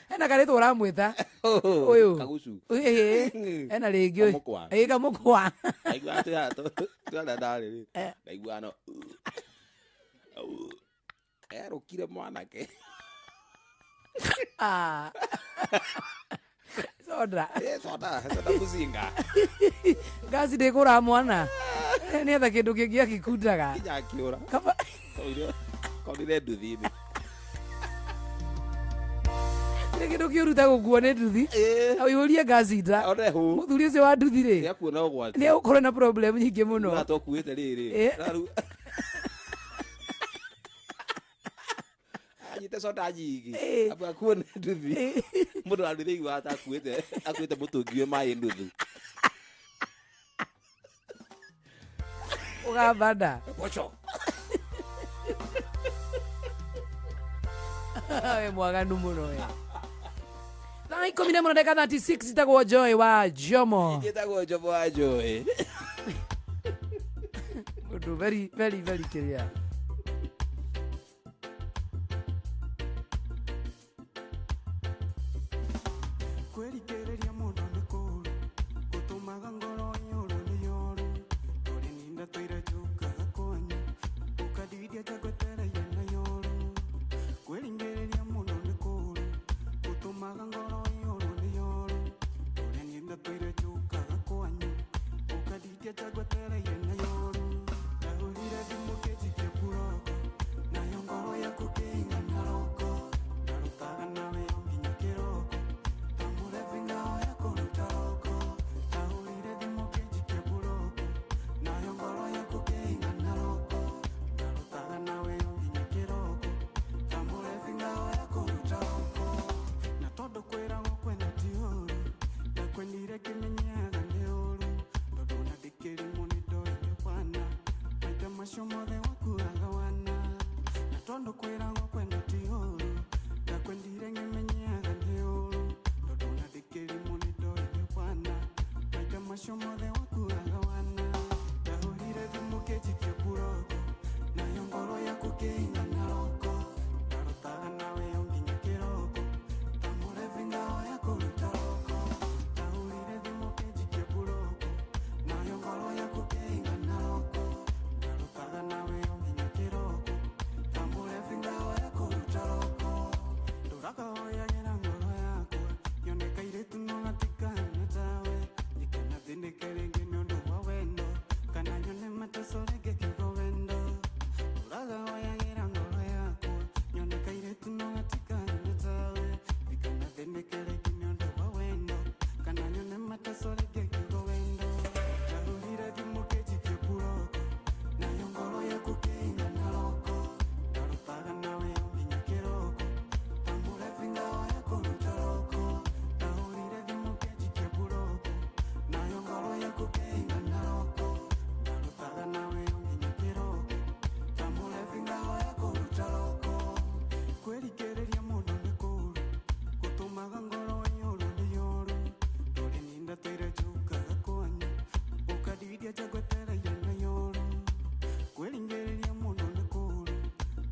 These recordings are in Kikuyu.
Hena karĩtwa ũramwĩta ũyũ. Kagucu. Ĩĩ, hena rĩngĩ ũyũ. Kamũkwa. Ĩĩ, kamũkwa. Ndaigua twĩna ndarĩ rĩ, ndaigua no erũkire mwanake. Ah. Soda. Eh, soda soda muzinga. Ngasi ndĩkũra mwana. Nĩetha kĩndũ kĩngĩ akĩkundaga. Nginya akĩũra. Kaba. Konire nduthi-inĩ. Nĩ kĩndũ kĩũru ta gũkuo nĩ nduthi. Na ũihũrie ngasi nda. One hũ. Mũthuri ũcio wa nduthi rĩ. Nĩakuona ũgwati. Nĩ egũkorwo na problem nyingĩ mũno. Na tũkuĩte rĩrĩ. Na rĩu anyite soda nyingĩ. Amba akuo nĩ nduthi. Mũndũ wa nduthi aiguaga ta akuĩte mũtũngi wĩ maĩ nuthu. Ũgamba nda. Boco. We mwaganu mũno we. Thaa 11 na ndagĩka 36, itagwo Joy wa Jomo. Njĩtagwo Jomo wa Joy. Mũndũ very very very kĩrĩa. Kwĩrikĩrĩria mũndũ nĩ kũũru, gũtũmaga ngoro iyũrwo nĩ yoru. Tũrĩ ninda tũire njũkaga kwanyu, ũkandiria njagwetereire na yoru. Kwĩringĩrĩria mũndũ nĩ kũũru, gũtũmaga ngoro iyũrwo nĩ yoru. Tũrĩ ninda tũire njũkaga kwanyu, ũkandiria njagwetereire na yoru. Ndahũrire thimũ kĩnjikie mburoko, nayo ngoro yaku kĩingana roko. Ndarutaga nawe nginya kĩroko, ta mũrebi ngao ya kũruta roko. Ndahũrire thimũ kĩnjikie mburoko, nayo ngoro yaku kĩingana roko. Ndarutaga nawe nginya kĩroko, ta mũrebi ngao ya kũruta roko. Na tondũ kwĩragwo kwenda ti ũũru, ndakwendire ngĩmenyaga nĩ ũũru. Tondũ ona ndĩkĩrimũ nĩ ndoire wana, maita macio mothe wakuaga wana. Na tondũ kwĩragwo kwenda ti ũũru, ndakwendire ngĩmenyaga nĩ ũũru. Tondũ ona ndĩkĩrimũ nĩ ndoire wana, maita macio mothe wakuaga wana. Ndahũrire thimũ kĩnjikie mburoko, nayo ngoro yaku kĩingana roko. Ndarutaga nawe nginya kĩroko, ta mũrebi ngao ya kũruta roko. Ndahũrire thimũ kĩnjikie mburoko, nayo ngoro yaku kĩingana roko. Ndarutaga nawe nginya kĩroko, ta mũrebi ngao ya kũruta roko. Ndũraga hoyagĩra ngoro yakwa, nyone kairĩtu no gatikahana tawe. Nyikana thĩnĩke rĩngĩ nĩ ũndũ wa wendo, kana nyone mateso rĩngĩ kiugo wendo. Ndũraga hoyagĩra ngoro yakwa, nyone kairĩtu no gatikahana tawe. Ndikana thĩnĩke rĩngĩ nĩ ũndũ wa wendo, kana nyone mateso rĩngĩ kiugo wendo. Ndahũrire thimũ kĩnjikie mburoko, nayo ngoro yaku kĩingana roko. Ndarutaga nawe nginya kĩroko, ta mũrebi ngao ya kũruta roko. Ndahũrire thimũ kĩnjikie mburoko, nayo ngoro yaku kĩingana roko. Ndarutaga nawe nginya kĩroko, ta mũrebi ngao ya kũruta roko. Kwĩrikĩrĩria mũndũ nĩ kũũru, gũtũmaga ngoro iyũrwo nĩ yoru. Tũrĩ ninda tũire njũkaga kwanyu, ũkandiria njagwetereire na yoru. Kwĩringĩrĩria mũndũ nĩ kũũru,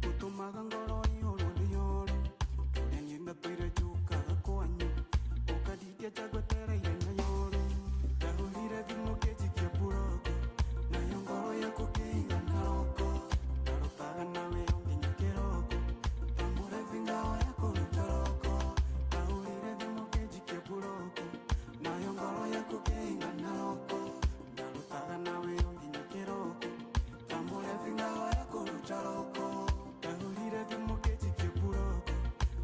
gũtũmaga ngoro iyũrwo nĩ yoru. Tũrĩ ninda tũire njũkaga kwanyu, ũkandiria njagwetereire na yoru. Ndahũrire thimũ kĩnjikie mburoko, nayo ngoro yaku kĩingana roko. Ndarutaga nawe nginya kĩroko, ta mũrebi ngao ya kũruta roko. Ndahũrire thimũ kĩnjikie mburoko, nayo ngoro yaku kĩingana roko. Ndarutaga nawe nginya kĩroko, ta mũrebi ngao ya kũruta roko. Ndahũrire thimũ kĩnjikie mburoko,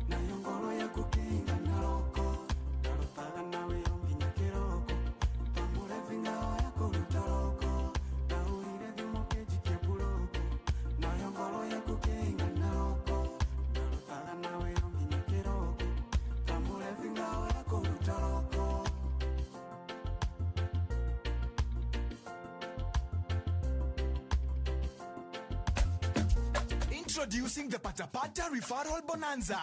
nayo ngoro yaku kĩingana roko. Ndarutaga nawe nginya kĩroko, ta mũrebi ngao ya kũruta roko. Ndahũrire thimũ kĩnjikie mburoko, nayo ngoro yaku kĩingana roko. Ndarutaga nawe nginya kĩroko, ta mũrebi ngao ya kũruta roko. Introducing the Patapata Referral Bonanza.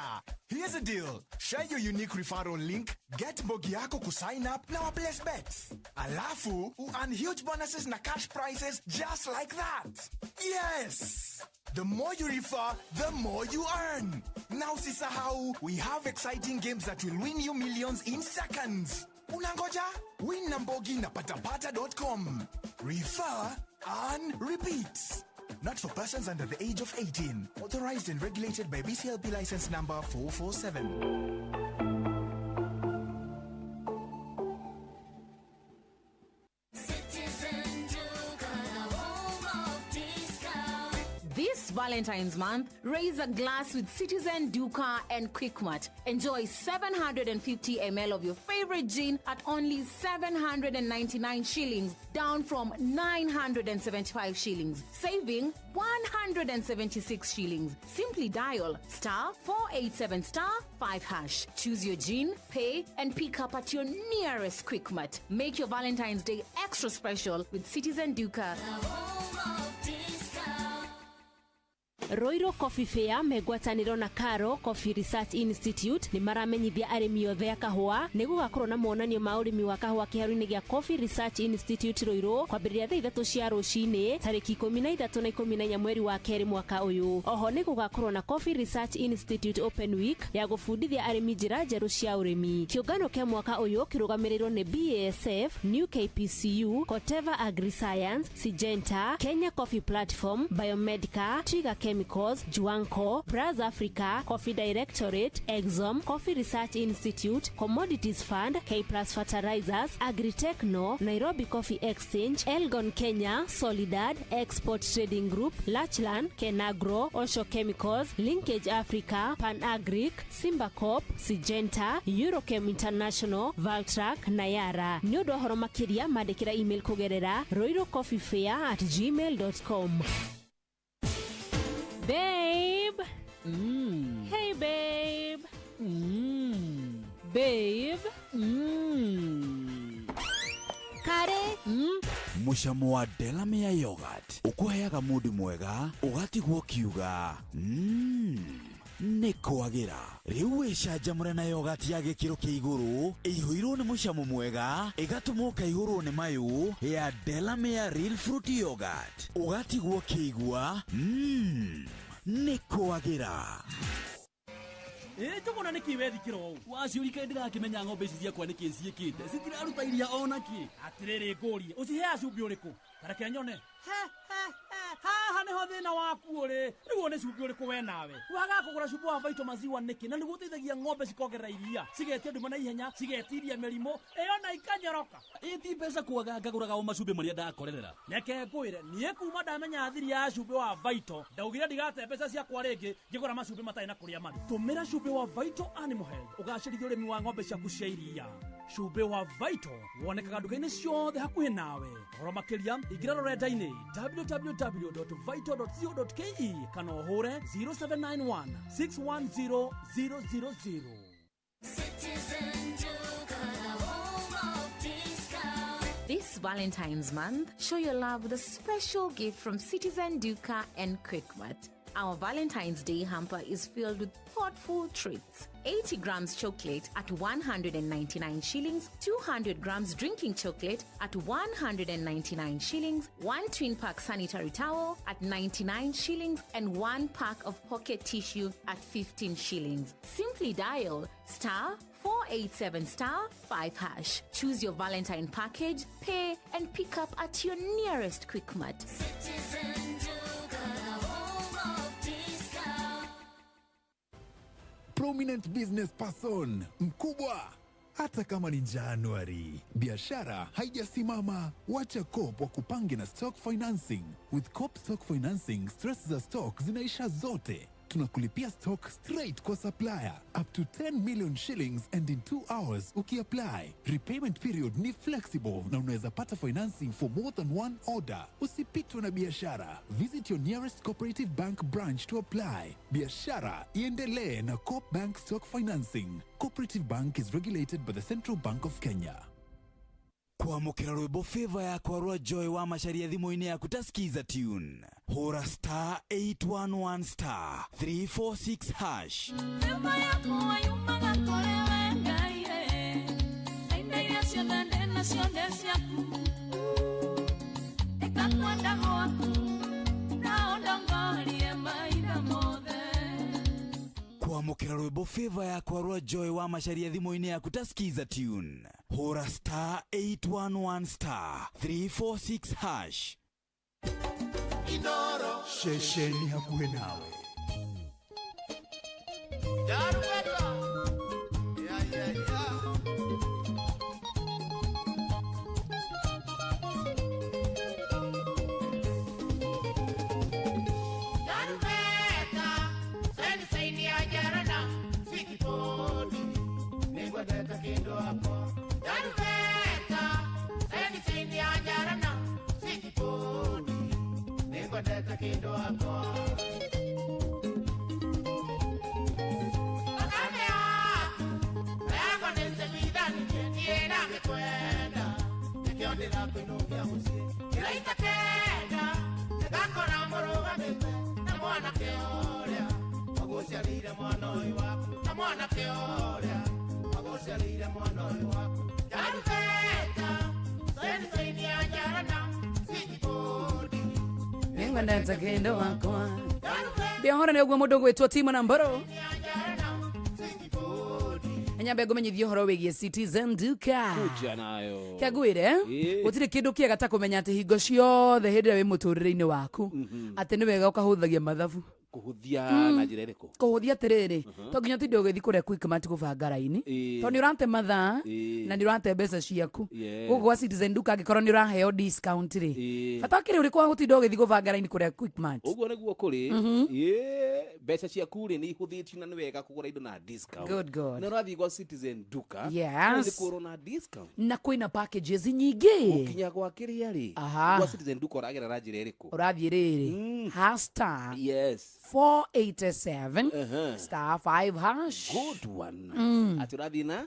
Here's the deal. Share your unique referral link, get mbogi yako kusign up na waplace bets. Alafu, earn huge bonuses na cash prizes just like that. Yes! The more you refer, the more you earn. Now usisahau, we have exciting games that will win you millions in seconds. Unangoja? Win na mbogi na patapata.com. Refer, earn, repeat. Not for persons under the age of 18. Authorized and regulated by BCLB license number 447. Citizen Duka, the home of discount. This Valentine's month, raise a glass with Citizen Duka and Quickmart. Enjoy 750 ml of your favorite gin at only 799 shillings, down from 975 shillings, saving 176 shillings. Simply dial *487*5#. Choose your gin, pay, and pick up at your nearest Quickmart. Make your Valentine's Day extra special with Citizen Duka. The home of discount. Ruiru Coffee Fair megwatanĩro na Karo Coffee Research Institute nĩ maramenyithia arĩmi othe a kahũa nĩ gũgakorwo na monanio ma ũrĩmi wa kahũa kĩharoinĩ gĩa Coffee Research Institute Ruiru kwambĩrĩria thaa 3 cia rũcinĩ tarĩki 13 na 14 mweri wa kerĩ mwaka ũyũ. Oho nĩ gũgakorwo na Coffee Research Institute Open Week ya gũbundithia arĩmi njĩra njerũ cia ũrĩmi. Kĩũngano kĩa mwaka ũyũ kĩrũgamĩrĩirwo nĩ BASF, New KPCU, Corteva Agriscience, Syngenta, Kenya Coffee Platform, Biomedica, Twiga Chemicals, Juanco, Braz Africa, Coffee Directorate, Exom, Coffee Research Institute, Commodities Fund, K Plus Fertilizers, Agritechno, Nairobi Coffee Exchange, Elgon Kenya, Solidad, Export Trading Group, Lachlan, Kenagro, Osho Chemicals, Linkage Africa, Pan Agric, Simba Corp, Syngenta, Eurochem International, Valtrac na Yara. Nĩ ũndũ wa ũhoro makĩria mandĩkĩra email kũgerera ruirucoffeefair@gmail.com. Babe. Hey babe. Babe. Kare. Mũcamo wa Delamere yogurt ũkũheaga mũndũ mwega ũgatigwo kiuga nĩ kwagĩra. Rĩu wĩcanjamũre na yogurt ya gĩkĩro kĩa igũrũ ĩihũirwo nĩ mũcamo mwega ĩgatũma ũkaihũrwo nĩ mayũ ya Delamere Real Fruit Yogurt ũgatigwo kĩigua nĩ kwagĩra. Ĩ Njũgũna, nĩkĩ wethikĩra ũũ? Waciũrika, ndĩrakĩmenya ng'ombe ici ciakwa nĩkĩ ciĩkĩte, citiraruta iria ona kĩ. Atĩrĩrĩ, ngũrie, ũciheaga cumbĩ ũrĩkũ? Tareke nyone. He, he, he, haha nĩho thĩna waku ũrĩ. Rĩu nĩ cumbĩ ũrĩkũ we nawe wagaga kũgũra? Cumbĩ wa Vital Maziwa nĩkĩ? Na nĩguo ũteithagia ng'ombe cikongerera iria, cigetia nduma na ihenya, cigetiria mĩrimũ ĩyo na ikanyoroka. Ĩ ti mbeca kwaga, ngagũraga o macumbĩ marĩa ndakorerera. Reke ngwĩre, niĩ kuma ndamenya thiri ya cumbĩ wa Vital, ndaugire ndigate mbeca ciakwa rĩngĩ ngĩgũra macumbĩ matarĩ na kũrĩa marĩ. Tũmĩra cumbĩ wa Vital Animal Health ũgacĩrithia ũrĩmi wa ng'ombe ciaku cia iria. Cumbĩ wa Vital wonekaga nduka-inĩ ciothe hakuhĩ nawe. Ũhoro makĩria ingĩra rũrenda-inĩ www.vital.co.ke kana ũhũre 0791 610 000. Citizen Duka, the home of discount. This Valentine's month, show your love with a special gift from Citizen Duka and Quickmart. Our Valentine's Day hamper is filled with thoughtful treats. 80 grams chocolate at 199 shillings, 200 grams drinking chocolate at 199 shillings, one twin pack sanitary towel at 99 shillings, and one pack of pocket tissue at 15 shillings. Simply dial *487*5#. Choose your Valentine package, pay, and pick up at your nearest Quickmart. Citizen Duka, the home of discount. Prominent business person mkubwa, hata kama ni Januari, biashara haijasimama. Wacha Co-op wakupange na stock financing. With Co-op stock financing, stress za stock zinaisha zote. Tunakulipia stock straight kwa supplier up to 10 million shillings and in 2 hours ukiapply. Repayment period ni flexible na unaweza pata financing for more than one order. Usipitwe na biashara. Visit your nearest Cooperative Bank branch to apply. Biashara iendelee na Co-op Bank Stock Financing. Cooperative Bank is regulated by the Central Bank of Kenya. Kwamũkĩra rwĩmbo favor yakwa rwa Joy wa Macharia thimũ-inĩ yaku ta Skiza tune, hũra *811*346#. Favor yako. Kwenda gwaku na ũndongorie mahinda mothe. Kwamũkĩra rwĩmbo favor yakwa rwa Joy wa Macharia thimũ-inĩ yaku ta Skiza tune, hũra star 811 star 346 hash. Ceceni hakuhĩ nawe. Tarumbeta, saini saini ya jarana, sikiponi, nĩngwendete kĩndũ wakwa. Tarumbeta, saini saini ya jarana, sikiponi, nĩngwendete kĩndũ wakwa. Thakame yaku, yakwa nĩnsemithanirie, niĩ ndangĩkwenda, nĩkĩo ndĩrakũinũkia mũciĩ. Kĩraita kenda, nĩngakora mũrũgamĩte na mwanake ũrĩa wagũciarĩire mwana ũyũ waku, na mwanake ũrĩa wagũciarĩire mwana ũyũ waku. Tarumbeta, saini saini ya njarana, sikiponi. Nĩngwendete kĩndũ wakwa. Ndĩohora nĩ ũguo mũndũ ũgwĩtwo Timo na Mboro. Nyambe ngũmenyithie ũhoro wĩgiĩ Citizen Duka. Kuja nayo. Kĩangwĩre Ĩĩ. gũtirĩ kĩndũ kĩega ta kũmenya atĩ hingo ciothe hĩndĩ ĩrĩa wĩ mũtũrĩre-inĩ waku atĩ nĩ wega ũkahũthagia mathabu. Kũhũthia na njĩra ĩrĩkũ? Kũhũthia atĩrĩrĩ, to nginya ũtinde ũgĩthiĩ kũrĩa Quickmart kũbanga raini, tondũ nĩ ũrate mathaa na nĩ ũrate mbeca ciaku. Gũkũ gwa Citizen Duka angĩkorwo nĩ ũraheo discount rĩ, bata ũkĩrĩ ũrĩkũ wa gũtinda ũgĩthiĩ kũbanga raini kũrĩa Quickmart? Ũguo nĩguo kũrĩ. Ĩĩ, mbeca ciaku rĩ nĩ ihũthĩtio na nĩ wega kũgũra indo na discount. Good God. Na ũrathiĩ gwa Citizen Duka. Yes. Nĩ kũrwo na discount. Na kwĩna packages nyingĩ. Gũkinya gwa kĩrĩa rĩ, Aha. gwa Citizen Duka ũragera na njĩra ĩrĩkũ? Ũrathiĩ rĩrĩ ha star 487 star 5 hash. Good one. Atĩ ũrathiĩ na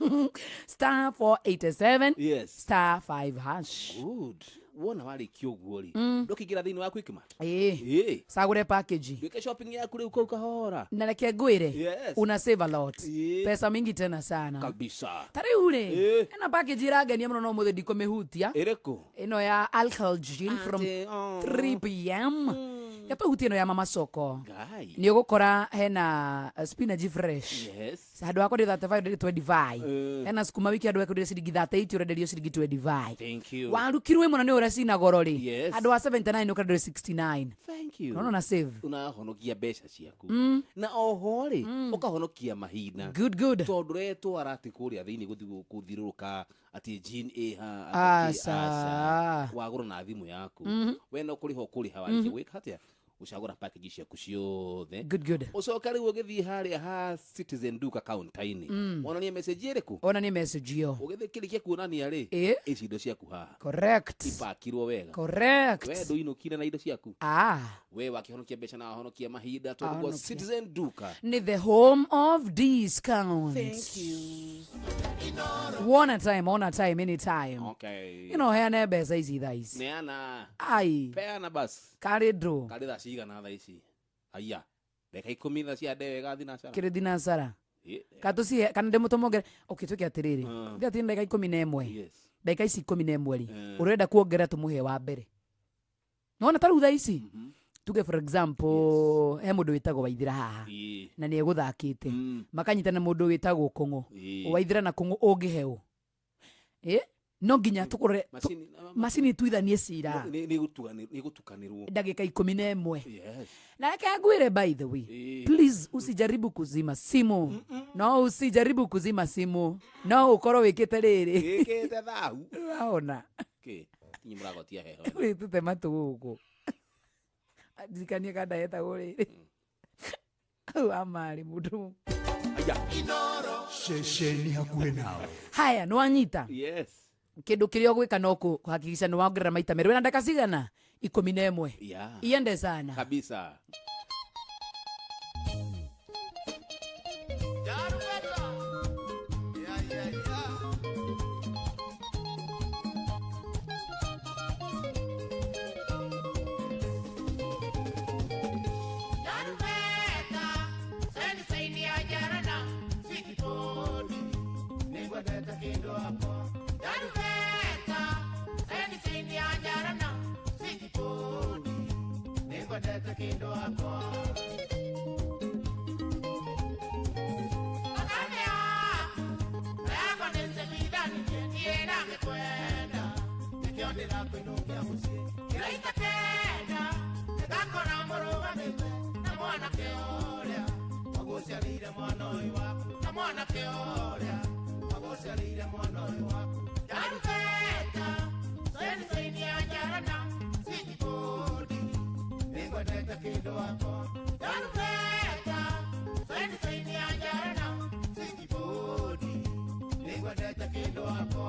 star 487 Yes. star 5 hash. Good. Wona warĩkia ũguo rĩ, ndũkĩingĩra thĩinĩ wa Quickmart. Ĩĩ. Ĩĩ. Cagũre package. Ndwĩke shopping yaku rĩu kũu kahora. Na reke ngwĩre, Yes. una save a lot. Ĩĩ. Pesa mingi tena sana. Kabisa. Ta rĩu rĩ, Ĩĩ. ĩno package ĩrangenia mũno no ũmũthĩ ndikũmĩhutia. Ĩrĩkũ? Ĩno ya alcohol gin from Atĩ, oh. 3 p.m. Yatũhutie ĩno ya mama soko. Ngai. Nĩ ũgũkora hena spinach fresh. Yes. Handũ ha kwendio 35 ũrenderio 25. Eh. Hena sukuma wiki handũ ha kwendio ciringi 38 ũrenderio ciringi 25. Thank you. Waru kiro ĩmwe na nĩ ũrĩa cina goro rĩ, Yes. handũ ha 79 ũkenderio 69. Thank you. Unaona na save. Unahonokia mbeca ciaku. Na oho rĩ, ũkahonokia mahinda. Good, good. Tondũ ũretwara atĩ kũrĩa thĩinĩ gũthiĩ gũthiũrũrũka atĩ gin ĩha atĩ Aca. aca. Wagũra na thimũ yaku. We no kũrĩha ũkũrĩha warĩkia gwĩka atĩa? Ũcagũra package ciaku ciothe. Good, good. Ũcoka rĩu ũgĩthiĩ harĩa ha Citizen Duka counter-inĩ. Wonanie message ĩrĩkũ? Onanie message ĩyo. Ũgĩthiĩ kĩrĩkia kuonania rĩ, Ĩĩ. ici indo ciaku haha. Correct. Ipakirwo wega. Correct. We ndũinũkire na indo ciaku. Ah. We wakĩhonokia mbeca na wahonokia mahinda tondũ gwa Ahonokia. Citizen Duka. Ni the home of discounts. Thank you. One a time, one a time, anytime. Okay. You know, heane mbeca ici thaa ici. Neana. Ai. Peana basi. Karĩ ndũ. Karĩ thaa cigana thaa ici? Aya. Ndagĩka 10 thaa cia wega thinacara. Kĩrĩ thinacara. Ĩ. Katũcihe kana ndĩmũtũmongere. Okay, twĩke atĩrĩrĩ. Thĩ atĩ ndagĩka 11. Yes. Ndagĩka ici 11 rĩ. Ũrenda kuongerera tũmũhe wa mbere. Nona ta rĩu thaa ici. Tuge for example, he mũndũ wĩtagwo Waithira haha. Ĩ. Na nĩ egũthakĩte. Makanyitana mũndũ wĩtagwo Kũng'ũ. Ĩ. Waithira na Kũng'ũ ũngĩheo. Ĩ? No nginya tũkũrore Macini macini tuithanie cira. Nĩ gũtukanĩrwo. Ndagĩka 11. Yes. Na reke ngwĩre, by the way, Ĩ. please usijaribu kuzima simu. No usijaribu kuzima simu, no ũkorwo wĩkĩte rĩrĩ. Ĩkĩte thahu. Ũraona. Kĩ? Tinyi mũragotia heho. Wĩtũte matũ gũkũ ndirikanie kanda yetagwo rĩrĩ au amarĩ mũndũ. Aya. Ceceni hakuhĩ nawe. Haya, nĩ wanyita. Yes. Kĩndũ kĩrĩa ũgwĩka no kũhakikisha nĩ wongerera maita merĩ. Wĩna ndagĩka cigana? 11. Yeah. Iende sana. Kabisa. Tarumbeta, saini saini ya jarana, sikiponi, nĩngwendete kĩndũ wakwa. Tarumbeta, saini saini ya jarana, sikiponi. Ndĩrakũinũkia mũciĩ kĩraita kenda ndĩgakora mũrũgamĩte na mwanake ũrĩa wagũciarĩire mwana ũyũ waku na mwanake ũrĩa wagũciarĩire mwana ũyũ waku ndarubeta saini saini ya njarana sitibodi nĩngwendete kĩndũ wakwa ndarubeta saini saini ya njarana sitibodi nĩngwendete kĩndũ wakwa.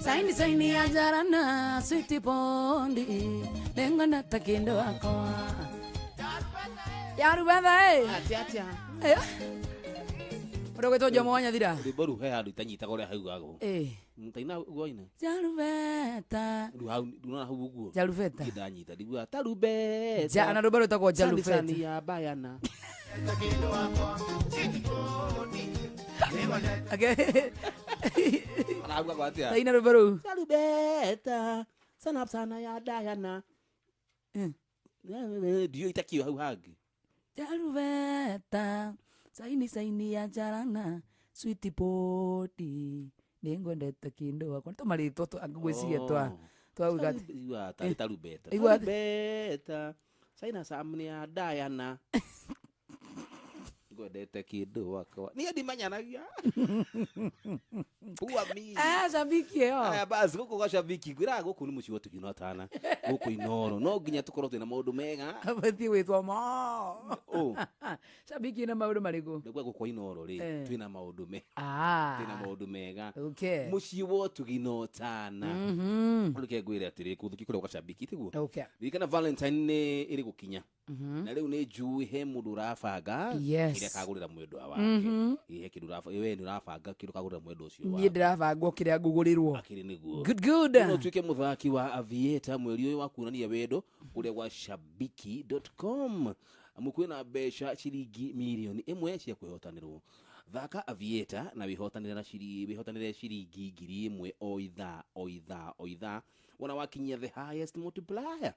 Saini saini ya jarana switi pondi nengo natakindo akwa yarubetha eh atia atia eh. Ũndũ ũgwĩtwo Jomo wa Nyathira. Rwĩmbo rũu he handũ itanyitaga ũrĩa haugagwo. Taina ũguo aina. Jarubeta. Rĩu hau ndũrona hau ũguo. Jarubeta. Niĩ ndanyita ndiguaga tarubeta. Ja, na rwĩmbo rwĩtagwo Jarubeta. Sani sani ya bayana. Okay. Araugagwo atĩa? Taina rwĩmbo rũu. Tarubeta. Sana sana ya Diana. Ndiũĩ itakio hau hangĩ. Jarubeta. Saini saini ya jarana. Sweet poti. Nĩngwendete kĩndũ wakwa. Nĩ tũmarĩtwa ngwĩciria twa twauga atĩ. Iguaga tarĩ tarubeta. Iguaga atĩ. Tarubeta. Saina samni ya Diana. Ngwendete kĩndũ wakwa. Niĩ ndimanyanagia. Pua mi. Ah, shabiki ĩyo. Aya basi gũkũ gwa shabiki ngwĩraga gũkũ nĩ mũciĩ wa Tũgino Atana gũkũ Inoro no nginya tũkorwo twĩna maũndũ mega. Abatiĩ gwĩtwo mo. Ũ. Shabiki ĩna maũndũ marĩkũ? Ndauga gũkũ Inoro rĩ twĩna maũndũ me Ah. twĩna maũndũ mega. Okay. Mũciĩ wa Tũgino Atana. Reke ngwĩre atĩrĩ kũthũki kũrĩa gwa shabiki tiguo. Okay. Ririkana Valentine nĩ ĩrĩ gũkinya. Na rĩu nĩ njũĩ he mũndũ ũrabanga Yes. kĩrĩa akagũrĩra mwendwa wake. Ĩ, he kĩndũ we nĩ ũrabanga kĩndũ ũkagũrĩra mwendwa ũcio Niĩ waku. ndĩrabangwo kĩrĩa ngũgũrĩrwo. Akĩrĩ nĩguo. Good, good. No ũtuĩke mũthaki wa Aviator mweri ũyũ wa kuonania wendo kũrĩa gwa shabiki.com. Amu kwĩna mbeca ciringi mirioni ĩmwe cia kwĩhotanĩrwo. Thaka Aviator na wĩhotanĩre na wĩhotanĩre ciringi 1000 o ithaa o ithaa o ithaa wona wakinyia the highest multiplier.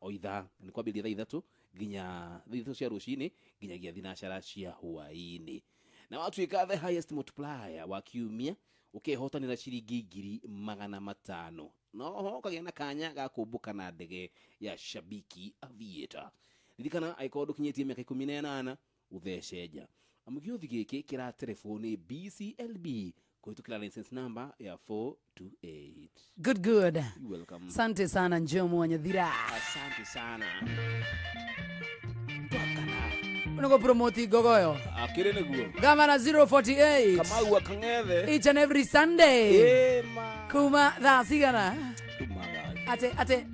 O ithaa nĩ kwambĩrĩria thaa ithatũ nginya thaa ithatũ cia rũcinĩ nginyagia thinacara cia hwaĩ-inĩ. Na watuĩka the highest multiplier wa kiumia ũkehotanĩra ciringi 500,000. Noho ũkagĩa na kanya ga kũmbũka na ndege ya Shabiki Aviator. Ririkana angĩkorwo ndũkinyĩtie mĩaka 18 ũthece nja. Amu gĩũthi gĩkĩ kĩraterebwo nĩ BCLB kũhĩtũkĩra license number ya 428. Good, good. You're welcome. Asante sana Njomo wa Nyathira. Asante sana. Unago promote Ngogoyo. Akĩrĩ nĩguo. Gavana 048. Kamau wa Kang'ethe. Each and every Sunday. Ĩma. Kuma thaa cigana? Kuma thaa. Ate ate.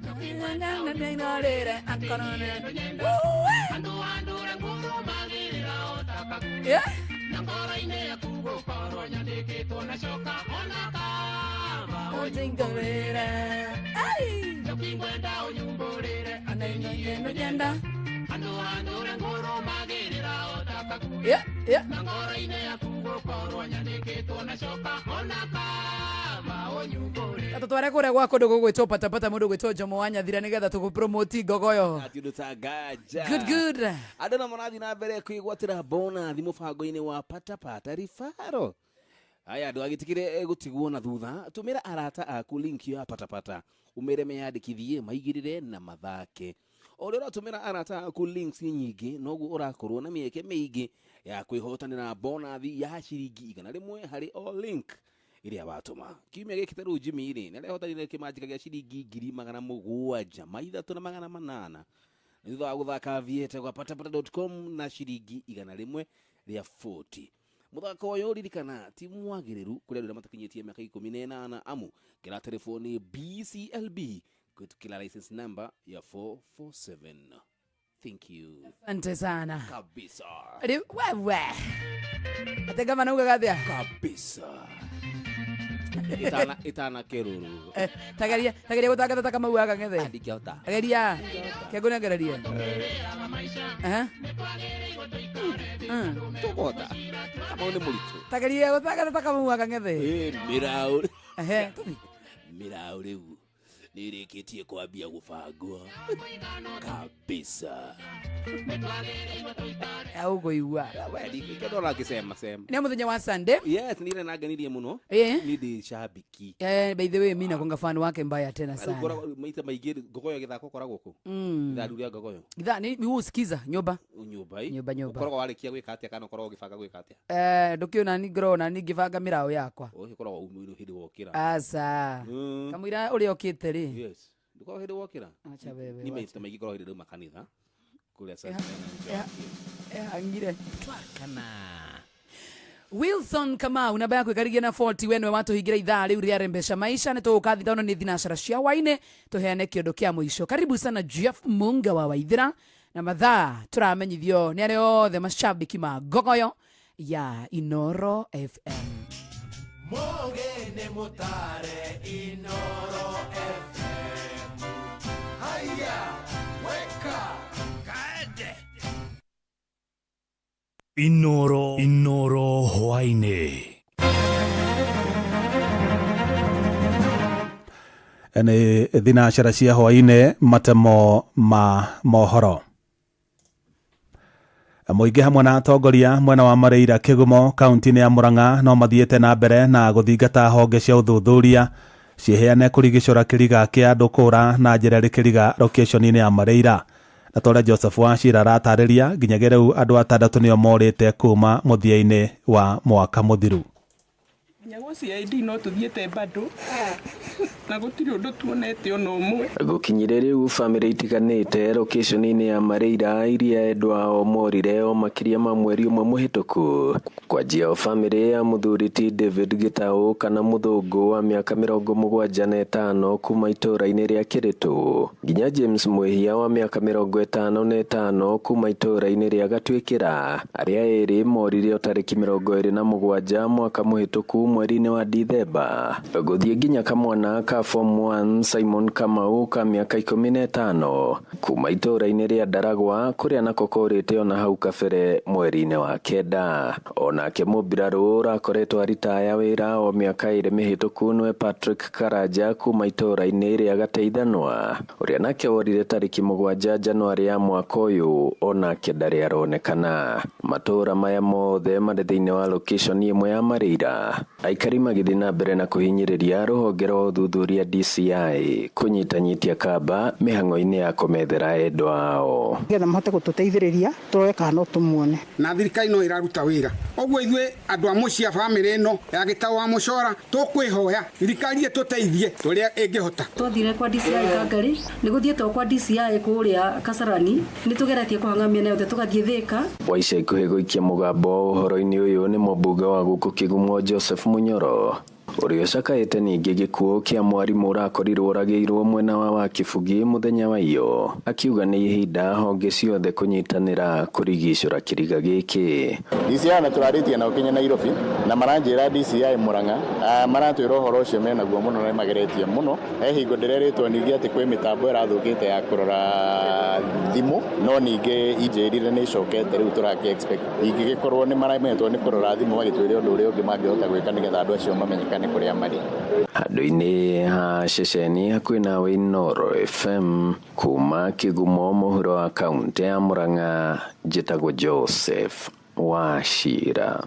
Yeah. Yeah, yeah. Tatware kũrĩa gwa kũndũ gũgwĩtwo patapata mũndũ ũgwĩtwo Jomo wa Nyathira nĩgetha tũgũpromoti Ngogoyo. Ati ũndũ ta nganja. Good, good. Andũ na marathiĩ na mbere kwĩgwatĩra bonathi mũbango-inĩ wa patapata rifaro. Aya ndũgagĩtigĩre gũtigwo na thutha tũmĩra arata aku link ya patapata ũmere meyandĩkithie maigĩrĩre na mathake. O ũrĩa ũratũmĩra arata aku links nyingĩ noguo ũrakorwo na mĩeke mĩingĩ ya kwĩhotanĩra bonathi ya ciringi 100 harĩ o link ĩrĩa watũma. Kiumia gĩkĩ ta rĩu Jimmy rĩ nĩarehotanire kĩmanjĩka gĩa ciringi 7,800 thutha wa gũthaka Aviator gwa patapata.com na ciringi 140. Mũthako ũyũ ririkana ti mwagĩrĩru kũrĩ andũ arĩa matakinyĩtie mĩaka 18 amu kĩraterebwo nĩ BCLB kũhĩtũkĩra license number ya 447. Thank you. Asante sana. Kabisa. Rĩu wewe. Ate gavana ugaga atĩa? Kabisa. Itana kĩrũrũ. Tageria tageria gũtangatha ta Kamau wa Kang'ethe. Ndingĩhota. Geria. Kĩngũnengererie. Aha. Tũkũhota. Kamau nĩ mũritũ. Tageria gũtangatha ta Kamau wa Kang'ethe. Mĩraũ. Ehe, tũthiĩ. Mĩraũ rĩu nĩrĩkĩtie kwambia gũbangwo kabisa. Ũkũigua. Ndona ngĩcema cema. Nĩ mũthenya wa Sunday. Yes, nĩ nangenirie mũno. Niĩ ndĩ shabiki. By the way, mimi nakwanga fan wake mbaya tena Rĩu sana. ngoragwo maita maingĩ Ngogoyo gĩthako ũkoragwo kũ? Ithaa rĩu rĩa Ngogoyo. Ithaa ni husikiza nyũmba. Nyũmba ĩ. Nyũmba, nyũmba. Ũkoragwo warĩkia gwĩka atĩa kana ũkoragwo ũgĩbanga gwĩka atĩa? Ndũkĩona ni ngoragwo na ngĩbanga mĩraũ yakwa. Ũcio ũkoragwo umĩrwo hĩndĩ wokĩra. Aca. Kamũira ũrĩa ũkĩte rĩ. Yes. Ndũkoragwo hĩndĩ wokĩra? Acha wewe. Ni maita maingĩ ngoragwo hĩndĩ ndauma kanitha. Kũrĩa Ehangire. Kana. Wilson Kamau namba yaku ĩkarigia na 40 we nĩwe watũhingĩra ithaa rĩu rĩa rembesha maisha nĩ tũgũka thitano nĩ thinacara cia hwainĩ tũheane kĩondo kĩa mũico. Karibu sana Jeff Munga wa Waithĩra na mathaa tũramenyithio nĩ arĩa othe mashabiki ma Ngogoyo Ya Inoro FM. Mogene mutare Inoro FM. Haya, weka kaende. Inoro Inoro hwaini. Nĩ thinacara cia hwainĩ, matemo ma mohoro. Mũingĩ hamwe na atongoria mwena wa Mareira Kĩgumo kaunti-inĩ ya Murang'a no mathiĩte na mbere na gũthingata honge cia ũthuthuria ciheane kũrigicũra kĩriga kĩa andũ kũra na njĩra ĩrĩ kĩriga location-inĩ ya Mareira. Na ta ũrĩa Joseph Wachira aratarĩria, nginyagia rĩu andũ atandatũ nĩo morĩte kuma mũthia-inĩ wa mwaka mũthiru. Nginya gwa CID no tuthiĩte bado na gũtirĩ ũndũ tuonete ona ũmwe. Gũkinyire rĩu bamĩrĩ itiganĩte location-inĩ ya Mareira iria endwa ao morire o makĩria ma mweri ũmwe mũhĩtũku. Kwanjia o bamĩrĩ ya mũthuri ti David Gĩtaũ kana Mũthũngũ wa mĩaka 75 kuma itũũra-inĩ rĩa Kĩrĩtũ nginya James Mwĩhia wa mĩaka 55 kuma itũũra-inĩ rĩa Gatuĩkĩra, arĩa erĩ morire o tarĩki 27 mwaka mũhĩtũku mweri-inĩ wa Dithemba. Gũthiĩ nginya kamwana ka form 1 Simon Kamau ka mĩaka 15 kuma itũũra-inĩ rĩa Ndaragwa kũrĩa nako korĩte ona hau kabere mweri-inĩ wa 9. Onake mũmbirarũ ũrakoretwo aritaya wĩra o mĩaka 2 mĩhĩtũku nĩwe Patrick Karanja kuma itũũra-inĩ rĩa Gateithanwa, ũrĩa nake worire tarĩki 7 Januarĩ ya mwaka ũyũ, onake ndarĩ aronekana. Matũũra maya mothe marĩ thĩinĩ wa location ĩmwe ya Mareira. Aikari magĩthiĩ na mbere na kũhinyĩrĩria rũhonge rwa ũthuthuria DCI kũnyitanyitia kamba mĩhang'o-inĩ ya kũmethera endwa ao. Nĩgetha mahote gũtũteithĩrĩria tũrore kana no tũmuone. Na thirikari no ĩraruta wĩra. Ũguo ithuĩ andũ a mũciĩ a bamĩrĩ ĩno ya Gĩtaũ wa Mũcora tũkwĩhoya thirikari ĩtũteithie tũrĩa ĩngĩhota. Twathire kwa DCI Kangari, nĩ gũthiĩte kwa DCI kũrĩa Kasarani, nĩ tũgeretie kũhang'a mĩena yothe tũgathiĩ Thĩka. Wa ica ikuhĩ gũikia mũgambo ũhoro-inĩ ũyũ nĩ mũmbunge wa gũkũ Kĩgumo Joseph Munyoro, ũrĩa ũcakaĩte ningĩ gĩkuũ kĩa mwarimũ ũrakorirwo ũragĩirwo mwena wa Wakibugi mũthenya wa iyo, akiuga nĩ ihinda honge ciothe kũnyitanĩra kũrigicũra kĩriga gĩkĩ. DCI na tũrarĩtie nao kinya Nairobi na maranjĩra DCI Murang'a, maratwĩra ũhoro ũcio menaguo mũno na nĩmageretie mũno. He hingo ndĩrerĩtwo ningĩ atĩ kwĩ mĩtambo ĩrathũkĩte ya kũrora thimũ, no ningĩ injĩrire nĩ icokete, rĩu tũrakĩ expect ingĩgĩkorwo nĩ maremetwo nĩ kũrora thimũ magĩtwĩre ũndũ ũrĩa ũngĩ mangĩhota gwĩka nĩgetha andũ acio mamenyekane kũrĩa marĩ. Handũ-inĩ ha ceceni hakuhĩ nawe Inoro FM kuma Kĩgumo mũhuro wa kaunti ya Murang'a, njĩtagwo Joseph Wachira.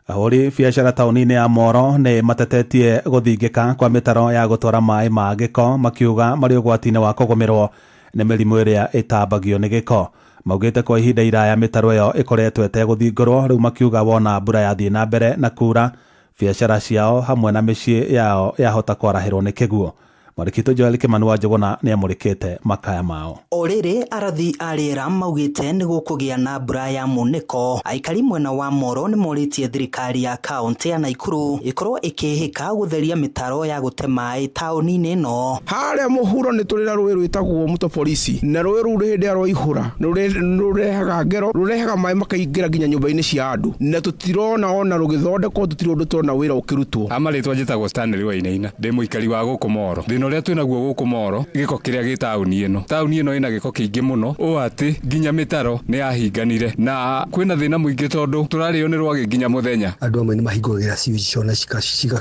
Ahũri biacara taũni-inĩ ya Moro nĩ matetetie gũthingĩka kwa mĩtaro ya gũtwara maĩ ma gĩko, makiuga marĩ ũgwati-inĩ wa kũgũmĩrwo nĩ mĩrimũ ĩrĩa ĩtambagio nĩ gĩko. Maugĩte kwa ihinda iraya mĩtaro ĩyo ĩkoretwo ĩtegũthingũrwo, rĩu makiuga wona mbura yathiĩ na mbere na kura, biacara ciao hamwe na mĩciĩ yao yahota kwarahĩrwo nĩ kĩguũ. Mwandĩki Joel Kĩmani wa Njũgũna nĩamũrĩkĩte makaya mao. O rĩrĩ arathi a rĩera maugĩte nĩ gũkũgĩa na mbura ya munĩko, aikari mwena wa Moro nĩ morĩtie thirikari ya kaunti ya Naikuru ĩkorwo ĩkĩhĩka gũtheria mĩtaro ya gũte maĩ taũni-inĩ ĩno. Harĩa mũhuro nĩ tũrĩ na rũĩ rwĩtagwo Mũto Polisi, na rũĩ rũu hĩndĩ ĩrĩa rwaihũra rũrehaga ngero, rũrehaga maĩ makaingĩra nginya nyũmba-inĩ cia andũ, na tũtirona ona rũgĩthondekwo, tũtirĩ ũndũ tũrona wĩra ũkĩrutwo. Amarĩtwa njĩtagwo Stanley Wainaina, ndĩ mũikari wa gũkũ Moro. Thĩna ũrĩa twĩnaguo gũkũ Moro, gĩko kĩrĩa gĩ taũni ĩno. Taũni ĩno ĩna gĩko kĩingĩ mũno ũũ atĩ nginya mĩtaro nĩ yahinganire, na kwĩna thĩna mũingĩ tondũ tũrarĩo nĩ rwagĩ nginya mũthenya. Andũ amwe nĩ mahingũragĩra sewage ciao na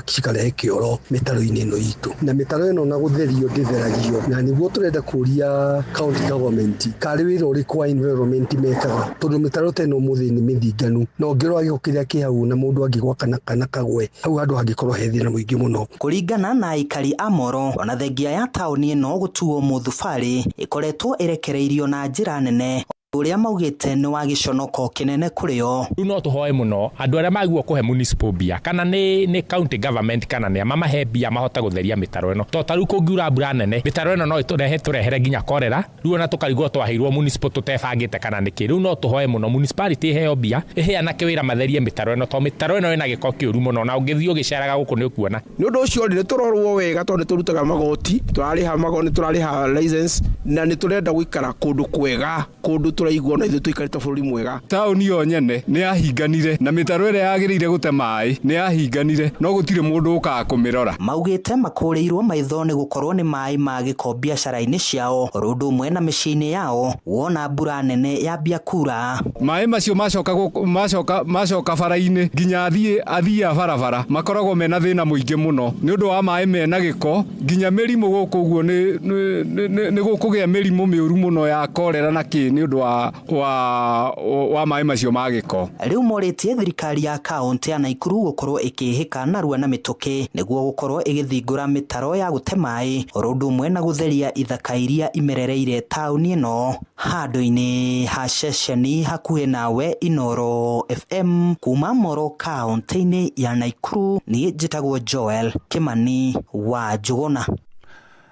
cikarehe kĩoro mĩtaro-inĩ ĩno itũ, na mĩtaro ĩno na gũtherio ndĩtheragio, na nĩguo tũrenda kũria county government karĩ wĩra ũrĩkũ wa environment mekaga, tondũ mĩtaro ta ĩno ũmũthĩ nĩ mĩthinganu, na ũngĩrora gĩko kĩrĩa kĩ hau na mũndũ angĩgwa kana kagwe hau handũ hangĩkorwo he thĩna mũingĩ mũno. Kũringana na aikari a Moro, ona thengia ya taũni ĩno gũtuo mũthubarĩ ĩkoretwo ĩrekereirio na njĩra nene, ũrĩa maugĩte nĩ wa gĩconoko kĩnene kũrĩ o. Rĩu no tũhoe mũno andũ arĩa magĩrĩirwo kũhe municipal mbia, kana nĩ county government, kana nĩ mamahe mbia mahote gũtheria mĩtaro ĩno, tondũ ta rĩu kũngiura mbura nene mĩtaro ĩno no ĩtũrehere nginya korera. Rĩu ona tũkarigwo twaheirwo municipal tũtebangĩte kana nĩkĩ. Rĩu no tũhoe mũno municipality ĩheo mbia ĩheanake wĩra matherie mĩtaro ĩno, tondũ mĩtaro ĩno ĩna gĩko kĩũru mũno, na ũngĩthiĩ ũgĩceraga gũkũ nĩ ũkuona. Nĩ ũndũ ũcio rĩ, nĩ tũrorwo wega tondũ nĩ tũrutaga magoti, tũrarĩha magoti, nĩ tũrarĩha license, na nĩ tũrenda gũikara kũndũ kwega, kũndũ Tũraigua na ithuĩ tũikarĩte bũrũri mwega. Taũni yo nyene nĩ yahinganire na mĩtaro ĩrĩa yagĩrĩire gũte maĩ nĩ yahinganire, no gũtirĩ mũndũ ũkaga kũmĩrora. Maugĩte makũrĩirwo maitho nĩ gũkorwo nĩ maĩ ma gĩko biacara-inĩ ciao oro ũndũ ũmwe na mĩciĩ-inĩ yao wona mbura nene yambia kura. Maĩ macio macoka macoka macoka bara-inĩ nginya athii a barabara makoragwo mena thĩna mũingĩ mũno nĩ ũndũ wa maĩ mena gĩko, nginya mĩrimũ gũkũ ũguo nĩ gũkũgĩa mĩrimũ mĩũru mũno ya korera na kĩ nĩ ũndũ wa maĩ macio ma gĩko. Rĩu morĩtie thirikari ya kaũntĩ ya Naikuru gũkorwo ĩkĩhĩka narua na mĩtũkĩ nĩguo gũkorwo ĩgĩthingũra mĩtaro ya gũte maĩ oro ũndũ ũmwe na gũtheria ithaka iria imerereire taũni ĩno. Handũ-inĩ ha ceceni hakuhĩ nawe Inooro FM kuma Moro kaũntĩ-inĩ ya Naikuru, niĩ njĩtagwo Joel Kimani wa Njũgũna.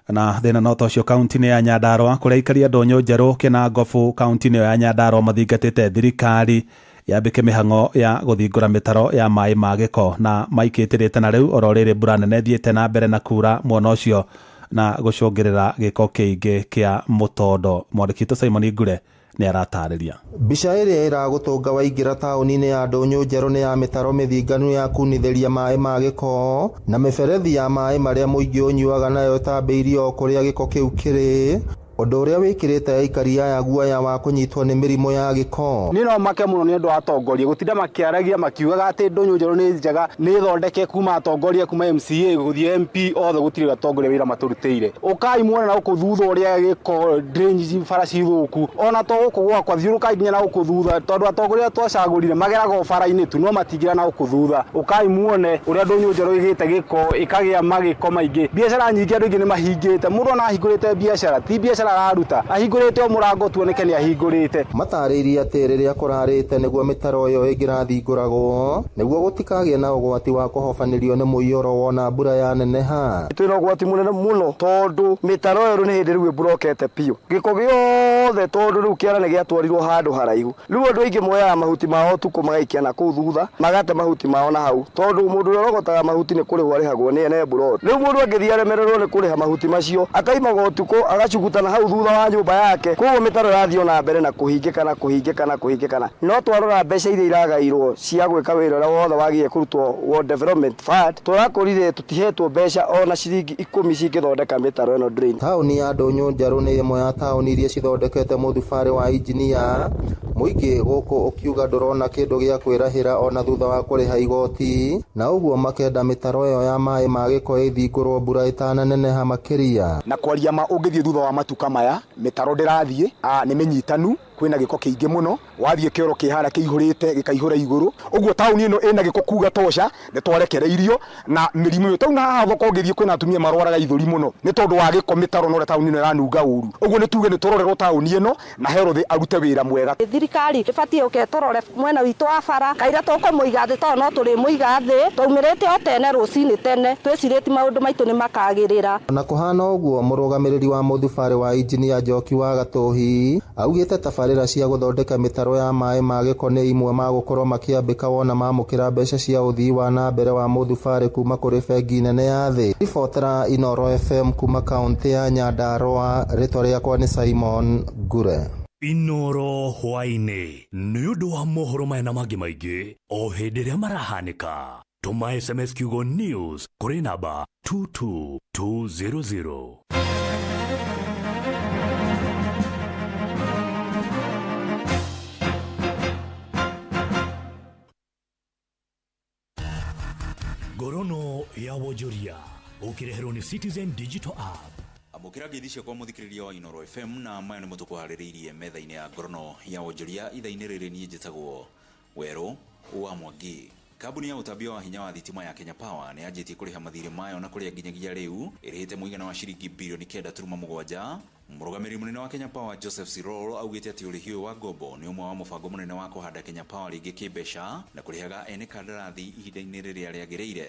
Na thĩna no ta ũcio kaunti-inĩ ya Nyandarua kũrĩa aikari a Ndũnyũ Njerũ Kĩnangobu kaunti-inĩ ĩyo ya Nyandarua mathingatĩte thirikari yambĩke mĩhang'o ya gũthingũra mĩtaro ya maĩ ma gĩko na maikĩtĩrĩte na rĩu oro rĩrĩ mbura nene ĩthiĩte na mbere na kura mwena ũcio na gũcũngĩrĩra gĩko kĩingĩ kĩa mũtondo. Mwandĩki witũ Simon Ngure nĩ aratarĩria. Mbica ĩrĩa ĩragũtũnga waingĩra taũni-inĩ ya Ndũnyũ Njerũ nĩ ya mĩtaro mĩthinganu ya kunithĩria maĩ ma gĩko na mĩberethi ya maĩ marĩa mũingĩ ũnyuaga nayo ĩtambĩirio o kũrĩa gĩko kĩu kĩrĩ, ũndũ ũrĩa wĩkĩrĩte aikari aya guoya wa kũnyitwo nĩ mĩrimũ ya gĩko. Niĩ no make mũno nĩ ũndũ wa atongoria gũtinda makĩaragia makiugaga atĩ Ndũnyũ Njerũ nĩ njega, nĩ thondeke kuma atongoria kuma MCA gũthiĩ MP othe gũtirĩ atongoria wĩra matũrutĩire. Ũkai muone na gũkũ thutha ũrĩa gĩko drainage bara cithũku, ona to gũkũ gwakwa thiũrũkai nginya na gũkũ thutha, tondũ atongoria twacagũrire mageraga o bara-inĩ tu no matingĩra na gũkũ thutha. Ũkai muone ũrĩa Ndũnyũ Njerũ ĩgĩte gĩko ĩkagĩa magĩko maingĩ, biacara nyingĩ andũ aingĩ nĩ mahingĩte, mũndũ ona ahingũrĩte biacara ti biacara araruta ahingũrĩte o mũrango tuoneke nĩ ahingũrĩte. Matarĩirie atĩ rĩrĩa kũrarĩte nĩguo mĩtaro ĩyo ĩngĩrathingũragwo nĩguo gũtikagĩe na ũgwati wa kũhobanĩrio nĩ mũiyũro wona mbura yaneneha. Twĩna ũgwati mũnene mũno tondũ mĩtaro ĩyo nĩ hĩndĩ rĩu ĩmburokete biũ, gĩko gĩothe tondũ rĩu kĩara nĩ gĩatwarirwo handũ haraihu. Rĩu andũ aingĩ moyaga mahuti mao ũtukũ magaikia na kũu thutha, magate mahuti mao na hau, tondũ mũndũ ũrĩa ũrogotaga mahuti nĩ kũrĩhwo arĩhagwo nĩ ene mburoti. Rĩu mũndũ angĩthiĩ aremererwo nĩ kũrĩha mahuti macio akaimaga ũtukũ agacuguta na hau thutha wa nyũmba yake, koguo mĩtaro ĩrathiĩ na mbere na kũhingĩka na kũhingĩka na kũhingĩkana. No twarora mbeca iria iragairwo cia gwĩka wĩra ũrĩa wothe wagĩrĩire kũrutwo World Development Fund, tũrakorire tũtihetwo mbeca ona ciringi 10 cingĩthondeka mĩtaro ĩno drain. Taũni ya Ndũnyũ Njerũ nĩ ĩmwe ya taũni iria cithondekete mũthubarĩ wa injinia mũingĩ gũkũ ũkiuga ndũrona kĩndũ gĩa kwĩrahĩra ona thutha wa kũrĩha igoti, na ũguo makenda mĩtaro ĩyo ya maĩ ma gĩko ĩthingũrwo mbura ĩtananeneha makĩria. Na kwaria ma ũngĩthiĩ thutha wa matuka maya mĩtaro ndĩrathiĩ nĩ mĩnyitanu, kwĩna gĩko kĩingĩ mũno, wathiĩ kĩoro kĩhara kĩihũrĩte gĩkaihũra igũrũ, ũguo taũni ĩno ĩna gĩko kuga tosha nĩ twarekereirio na mĩrimũ ĩyo. Taũni haha thoko ũngĩthiĩ kwĩna atumia marwaraga ithũri mũno nĩ tondũ wa gĩko mĩtaro na ũrĩa taũni ĩno ĩranunga ũru, ũguo nĩ tuge nĩ tũrorerwo taũni ĩno na Herothe arute wĩra mwega. Thirikari ĩbatiĩ ũke tũrore mwena witũ wa bara kaira tũkũmũiga thĩ tondũ no tũrĩmũiga thĩ, twaumĩrĩte o tene rũcinĩ tene twĩcirĩtie maũndũ maitũ nĩ makagĩrĩra. Ona kũhana ũguo, mũrũgamĩrĩri wa mũthubarĩ wa injinia Njoki wa Gatũhi augĩte tabarĩra cia gũthondeka mĩtaro ya maĩ ma gĩko nĩ imwe magũkorwo makĩambĩka wona mamũkĩra mbeca cia ũthii wa na mbere wa mũthubarĩ kuma kũrĩ bengi nene ya thĩ. Ribotera Inooro FM kuma kaũntĩ ya Nyandarua, rĩtwa rĩakwa nĩ Simon Ngure. Inooro hwaĩ-inĩ nĩ ũndũ wa mohoro maya na mangĩ maingĩ o hĩndĩ ĩrĩa marahanĩka. Tũma SMS kiugo news kũrĩ namba 22200. Ngorono ya wonjoria ũkĩreherwo nĩ Citizen Digital App. Amũkĩra ngeithi ciakwa mũthikĩrĩria wa Inooro FM na maya nĩmo tũkũharĩrĩirie metha-inĩ ya ngorono ya wonjoria ithaa-inĩ rĩrĩ. Niĩ njĩtagwo Werũ wa Mwangi. Kambuni ya ũtambia wa hinya wa thitima ya Kenya Power nĩ yanjĩtie kũrĩha mathirĩ mayo na kũrĩa nginyagia rĩu ĩrĩhĩte mũigana wa ciringi bilioni 9.7. Mũrũgamĩrĩri mũnene wa Kenya Power Joseph Sirol augĩte atĩ ũrĩhi ũyũ wa ngombo nĩ ũmwe wa mũbango mũnene wa kũhanda Kenya Power rĩngĩ kĩmbeca na kũrĩhaga ene kandarathi ihinda-inĩ rĩrĩa rĩagĩrĩire.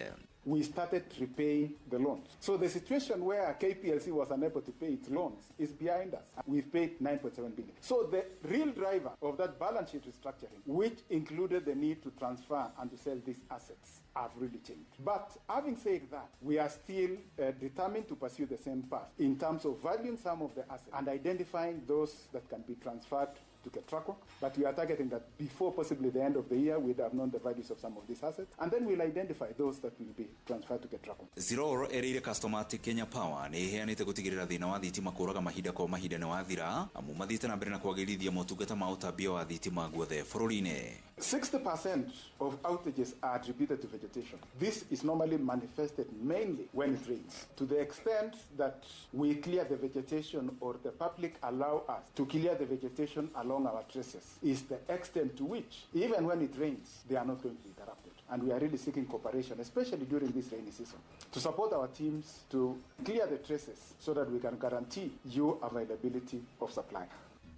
We started repaying the loans. So the situation where KPLC was unable to pay its loans is behind us. We've paid 9.7 billion. So the real driver of that balance sheet restructuring, which included the need to transfer and to sell these assets, have really changed. But having said that, we are still determined to pursue the same path in terms of valuing some of the assets and identifying those that can be transferred to Ketraco. But we are targeting that before possibly the end of the year, we'd have known the values of some of these assets. And then we'll identify those that will be transferred to Ketraco. Ziror ĩrĩire customer atĩ Kenya Power nĩ ĩheanĩte gũtigĩrĩra thĩna wa thitima kũraga mahinda kwa mahinda nĩ wathira, amu mathiĩte na mbere na kwagĩrithia motungata ma ũtambia wa thitima guothe bũrũri-inĩ. 60% of outages are attributed to vegetation. This is normally manifested mainly when it rains. To the extent that we clear the vegetation or the public allow us to clear the vegetation along our traces is the extent to which, even when it rains, they are not going to be interrupted. And we are really seeking cooperation, especially during this rainy season, to support our teams to clear the traces so that we can guarantee you availability of supply.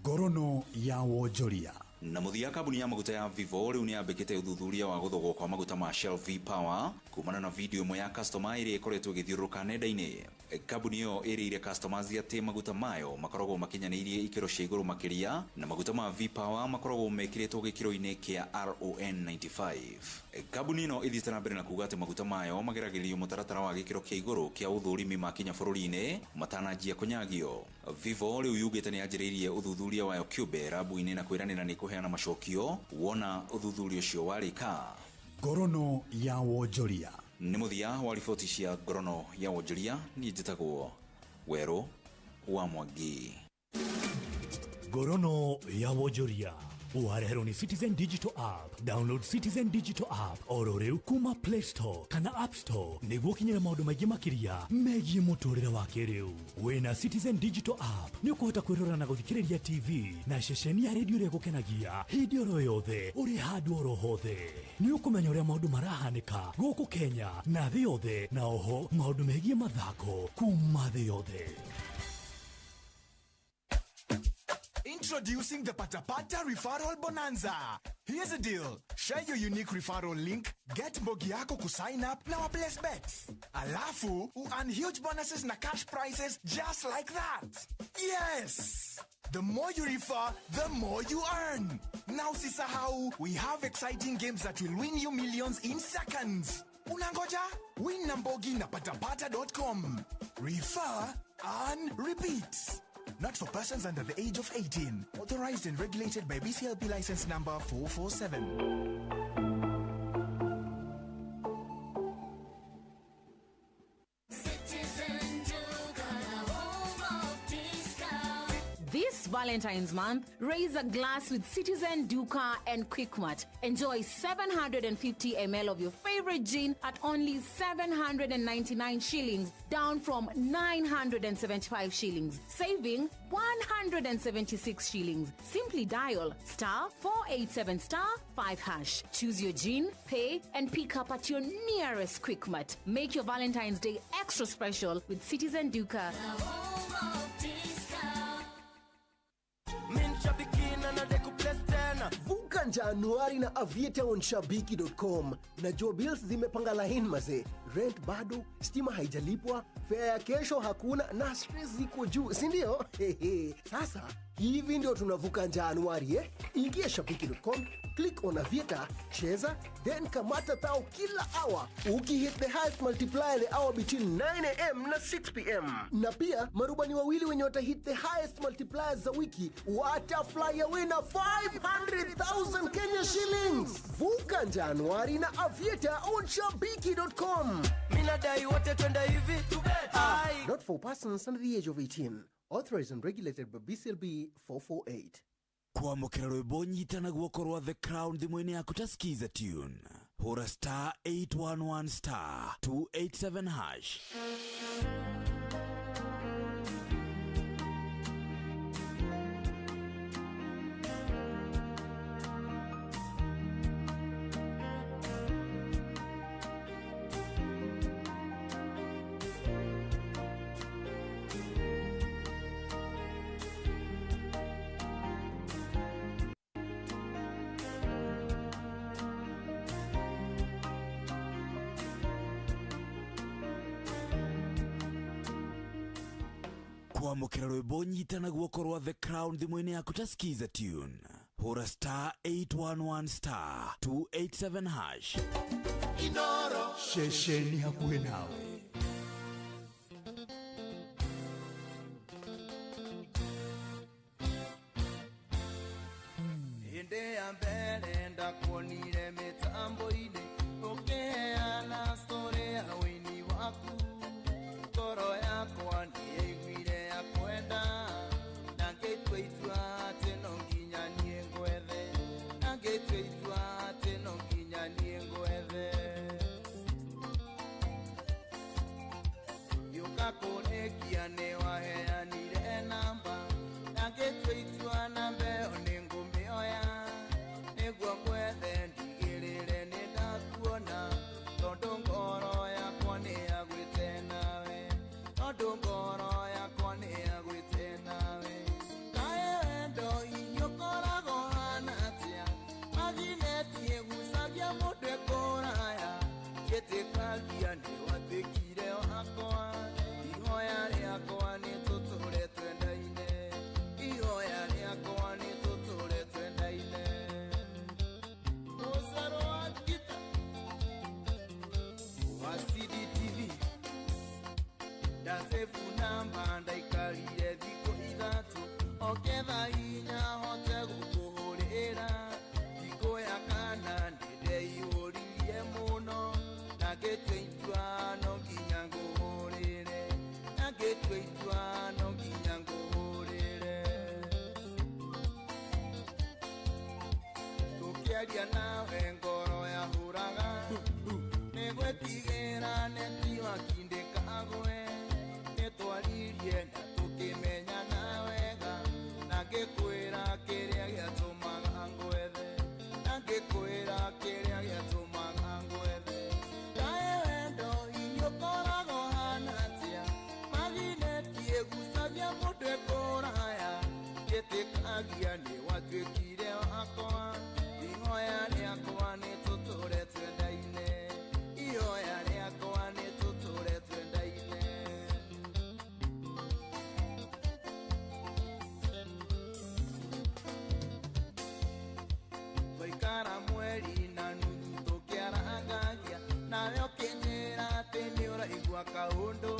Ngorono ya wonjoria. Na mũthia, kambuni ya maguta ya Vivo rĩu nĩ yambĩkĩte ũthuthuria wa gũthogwo kwa maguta ma Shell V Power kumana na video ĩmwe ya customer ĩrĩa ĩkoretwo ĩgĩthiũrũrũka nenda-inĩ. Kambuni ĩyo ĩrĩire customers atĩ maguta mayo makoragwo makinyanĩirie ikĩro cia igũrũ makĩria, na maguta ma V Power makoragwo mekĩrĩtwo gĩkĩro-inĩ kĩa RON 95. Kambuni ĩno ĩthiĩte na mbere na kuga atĩ maguta mayo mageragĩrio mũtaratara wa gĩkĩro kĩa igũrũ kĩa ũthũrimi makinya bũrũri-inĩ matananjia kũnyagio. Vivo rĩu yugĩte nĩ yanjĩrĩirie ũthuthuria wayo kĩũmbe rabu-inĩ na kwĩranĩra nĩ kũheana macokio wona ũthuthuria ũcio warĩka. Ngorono ya wonjoria. Nĩ mũthia wa riboti cia Ngorono ya wonjoria. Niĩ njĩtagwo Werũ wa Mwangi. Ngorono ya wonjoria wareherwo nĩ Citizen Digital App. Download Citizen Digital App oro rĩu kuma Play Store kana App Store nĩguo ũkinyĩre maũndũ maingĩ makĩria megiĩ mũtũrĩre wa kĩrĩu. Wĩna Citizen Digital App nĩ ũkũhota kwĩrora na gũthikĩrĩria TV na ceceni ya redio ĩrĩa ĩgũkenagia hĩndĩ oro yothe ũrĩ handũ oro hothe. Nĩ ũkũmenya ũrĩa maũndũ marahanĩka gũkũ Kenya na thĩ yothe, na oho maũndũ megiĩ mathako kuma thĩ yothe. Introducing the Patapata Referral Bonanza. Here's a deal. Share your unique referral link, get mbogi yako kusign up na wa place bets. Alafu, earn huge bonuses na cash prizes just like that. Yes! The more you refer, the more you earn. Now usisahau, we have exciting games that will win you millions in seconds. Unangoja? Win na mbogi na patapata.com. Refer, earn, repeat. Not for persons under the age of 18. Authorized and regulated by BCLP license number 447. This Valentine's month, raise a glass with Citizen Duka and Quickmart. Enjoy 750 ml of your favorite gin at only 799 shillings, down from 975 shillings, saving 176 shillings. Simply dial *487 *5#. Choose your gin, pay, and pick up at your nearest Quickmart. Make your Valentine's Day extra special with Citizen Duka. Vuka Januari na Aviator on shabiki.com. Najua bills zimepanga line maze, rent bado, stima haijalipwa, fare ya kesho hakuna na stress ziko juu, si ndio? Sasa hivi ndio tunavuka Januari eh? Ingia shabiki.com, click on Aviator, cheza, then kamata tao kila hour. Ukihit the highest multiplier the hour between 9 am na 6 pm. Na pia marubani wawili wenye watahit the highest multipliers za wiki wata fly away na 500,000 Kenya shillings. Vuka Januari na Aviator on shabiki.com. Minadai wote twende hivi. Ai. Not for persons under the age of 18. Authorized and regulated by BCLB 448. Kwamũkĩra rwĩmbo nyita guoko rwa The Crown thimũ-inĩ yaku ta skiza tune, hũra *811 *287#. Kwamũkĩra rwĩmbo nyita na guoko rwa The Crown thimũ-inĩ yaku ta skiza tune, hũra *811 *287#. Inoro. Ceceni hakuhĩ nawe. Ngĩũka kũrĩkia nĩ waheanire namba na ngĩtua itua namba ĩyo nĩ ngũmĩoya nĩguo ngwethe ndigĩrĩre nĩ ndakuona tondũ ngoro yakwa nĩ yagwĩte nawe tondũ ngoro yakwa nĩ yagwĩte nawe kaĩ wendo hihi ũkoragwo hana atĩa magineti ĩgucagia mũndũ ĩkũraya gĩtĩkagia nĩ watuĩkire wakwa ihoya rĩakwa nĩ tũtũre twendaine ihoya rĩakwa nĩ tũtũre twendaine Mũcoro wa ngita wa CDTV ndacebu namba ndaikarire thikũ ithatũ oketha hinya hote gũkũhũrĩra thikũ ya kana nĩndeihũririe mũno na ngĩtua itua no nginya ngũhũrĩre na ngĩtua itua no nginya ngũhũrĩre tũkĩaria nawe ngoro yahũraga nĩgwetigĩra netiwaki ndĩkagwe nĩtwaririe na tũkĩmenyana wega na ngĩkwĩra kĩrĩa gĩatũmaga ngwethe na ngĩkwĩra kĩrĩa gĩatũmaga ngwethe kaĩ wendo hihi ũkoragwo hana atĩa magineti ĩgucagia mũndũ ĩkũraya gĩtĩkagia nĩ watuĩkire wakwa ihoya rĩakwa nĩ tũtũre twendaine ihoya rĩakwa nĩ tũtũre twendaine twaikara mweri na nuthu tũkĩarangagia nawe ũkĩnjĩra atĩ nĩ ũraigua kaũndũ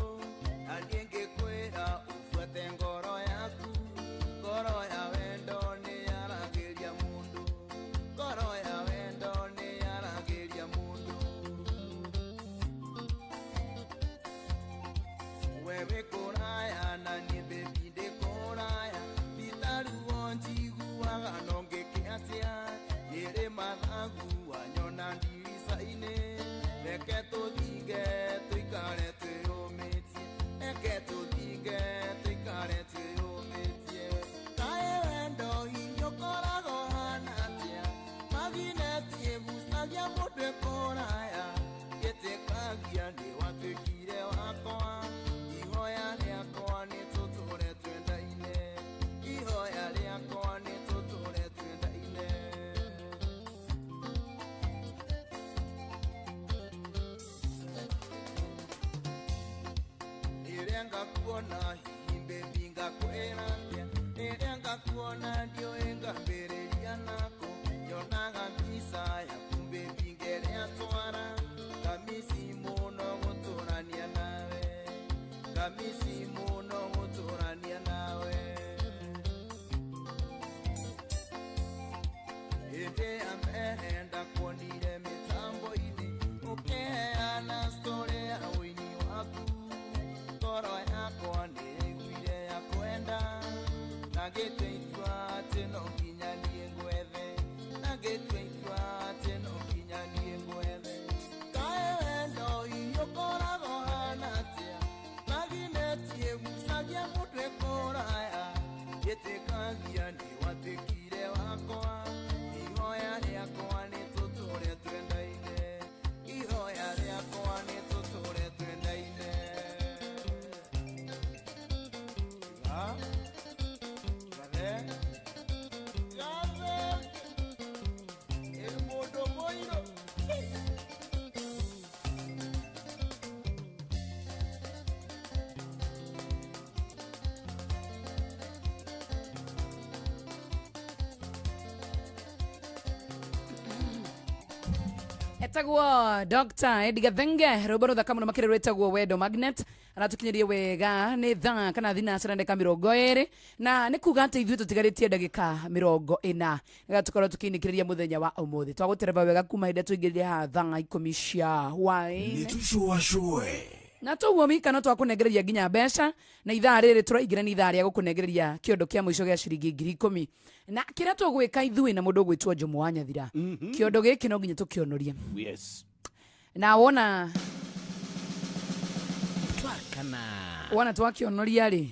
na niĩ ngĩkwĩra ũbuate ngoro yaku ngoro ya wendo nĩ yaragĩria mũndũ ngoro ya wendo nĩ yaragĩria mũndũ we wĩ kũraya na niĩ baby ndĩ kũraya titaruo njiguaga no ngĩke atĩa ĩrĩ mathagu wanyona ndirica-inĩ reke tũthinge tũikare twĩyũmĩtie reke tũthinge tũikare twĩyũmĩtie kaĩ wendo hihi ũkoragwo hana atĩa magineti ĩgucagia mũndũ ĩkũraya gĩtĩkagia nĩ watuĩkire wakwa ihoya rĩakwa nĩ tũtũre twendaine ihoya rĩakwa nĩ tũtũre twendaine rĩrĩa ngakuona hihi baby ngakwĩra atĩa rĩrĩa ngakuona ndiũĩ ngambĩrĩria nako nyonaga mbica yaku baby ngeria twara ngamisi mũno gũtũrania nawe ngamisi mũno gũtũrania nawe hĩndĩ ya mbere ndakuonire mĩtambo-inĩ ũkĩheana story ya ũini waku ngoro yakwa nĩ yaiguire ya kwenda na ngĩtua itua atĩ no nginya niĩ ngwethe na ngĩtua itua atĩ no nginya niĩ ngwethe kaĩ wendo hihi ũkoragwo hana atĩa magineti ĩgucagia mũndũ ĩkũraya gĩtĩkagia nĩ watuĩkire wakwa ihoya rĩakwa nĩ tũtũre twendaine ihoya rĩakwa nĩ tũtũre twendaine Ga, gathe, gathe, ĩ mũndũ mũirũ. Etagwo Dr. Eddie Gathenge rwimbo ruthaka muno makĩria rwĩtagwo Wendo Magnet aratukinyirie wega nĩ thaa kana thinacara ndagĩka mĩrongo ĩrĩ na nĩ kuga atĩ ithuĩ tũtigarĩtie ndagĩka mĩrongo ĩna nĩgetha tũkorwo tũkĩinĩkĩrĩria mũthenya wa ũmũthĩ twagũtereba wega kuma hĩndĩ ĩrĩa tũingĩrire haha thaa ikũmi cia hwaĩ Nĩtũcũacũe. Na toguo mika no twakũnengereria nginya mbeca na ithaa rĩrĩ tũraingĩra nĩ ithaa rĩa gũkũnengereria kĩondo kĩa mũico gĩa ciringi 10,000 na kĩrĩa tũgwĩka ithuĩ na mũndũ ũgwĩtwo Njomo wa Nyathira kĩondo gĩkĩ no nginya tũkĩonorie Yes. Na wona Clark Kana Wona twakĩonoria rĩ,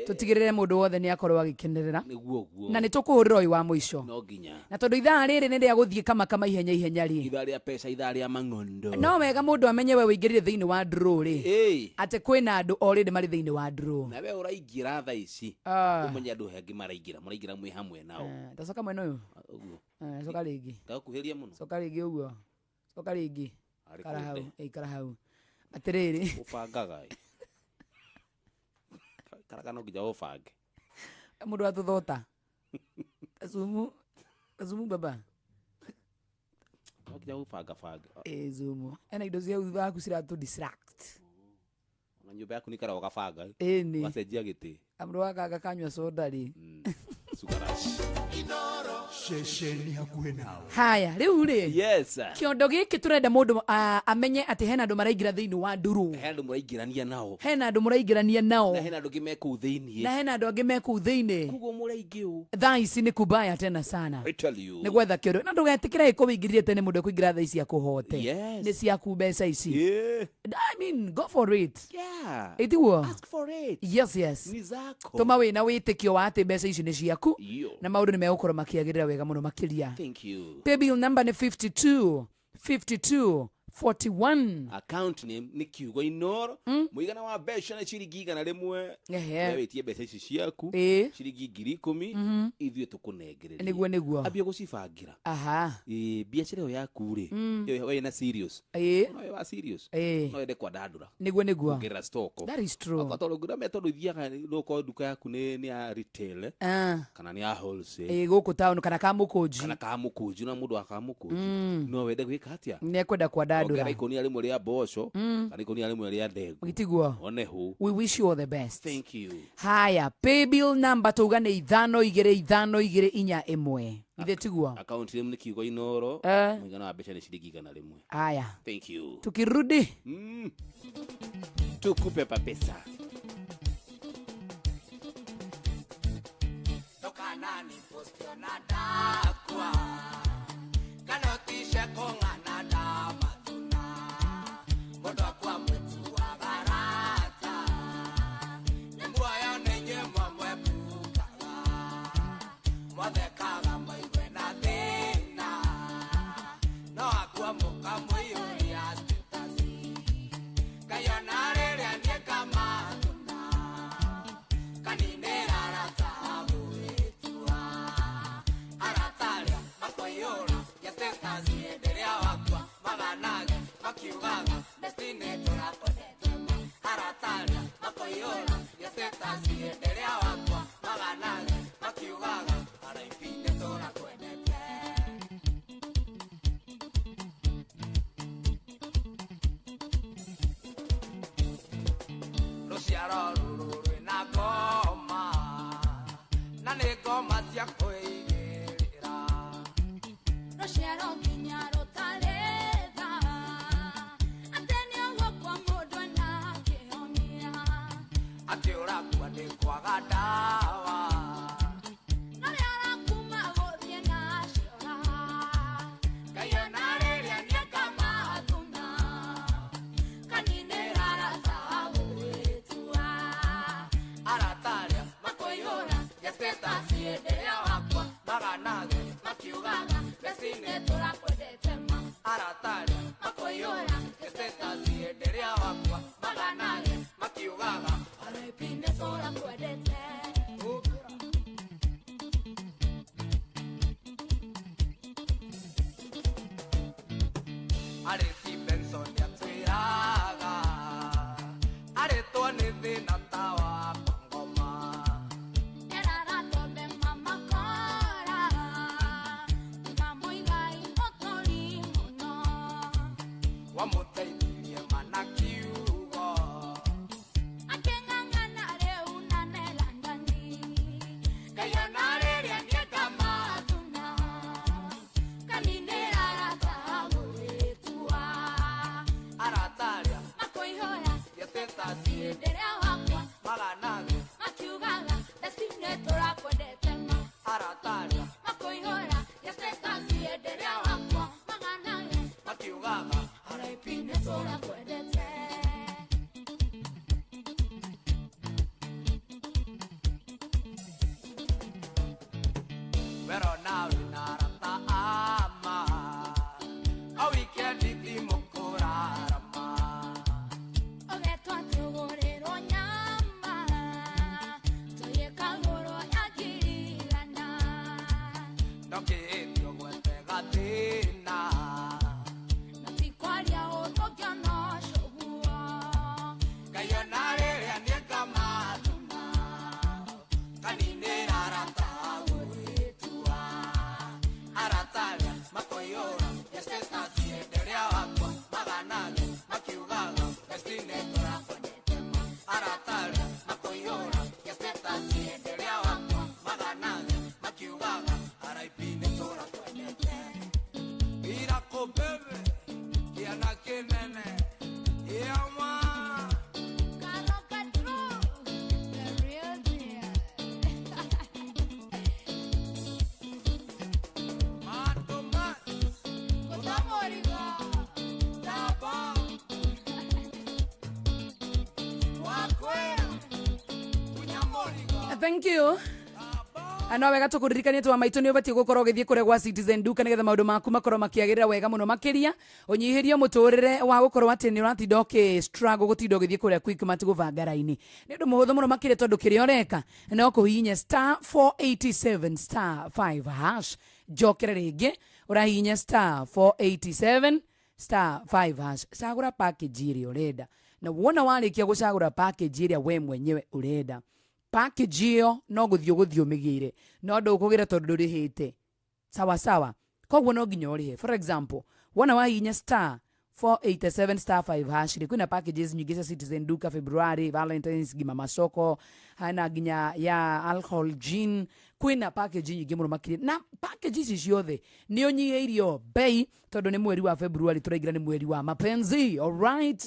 tũtigĩrĩre mũndũ wothe nĩ akorwo agĩkenerera. Nĩguo guo. Na nĩ tũkũhũrĩra ũyũ wa mũico. No nginya. Na tondũ ithaa rĩrĩ nĩ rĩa gũthiĩ kamakama ihenya ihenya rĩ, ithaa rĩa pesa, ithaa rĩa mang'ondo. No wega mũndũ amenye we wĩingĩrire thĩinĩ wa draw rĩ, Ĩĩ. atĩ kwĩna andũ already marĩ thĩinĩ wa draw. Na we ũraingĩra thaa ici, Ah. ũmenye andũ angĩ maraingĩra, mũraingĩra mwĩ hamwe nao. Tacoka mwena ũyũ. Ũguo. Eh, coka rĩngĩ. Ndakuhĩria mũno. Coka rĩngĩ ũguo. Coka rĩngĩ. Arĩ Ikara hau, kũnde. eh, ikara hau. Atĩrĩrĩ. Ũbangaga ĩ. Karaga no nginya ũbange. Mũndũ atũthota. Zumu. Zumu baba. No nginya ũbangabange. Eh, zumu. Ena indo cia waku ciratũ distract. Ona nyũmba yaku nĩ ikaraga ũgabanga. Ĩni. Ũgacenjia gĩtĩ. Mũndũ wakanga kanyua soda rĩ. Sukarash. Ceceni hakuhĩ nawe. Haya, rĩu rĩ. Yes. Kĩondo gĩkĩ tũrenda mũndũ amenye atĩ hena andũ maraingĩra thĩinĩ wa nduru. He andũ mũraingĩrania nao. Hena andũ mũraingĩrania nao. Na hena andũ angĩ me kũu thĩiniĩ. Na hena andũ angĩ me kũu thĩinĩ. Koguo mũraingĩ ũ. Thaa ici nĩ kubaya tena sana. I tell you. Nĩ gwetha kĩondo. Na ndũgetĩkĩre ĩko wĩingĩrire tene mũndũ ekũingĩra thaa ici akũhote. Yes. Nĩ ciaku mbeca ici. Yeah. I mean, go for it. Yeah. Ĩtiguo? Ask for it. Yes, yes. Ni zako. Tũma wĩna wĩtĩkio wa atĩ mbeca ici nĩ ciaku. Iyo. Na maũndũ nĩ megũkorwo makĩagĩrĩra wega mũno makĩria. Thank you. Paybill number nĩ 52 52 41. Account name nĩ kiugo Inoro. Mũigana wa mbeca nĩ ciringi 100. Ehe. We wĩtie mbeca ici ciaku. Ĩĩ. Ciringi 10,000. Ithuĩ tũkũnengererie. Nĩguo, nĩguo. Ambia gũcibangĩra. Aha. Ĩĩ, biacara ĩyo yaku rĩ. Ĩyo we na serious. Ĩĩ. No we wa serious. Ĩĩ. No wende kwandandũra. Nĩguo, nĩguo. Kuongerera stock. That is true. Okorwo tondũ ngĩramenya tondũ ithiaga no ũkorwo nduka yaku nĩ ya retail. Ah. Kana nĩ ya wholesale. Ĩĩ, gũkũ town kana kamũkũnji. Kana kamũkũnji na mũndũ wa kamũkũnji. No wende gwĩka atĩa? Nĩ ekwenda kwandandũra. Ongera ikũnia rĩmwe rĩa mboco kana ikũnia rĩmwe rĩa ndengũ. Gĩtiguo? One hũ. We wish you all the best. Thank you. Haya, paybill number tuga nĩ 5 2 5 2 4 1. Ithe tiguo? Account name nĩ kiugo Inoro. Eh. Mũigana wa mbeca nĩ ciringi 100. Haya. Thank you. Tukirudi. Tukupe papesa. Ndokanani postio na ndakwa kana ũtice kũng'ana ndamathuna mũndũ akwa mwĩtuaga arata nĩ muoyo nĩ inyuĩ mwamwepukaga mwathekaga maigue na thĩna no akua mũkamũiyũria status Ngai ona rĩrĩa niĩ ngamathuna kaninĩra arata agũgĩtua arata arĩa makoiyũra ya status hĩndĩ ĩrĩa wakua maganage makiugaga destiny tũrakwendete ma arata arĩa makoiyũra ya status hĩndĩ ĩrĩa wakua maganage makiugaga RIP nĩ tũrakwendete. Rũciaro rũrũ rwĩna ngoma na nĩ ngoma cia kwĩigĩrĩra. Rũciaro nginya rũtarĩ tha atĩ nĩ ũguo kwa mũndũ ena kĩhonia. Atĩ ũrakua nĩ kwaga ndawa. No rĩa arakuma gũthiĩ naciora. Ngai ona rĩrĩa niĩ ngamathuna kaninĩra arata agũgĩtua. Arata arĩa makoiyũra ya status hĩndĩ ĩrĩa wakua maganage makiugaga destiny tũrakwendete ma. Arata arĩa makoiyũra ya status hĩndĩ ĩrĩa wakua maganage makiugaga RIP nĩ tũrakwendete. Arĩci Benson nĩatwĩraga arĩtwo nĩ thĩna ta wa ngoma. Eraratombe mamakora Kamũigai mũtũri mũno. Wamũteithirie mana kiugo. Akĩng'ang'ana rĩu na nĩ Londoni. Ngai ona rĩrĩa niĩ ngamathuna kaninĩra arata agũgĩtua. Arata arĩa makoihũra ya status hĩndĩ ĩrĩa wakua maganage makiugaga destiny tũrakwendete ma. Arata arĩa makoihũra ya status hĩndĩ ĩrĩa wakua maganage makiugaga RIP nĩ tũrakwendete. Ngeyona rĩrĩa nĩngamatũma kaninĩra arata gũgĩtua arata arĩa makoiyũra ya status enderea wakwa maganage makiugaga bestine tũrakonetema arata arĩa makoiyũra ya status enderea wakwa maganage makiugaga RIP nĩ tũrakwendete irako bebe kĩana kĩnene yama. Thank you. No wega tũkũririkanie twa maitũ nĩ ũbatiĩ gũkorwo ũgĩthiĩ kũrĩa gwa Citizen Duka nĩgetha maũndũ maku makorwo makĩagĩrĩra wega mũno makĩria ũnyihĩrie mũtũrĩre wa gũkorwo atĩ nĩ ũratinda ũkĩ struggle gũtinda ũgĩthiĩ kũrĩa Quickmart gũbanga raini. Nĩ ũndũ mũhũthũ mũno makĩria tondũ kĩrĩa ũreka no kũhihinya star 487 star 5 hash. Njokere rĩngĩ, ũrahihinya star 487 star 5 hash. Cagũra package ĩrĩa ũrenda, na wona warĩkia gũcagũra package ĩrĩa we mwenyewe ũrenda, package ĩyo no gũthiĩ ũgũthiĩ ũmĩgĩre, no ndũkũgĩra tondũ ndũrĩhĩte. Sawa sawa, koguo no nginya ũrĩhe. For example, wona wahihinya star 487 star 5 hash rĩ, kwĩna packages nyingĩ cia Citizen Duka, February, Valentines, ngima masoko, hana nginya ya alcohol gin, kwĩna package nyingĩ mũno makĩria, na package ici ciothe nĩ ũnyihĩirio bei tondũ nĩ mweri wa February tũraingĩra, nĩ mweri wa mapenzi. Alright,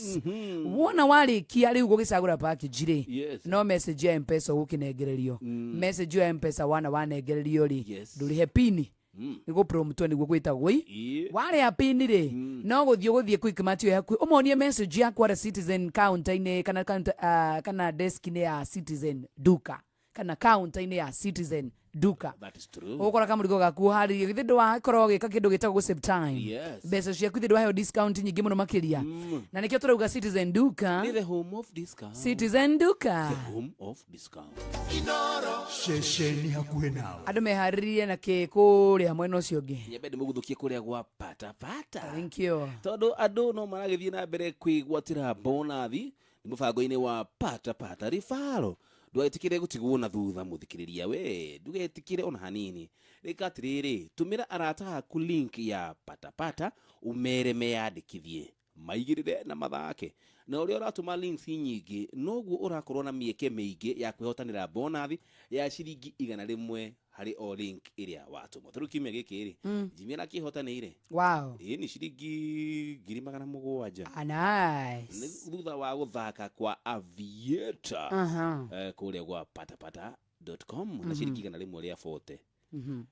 wona warĩkia rĩu gũgĩcagũra package rĩ, no message ya Mpesa ũgũkĩnengererio. Message ya Mpesa wana wanengererio rĩ, ndũrĩhe pini nĩ gũpromptwo nĩguo gwĩtagwo ĩ warĩa pini rĩ, no gũthiĩ ũgũthiĩ Quickmart ĩyo hakuhĩ ũmonie message yaku ara Citizen counter-inĩ kana counter, kana desk-inĩ ya Citizen Duka kana counter-inĩ ya Citizen Duka. That is true. Ũgũkora kamũrigo gaku ũharĩrie, githĩ ndwakorwo ũgĩka kĩndũ gĩtagwo gũ save time? Yes. Mbeca ciaku ithe ndwaheo discount nyingĩ mũno makĩria, na nĩkĩo tũrauga Citizen Duka Nĩ the home of discount. Citizen Duka, The home of discount. Ceceni hakuhĩ nawe. Andũ meharĩrie na kĩ kũrĩa mwena ũcio ũngĩ. Nyambe ndĩmũguthũkie kũrĩa gwa patapata. Thank you. Tondũ andũ no maragĩthiĩ na mbere kwĩgwatĩra bonathi nĩ mũbango-inĩ wa patapata ribaro. Ndũgetĩkĩre gũtigwo na thutha, mũthikĩrĩria we, ndũgetĩkĩre ona hanini. Rĩka atĩrĩrĩ, tũmĩra arata aku link ya patapata ũmere meyandĩkithie, maigĩrĩre na mathake, na ũrĩa ũratũma links nyingĩ noguo ũrakorwo na mĩeke mĩingĩ ya kwĩhotanĩra bonathi ya ciringi 100 harĩ o link ĩrĩa watũma. Tarĩu kiumia gĩkĩ rĩ, Jimmy arakĩhotanĩire. Ĩĩ nĩ ciringi 700,000. Ah, nice. Nĩ thutha wa gũthaka kwa Aviator kũrĩa gwa patapata.com na ciringi 140.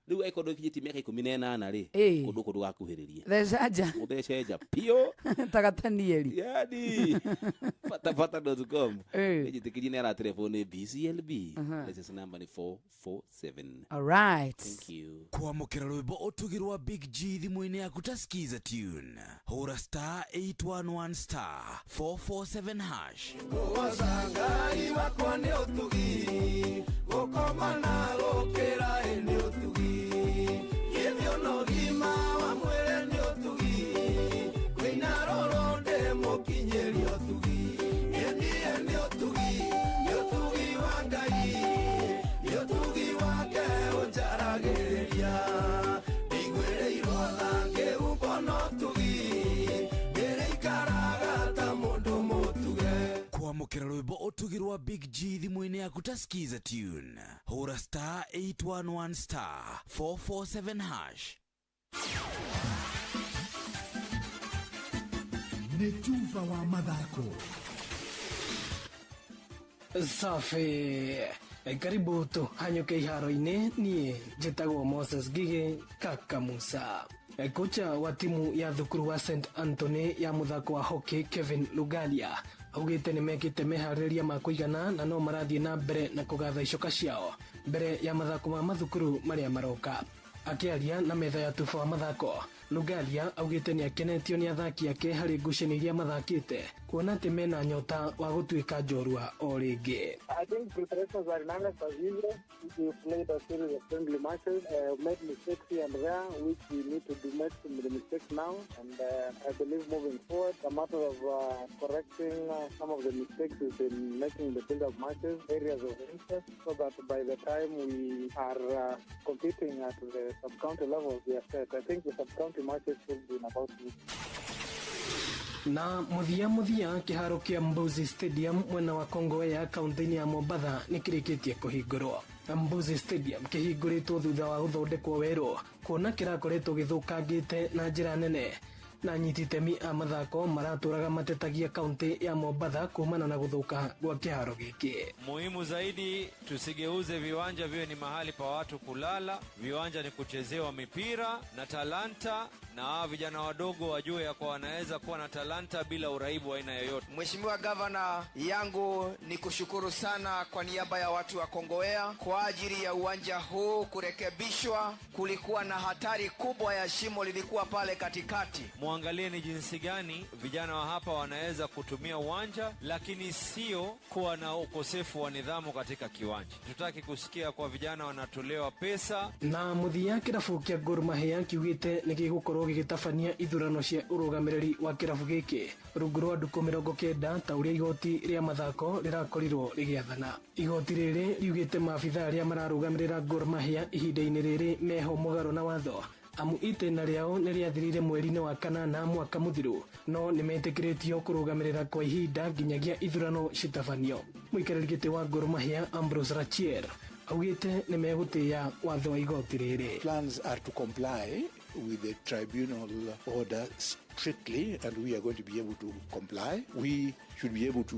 Rĩu angĩkorwo ndũkinyĩtie mĩaka 18 rĩ, kũndũ kũndũ gakuhĩrĩria Theca nja. Ũthece nja piũ. Tagatanieri. Yani patapata.com nĩnjĩtĩkĩrie nĩ araterefo nĩ BCLB. License number nĩ 447. Alright. Thank you. Kwamũkĩra rwĩmbo ũtugirwa Big G thimũ-inĩ yaku ta skiza tune, hũra star 811 star 447 hash. Kugoca Ngai wakwa nĩ ũtugi, gũkoma na gũkĩra ĩ nĩ ũtugi, gĩthiĩ ona ũgima wa mwĩrĩ nĩ ũtugi, kwĩna rũrũ ndĩmũkinyĩrie ũtugi, ĩthiĩ nĩ ũtugi, nĩ ũtugi wa Ngai, nĩ ũtugi wake ũnjaragĩrĩria, ndiguĩrĩirwo tha ngĩhumbwo na ũtugi, ndĩrĩikaraga ta mũndũ mũtuge. Kwamũkĩra rwĩmbo ũtugirwa Big G thimũ-inĩ yaku ta skiza tune, hũra star 811 star 447 hash. Nĩ tuba wa mathako. Safi. Karibu tuhanyuke iharo-inĩ. Niĩ njĩtagwo Moses Ngigĩ Kaka Musa. Kocha wa timu ya thukuru wa St Anthony ya mũthako wa hockey Kevin Lugalia augĩte nĩ mekĩte meharĩrĩria ma kũigana na no marathiĩ na mbere na kũgatha icoka ciao mbere ya mathako ma mathukuru marĩa maroka. Akĩaria na metha ya tuba wa mathako, Lugalia augĩte nĩ akenetio nĩ athaki ake harĩ ngucanio iria mathakĩte kuona atĩ mena nyota wa gũtuĩka njorua o rĩngĩ. I think preparations are in earnest as usual. We played a series of friendly matches, made mistakes here and there, which we need to do make some the mistakes now. And I believe moving forward, a matter of correcting some of the mistakes we've been making in the build-up matches, areas of interest, so that by the time we are competing at the sub-county level, we are set. I think the sub-county matches will be in about 2 weeks. Na muthia muthia kiharo kia Mbuzi Stadium mwena wa Kongowea kaunti-inĩ ya Mombatha nĩ kĩrĩkĩtie kũhingũrwo. Mbuzi Stadium kĩhingũrĩtwo thutha wa gũthondekwo werũ kuona kĩrakoretwo gĩthũkangĩte na njĩra nene na anyiti itemi a mathako maratũraga matetagia kaunti ya Mombatha kumana na gũthũka gwa kĩharo gĩkĩ. Muhimu zaidi tusigeuze viwanja viwe ni mahali pa watu kulala. Viwanja ni kuchezewa mipira na talanta, na hawa vijana wadogo wajue ya kwa wanaweza kuwa na talanta bila uraibu wa aina yoyote. Mheshimiwa Gavana, yangu ni kushukuru sana kwa niaba ya watu wa Kongowea kwa ajili ya uwanja huu kurekebishwa. Kulikuwa na hatari kubwa ya shimo lilikuwa pale katikati. Muangalie ni jinsi gani vijana wa hapa wanaweza kutumia uwanja, lakini sio kuwa na ukosefu wa nidhamu katika kiwanja. Tutaki kusikia kwa vijana wanatolewa pesa. Na muthia kirabu kia Gor Mahia kiugite nĩ gĩgũkorwo gĩgĩtabania ithurano cia ũrũgamĩrĩri wa kĩrabu gĩkĩ rungu rwa ndukũ 90 ta ũrĩa igoti rĩa mathako rĩrakorirwo rĩgĩathana. Igoti rĩrĩ riugĩte maabitha arĩa mararũgamĩrĩra Gor Mahia ihinda-inĩ rĩrĩ meho mũgarũ na watho amu itĩna rĩao nĩ rĩathirire mweri-inĩ wa kanana mwaka mũthiru no nĩ metĩkĩrĩtio kũrũgamĩrĩra kwa ihinda nginyagia ithurano citabanio. Mũikarĩri gĩtĩ wa Gor Mahia Ambrose Rachier augĩte nĩ megũtĩĩa watho wa igoti rĩrĩ. Plans are to comply with the tribunal order strictly, and we are going to be able to comply. We should be able to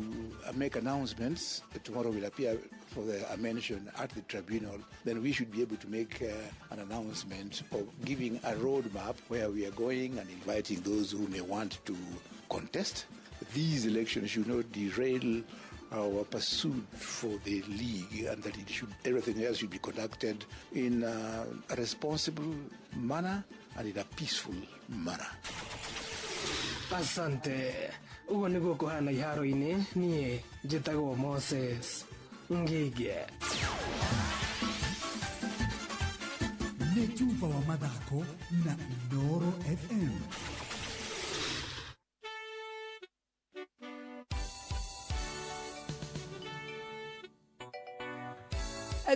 make announcements. Tomorrow will appear for the mention at the tribunal. Then we should be able to make an announcement of giving a roadmap where we are going and inviting those who may want to contest. These elections should not derail our pursuit for the league, and that everything else should be conducted in a responsible manner and in a peaceful manner. Asante. Uguo niguo kũhana iharo-inĩ. Niĩ njĩtagwo Moses Ngige. Nĩ tuba wa mathako na Inooro FM.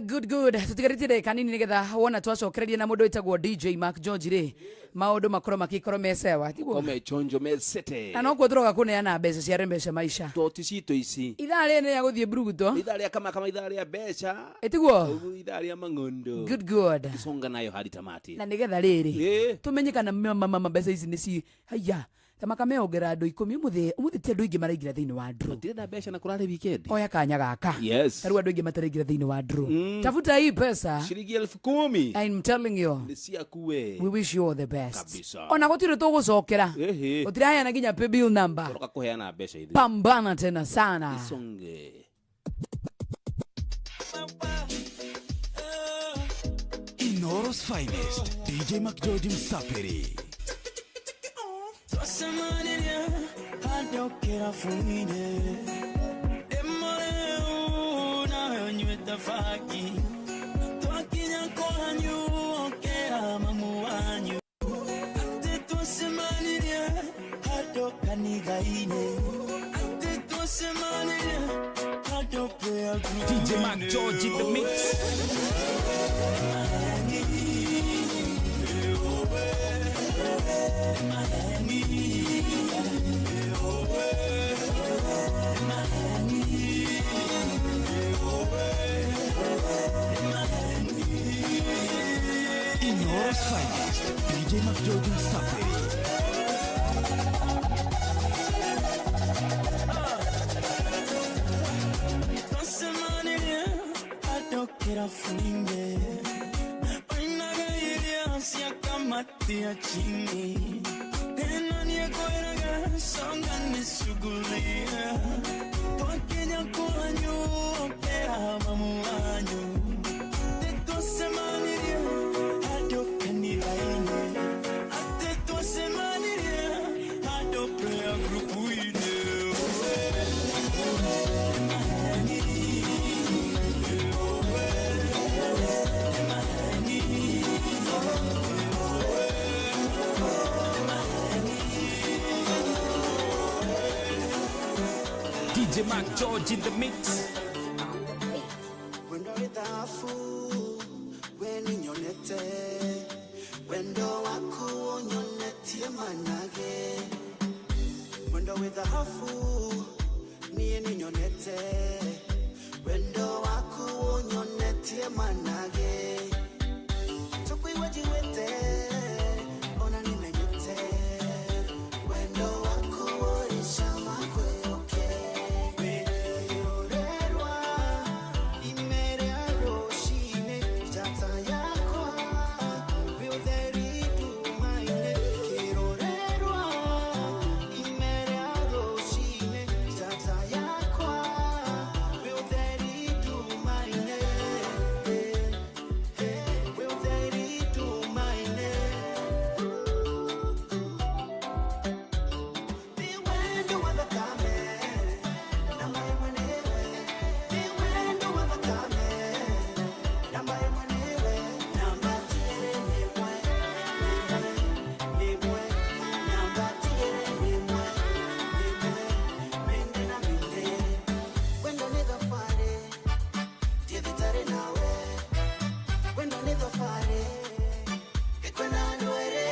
Good good tutigarĩtie ndagĩka nini nĩgetha wona twacokereria na mũndũ wĩtagwo DJ Mark George rĩ maũndũ makorwo makĩkorwo mesewa tiguo kome chonjo mesete na nokuo tũroka kũneana mbeca cia rembeca maisha toti citũ ici ithaa rĩrĩ nĩ rĩa gũthiĩ bruguto ithaa rĩa kama kama ithaa rĩa mbeca ĩtiguo ithaa rĩa mang'ondo good good kisonga nayo hadi tamati na nĩgetha rĩrĩ tũmenye kana mama mbeca ici nĩ ci haya tamakameongera andũ 10 umuthi ti andũ aingĩ maraingĩra thĩinĩ wa draw ndirenda mbeca na kũrarĩ weekend oya kanya gaka yes tarĩu andũ aingĩ mataraingĩra thĩinĩ wa draw tafuta hii pesa shilingi 10,000 I'm telling you nĩ ciaku we we wish you all the best kabisa ona gũtirĩ tũgũcokera gũtiraheana nginya pay bill number tũroka kũheana mbeca ithuĩ pambana tena sana isonge. Inooro's finest DJ McGeorge Msapiri. Twasemanirie handũ kĩrabu-inĩ Ndĩmũrĩu nawe ũnyuĩte bangi Twakinya kwanyu ũkĩra mamu wanyu Atĩ twacemanirie handũ kanitha-inĩ Atĩ twacemanirie handũ prayer group DJ McGeorge in the mix. Inooro's finest DJ McGeorge Msapiri. Twacemanirie handũ kĩrabu-inĩ Oinaga irio cia kamatia chini Tena nĩekwĩraga songa nĩcugulie Twakinya kwanyu ũkĩra mamu wanyu Atĩ twacemanirie handũ kanitha-inĩ Atĩ Mark George in the mix. Wendo wĩ thahabu, we nĩnyonete. Wendo waku ũnyonetie manage. Wendo wĩ thahabu, niĩ nĩnyonete. Wendo waku ũnyonetie manage. Tũkũigua njiguĩte, ona nĩmenyete. Wendo waku ũrĩ cama kwĩũke. Wĩrorerwa, imere rũciinĩ, njata yakwa, wĩ ũtheri nduma-inĩ. Kĩrorerwa, imere rũciinĩ, njata yakwa, wĩ ũtheri nduma-inĩ. Wĩ ũtheri nduma-inĩ. Ni wendo wa thakame, na maĩ mwenyewe. Ni wendo wa thakame, na maĩ mwenyewe. Namba tigĩrĩ nĩmwe, nĩmwe, nĩmwe. Namba tigĩrĩ nĩmwe, nĩmwe. Mende na mende. Wendo nĩ thabarĩ, thiĩ thitarĩ nawe. Wendo nĩ thabarĩ, ĩkwenda andũ erĩ.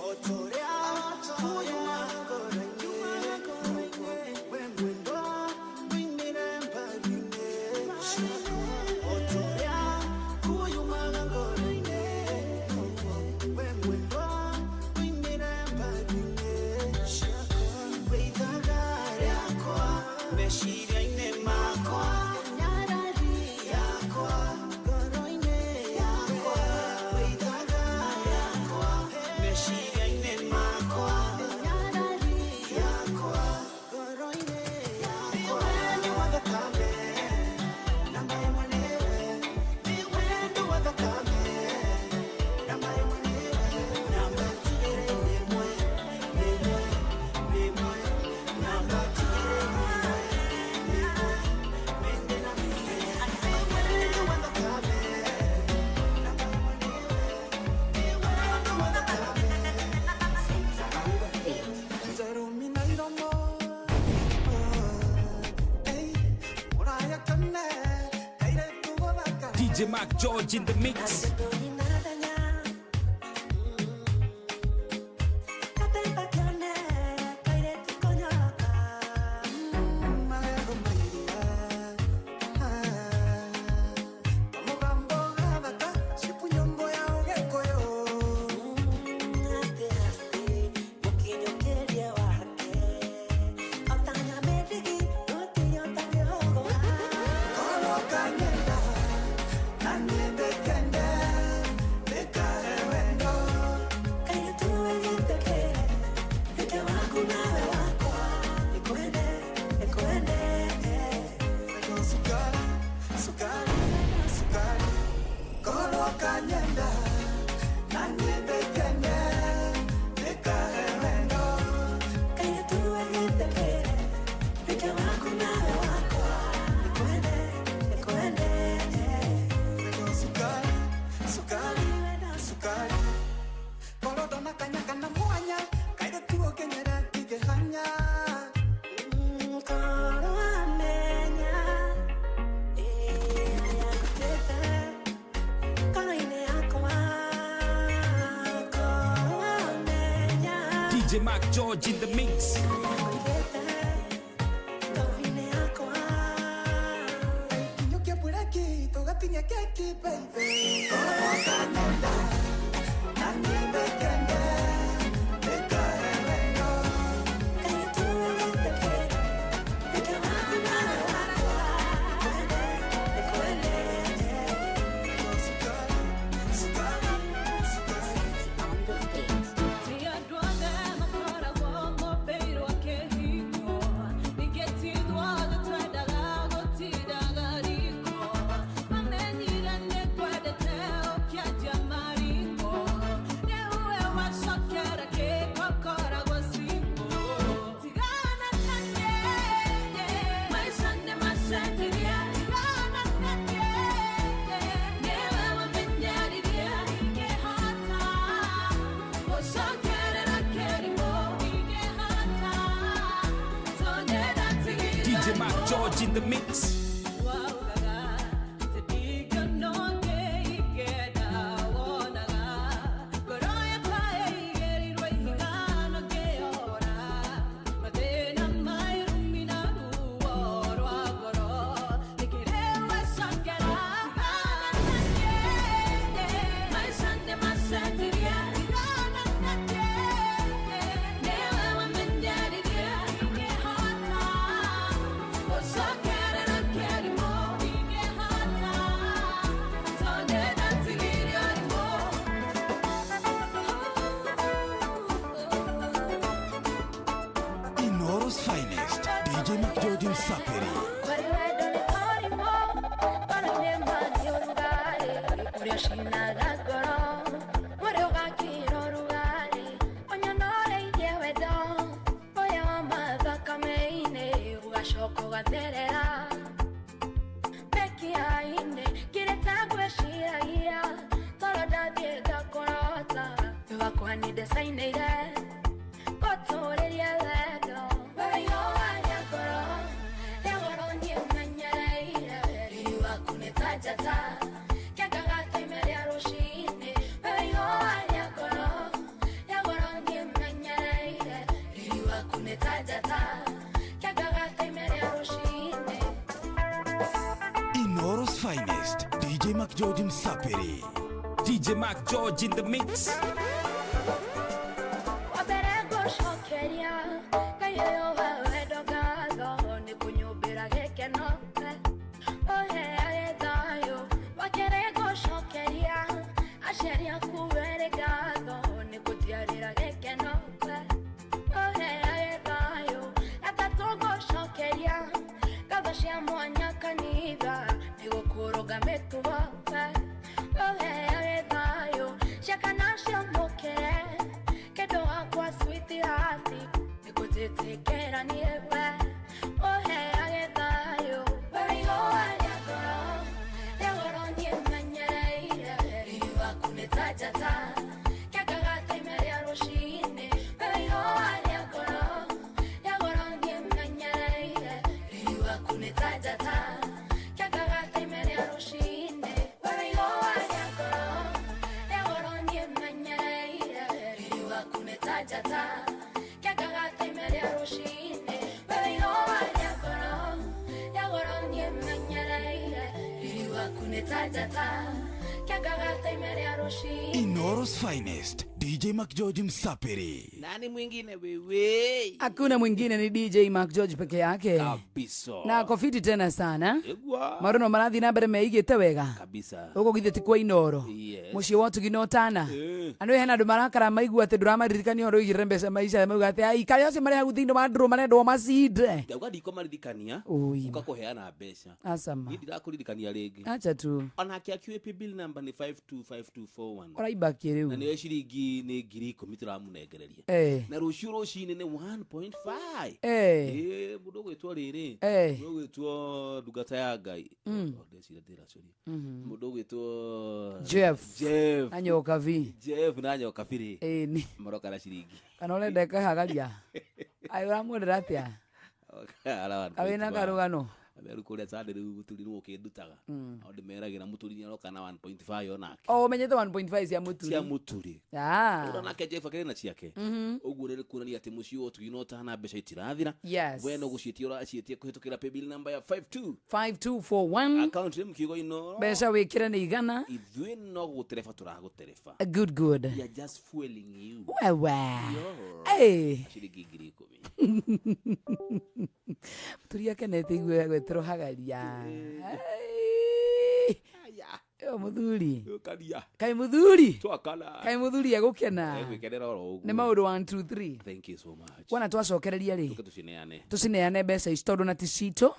O ta ũrĩa kuyuma ngoro-inĩ, we mwendwa ũinĩre mbaru-inĩ ciakwa. O ta ũrĩa kuyuma ngoro-inĩ, we mwendwa ũinĩre mbaru-inĩ ciakwa. Wĩ ithaga rĩakwa, meciria-inĩ makwa, nyarari yakwa, ngoro-inĩ yakwa. Wĩ ithaga rĩakwa, meciria-inĩ makwa, nyarari yakwa, ngoro-inĩ yakwa. Wendo wa thakame, namba ĩmwe nĩwe. Nĩ wendo wa thakame, namba ĩmwe nĩwe. Namba tigĩrĩ nĩmwe, nĩmwe, nĩmwe. Namba tigĩrĩ nĩmwe, nĩmwe. Mende na mende. Nĩ wendo wa thakame, namba ĩmwe nĩwe. Nĩ wendo wa thakame. DJ Mark George in the mix. DJ Mark George in the mix. Ti andũ othe makoragwo mombĩirwo kĩo. George in the mix. Inoro's finest, DJ McGeorge Msapiri. Gatherera mekiaine kireta gweciragia toro ndathiĩ ngakũrota wakwa nĩ ndecainĩire gũtũrĩria wendo wĩihũa rĩa ngoro rĩa goro niĩ menyereire riri waku nĩ ta njata kĩangaga taime rĩa rũciinĩ wĩihũa rĩa ngoro rĩa goro niĩ menyereire riri waku nĩ ta njata kĩangaga taime rĩa rũciinĩ. Inoro's finest, DJ McGeorge Msapiri. DJ Mac George in the mix. Wambere ngũcokeria Ngai ũyũ wa wendo ngatho nĩ kũnyũmbĩra gĩkeno ũheage thayũ. Wa kerĩ ngũcokeria aciari aku erĩ ngatho nĩ kũnjiarĩra gĩkeno ũheage thayũ. Gatatũ ngũcokeria ngatho cia mwanya kanitha nĩ gũkũrũnga mĩtugo ũheage thayũ. Cia kana ciamũkĩre kendo wakwa sweetheart nĩkũnjĩtĩkĩra niĩ we ũheage thayũ. Wĩihũa rĩa ngoro rĩa goro niĩ menyereire riri waku nĩ ta njata kĩangaga taime rĩa rũciinĩ. Wĩihũa rĩa ngoro rĩa goro niĩ menyereire riri waku nĩ ta njata kĩangaga taime rĩa rũciinĩ. Wĩihũa rĩa ngoro rĩa goro niĩ menyereire riri waku nĩ ta njata kĩangaga taime rĩa rũciinĩ. Wĩihũa rĩa ngoro rĩa goro niĩ menyereire riri waku nĩ ta njata kĩangaga taime rĩa rũciinĩ. Inoro's finest, DJ McGeorge Msapiri. Nani mwingine wewe? Hakuna mwingine ni DJ Mark George peke yake. Kabisa. Na kofiti tena sana. Egwa. Maruno marathi na mbere meigĩte wega. Kabisa. Ũguo githĩ ti kwa Inoro. Yes. Mũciĩ wa ũtugi na ũtana. Eh. Andũ hena andũ marakara maigua atĩ ndũramaririkania ũhoro wĩigĩrĩre mbeca maica mauga atĩ ai karĩa acio marĩ hau thĩinĩ wa ndũrũ marendwo macinde. Ndauga ndikũmaririkania Ui. ũkakũheana mbeca. Acama. Niĩ ndirakũririkania rĩngĩ. Acha tu. Onake akiuä bill number nĩ 525241. Ũraimba kĩ rĩu? Na nĩyo ciringi nĩ 10,000 tũramũnengereria. Eh. Na rũciũ rũcinĩ nĩ 1.5. Eh. Eh, mũndũ ũgwĩtwo rĩrĩ. Eh. Mũndũ ũgwĩtwo ndungata ya Ngai. Mm. Oh, ndeciria ndĩracoria. Mhm. Mũndũ ũgwĩtwo Jeff. Jeff. Na Nyokabi. Jeff na Nyokabi rĩ. Ĩni. Maroka na ciringi. Kana ũrenda ĩkahagaria? Ai ũramwendera atĩa? Ara Kawĩna 1.5. karũgano. Ameru kũrĩa Sunday rĩu mũturi nĩwe ũkĩndutaga. Mm. No ndĩmeragĩra mũturi nĩaroka na 1.5 onake. O ũmenyete 1.5 cia mũturi. Cia mũturi. Ah. Ũrona nake Jeff akĩrĩ na ciake. Mhm. Ũguo nĩ kuonania atĩ mũciĩ wa ũtugi na ũtana mbeca itirathira. Yes. We no gũciĩtia ũraciĩtia kũhĩtũkĩra paybill number ya 52 5241. Account nĩ mkiugo Inoro. Mbeca wĩkĩre nĩ igana. Ithuĩ no gũgũtereba tũragũtereba. Good good. We are just fueling you. Wewe. Yo. Hey. Ciringi 10,000. Mũturi akenete igue gwĩtĩrwo hagaria. Ĩyo mũthuri. Ũkaria. Kaĩ mũthuri. Twakana. Kaĩ mũthuri egũkena. Egwĩkenera oro ũguo. Nĩ maũndũ 1 2 3. Thank you so much. Wona twacokereria rĩ. Tũke tũcineane. Tũcineane mbeca ici tondũ na ti citũ.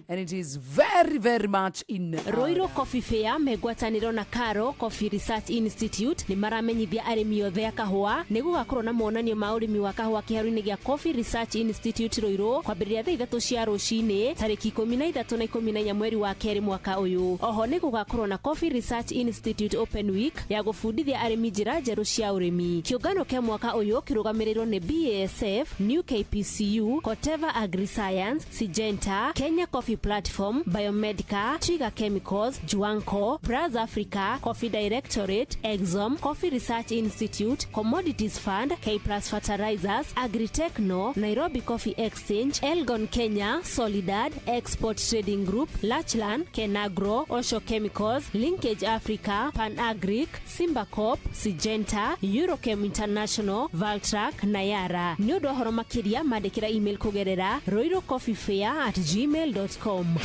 And it is very very much in. Ruiru Coffee Fair mengwatanĩro na Karo Coffee Research Institute nĩ maramenyithia arĩmi othe a kahũa nĩ gũgakorwo na monanio ma ũrĩmi wa kahũa kĩharoinĩ gĩa Coffee Research Institute Ruiru kwambĩrĩria thaa 3 cia rũcinĩ tarĩki 13 na 14 mweri wa kerĩ mwaka ũyũ. Oho nĩ gũgakorwo na Coffee Coffee Research Institute Open Week ya gũbundithia arĩmi njĩra njerũ cia ũrĩmi. Kĩũngano kĩa mwaka ũyũ kĩrũgamĩrĩirwo nĩ BASF, New KPCU, Corteva Agriscience, Syngenta, Kenya Coffee Platform, Biomedica, Twiga Chemicals, Juanco, Braz Africa, Coffee Directorate, Exom, Coffee Research Institute, Commodities Fund, K Plus Fertilizers, Agritechno, Nairobi Coffee Exchange, Elgon Kenya, Solidad, Export Trading Group, Lachlan, Kenagro, Osho Chemicals, Linkage Africa, Panagric, Simbacorp, Syngenta, Eurochem International, Valtrac na Yara. Nĩ ũndũ wa ũhoro makĩria mandĩkĩra email kũgerera roirocoffeefair@gmail.com.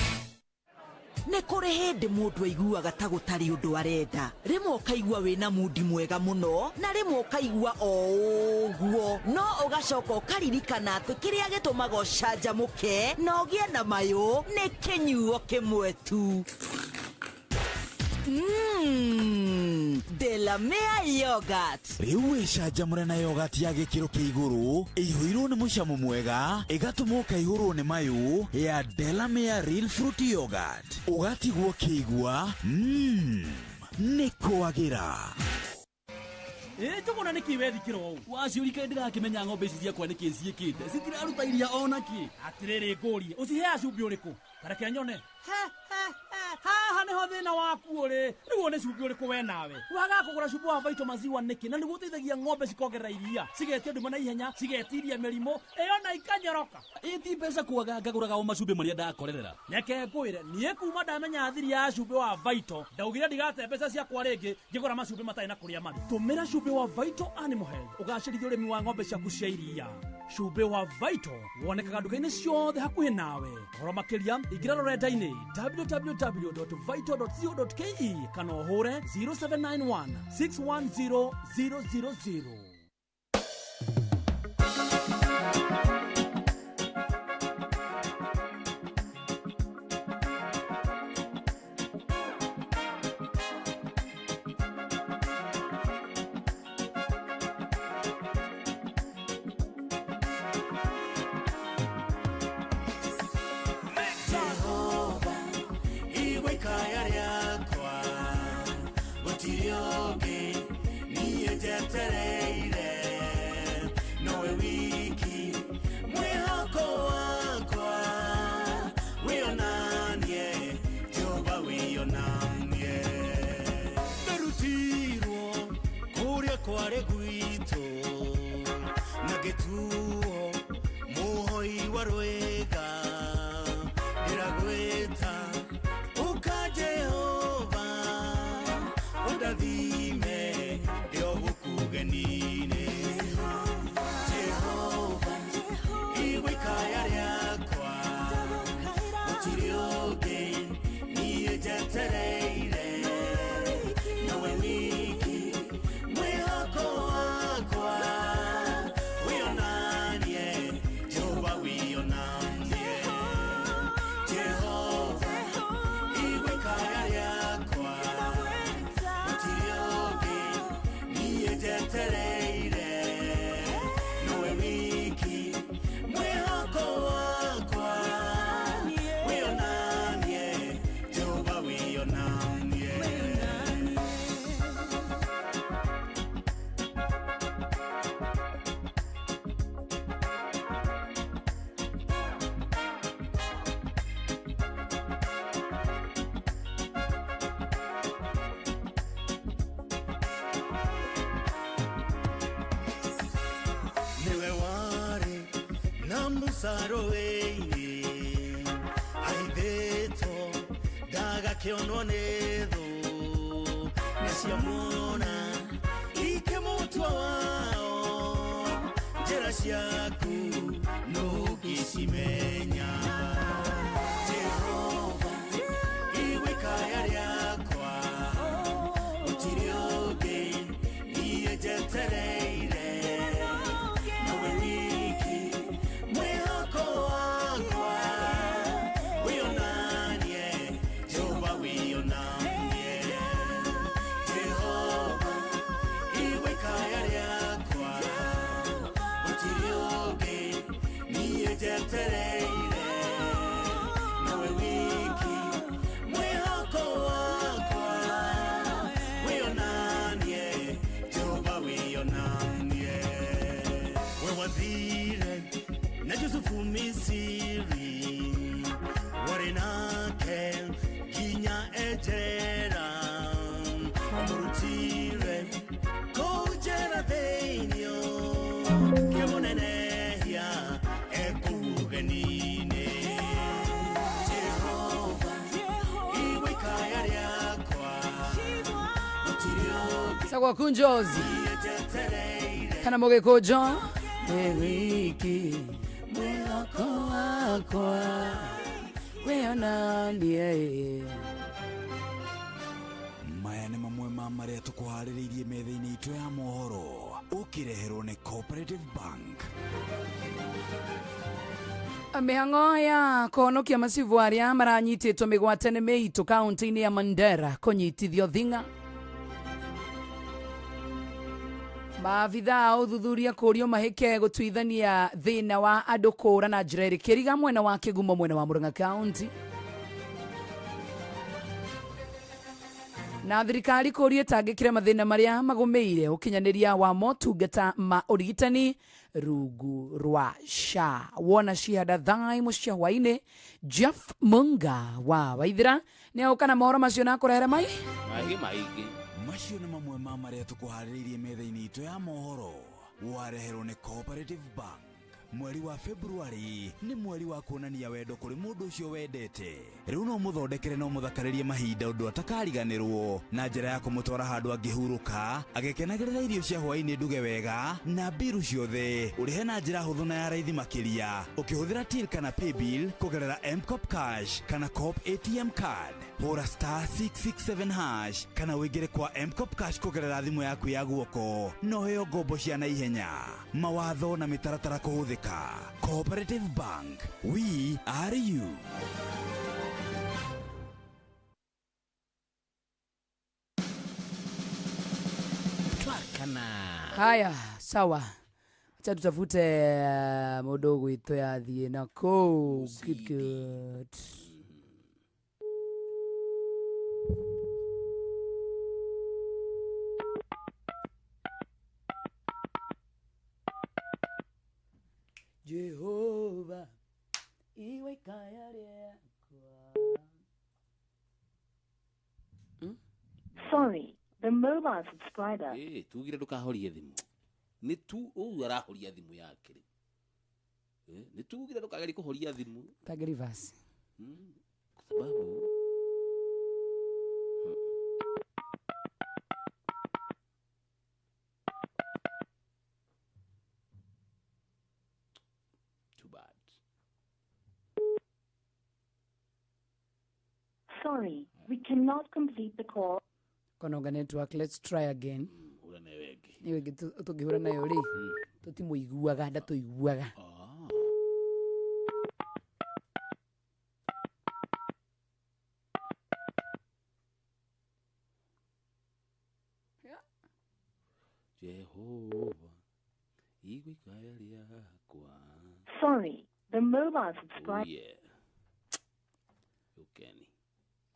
Nĩ kũrĩ hĩndĩ mũndũ aiguaga ta gũtarĩ ũndũ arenda. Rĩmwe ũkaigua wĩna mundi mwega mũno, na rĩmwe ũkaigua o ũguo, no ũgacoka ũkaririkana atĩ kĩrĩa gĩtũmaga ũcanjamũke na ũgĩe na mayũ nĩ kĩnyuo kĩmwe tu. Delamere yogurt. Rĩu wĩcanjamũre na yogati ya gĩkĩro kĩa igũrũ ĩihũirwo nĩ mũcamo mwega, ĩgatũma ũkaihũrwo nĩ mayũ ya Delamere Real Fruit Yogurt, ũgatigwo ũkĩigua nĩ kwagĩra. Ĩ Njũgũna, nĩkĩ wethikĩra ũũ? Waciũrika, ndĩrakĩmenya ng'ombe ici ciakwa nĩkĩ ciĩkĩte, citiraruta iria ona kĩ. Atĩrĩrĩ, ngũrie, ũciheaga cumbĩ ũrĩkũ? Tareke nyone. He, he, he, haha nĩho thĩna waku ũrĩ. Rĩu nĩ cumbĩ ũrĩkũ we nawe wagaga kũgũra? Cumbĩ wa Vital Maziwa nĩkĩ? Na nĩguo ũteithagia ng'ombe cikongerera iria, cigetia ndũme na ihenya, cigetiria mĩrimũ ĩyo na ikanyoroka. Ĩ ti mbeca kwaga, ngagũraga o macumbĩ marĩa ndakorerera. Reke ngwĩre, niĩ kuma ndamenya thiri ya cumbĩ wa Vital, ndaugire ndigate mbeca ciakwa rĩngĩ ngĩgũra macumbĩ matarĩ na kũrĩa marĩ. Tũmĩra cumbĩ wa Vital Animal Health ũgacĩrithia ũrĩmi wa ng'ombe ciaku cia iria. Cumbĩ wa Vital wonekaga nduka-inĩ ciothe hakuhĩ nawe. Ũhoro makĩria, ingĩra rũrenda-inĩ www.vital.co.ke kana ũhũre 0791 610 000. Jehova, igua ikaya rĩakwa, gũtirĩ ũngĩ niĩ njetereire, nowe wiki mwĩhoko wakwa. Wĩonanie Jehova, wĩonanie. Ndarutirwo kũrĩa kwarĩ gwitũ na gĩtuo mũhoi wa rwĩga. Ndĩragwĩta, ũka Jehova, ũndathime ndĩ o gũkũ ũgeni-inĩ. Jehova, igua ikaya rĩakwa, gũtirĩ ũngĩ niĩ njetereire, nowe wiki mwĩhoko wakwa. Wĩonanie Jehova, wĩonanie. Jehova, igua ikaya rĩakwa, gũtirĩ ũngĩ niĩ njetereire, nowe wiki mwĩhoko wakwa. Wĩonanie Jehova, wĩonanie. Niwe warĩ na Musa rũĩ-inĩ ahithĩtwo ndagakĩonwo nĩ thũ, naciamuona ikĩmũtua wao. Njĩra ciaku nũngĩcimenya. Jehova, igua ikaya rĩakwa, gũtirĩ ũngĩ niĩ njetereire, nowe wiki mwĩhoko wakwa. Wĩonanie Jehova, wĩonanie. Jehova, igua ikaya rĩakwa, gũtirĩ ũngĩ niĩ njetereire. Tagwo kunjozi kana mũgĩkũnjo wĩ wiki mwĩhoko wakwa wĩonanie. Maya nĩ mamwe ma marĩa tũkũharĩrĩirie metha-inĩ itũ ya mohoro, ũkĩreherwo nĩ Cooperative Bank. Mĩhang'o ya kũhonokia macibu arĩa maranyitĩtwo mĩgwate nĩ mĩitũ kaunti-inĩ ya Mandera kũnyitithio thing'a. Maabithaa a ũthuthuria kũrio mahĩke gũtuithania thĩna wa andũ kũũra na njĩra ĩrĩ kĩriga mwena wa Kĩgumo mwena wa Murang'a kaunti. Na thirikari kũrio ĩtangĩkĩre mathĩna marĩa magũmĩire ũkinyanĩria wa motungata ma ũrigitani rungu rwa SHA. Wona cihanda thaa imwe cia hwaĩ-inĩ, Jeff Munga wa Waithira nĩ agũka na mohoro macio na akũrehere mai maingĩ maingĩ. Macio nĩ mamwe ma marĩa tũkũharĩrĩirie metha-inĩ itũ ya mohoro, wareherwo nĩ Cooperative Bank. Mweri wa February nĩ mweri wa kuonania wendo kũrĩ mũndũ ũcio wendete. Rĩu no mũthondekere no mũthakarĩrie mahinda ũndũ atakariganĩrwo na njĩra ya kũmũtwara handũ angĩhurũka agĩkenagĩrĩra irio cia hwaĩ-inĩ nduge wega na mbiru ciothe, ũrĩhe na njĩra hũthũ na ya raithi makĩria ũkĩhũthĩra till kana paybill kũgerera M-Kopa Cash kana Co-op ATM card. Hũra star 667 hash kana ũingĩre kwa M-Kopa Cash kũgerera thimũ yaku ya guoko na ũheo ngombo cia naihenya. Mawatho na mĩtaratara kũhũthĩka. Cooperative Bank, we are you. Twakana. Haya, sawa, acha tutafute mũndũ ũgwĩtwo yathiĩ na kũu. Good, good. Jehova iwe ikaya rĩakwa. Sorry, the mobile subscriber. Ĩ, tugire ndũkahorie thimũ. Nĩ tu ũguo arahoria thimũ yake rĩu. Nĩ tugire ndũkagerie kũhoria thimũ. Tage reverse. Kwa sababu too bad. Sorry, we cannot complete the call. Kononga network, let's try again. Hũra nayo ĩngĩ. Nĩ ĩngĩ tũngĩhũra nayo rĩ, tũtimũiguaga, ndatũiguaga. Jehova igwe ikaya rĩakwa. Sorry, the mobile subscriber. Oh, yeah. Ukeni.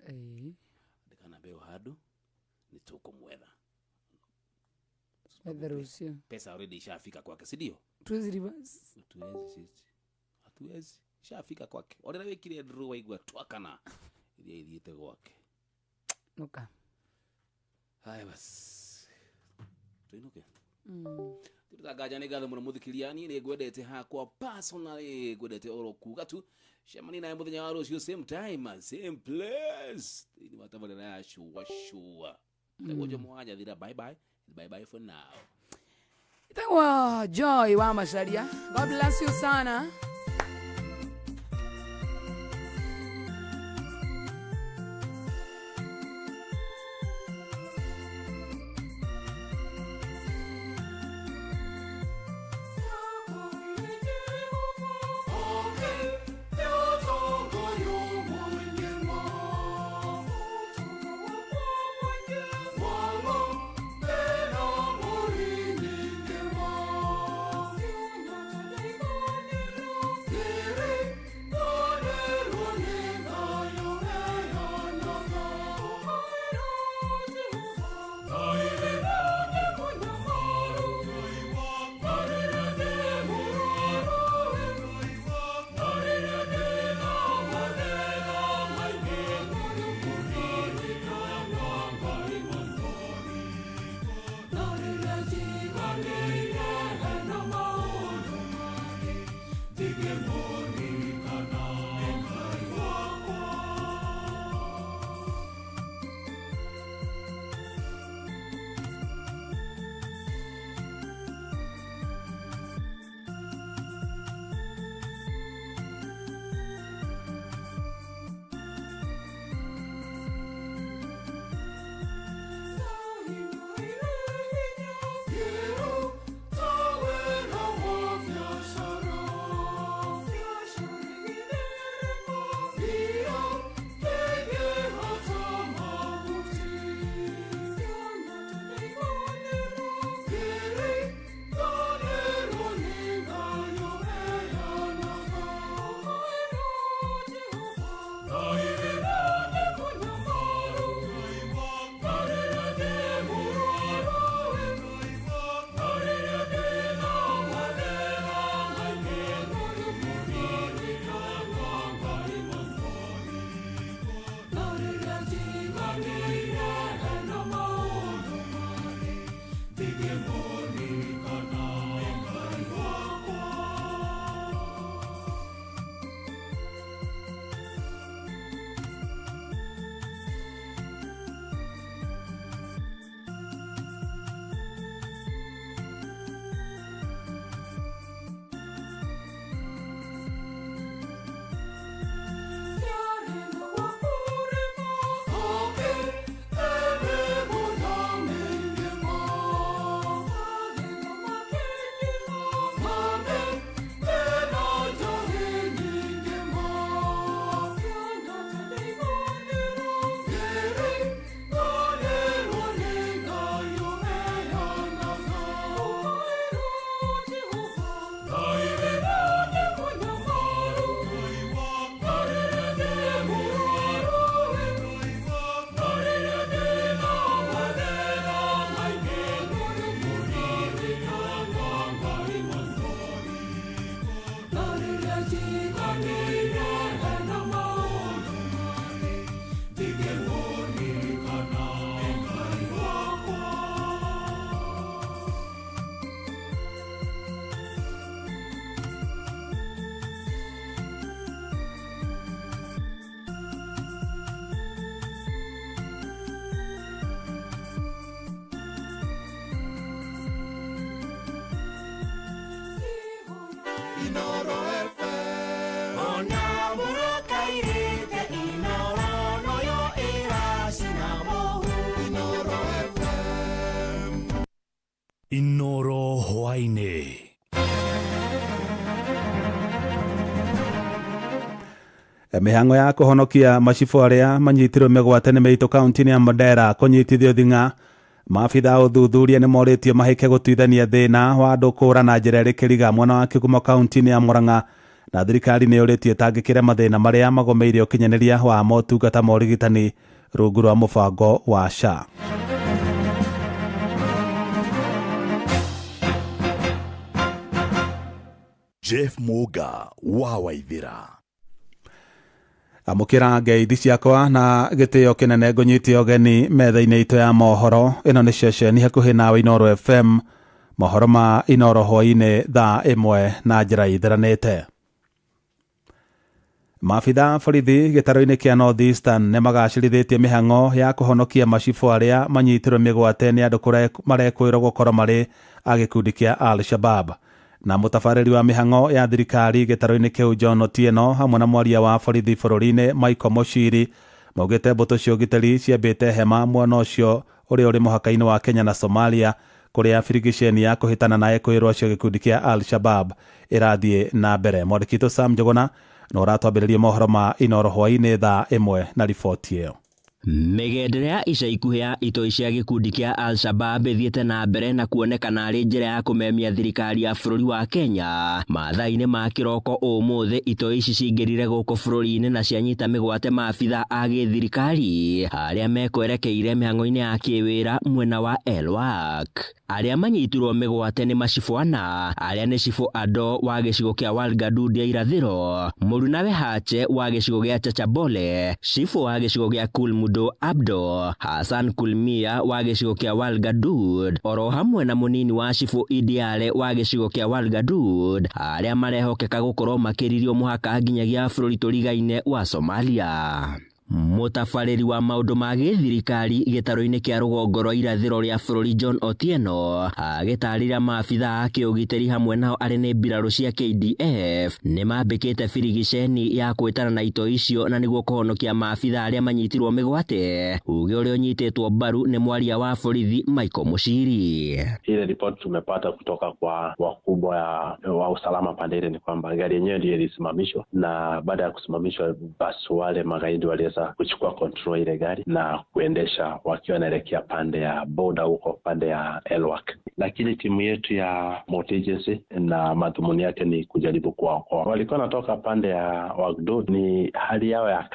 Andĩka namba ĩyo handũ nĩ tũkũmwetha. Wethe rũciũ. Pesa already ishafika kwake, si ndio? Tuwezi reverse. Hatuwezi sisi. Hatuwezi. Ishafika kwake. Orera wĩkire draw waigua twakana. Iria ithiĩte gwake. Nuka. Haya basi. Tuinuke. Tũtangaja nĩ ngatho mũno mũthikĩria, niĩ nĩ ngwendete hakwa personally, ngwendete oro kuga tu cemania nawe mũthenya wa rũciũ same time same place thĩinĩ wa tabarĩra ya shua shua. Tagwo Jomo wa Nyathira, bye bye bye bye for now. Tagwo Joy wa Macharia, God bless you sana. Inoro hwaĩ-inĩ. Mĩhang'o ya kũhonokia macibũ arĩa manyitirwo mĩgwate nĩ mĩitũ kaunti-inĩ ya Mandera kũnyitithio thing'a. Maabitha a ũthuthuria nĩ morĩtio mahĩke gũtuithania thĩna wa andũ kũũra na njĩra ĩrĩ kĩriga mwena wa Kĩgumo kaunti-inĩ ya Murang'a, na thirikari nĩ yũrĩtie ĩtangĩkĩre mathĩna marĩa magũmĩire ũkinyanĩria wa motungata ma ũrigitani rungu rwa mũbango wa SHA. Jeff Muga wa Waithira. Amũkĩra ngeithi ciakwa na gĩtĩo kĩnene, ngũnyite ũgeni metha-inĩ itũ ya mohoro. Ĩno nĩ ceceni hakuhĩ nawe, Inoro FM. Mohoro ma Inoro hwaĩ-inĩ thaa 1 na njĩra ĩtheranĩte. Maabitha borithi gĩtaro-inĩ kĩa North Eastern nĩ magacĩrithĩtie mĩhang'o ya kũhonokia macibũ arĩa manyitirwo mĩgwate nĩ andũ marekwĩrwo gũkorwo marĩ a gĩkundi kĩa Al Shabab. Na mũtabarĩri wa mĩhang'o ya thirikari gĩtaro-inĩ kĩu John Otieno hamwe na mwaria wa borithi bũrũri-inĩ Michael Moshiri maugĩte mbũtũ cia ũgitĩri ciambĩte hema mwena ũcio ũrĩa ũrĩ mũhaka-inĩ wa Kenya na Somalia, kũrĩa birigiceni ya kũhĩtana na ekũĩrwo acio gĩkundi kĩa Al Shabab ĩrathiĩ na mbere. Mwandĩki witũ Sam Njũgũna no ũratwambĩrĩria mohoro ma Inoro hwaĩ-inĩ thaa 1 na riboti ĩyo. Mĩgendere ya ica ikuhĩ ya itoi cia gĩkundi kĩa Al-Shabab ĩthiĩte na mbere na kuonekana arĩ njĩra ya kũmemia thirikari ya bũrũri wa Kenya. Mathaa-inĩ ma kĩroko ũmũthĩ, itoi ici cingĩrire gũkũ bũrũri-inĩ na cianyita mĩgwate maabitha a gĩthirikari arĩa mekwerekeire mĩhang'o-inĩ ya kĩwĩra mwena wa Elwak. Arĩa manyitirwo mĩgwate nĩ macibũ ana, arĩa nĩ cibũ Ado wa gĩcigo kĩa Walgadud ya irathĩro, mũrunawe Hache wa gĩcigo gĩa Chachabole, cibũ wa gĩcigo gĩa Kulmudo Abdo, Hassan Kulmia wa gĩcigo kĩa Walgadud, oro hamwe na mũnini wa cibũ Idiale wa gĩcigo kĩa Walgadud, arĩa marehokeka gũkorwo makĩririo mũhaka nginyagia bũrũri tũrigaine wa Somalia. Mũtabarĩri wa maũndũ ma gĩthirikari gĩtaro-inĩ kĩa rũgongo rwa irathĩro rĩa bũrũri John Otieno agĩtarĩria maabitha a kĩũgitĩri hamwe nao arĩ nĩ mbirarũ cia KDF nĩ mambĩkĩte birigiceni ya kwĩtana na itoi icio na nĩguo kũhonokia maabitha arĩa manyitirwo mĩgwate, uge ũrĩa ũnyitĩtwo mbaru nĩ mwaria wa borithi Michael Mushiri. Ile ripoti tumepata kutoka kwa wakubwa wa usalama pande ile ni kwamba gari yenyewe ndiyo ilisimamishwa, na baada ya kusimamishwa basi wale magaidi waliweza kuchukua control ile gari na kuendesha wakiwa wanaelekea pande ya boda huko pande ya Elwak. Lakini timu yetu ya multi-agency na madhumuni yake ni kujaribu kuwaokoa. Walikuwa wanatoka pande ya Wagdud, ni hali yao ya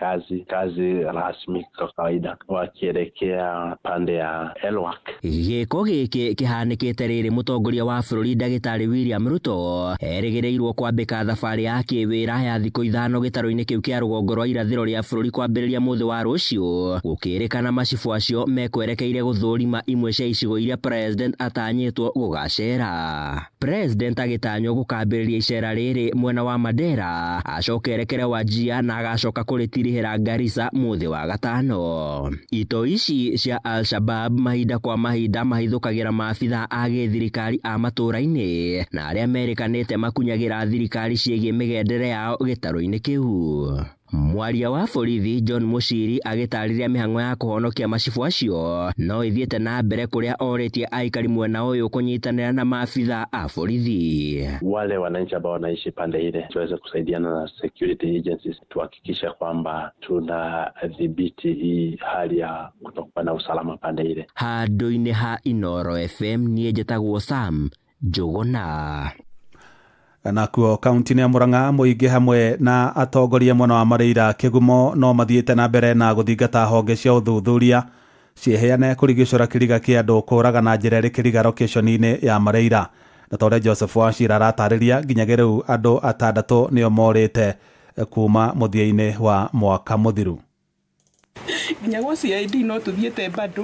kazi rasmi kwa kawaida, wakielekea pande ya Elwak. Gĩko gĩkĩ kĩhanĩkĩte rĩrĩ mũtongoria wa bũrũri ndagĩtarĩ William Ruto erĩgĩrĩirwo kwambĩka thabarĩ ya kĩwĩra ya thikũ 5 gĩtaro-inĩ kĩu kĩa rũgongo rwa irathĩro rĩa bũrũri kwambĩrĩria mũthĩ wa rũciũ. Gũkĩrĩkana macibũ acio mekwerekeire gũthũrima imwe cia icigo iria president atanyĩtwo gũgacera. President agĩtanywo gũkambĩrĩria icera rĩrĩ mwena wa Mandera, acoke erekere Wajir na agacoka kũrĩtirihĩra Garissa mũthĩ wa gatano. Itoi ici cia Al-Shabab mahinda kwa mahinda mahithũkagĩra maabitha a gĩthirikari a matũũra-inĩ na arĩa merĩkanĩte makunyagĩra thirikari ciĩgiĩ mĩgendere yao gĩtarũ-inĩ kĩu. Mwaria wa borithi John Mushiri agĩtarĩria mĩhang'o ya kũhonokia macibũ acio no ĩthiĩte na mbere kũrĩa orĩtie aikari mwena ũyũ kũnyitanĩra na maabitha a borithi. Wale wananchi ambao wanaishi pande ile tuweze kusaidiana na security agencies tuhakikishe kwamba tunadhibiti hii hali ya kutokuwa na usalama pande ile. Handũ-inĩ ha Inoro FM niĩ njĩtagwo Sam Njũgũna. Nakuo kaunti-inĩ ya Murang'a mũingĩ hamwe na atongoria mwena wa Mareira Kĩgumo no mathiĩte na mbere na gũthingata honge cia ũthuthuria ciheane kũrigicũra kĩriga kĩa andũ kũraga na njĩra ĩrĩ kĩriga location-inĩ ya Mareira. Na ta ũrĩa Joseph Wachira aratarĩria, nginyagia rĩu andũ 6 nĩo morĩte kuma mũthia-inĩ wa mwaka mũthiru. Nginya gwa CID no tuthiĩte bado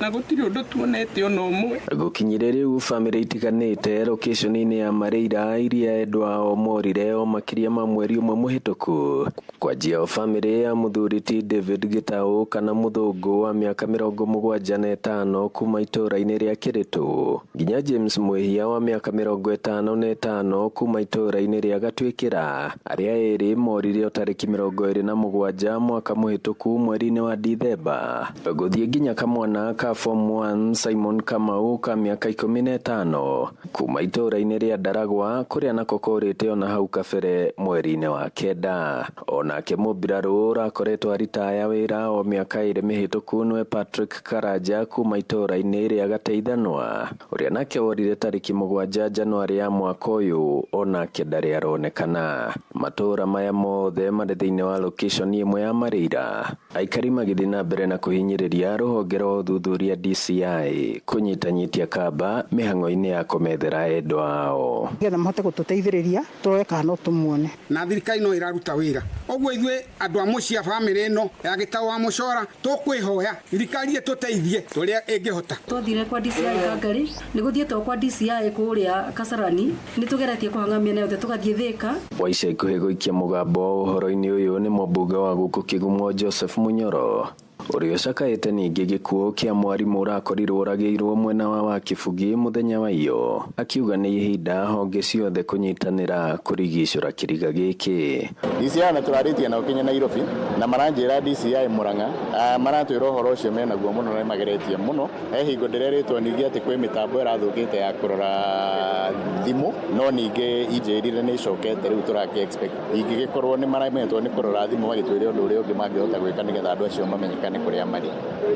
na gũtirĩ ũndũ tuonete ona ũmwe. Gũkinyire rĩu bamĩrĩ itiganĩte location-inĩ ya Mareira iria endwa ao morire o makĩria ma mweri ũmwe mũhĩtũku. Kwanjia o bamĩrĩ ya mũthuri ti David Gĩtaũ kana mũthũngũ wa mĩaka 75 kuma itũũra-inĩ rĩa Kĩrĩtũ nginya James Mwĩhia wa mĩaka 55 kuma itũũra-inĩ rĩa Gatwĩkĩra, arĩa erĩ morire o tarĩki 27 mwaka mũhĩtũku mweri-inĩ wa Dithemba. Gũthiĩ nginya kamwana kana ka form 1 Simon Kamau ka mĩaka 15 kuma itũũra-inĩ rĩa Ndaragwa kũrĩa nako korĩte ona hau kabere mweri-inĩ wa 9. Onake mũmbirarũ ũrakoretwo aritaya wĩra o mĩaka 2 mĩhĩtũku nĩwe Patrick Karanja kuma itũũra-inĩ rĩa Gateithanwa ũrĩa nake worire tarĩki 7 Januarĩ ya mwaka ũyũ onake ndarĩ aronekana. Matũũra maya mothe marĩ thĩinĩ wa location ĩmwe ya Marĩira. Aikari magĩthiĩ na mbere na kũhinyĩrĩria rũhonge rwa ũthuthuria DCI kũnyitanyitia kamba mĩhang'o-inĩ ya kũmethera endwa ao. Nĩgetha mahote gũtũteithĩrĩria tũrore kana no tũmuone. Na thirikari no ĩraruta wĩra. Ũguo ithuĩ andũ a mũciĩ a bamĩrĩ ĩno ya Gĩtaũ wa Mũcora tũkwĩhoya thirikari ĩtũteithie tũrĩa ĩngĩhota. Twathire kwa DCI Kangari, nĩ gũthiĩtwo kwa DCI kũrĩa Kasarani, nĩ tũgeretie kũhang'a mĩena yothe tũgathiĩ Thĩka. Wa ica ikuhĩ gũikia mũgambo ũhoro-inĩ ũyũ nĩ mũmbunge wa gũkũ Kĩgumo Joseph Munyoro ũrĩa ũcakaĩte ningĩ gĩkuũ kĩa mwarimũ ũrakorirwo ũragĩirwo mwena wa Wakibugi mũthenya wa iyo, akiuga nĩ ihinda honge ciothe kũnyitanĩra kũrigicũra kĩriga gĩkĩ. DCI na tũrarĩtie nao kinya Nairobi na maranjĩra DCI Murang'a maratwĩra ũhoro ũcio menaguo mũno na nĩmageretie mũno. He hingo ndĩrerĩtwo ningĩ atĩ kwĩ mĩtambo ĩrathũkĩte ya kũrora thimũ no ningĩ injĩrire nĩ icokete rĩu tũrakĩ expect ingĩgĩkorwo nĩ maremetwo nĩ kũrora thimũ magĩtwĩre ũndũ ũrĩa ũngĩ mangĩhota gwĩka nĩgetha andũ acio mamenyekane kũrĩa marĩ.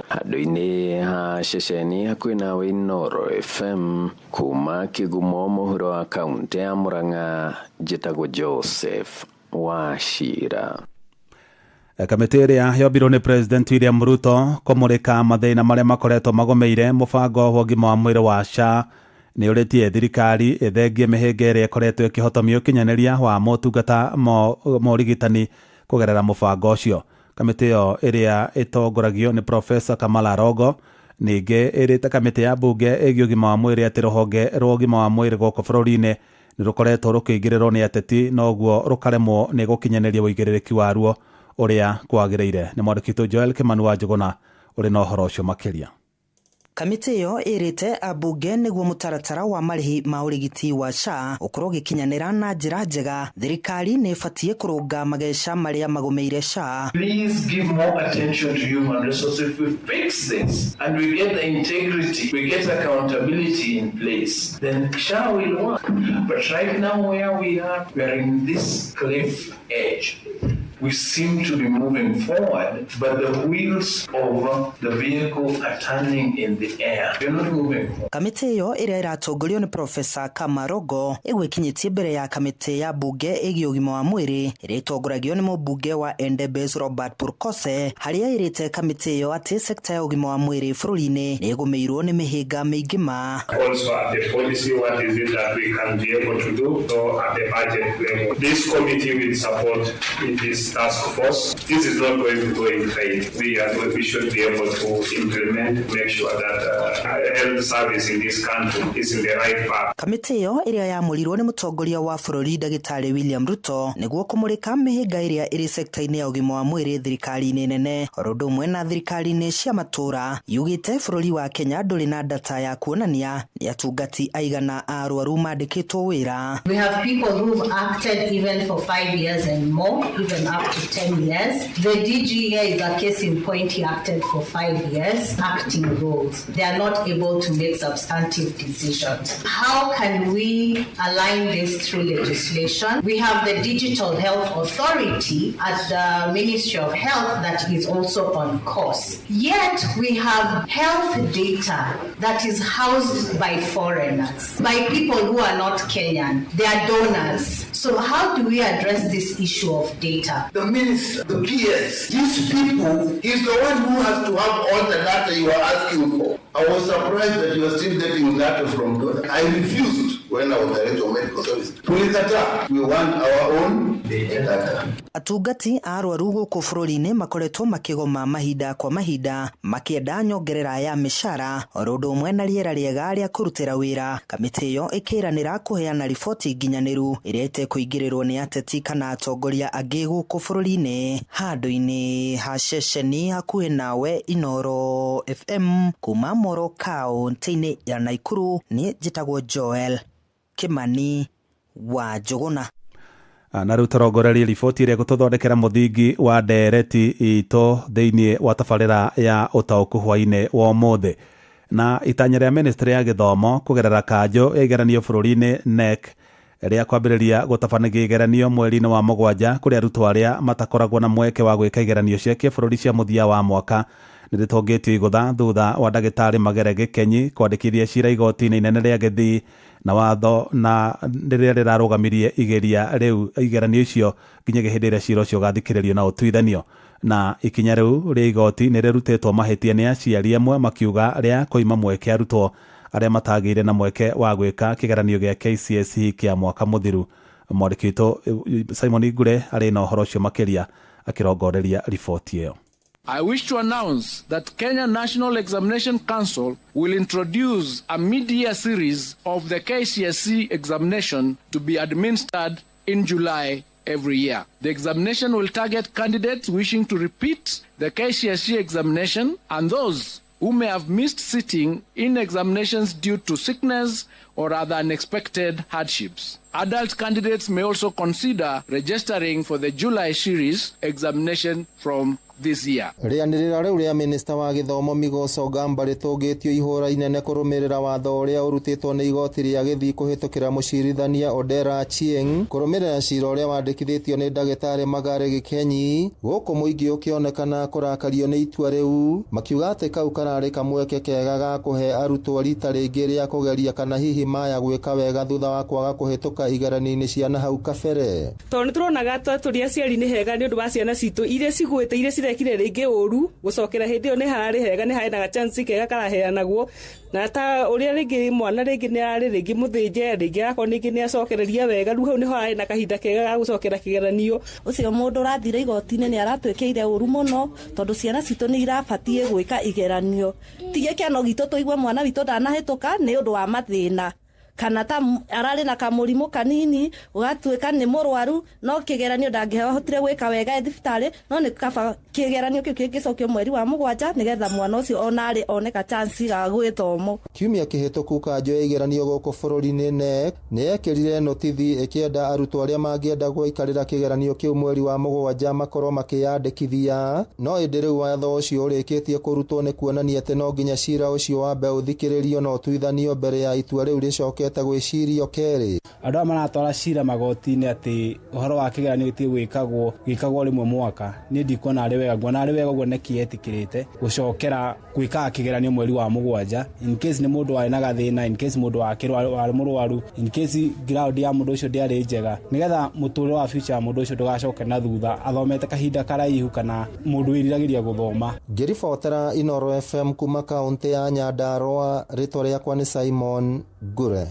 Handũ-inĩ ha ceceni hakuhĩ nawe Inooro FM kuma Kĩgumo mũhuro wa kaũntĩ ya Murang'a njĩtagwo Joseph Wachira. Kamĩtĩ ĩrĩa yombirwo nĩ President William Ruto kũmũrĩka mathĩna marĩa makoretwo magomeire mũbango wa ũgima wa mwĩrĩ wa SHA nĩ ũrĩtie thirikari ĩthengie mĩhĩnga ĩrĩa ĩkoretwo ĩkĩhotomia ũkinyanĩria wa motungata ma ũrigitani kũgerera mũbango ũcio. Kamĩtĩ ĩyo ĩrĩa ĩtongoragio nĩ Professor Kamala Rogo ningĩ ĩrĩte kamĩtĩ ya mbunge ĩgiĩ ũgima wa mwĩrĩ atĩ rũhonge rwa ũgima wa mwĩrĩ gũkũ bũrũri-inĩ nĩ rũkoretwo rũkĩingĩrĩrwo nĩ ateti noguo rũkaremwo nĩ gũkinyanĩria ũigĩrĩrĩki waruo ũrĩa kwagĩrĩire. Nĩ mwandĩki witũ Joel Kimani wa Njũgũna ũrĩ na ũhoro ũcio makĩria. Kamĩtĩ ĩyo ĩrĩte ambunge nĩguo mũtaratara wa marĩhi ma ũrigiti wa SHA ũkorwo ũgĩkinyanĩra na njĩra njega. Thirikari nĩ ĩbatiĩ kũrũnga mageca marĩa magũmĩire SHA. Please give more attention to human resources. If we fix this and we get the integrity, we get accountability in place, then SHA will work. But right now where we are in this cliff edge. We seem to be moving forward, but the wheels of the vehicle are turning in the air. We're not moving forward. Kamĩtĩ ĩyo ĩrĩa ĩratongorio nĩ Professor Kamarogo ĩgwĩkinyĩtie mbere ya kamĩtĩ ya mbunge ĩgiĩ ũgima wa mwĩrĩ ĩrĩa ĩtongoragio nĩ mũmbunge wa Endebess Robert Purkose, harĩa ĩrĩte kamĩtĩ ĩyo atĩ sekta ya ũgima wa mwĩrĩ bũrũri-inĩ nĩ ĩgũmĩirwo nĩ mĩhĩnga mĩingĩ ma. Also at the policy, what is it that we can be able to do? So at the budget level, this committee will support this task force. This is not going to go in vain. We should be able to implement, make sure that health service in this country is in the right path. Kamĩtĩ ĩyo ĩrĩa yamũrirwo nĩ mũtongoria wa bũrũri Ndagĩtarĩ William Ruto nĩguo kũmũrĩka mĩhĩnga ĩrĩa ĩrĩ sekta-inĩ ya ũgima wa mwĩrĩ thirikari-inĩ nene oro ũndũ ũmwe na thirikari-inĩ cia matũũra. Yugĩte bũrũri wa Kenya ndũrĩ na data ya kuonania nĩ atungati aigana a arwaru mandĩkĩtwo wĩra. We have people who've acted even for 5 years and more, even up to 10 years. The DG here is a case in point. He acted for 5 years, acting roles. They are not able to make substantive decisions. How can we align this through legislation? We have the Digital Health Authority at the Ministry of Health that is also on course. Yet we have health data that is housed by foreigners, by people who are not Kenyan. They are donors. So how do we address this issue of data? The minister, the PS, these people, he's the one who has to have all the data you are asking for. I was surprised that you are still getting data from donors. I refused when I was director of medical service. Tulikataa. We want our own data. Atungati a arwaru gũkũ bũrũri-inĩ makoretwo makĩgoma mahinda kwa mahinda makĩenda nyongerera ya mĩcara oro ũndũ ũmwe na rĩera rĩega rĩa kũrutĩra wĩra. Kamĩtĩ ĩyo ĩkĩranĩra kũheana riboti nginyanĩru ĩrĩa ĩtekũingĩrĩrwo nĩ ateti kana atongoria angĩ gũkũ bũrũri-inĩ. Handũ-inĩ ha ceceni hakuhĩ nawe Inooro FM kuma Moro kaũntĩ-inĩ ya Naikuru, niĩ njĩtagwo Joel Kimani wa Njũgũna. Na rĩu tũrongorerie riboti ĩrĩa ĩgũtũthondekera mũthingi wa ndereti itũ thĩinĩ wa tabarĩra ya ũtaũku hwainĩ wa ũmũthĩ. Na itanya rĩa ministry ya gĩthomo kũgerera kanjũ ya igeranio bũrũri-inĩ KNEC rĩa kwambĩrĩria gũtabanagia igeranio mweri-inĩ wa 7 kũrĩ arutwo arĩa matakoragwo na mweke wa gwĩka igeranio cia kĩbũrũri cia mũthia wa mwaka nĩ rĩtũngĩtio igũtha thutha wa ndagĩtarĩ Magere Gĩkenyi kwandĩkithia cira igoti-inĩ inene rĩa Gĩthii na watho na rĩrĩa rĩrarũgamirie igeria rĩu igeranio icio nginyagia hĩndĩ ĩrĩa cira ũcio ũgathikĩrĩrio na ũtuithanio. Na ikinya rĩu rĩa igoti nĩ rĩrutĩtwo mahĩtia nĩ aciari amwe makiuga rĩa kũima mweke arutwo arĩa matagĩire na mweke wa gwĩka kĩgeranio gĩa KCSE kĩa mwaka mũthiru. Mwandĩki witũ Simon Ngure arĩ na ũhoro ũcio makĩria akĩrongoreria riboti ĩyo. I wish to announce that Kenya National Examination Council will introduce a mid-year series of the KCSE examination to be administered in July every year. The examination will target candidates wishing to repeat the KCSE examination and those who may have missed sitting in examinations due to sickness or other unexpected hardships. Adult candidates may also consider registering for the July series examination from this year. Rĩanĩrĩra rĩu rĩa minista wa gĩthomo Migos Ogamba rĩtũngĩtio ihũra inene kũrũmĩrĩra watho ũrĩa ũrutĩtwo nĩ igoti rĩa Gĩthii kũhĩtũkĩra mũcirithania Odera Achieng kũrũmĩrĩra cira ũrĩa wandĩkithĩtio nĩ ndagĩtarĩ Magare Gĩkenyi gũkũ mũingĩ ũkĩonekana kũrakario nĩ itua rĩu makiuga atĩ kau kararĩ kamweke kega ga kũhe arutwo rita rĩngĩ rĩa kũgeria kana hihi maya gwĩka wega thutha wa kwaga kũhĩtũka igeranio-inĩ cia na hau kabere. Tondũ nĩtũronaga tũrĩ aciari nĩ hega nĩ ũndũ wa ciana citũ iria cigwĩte iria cirekire rĩngĩ ũru gũcokera hĩndĩ ĩyo nĩ hararĩ hega nĩ harĩ na chance kega karaheanagwo na ta ũrĩa rĩngĩ mwana rĩngĩ nĩ ararĩ rĩngĩ mũthĩnje rĩngĩ akorwo rĩngĩ nĩ acokereria wega rĩu hau nĩho harĩ na kahinda kega ga gũcokera kĩgeranio. Ũcio mũndũ ũrathire igoti-inĩ nĩ aratwĩkĩire ũru mũno tondũ ciana citũ nĩ irabatiĩ gwĩka igeranio. Ti gĩkeno gitũ tũigue mwana witũ ndanahĩtũka nĩ ũndũ wa mathĩna kana ta ararĩ na kamũrimũ kanini ũgatuĩka nĩ mũrwaru no kĩgeranio ndangĩhotire gwĩka wega thibitarĩ no nĩ kaba kĩgeranio kĩu kĩngĩcokio mweri wa 7 nĩgetha mwana ũcio ona arĩ one ka chance ga gwĩthomo. Kiumia kĩhĩtũku kanjũ ya igeranio gũkũ bũrũri-inĩ KNEC nĩ yekĩrire notithi ĩkĩenda arutwo arĩa mangĩenda gũikarĩra kĩgeranio kĩu mweri wa 7 makorwo makĩyandĩkithia no ĩndĩ rĩu watho ũcio ũrĩkĩtie kũrutwo nĩ kuonania atĩ no nginya cira ũcio wambe ũthikĩrĩrio na ũtuithanio mbere ya itua rĩu rĩcoke gwĩcirio kerĩ. Andũ aya maratwara cira magoti-inĩ atĩ ũhoro wa kĩgeranio gĩtige gwĩkagwo gĩkagwo rĩmwe mwaka niĩ ndikuona arĩ wega nguona arĩ wega ũguo KNEC yetĩkĩrĩte gũcokera gwĩkaga kĩgeranio mweri wa 7 in case nĩ mũndũ warĩ na gathĩna, in case mũndũ warĩ mũrwaru, in case ground ya mũndũ ũcio ndĩarĩ njega nĩgetha mũtũrĩre wa future ya mũndũ ũcio ndũgacoke na thutha athomete kahinda karaihu kana mũndũ wĩriragĩria gũthoma. Ngĩribotera Inoro FM kuma kaũntĩ ya Nyandarua, rĩtwa rĩakwa nĩ Simon Ngure.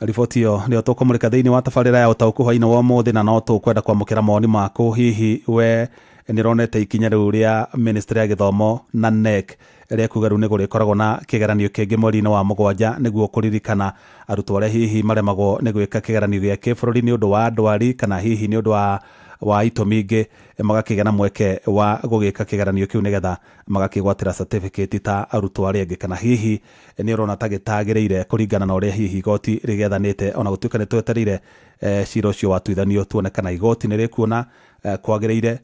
Riboti ĩyo nĩyo tũkũmũrĩka thĩinĩ wa tabarĩra ya ũtaũku hwainĩ wa ũmũthĩ na no tũkwenda kwamũkĩra mawoni maku. Hihi we nĩũronete ikinya rĩu rĩa ministry ya gĩthomo na KNEC rĩa kuga rĩu nĩ gũrĩkoragwo na kĩgeranio kĩngĩ mweri-inĩ wa 7 nĩguo kũririkana arutwo arĩa hihi maremagwo nĩ gwĩka kĩgeranio gĩa kĩbũrũri nĩ ũndũ wa ndwari kana hihi nĩ ũndũ wa itũmi ingĩ magakĩgĩa na mweke wa gũgĩka kĩgeranio kĩu nĩgetha magakĩgwatĩra certificate ta arutwo arĩa angĩ, kana hihi nĩ ũrona ta gĩtagĩrĩire kũringana na ũrĩa hihi igoti rĩgĩathanĩte ona gũtuĩka nĩ twetereire cira ũcio watuithanio tuone kana igoti nĩ rĩkuona kwagĩrĩire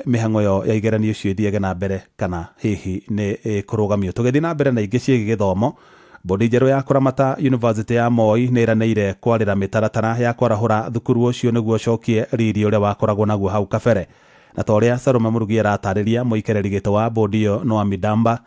mĩhang'o ĩyo ya igeranio icio ĩthiage na mbere kana hihi nĩ ĩkũrũgamio. Tũgĩthiĩ na mbere na ingĩ ciĩgiĩ gĩthomo, bodi njerũ ya kũramata University ya Moi nĩ ĩranĩire kwarĩra mĩtaratara ya kwarahũra thukuru ũcio nĩguo ũcokie riri ũrĩa wakoragwo naguo hau kabere. Na ta ũrĩa Salome Mũrugi aratarĩria, mũikarĩri gĩtĩ wa bodi ĩyo Noah Midamba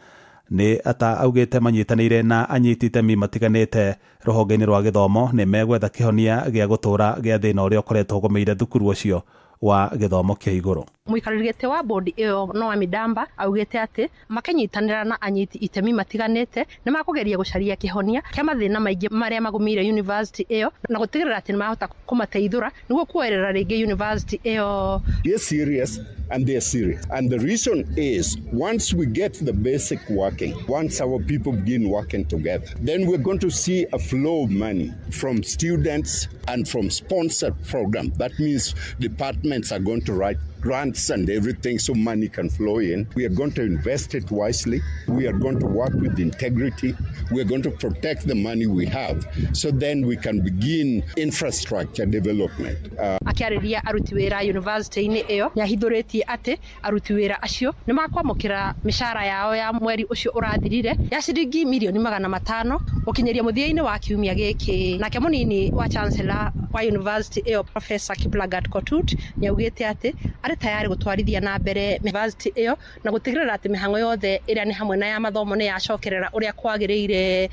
nĩ ata augĩte manyitanĩire na anyiti itemi matiganĩte rũhonge-inĩ rwa gĩthomo nĩ megwetha kĩhonia gĩa gũtũũra gĩa thĩna ũrĩa ũkoretwo ũgũmĩire thukuru ũcio wa gĩthomo kĩa igũrũ. Mũikarĩri gĩtĩ wa bodi ĩyo Noah Midamba augĩte atĩ makĩnyitanĩra na anyiti itemi matiganĩte nĩ makũgeria gũcaria kĩhonia kĩa mathĩna maingĩ marĩa magũmĩire university ĩyo na gũtigĩrĩra atĩ nĩ mahota kũmateithũra nĩguo kuoerera rĩngĩ university ĩyo. They're serious and they're serious. And the reason is once we get the basic working, once our people begin working together, then we're going to see a flow of money from students and from sponsored programs. That means departments are going to write grants and everything so money can flow in. We are going to invest it wisely. We are going to work with integrity. We are going to protect the money we have so then we can begin infrastructure development. Akĩarĩria aruti wĩra university-inĩ ĩyo nĩahithũrĩtie atĩ aruti wĩra acio nĩ makwamũkĩra mĩcara yao ya mweri ũcio ũrathirire ya ciringi mirioni 500 gũkinyĩria mũthia-inĩ wa kiumia gĩkĩ. Nake mũnini wa chancellor wa university ĩyo, Professor Kiplagat Kotut, nĩaugĩte atĩ arĩ tayari gũtwarithia na mbere university ĩyo na gũtigĩrĩra atĩ mĩhang'o yothe ĩrĩa nĩ hamwe na ya mathomo nĩ yacokerera ũrĩa kwagĩrĩire.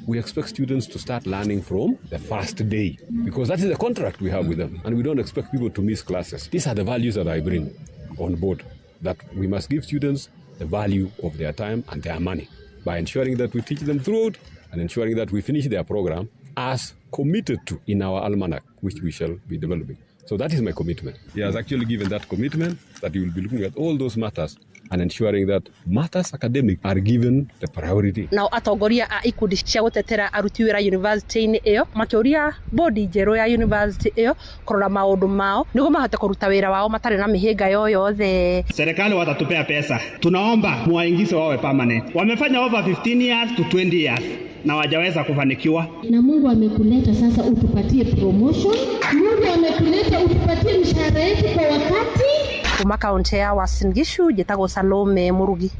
We expect students to start learning from the first day because that is the contract we have with them, and we don't expect people to miss classes. These are the values that I bring on board, that we must give students the value of their time and their money by ensuring that we teach them throughout and ensuring that we finish their program as committed to in our almanac, which we shall be developing. So that is my commitment. He has actually given that commitment that he will be looking at all those matters and ensuring that matters academic are given the priority. Nao atongoria a ikundi cia gũtetera aruti wĩra university-inĩ ĩyo makĩũria bodi njerũ ya university ĩyo kũrora maũndũ mao nĩguo mahote kũruta wĩra wao matarĩ na mĩhĩnga yoyothe. Serikali watatupea pesa, tunaomba muwaingize wawe permanent. Wamefanya over 15 years to 20 years na wajaweza kufanikiwa. Na Mungu amekuleta sasa utupatie promotion. Mungu amekuleta utupatie mshahara yetu kwa wakati. Kuma kaunti ya Uasin Gishu, njĩtagwo Salome Murugi.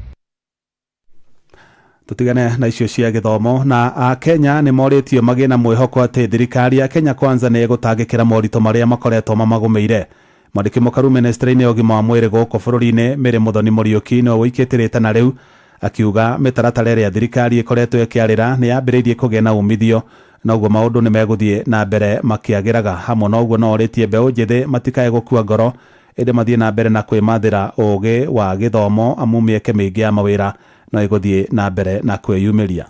Tutigane na icio cia gĩthomo. Na Akenya nĩ morĩtio magĩe na mwĩhoko atĩ thirikari ya Kenya Kwanza nĩ ĩgũtangĩkĩra moritũ marĩa makoretwo mamagũmĩire. Mwandĩki mũkaru ministry-inĩ ya ũgima wa mwĩrĩ gũkũ bũrũri-inĩ, Mary Muthoni Mũriũki, nĩwe ũikĩtie rĩtana rĩu, akiuga mĩtaratara ĩrĩa thirikari ĩkoretwo ĩkĩarĩra nĩ yambĩrĩirie kũgĩa na umithio na ũguo maũndũ nĩ megũthiĩ na mbere makĩagĩraga. Hamwe na ũguo, no orĩtie mbeũ njĩthĩ matikae gũkua ngoro, ĩndĩ mathiĩ na mbere na kwĩmathĩra ũgĩ wa gĩthomo, amu mĩeke mĩingĩ ya mawĩra no ĩgũthiĩ na mbere na kwĩyumĩria.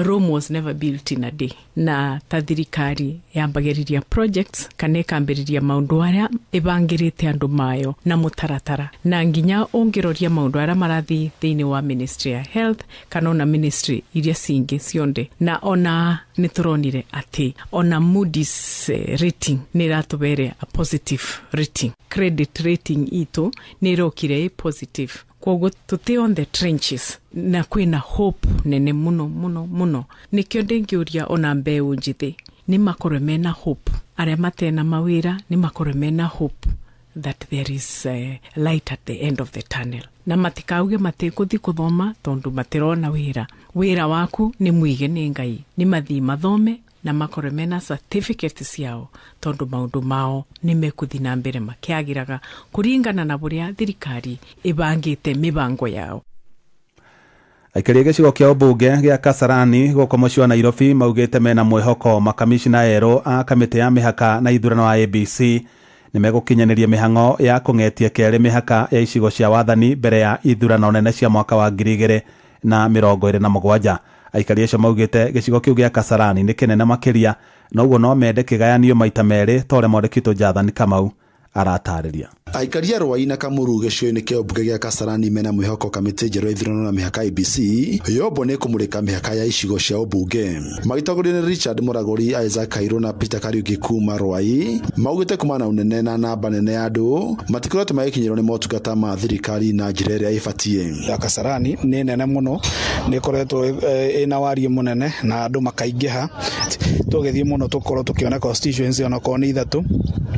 Rome was never built in a day. Na ta thirikari yambagĩrĩria projects kana ĩkambĩrĩria maũndũ arĩa ĩbangĩrĩte andũ mayo na mũtaratara, na nginya ũngĩroria maũndũ arĩa marathiĩ thĩinĩ wa ministry ya health kana ona ministry iria cingĩ cionde, na ona nĩ tũronire atĩ ona Moody's rating nĩ ĩratũbere a positive rating. Credit rating itũ nĩ ĩrokire ĩ positive, koguo tũtĩ on the trenches na kwĩna hope nene mũno mũno mũno. Nĩkĩo ndĩngĩũria ona mbeũ njĩthĩ nĩ makorwe mena hope, arĩa matena mawĩra nĩ makorwe mena hope that there is a light at the end of the tunnel, na matikauge matikũthi kũthoma tondũ matirona wĩra. Wĩra waku nĩ mwige nĩ Ngai. Nĩ mathii mathome na makorwe mena certificate ciao, tondũ maũndũ mao nĩ mekũthi na mbere makĩagĩraga kũringana na bũrĩa thirikari ĩbangĩte mĩbango yao. Aikari a gĩcigo kĩa ũmbunge gĩa Kasarani gũkũ mũciĩ wa Nairobi maugĩte mena mwĩhoko makamishina erũ a kamĩtĩ ya mĩhaka na ithurano wa IEBC nĩ megũkinyanĩria mĩhang'o ya kũng'etia kerĩ mĩhaka ya icigo cia wathani mbere ya ithurano nene cia mwaka wa 2027. Aikari acio maugĩte gĩcigo kĩu gĩa Kasarani nĩ kĩnene makĩria, na ũguo no mende kĩgayanio maita merĩ, ta ũrĩa mwandĩki witũ Jathani Kamau aratarĩria. Aikari a Rwai na Kamuru gĩcigo-inĩ kĩa ũmbunge gĩa Kasarani mena mwĩhoko kamĩtĩ njerũ ya ithurano na mĩhaka IEBC yombwo nĩ kũmũrĩka mĩhaka ya icigo cia ũmbunge. Magĩtongorio nĩ Richard Mũragũri, Isaac Kairũ na Peter Kariuki kuma Rwai, maugĩte kumana na ũnene na namba nene ya andũ matikoretwo magĩkinyĩrwo nĩ motungata ma thirikari na njĩra ĩrĩa ĩbatiĩ. Ya Kasarani nĩ nene mũno, nĩ ĩkoretwo ĩna wariĩ mũnene na andũ makaingĩha. Tũgĩthiĩ mũno tũkorwo tũkĩona constituency onakorwo nĩ ithatũ,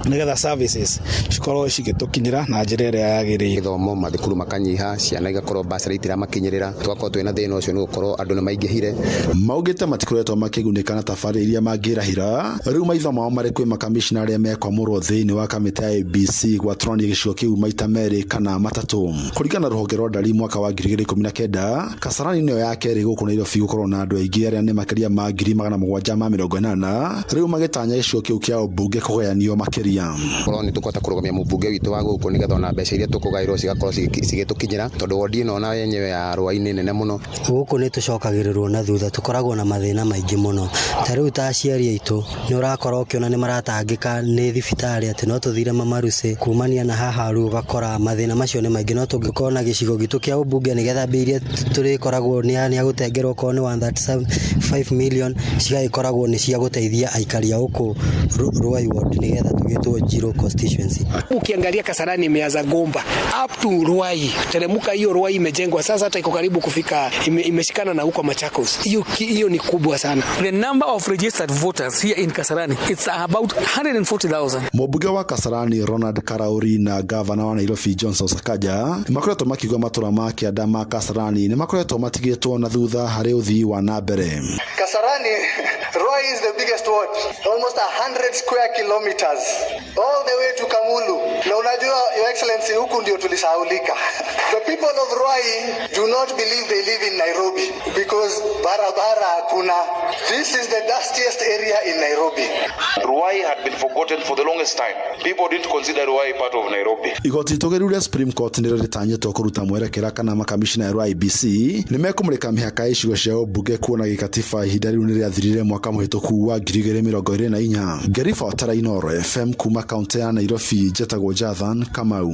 nĩgetha services cikorwo cigĩtũkinyĩra na njĩra ĩrĩa yagĩrĩire. Gĩthomo, mathukuru makanyiha, ciana igakorwo basarĩ itiramakinyĩrĩra, tũgakorwo twĩna thĩna ũcio nĩ gũkorwo andũ nĩ maingĩhire. Maugĩte matikoretwo makĩgunĩka na tabarĩra iria mangĩrahĩra. Rĩu maitho mao marĩ kwĩ makamishna arĩa mekwamũrwo thĩinĩ wa kamĩtĩ ya IEBC gwatũrania gĩcigo kĩu maita merĩ kana matatũ. Kũringana na rũhonge rwa ndari mwaka wa 2019, Kasarani nĩyo ya kerĩ gũkũ Nairobi gũkorwo na andũ aingĩ arĩa nĩ makĩria ma 780,000. Rĩu magĩtanya gĩcigo kĩu kĩa ũmbunge kũgayanio makĩria. Korwo nĩ tũkũhota kũrũgamia mũmbunge witũ wa gũkũ, nĩgetha ona mbeca iria tũkũgaĩrwo cigakorwo cigĩtũkinyĩra, tondũ wondi ĩno ona yenyewe ya Rwai nĩ nene mũno. Gũkũ nĩ tũcokagĩrĩrwo na thutha, tũkoragwo na mathĩna maingĩ mũno. Ta rĩu ta aciari aitũ nĩ ũrakora ũkĩona nĩ maratangĩka nĩ thibitarĩ atĩ no tũthire mamaruce kumania na haha. Rĩu ũgakora mathĩna macio nĩ maingĩ, no tũngĩkorwo na gĩcigo gitũ kĩa ũmbunge, nĩgetha mbia iria tũrĩkoragwo nĩ agũtengerwo okorwo nĩ 135 million cigagĩkoragwo nĩ cia gũteithia aikari a gũkũ Ruai ward, nĩgetha tũgĩtwo Njiro constituency. Ukiangalia Ukiangalia Kasarani imeanza Gomba up to Ruai, teremuka hiyo Ruai imejengwa sasa, hata iko karibu kufika, imeshikana na huko Machakos. Hiyo ni kubwa sana. The number of registered voters here in Kasarani, it's about 140,000. Mũmbunge wa Kasarani Ronald Karauri na gavana wa Nairobi Johnson Sakaja nĩmakoretwo makiuga matũra ma kĩanda ma Kasarani nĩmakoretwo matigĩtwo na thutha harĩ ũthii wa na mbere. Kasarani, Ruai is the biggest ward, almost 100 square kilometers all the way to Kamulu. Na unajua, Your Excellency, huku ndio tulisahaulika. The people of Ruai do not believe they live in Nairobi because barabara hakuna. This is the dustiest area in Nairobi. Ruai had been forgotten for the longest time. People didn't consider Ruai part of Nairobi. Igoti itũgĩru rĩa Supreme Court nĩrĩo rĩtanyĩtwo kũruta mwerekera kana makamishna erũ a IEBC nĩmekũmũrĩka mĩhaka ya icigo cia ũmbunge kuona gĩkatiba ihinda rĩu nĩrĩathirire mwaka mũhĩtũku wa 2024. Ngĩribotera Inooro FM kuma kaũntĩ ya Nairobi, njetagwo Jathan Kamau.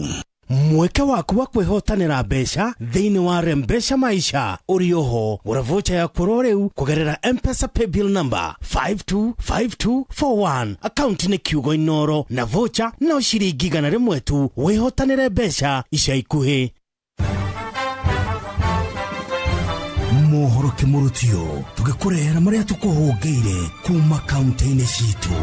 Mweke waku wa kwĩhotanĩra mbeca thĩinĩ wa Rembesha Maisha ũrĩ oho. Gũra vocha yaku oro rĩu kũgerera M-Pesa paybill number 525241, akaunti nĩ kiugo Inoro, na vocha no ciringi 100 tu. Wĩhotanĩre mbeca ica ikuhĩ. Mohoro kĩmũrutio tũgĩkũrehera marĩa tũkũhũngĩire kuma kaunti-inĩ citũ.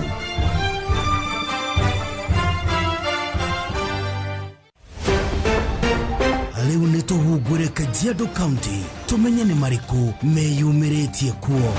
Rĩu nĩ tũhungure Kajiado County tũmenye nĩ marĩkũ meyumĩrĩtie kuo.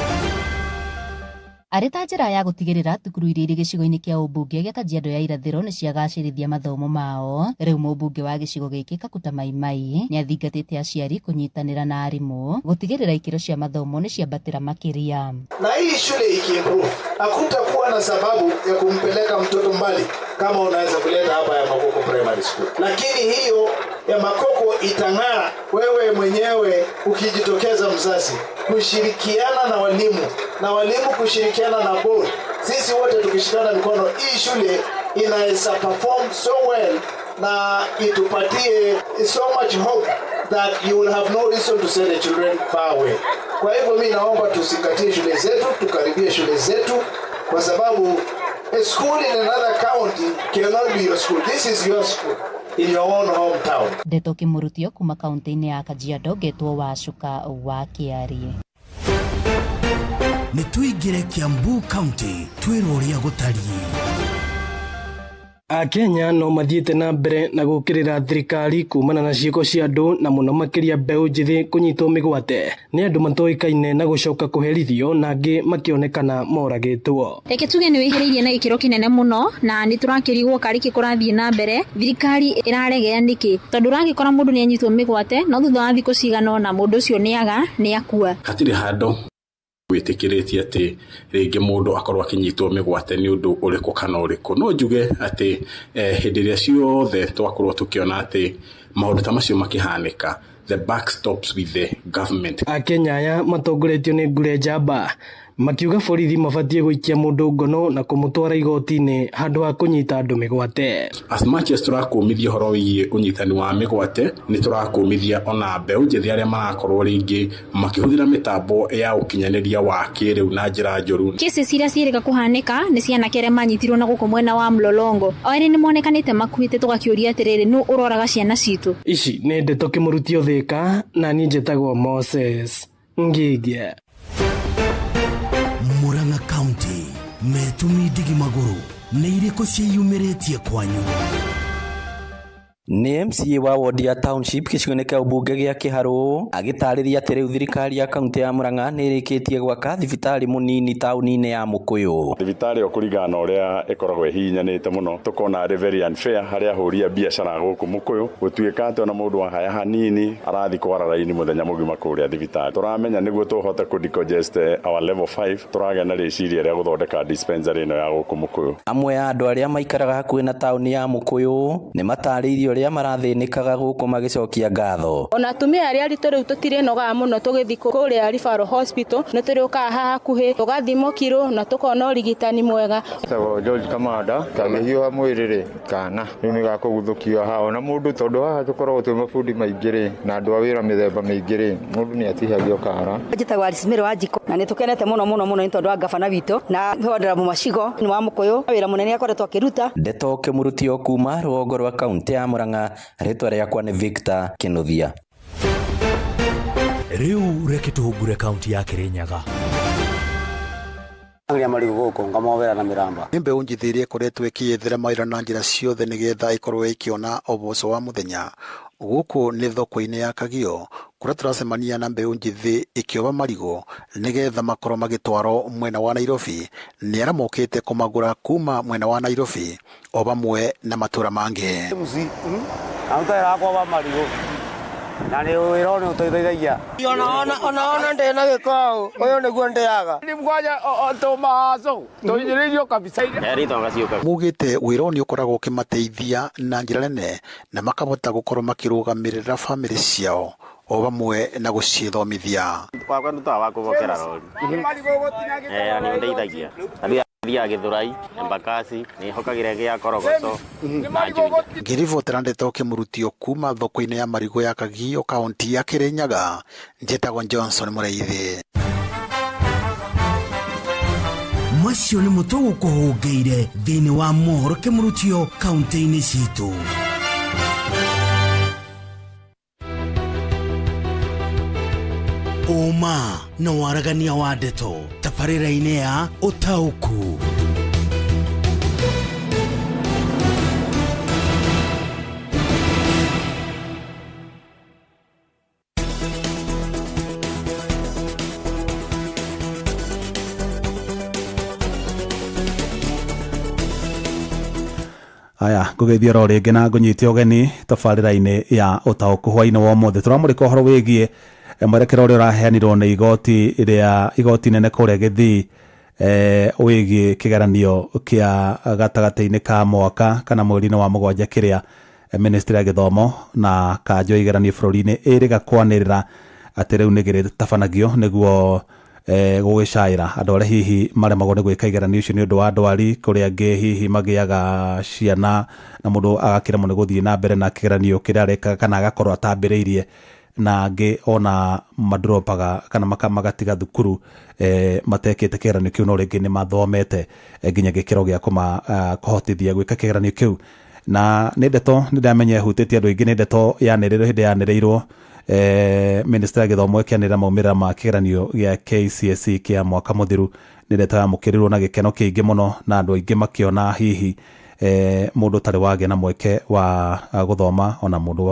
Arĩ ta njĩra ya gũtigĩrĩra thukuru iria irĩ gĩcigo-inĩ kĩa ũmbunge gĩa Kajiado ya irathĩro nĩ ciagacĩrithia mathomo mao, rĩu mũmbunge wa gĩcigo gĩkĩ Kakuta Maimai nĩ athingatĩte aciari kũnyitanĩra na arimũ gũtigĩrĩra ikĩro cia mathomo nĩ ciambatĩra makĩria. Na hii shule ikiimprove, hakutakuwa na sababu ya kumpeleka mtoto mbali kama unaweza kuleta hapa ya Makoko Primary School. Lakini hiyo ya Makoko itang'aa wewe mwenyewe ukijitokeza mzazi kushirikiana na walimu na walimu kushirikiana na board. Sisi wote tukishikana mikono, hii shule inaweza perform so well na itupatie so much hope that you will have no reason to send the children far away. Kwa hivyo mimi naomba tuzingatie shule zetu, tukaribie shule zetu, kwa sababu a school in another county cannot be your school. This is your school in your own hometown. Ndeto kĩmũrutio kuma kaunti-inĩ ya Kajiado, ngetwo Wacuka wa Kĩarie. Nĩ tũingĩre Kiambu County twĩrwo ũrĩa gũtariĩ. Akenya no mathiĩte na mbere na gũkĩrĩra thirikari kumana na ciĩko cia andũ na mũno makĩria mbeũ njĩthĩ kũnyitwo mĩgwate nĩ andũ matoĩkaine na gũcoka kũherithio na angĩ makĩonekana moragĩtwo. Reke tuge nĩ wĩhĩrĩirie na gĩkĩro kĩnene mũno na nĩ tũrakĩrigwo karĩ kĩ kũrathiĩ na mbere, thirikari ĩraregea nĩkĩ, tondũ ũragĩkora mũndũ nĩ anyitwo mĩgwate no thutha wa thikũ cigana ũna mũndũ ũcio nĩaga nĩ akua. Hatirĩ handũ wĩtĩkĩrĩtie atĩ rĩngĩ mũndũ akorwo akĩnyitwo mĩgwate nĩ ũndũ ũrĩkũ kana ũrĩkũ. No njuge atĩ hĩndĩ ĩrĩa ciothe twakorwo tũkĩona atĩ maũndũ ta macio makĩhanĩka, the buck stops with the government. Akenya aya matongoretio nĩ Ngure Njamba makiuga borithi mabatiĩ gũikia mũndũ ngono na kũmũtwara igoti-inĩ handũ ha kũnyita andũ mĩgwate. As much as tũrakũmithia ũhoro wĩgiĩ ũnyitani wa mĩgwate, nĩ tũrakũmithia ona mbeũ njĩthĩ arĩa marakorwo rĩngĩ makĩhũthĩra mĩtambo ya ũkinyanĩria wa kĩrĩu na njĩra njũru. Cases iria ciĩrĩga kũhanĩka nĩ cianake arĩa manyitirwo na gũkũ mwena wa Mlolongo, o erĩ nĩ monekanĩte makuĩte, tũgakĩũria atĩrĩrĩ, nũ ũroraga ciana citũ? Ici nĩ ndeto kĩmũrutio Thĩka, na niĩ njĩtagwo Moses Ngigia. Murang'a County metumi ndigi magũrũ nĩ irĩkũ ciĩyumĩrĩtie kwanyu? Nĩ MCA wa wodi ya Township gĩcigo-inĩ kĩa ũmbunge gĩa Kĩharũ agĩtarĩria atĩ rĩu thirikari ya kaunti ya Murang'a nĩ ĩrĩkĩtie gwaka thibitarĩ mũnini taũni-inĩ ya Mũkũyũ. Thibitarĩ ĩyo kũringana na ũrĩa ĩkoragwo ĩhihinyanĩte mũno tũkona arĩ very unfair harĩ ahũri a biacara gũkũ Mũkũyũ gũtuĩka atĩ ona mũndũ wahaya hanini arathiĩ kwara raini mũthenya mũgima kũrĩa thibitarĩ. Tũramenya nĩguo tũhote kũ decongest our level 5 tũragĩa na rĩciria rĩa gũthondeka dispensary ĩno ya gũkũ Mũkũyũ. Amwe a andũ arĩa maikaraga hakuhĩ na taũni ya Mũkũyũ nĩ matarĩirie ũrĩa marathĩnĩkaga gũkũ magĩcokia ngatho. Ona atumia arĩa aritũ rĩu tũtirĩnogaga mũno tũgĩthiĩ kũrĩa referral hospital, nĩ tũrĩũkaga haha hakuhĩ tũgathimwo kiro na tũkona ũrigitani mwega. Etagwo George Kamanda, kangĩhiũha mwĩrĩ rĩ kana rĩu nĩ gakũguthũkio haha ona mũndũ, tondũ haha tũkoragwo twĩ mabundi maingĩ rĩ na andũ a wĩra mĩthemba mĩingĩ rĩ, mũndũ nĩ atihagio kara. Njĩtagwo Alice Mary Wanjikũ na nĩ tũkenete mũno mũno mũno nĩ tondũ wa gabana witũ na Honorable Macigo nĩ wa Mũkũyũ, wĩra mũnene akoretwo akĩruta. Ndeto kĩmũrutio kuma rũgongo rwa kaunti ya Murang'a, rĩtwa rĩakwa nĩ Victor Kinuthia. Rĩu reke tũhungure kaunti ya Kirinyaga. Agria marigũ gũkũ ngamobera na mĩramba. Nĩ mbeũ njĩthĩ ĩrĩa ĩkoretwo ĩkĩyethera mawĩra na njĩra ciothe nĩgetha ĩkorwo ĩkĩona ũboco wa mũthenya. Gũkũ nĩ thoko-inĩ ya Kagio kũrĩa tũracemania na mbeũ njĩthĩ ĩkĩoba marigũ nĩgetha makorwo magĩtwarwo mwena wa Nairobi nĩ arĩa mokĩte kũmagũra kuma mwena wa Nairobi o vamwe na matũra mangĩ. Aruta marigũ na nĩ wĩra ũyũ nĩ ũteithagia. Ona ndĩ na gĩko ũyũ nĩguo ndĩaga. Nĩ mkwanja tũmaco tũhinyĩrĩirio kabisa. Mugĩte wĩra ũyũ nĩ ũkoragwo ũkĩmateithia na njĩra nene na makahota gũkorwo makĩrũgamĩrĩra bamĩrĩ ciao o vamwe na gũcithomithia. Wakwa ndutaga wa kũbokera rori na nĩ ũndeithagia. Thiaga Gĩthũrai, Embakasi, nĩ hokagĩra gĩa Korogoco na Juja. Ngĩribotera ndeto kĩmũrutio kuma thoko-inĩ ya marigũ ya Kagio kaunti ya Kirinyaga, njĩtagwo Johnson Mũraithi. Macio nĩ mũtũ gũkũhũngĩire thĩinĩ wa mohoro kĩmũrutio kaunti-inĩ citũ. Ũma na waragania wa ndeto tabarĩra-inĩ ya ũtaũku. Aya ngũgeithia oro rĩngĩ na ngũnyite ũgeni tabarĩra-inĩ ya ũtaũku hwainĩ wa ũmũthĩ. Tũramũrĩka ũhoro wĩgiĩ mwerekera ũrĩa ũraheanirwo nĩ igoti rĩa igoti nene kũrĩa Gĩthii wĩgiĩ kĩgeranio kĩa gatagatĩ-inĩ ka mwaka kana mweri-inĩ wa mũgwanja kĩrĩa ministry ya gĩthomo na kanjũ ya igeranio bũrũri-inĩ ĩrĩga kwanĩrĩra atĩ rĩu nĩ gĩrĩtabanagio nĩguo gũgĩcaĩra andũ arĩa hihi maremagwo nĩ gwĩka igeranio icio nĩ ũndũ wa ndwari, kũrĩa angĩ hihi magĩaga ciana na mũndũ agakĩremwo nĩ gũthiĩ na mbere na kĩgeranio kĩrĩa arekaga kana agakorwo atambĩrĩirie, na angĩ ona madropaga kana magatiga thukuru matekĩte kĩgeranio kĩu, no rĩngĩ nĩ mathomete nginya gĩkĩro gĩa kũhotithia gwĩka kĩgeranio kĩu. Na nĩ ndeto nĩ ndamenya ĩhutĩtie andũ aingĩ, nĩ ndeto yanĩrĩirwo hĩndĩ yanĩrĩirwo ministry ya gĩthomo ĩkĩanĩrĩra maumĩrĩra ma kĩgeranio gĩa KCSE kĩa mwaka mũthiru. Nĩ ndeto yamũkĩrirwo na gĩkeno kĩingĩ mũno na andũ aingĩ makĩona hihi mũndũ ũtarĩ wagĩa na mweke wa gũthoma ona mũndũ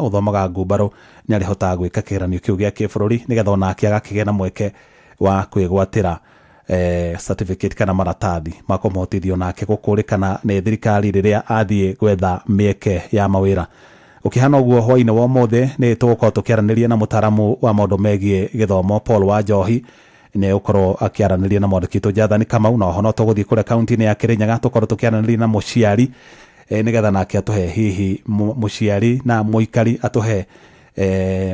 ũthomaga ngumbarũ nĩ arĩhotaga gwĩka kĩgeranio kĩu gĩa kĩbũrũri nĩgetha onake agakĩgĩa na mweke wa kwĩgwatĩra certificate kana maratathi ma kũmũhotithia onake gũkũrĩkana nĩ thirikari rĩrĩa athiĩ gwetha mĩeke ya mawĩra. Ũkĩhana ũguo hwainĩ wa ũmũthĩ nĩ tũgũkorwo tũkĩaranĩria na mũtaaramu wa maũndũ megiĩ gĩthomo Paul Wanjohi, nĩ ũkorwo akĩaranĩria na mwandĩki witũ Jathani Kamau, na oho no tũgũthiĩ kũrĩa kaunti-inĩ ya Kĩrĩnyaga tũkorwo tũkĩaranĩria na mũciari nĩgetha nake atũhe hihi mũciari na mũikari atũhe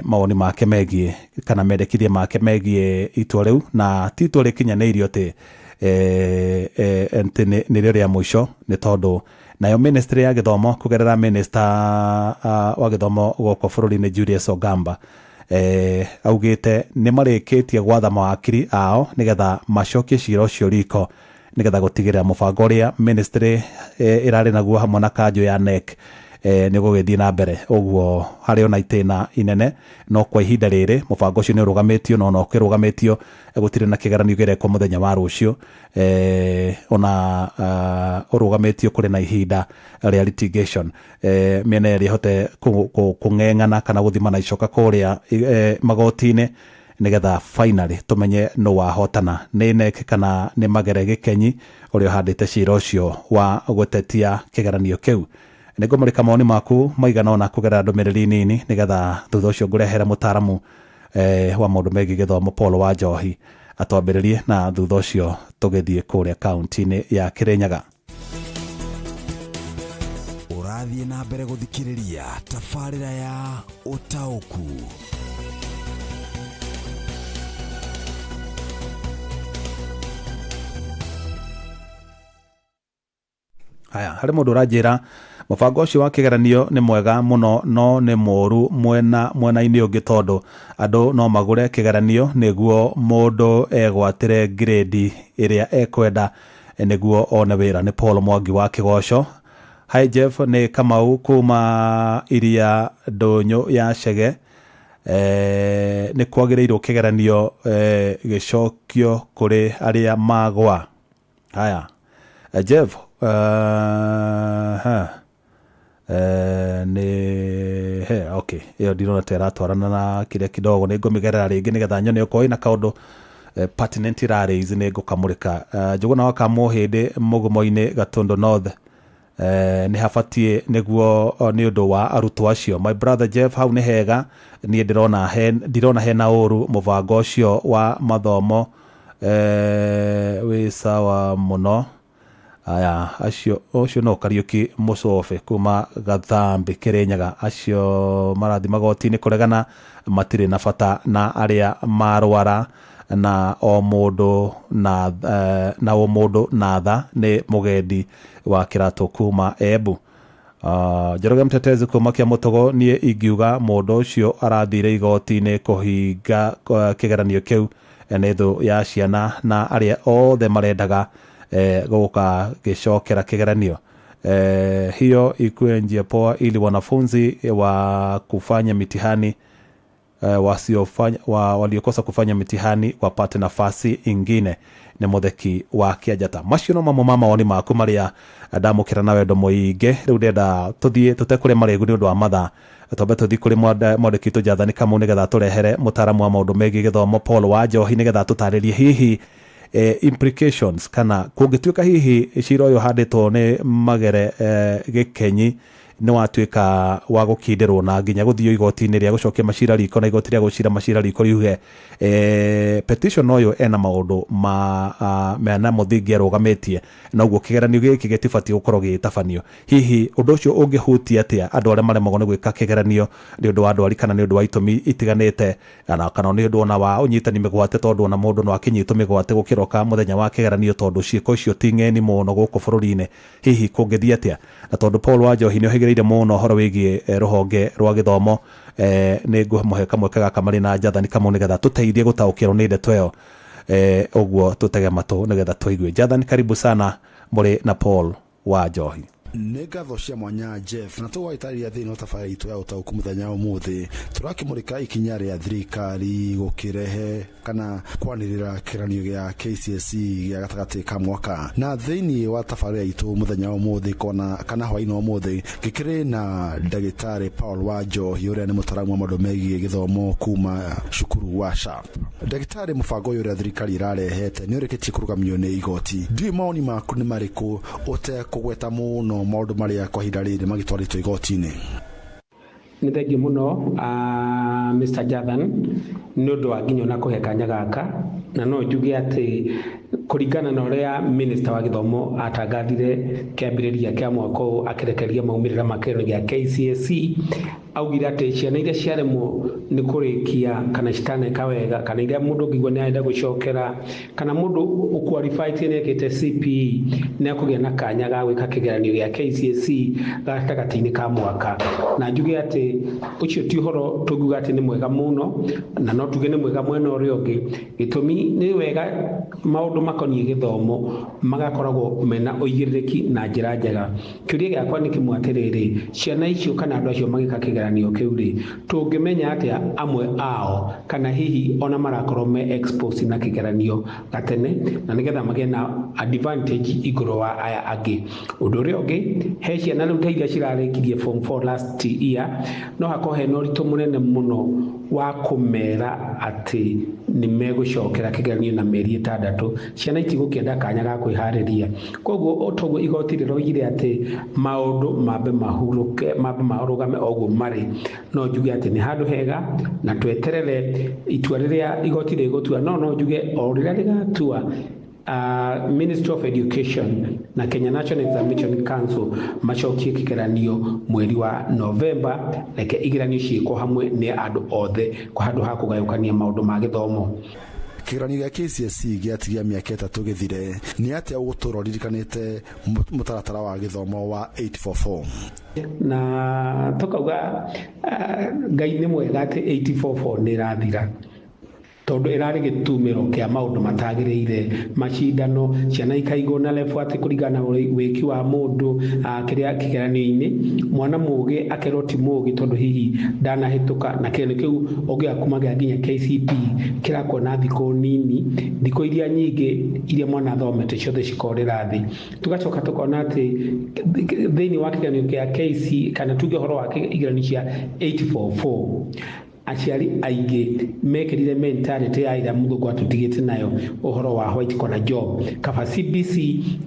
mawoni make megiĩ kana mendekithia make megiĩ itua rĩu, na ti itua rĩkinyanĩirio atĩ nĩrĩo rĩa mũico, nĩ tondũ nayo ministry ya gĩthomo kũgerera minister wa gĩthomo gũkũ bũrũri-inĩ Julius Ogamba augĩte nĩ marĩkĩtie gwatha mawakiri ao nĩgetha macokie cira ũcio riko nĩgetha gũtigĩrĩra mũbango ũrĩa ministry ĩrarĩ naguo hamwe na kanjũ ya NEC nĩ ũgũgĩthiĩ na mbere. Ũguo harĩ ona itĩna inene, no kwa ihinda rĩrĩ mũbango ũcio nĩ ũrũgamĩtio, no ona ũkĩrũgamĩtio gũtirĩ na kĩgeranio kĩrekwo mũthenya wa rũciũ, ona ũrũgamĩtio kũrĩ na ihinda rĩa litigation, mĩena ĩrĩa ĩhote kũng'eng'ana kana gũthimana icoka kũrĩa magoti-inĩ nĩgetha finally tũmenye nũ wahotana, nĩ NEC kana nĩ Magere Gĩkenyi ũrĩa ũhandĩte cira ũcio wa gũtetia kĩgeranio kĩu. Nĩ ngũmũrĩka mawoni maku maigana ũna kũgerera ndũmĩrĩri nini nĩgetha thutha ũcio ngũrehere mũtaaramu wa maũndũ megiĩ gĩthomo Paul Wanjohi atwambĩrĩrie, na thutha ũcio tũgĩthiĩ kũrĩa kaunti-inĩ ya Kĩrĩnyaga. Ũrathiĩ na mbere gũthikĩrĩria tabarĩra ya ũtaũku. Haya, harĩ mũndũ ũranjĩra mũbango ũcio wa kĩgeranio nĩ mwega mũno no nĩ mũũru mwena mwena-inĩ ũngĩ tondũ andũ no magũre kĩgeranio nĩguo mũndũ egwatĩre grade ĩrĩa ekwenda nĩguo one wĩra. Nĩ Paul Mwangi wa Kĩgoco. Hi Jeff, nĩ Kamau kuma iria ndũnyũ ya Chege. Nĩ kwagĩrĩirwo kĩgeranio gĩcokio kũrĩ arĩa magwa. Haya, Jeff, nĩ he okay, ĩyo ndirona ta ĩratwarana na kĩrĩa kidogo, nĩ ngũmĩgerera rĩngĩ nĩgetha nyone okorwo ĩna kaũndũ pertinent ĩraraise nĩ ngũkamũrĩka. Njũgũna wa Kamũhĩndĩ Mũgumo-inĩ Gatũndũ North, nĩ habatiĩ nĩguo nĩ ũndũ wa arutwo acio. My brother Jeff, hau nĩ hega, niĩ ndirona hena ũru mũbango ũcio wa mathomo wĩ sawa mũno. Aya, acio ũcio no Kariũki Mũcobe kuma Gathambi Kĩrĩnyaga, acio marathi magoti-inĩ kũregana matirĩ na bata na arĩa marwara na o mũndũ na na o mũndũ na tha nĩ mũgendi wa kĩratũ kuma Embu. Njoroge Mtetezi kuma kĩa Mũtogo, niĩ ingiuga mũndũ ũcio arathire igoti-inĩ kũhinga kĩgeranio kĩu nĩ thũ ya ciana na arĩa othe marendaga gũka gĩcokera kĩgeranio. Hiyo ikuwe njia poa ili wanafunzi wa kufanya mitihani waliokosa kufanya mitihani wapate nafasi ingine. Nĩ Mutheki wa Kĩanjata. Macio no mamwe ma mawoni maku marĩa ndamũkĩra na wendo mũingĩ. Rĩu ndĩrenda tũthiĩ tũtekũrĩa marĩgu nĩ ũndũ wa mathaa, twambe tũthiĩ kũrĩ mwandĩki witũ Jathani Kamau nĩgetha tũrehere mũtaaramu wa maũndũ megiĩ gĩthomo Paul wa Njohi nĩgetha tũtarĩrie hihi implications kana kũngĩtuĩka hihi cira ũyũ ũhandĩtwo nĩ Magere Gĩkenyi nĩ watuĩka wa gũkindĩrwo na nginya gũthio igoti-inĩ rĩa gũcokia macira riko na igoti rĩa gũcira macira riko riuge petition ũyũ ena maũndũ ma mena mũthingi arũgamĩtie na ũguo kĩgeranio gĩkĩ gĩtibatiĩ gũkorwo gĩgĩtabanio. Hihi ũndũ ũcio ũngĩhutia atĩa andũ arĩa maremagwo nĩ gwĩka kĩgeranio nĩ ũndũ wa ndwari kana nĩ ũndũ wa itũmi itiganĩte kana nĩ ũndũ ona wa ũnyitani mĩgwate, tondũ ona mũndũ no akĩnyitwo mĩgwate gũkĩroka mũthenya wa kĩgeranio tondũ ciĩko icio ti ng'eni mũno gũkũ bũrũri-inĩ. Hihi kũngĩthiĩ atĩa? Na tondũ Paul wa Njohi nĩ ũhĩgĩrĩire mũno ũhoro wĩgiĩ rũhonge rwa gĩthomo, nĩ ngũmũhe kamweke gaka marĩ na Jathani Kamau nĩgetha tũteithie gũtaũkĩrwo nĩ ndeto ĩyo, ũguo tũtege matũ nĩgetha tũigue. Jathani, karibu sana mũrĩ na Paul wa Njohi. Nĩ ngatho cia mwanya Jeff, na tũgwagĩtarĩria thĩinĩ wa tabarĩra itũ ya ũtaũku mũthenya wa ũmũthĩ tũrakĩmũrĩka ikinya rĩa thirikari gũkĩrehe kana kwanĩrĩra kĩgeranio gĩa KCSE gĩa gatagatĩ ka mwaka. Na thĩinĩ wa tabarĩra itũ mũthenya wa ũmũthĩ kana hwaĩ-inĩ wa ũmũthĩ gĩkĩrĩ na ndagĩtarĩ Paul wa Njohi ũrĩa nĩ mũtaaramu wa maũndũ megiĩ gĩthomo kuma cukuru wa Sharp. Ndagĩtarĩ, mũbango ũyũ ũrĩa thirikari ĩrarehete nĩ ũrĩkĩtie kũrũgamio nĩ igoti. Ndiũĩ mawoni maku nĩ marĩkũ ũtekũgweta mũno maũndũ marĩa kwa ihinda rĩrĩ magĩtwarĩtwo igoti-inĩ? Nĩ thengiũ mũno Mr. Jathan nĩ ũndũ wa nginya ona kũhe kanya gaka, na no njuge atĩ kũringana na ũrĩa minister wa gĩthomo atangathire kĩambĩrĩria kĩa mwaka ũyũ akĩrekereria maumĩrĩra ma kĩgeranio gĩa KCSE, augire atĩ ciana iria ciaremwo nĩ kũrĩkia kana citaneka wega kana iria mũndũ ũngĩigua nĩ arenda gũcokera kana mũndũ ũqualified nĩ ekĩte CPE nĩ akũgĩa na kanya ga gwĩka kĩgeranio gĩa KCSE gatagatĩ-inĩ ka mwaka. Na njuge atĩ ũcio ti ũhoro tũngiuga atĩ nĩ mwega mũno, na no tuge nĩ mwega mwena ũrĩa ũngĩ. Gĩtũmi nĩ wega maũndũ makoniĩ gĩthomo magakoragwo mena ũigĩrĩrĩki na njĩra njega. Kĩũria gĩakwa nĩ kĩmwe atĩrĩrĩ, ciana icio kana andũ acio magĩka kĩgeranio kĩu rĩ, tũngĩmenya atĩa amwe ao kana hihi ona marakorwo me exposed na kĩgeranio gatene na nĩgetha magĩe na advantage igũrũ wa aya angĩ. Ũndũ ũrĩa ũngĩ, he ciana rĩu ta iria cirarĩkirie form 4 last year, no hakorwo hena ũritũ mũnene mũno wa kũmera atĩ nĩ megũcokera kĩgeranio na mĩeri 6. Ciana itigũkĩenda kanya ga kwĩharĩria. Koguo toguo igoti rĩroigire atĩ maũndũ mambe mahurũke, mambe marũgame o ũguo marĩ, no njuge atĩ nĩ handũ hega na tweterere itua rĩrĩa igoti rĩgũtua. No njuge o rĩrĩa rĩgatua Ministry of Education na Kenya National Examination Council macokie kĩgeranio mweri wa Novemba. Reke igeranio ciĩkwo hamwe nĩ andũ othe kwa handũ ha kũgayũkania maũndũ ma gĩthomo. Kĩgeranio gĩa KCSE gĩatigia mĩaka 3 gĩthire, nĩ atĩa ũgũtũra ũririkanĩte mũtaratara wa gĩthomo wa 844? Na tũkauga Ngai nĩ mwega atĩ 844 nĩ ĩrathira, tondũ ĩrarĩ gĩtumĩro kĩa maũndũ matagĩrĩire, macindano, ciana ikaigwo na level atĩ kũringana na wĩki wa mũndũ kĩrĩa kĩgeranio-inĩ, mwana mũgĩ akerwo ti mũgĩ tondũ hihi ndanahĩtũka, na kĩgeranio kĩu ũngĩoya kuma gĩa nginya KCPE kĩrakuona thikũ nini, thikũ iria nyingĩ iria mwana athomete ciothe cikorĩra thĩ. Tũgacoka tũkona atĩ thĩinĩ wa kĩgeranio kĩa KC, kana tuge ũhoro wa igeranio cia 844, aciari aingĩ mekĩrire mentality ya ĩrĩa mũthũngũ atũtigĩte nayo, ũhoro wa white collar job. Kaba CBC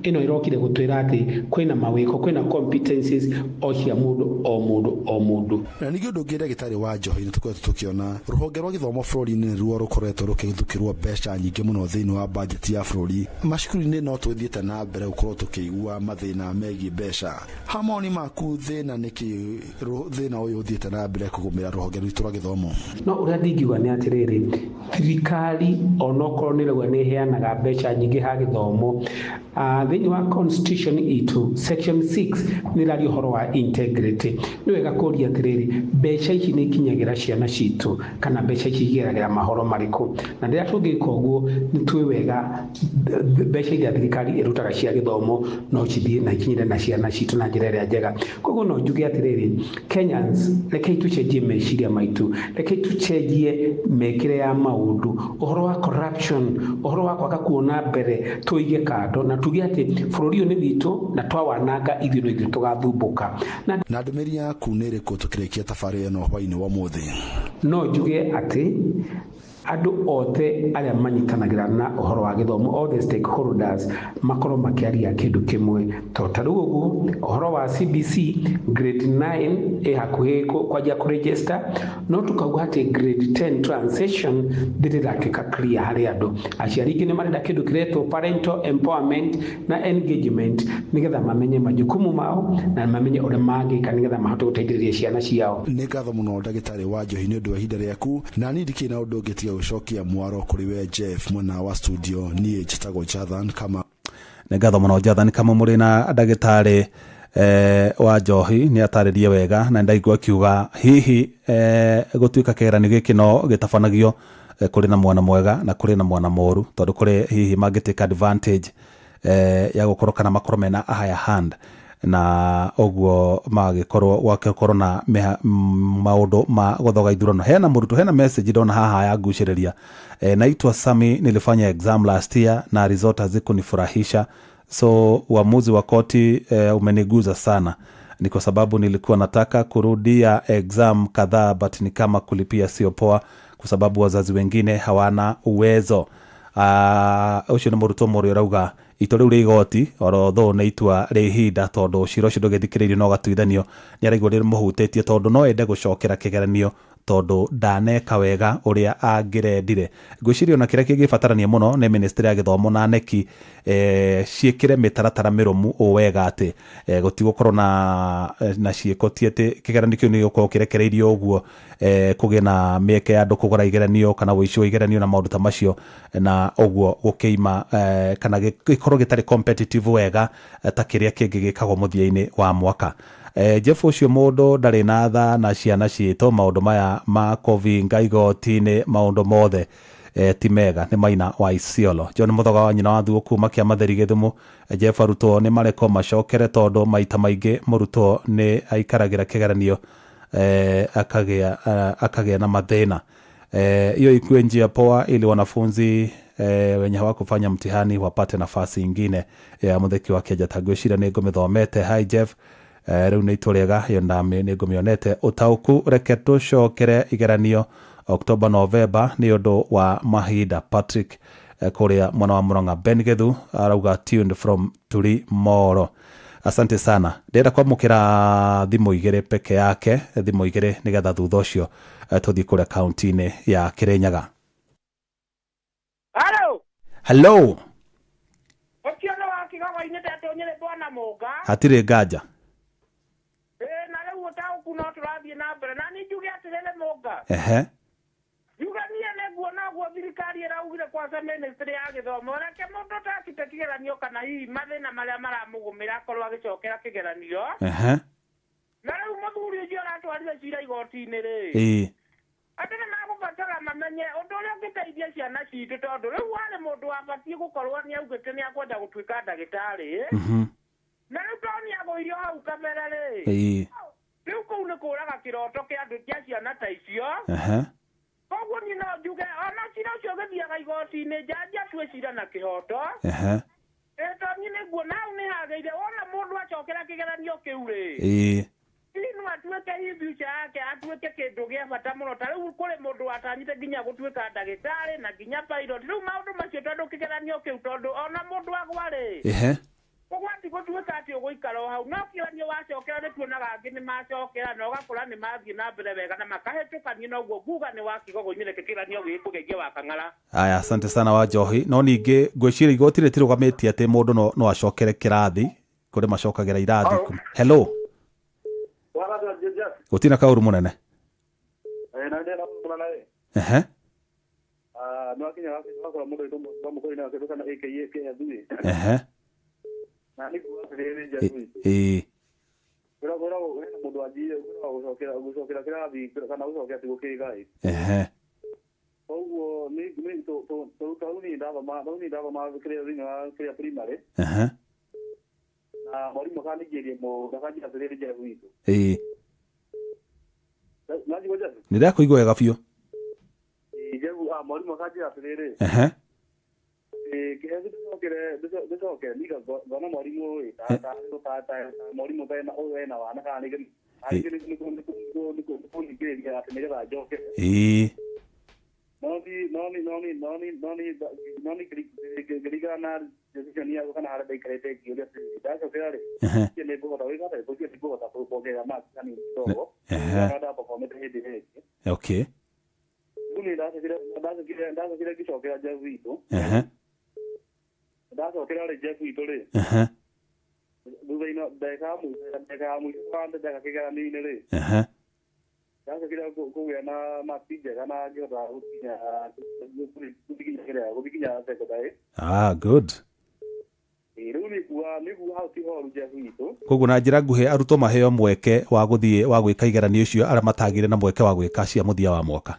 ĩno ĩrokire gũtwĩra atĩ kwĩna mawĩko, kwĩna competencies o cia mũndũ o mũndũ o mũndũ. Na ningĩ ũndũ ũngĩ, ndagĩtarĩ wa njohi, nĩ tũkoretwo tũkĩona rũhonge rwa gĩthomo bũrũri-inĩ nĩruo rũkoretwo rũkĩguthũkĩrwo mbeca nyingĩ mũno thĩinĩ wa bajeti ya bũrũri. Macukuru-inĩ no twĩthiĩte na mbere gũkorwo tũkĩigua mathĩna megiĩ mbeca. Ha mawoni maku, thĩna nĩkĩ thĩna ũyũ ũthiĩte na mbere kũgũmĩra rũhonge rwitũ rwa gĩthomo? No ũrĩa ndingiuga nĩ atĩrĩrĩ, thirikari onokorwo nĩ ĩrauga nĩ ĩheanaga mbeca nyingĩ ha gĩthomo, thĩinĩ wa constitution itũ section 6 nĩ ĩraria ũhoro wa integrity. Nĩ wega kũria atĩrĩrĩ, mbeca ici nĩ ikinyagĩra ciana citũ kana mbeca ici igeragĩra mahoro marĩkũ? Na rĩrĩa tũngĩka ũguo, nĩ tũĩ wega mbeca iria thirikari ĩrutaga cia gĩthomo no cithiĩ na ikinyĩre na ciana citũ na njĩra ĩrĩa njega. Koguo no njuge atĩrĩrĩ, Kenyans, rekei tũcenjie meciria maitũ, rekei tũcenjie mĩkĩre ya maũndũ. Ũhoro wa corruption, ũhoro wa kwaga kuona mbere, tũige kando na tuge atĩ bũrũri ũyũ nĩ witũ, na twawananga ithuĩ no ithuĩ tũgathumbũka. Na ndũmĩrĩri yaku nĩ ĩrĩkũ tũkĩrĩkia tabarĩra ĩno hwaĩ-inĩ wa ũmũthĩ? No njuge atĩ andũ othe arĩa manyitanagĩra na ũhoro wa gĩthomo, all the stakeholders, makorwo makĩaria kĩndũ kĩmwe. Tondũ ta rĩu ũguo ũhoro wa CBC grade 9 ĩ hakuhĩ kwanjia kũregister, no tukauga atĩ grade 10 transition ndĩrĩ ĩratuĩka clear harĩ andũ. Aciari aingĩ nĩ marenda kĩndũ kĩretwo parental empowerment na engagement, nĩgetha mamenye majukumu mao na mamenye ũrĩa mangĩka nĩgetha mahote gũteithĩrĩria ciana ciao. Nĩ ngatho mũno, ndagĩtarĩ wa njohi, nĩ ũndũ wa ihinda rĩaku, na niĩ ndikĩrĩ na ũndũ ũngĩ tiga gũcokia mwaro kũrĩ we Jeff mwena wa studio. Niĩ njĩtagwo Jathan Kama. Nĩ ngatho mũno, Jathan Kama, mũrĩ na ndagĩtarĩ wa njohi. Nĩ atarĩrie wega na ndaigua akiuga hihi gũtuĩka kĩgeranio gĩkĩ no gĩtabanagio kũrĩ na mwana mwega na kũrĩ na mwana mũru, tondũ kũrĩ hihi mangĩ take advantage ya gũkorwo kana makorwo mena a higher hand, na ũguo magĩkorwo gwakĩkorwo na maũndũ ma gũthoga ithurano. Hena mũrutwo, hena message ndona haha ya ngucĩrĩria. Naitwa Sami, nilifanya exam last year na result hazikunifurahisha, so uamuzi wa koti umeniguza sana. Ni kwa sababu nilikuwa nataka kurudia exam kadhaa, but ni kama kulipia sio poa kwa sababu wazazi wengine hawana uwezo. Ũcio nĩ mũrutwo mũrĩa ũrauga itua rĩu rĩa igoti oro thũ nĩ itua rĩa ihinda, tondũ cira ũcio ndũgĩthikĩrĩirio no ũgatuithanio. Nĩ araigua rĩmũhutĩtie tondũ no ende gũcokera kĩgeranio tondũ ndaneka wega ũrĩa angĩrendire. Ngwĩciria ona kĩrĩa kĩngĩbatarania mũno nĩ ministry ya gĩthomo na neki ciĩkĩre mĩtaratara mĩrũmu ũũ wega atĩ gũtigũkorwo na ciĩko ti atĩ kĩgeranio kĩu nĩ gĩgũkorwo kĩrekereirio ũguo, kũgĩe na mĩeke ya andũ kũgũra igeranio kana ũici wa igeranio na maũndũ ta macio, na ũguo gũkĩima kana gĩkorwo gĩtarĩ competitive wega ta kĩrĩa kĩngĩ gĩkagwo mũthia-inĩ wa mwaka. Jeff, ũcio mũndũ ndarĩ na tha na ciana citũ. Maũndũ maya ma kũbinga igoti-inĩ, maũndũ mothe ti mega. Nĩ Maina wa Isiolo. John Mũthoga wa nyina wa Thuo kuma kĩa Matheri Gĩthumo. Jeff, arutwo nĩ marekwo macokere tondũ maita maingĩ mũrutwo nĩ aikaragĩra kĩgeranio akagĩa na mathĩna. Hiyo ikuwe njia poa ili wanafunzi wenye hawakufanya mtihani wapate nafasi ingine ya Mũtheki wa Kĩenja. Ngwĩciria nĩ ngũmĩthomete. Hi Jeff, rĩu nĩ itua rĩega, ĩyo nĩ ngũmĩonete. Ũtaũku, reke tũcokere igeranio October, November nĩ ũndũ wa mahinda. Patrick kũrĩa mwena wa Murang'a. Ben Gethu arauga tuned from Turi Moro. Asante sana. Ndĩrenda kwamũkĩra thimũ igĩrĩ peke yake, thimũ igĩrĩ, nĩgetha thutha ũcio tũthiĩ kũrĩa kaunti-inĩ ya Kirinyaga. Hello. Hello. Hatirĩ nganja. Ĩĩ, na rĩu ũtaũku no tũrathiĩ na mbere na niĩ njuge atĩrĩrĩ Mũnga. Ehe. Njuge niĩ nĩnguona ũguo thirikari ĩraugire kwanza ministry ya gĩthomo, reke mũndũ ũtakĩte kĩgeranio kana hihi mathĩna marĩa maramũgũmĩra akorwo agĩcokera kĩgeranio. Ehe. Na rĩu mũthuri ũcio aratwarire cira igoti-inĩ rĩ, Ĩĩ. andũ nĩ magũbatara mamenye ũndũ ũrĩa ũngĩteithia ciana citũ, tondũ rĩu warĩ mũndũ wabatiĩ gũkorwo nĩ augĩte nĩ akwenda gũtuĩka ndagĩtarĩ. Na rĩu tondũ nĩ agũirio hau kabere rĩ, Ĩĩ. rĩu kũu nĩ kũraga kĩroto kĩa andũ kĩa ciana ta icio. Ehe. Koguo niĩ no njuge ona cira ũcio ũgĩthiaga igoti-inĩ, njanji atue cira na kĩhoto. Ehe. Ĩĩ, tondũ niĩ nĩnguona hau nĩ hagĩrĩire wona mũndũ acokera kĩgeranio kĩu rĩ, Ĩĩ. hihi no atuĩke hihi future yake atuĩke kĩndũ gĩa bata mũno. Ta rĩu kũrĩ mũndũ watanyĩte nginya gũtuĩka ndagĩtarĩ na nginya pilot. Rĩu maũndũ macio tondũ kĩgeranio kĩu, tondũ ona mũndũ agwa rĩ, Ehe. ũgwati gũtuĩka atĩ ũgũikara o hau, no kĩgeranio wacokera nĩ tuonaga angĩ nĩ macokera na ũgakora nĩ mathiĩ na mbere wega na makahĩtũka. Niĩ noguo nguga nĩ wa Kigogo-inĩ, reke kĩgeranio gĩkũgeithia wa Kang'ara. Aya, asante sana wa Njohi. No ningĩ ngwĩciria igoti rĩtirũgamĩtie atĩ mũndũ no acokere kĩrathi, kũrĩ macokagĩra irathi. Hello. Gũtirĩ na kaũru mũnene. Ehe. Ehe. Ĩĩ. Ehe. Koguo tau niĩ ndathoma tau niĩ ndathoma kĩrĩa thĩinĩ wa kĩrĩa primary, Ehe. na mwarimũ akaningĩria mũndũ akanjĩra atĩrĩrĩ, Jeff witũ. Ĩĩ. Nanjigua Jeff? Nĩ ndakũigua wega biũ. Ĩĩ, Jeff, mwarimũ akanjĩra atĩrĩrĩ, Ehe. Ĩĩ, kĩheo ndĩcokere ndĩcoke niga ngona mwarimũ ĩ ta mwarimũ ta ũyũ ena wana kana nĩ nĩkũningĩrĩria atĩ nĩgetha njoke. Ĩĩ. No ni ngĩringana na decision yakwa kana harĩa ndaikarĩte ngĩũria atĩrĩrĩ, ndacokera rĩ, niĩ nĩngũhota gwĩka atĩa, ngwĩciria nĩngũhota kuongerera marks hanini kidogo kana ndaperformĩte hĩndĩ ĩrĩa ĩngĩ. Okay. Rĩu niĩ ndacokire ngĩcokera Jeff witũ. Ehe. Ndacokera rĩ, Jeff witũ rĩ, Ehe. thutha-inĩ ndagĩka ya mũico wa ndeka kĩgeranio-inĩ rĩ, Ehe. ndacokire kũgĩa na marks njega na ngĩhota gũthiĩ kĩrĩa gũthiĩ nginya secondary. Ah, good. Ĩĩ, rĩu nĩkuga hau ti horu Jeff witũ. Koguo na njĩra nguhĩ arutwo maheo mweke wa gũthiĩ wa gwĩka igeranio icio arĩa matagĩire na mweke wa gwĩka cia mũthia wa mwaka.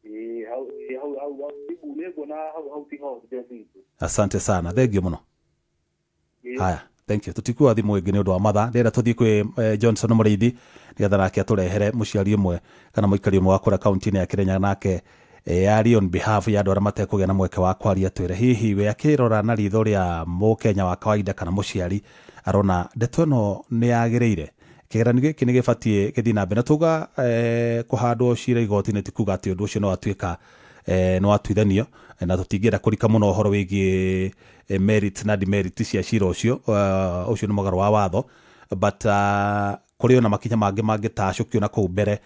Ĩĩ, hau ĩĩ, hau hau hau nĩnguona hau ti horu Jeff witũ. Asante sana, thank you mũno. Ĩĩ. Haya, thank you. Tũtikuoya thimũ ĩngĩ nĩ ũndũ wa mathaa, ndĩrenda tũthiĩ kwĩ Johnson Mũrĩithi nĩgetha nake atũrehere mũciari ũmwe kana mũikari ũmwe wa kũrĩa kaunti-inĩ ya Kĩrĩnyaga, nake yarie on behalf ya andũ arĩa matekũgĩa na mweke wa kwaria, twĩre hihi we akĩrora na ritho rĩa mũkenya wa kawaida kana mũciari arona ndeto ĩno nĩ yagĩrĩire, kĩgeranio gĩkĩ nĩ gĩbatiĩ gĩthiĩ na mbere, na tuga kũhandwo cira igoti-inĩ ti kuga atĩ ũndũ ũcio no atuĩka no atuithanio, na tũtingĩenda kũrika mũno ũhoro wĩgiĩ merit na demerit cia cira ũcio, ũcio nĩ mũgarũ wa watho, but kũrĩ ona makinya mangĩ mangĩtacũkio na kũu mbere,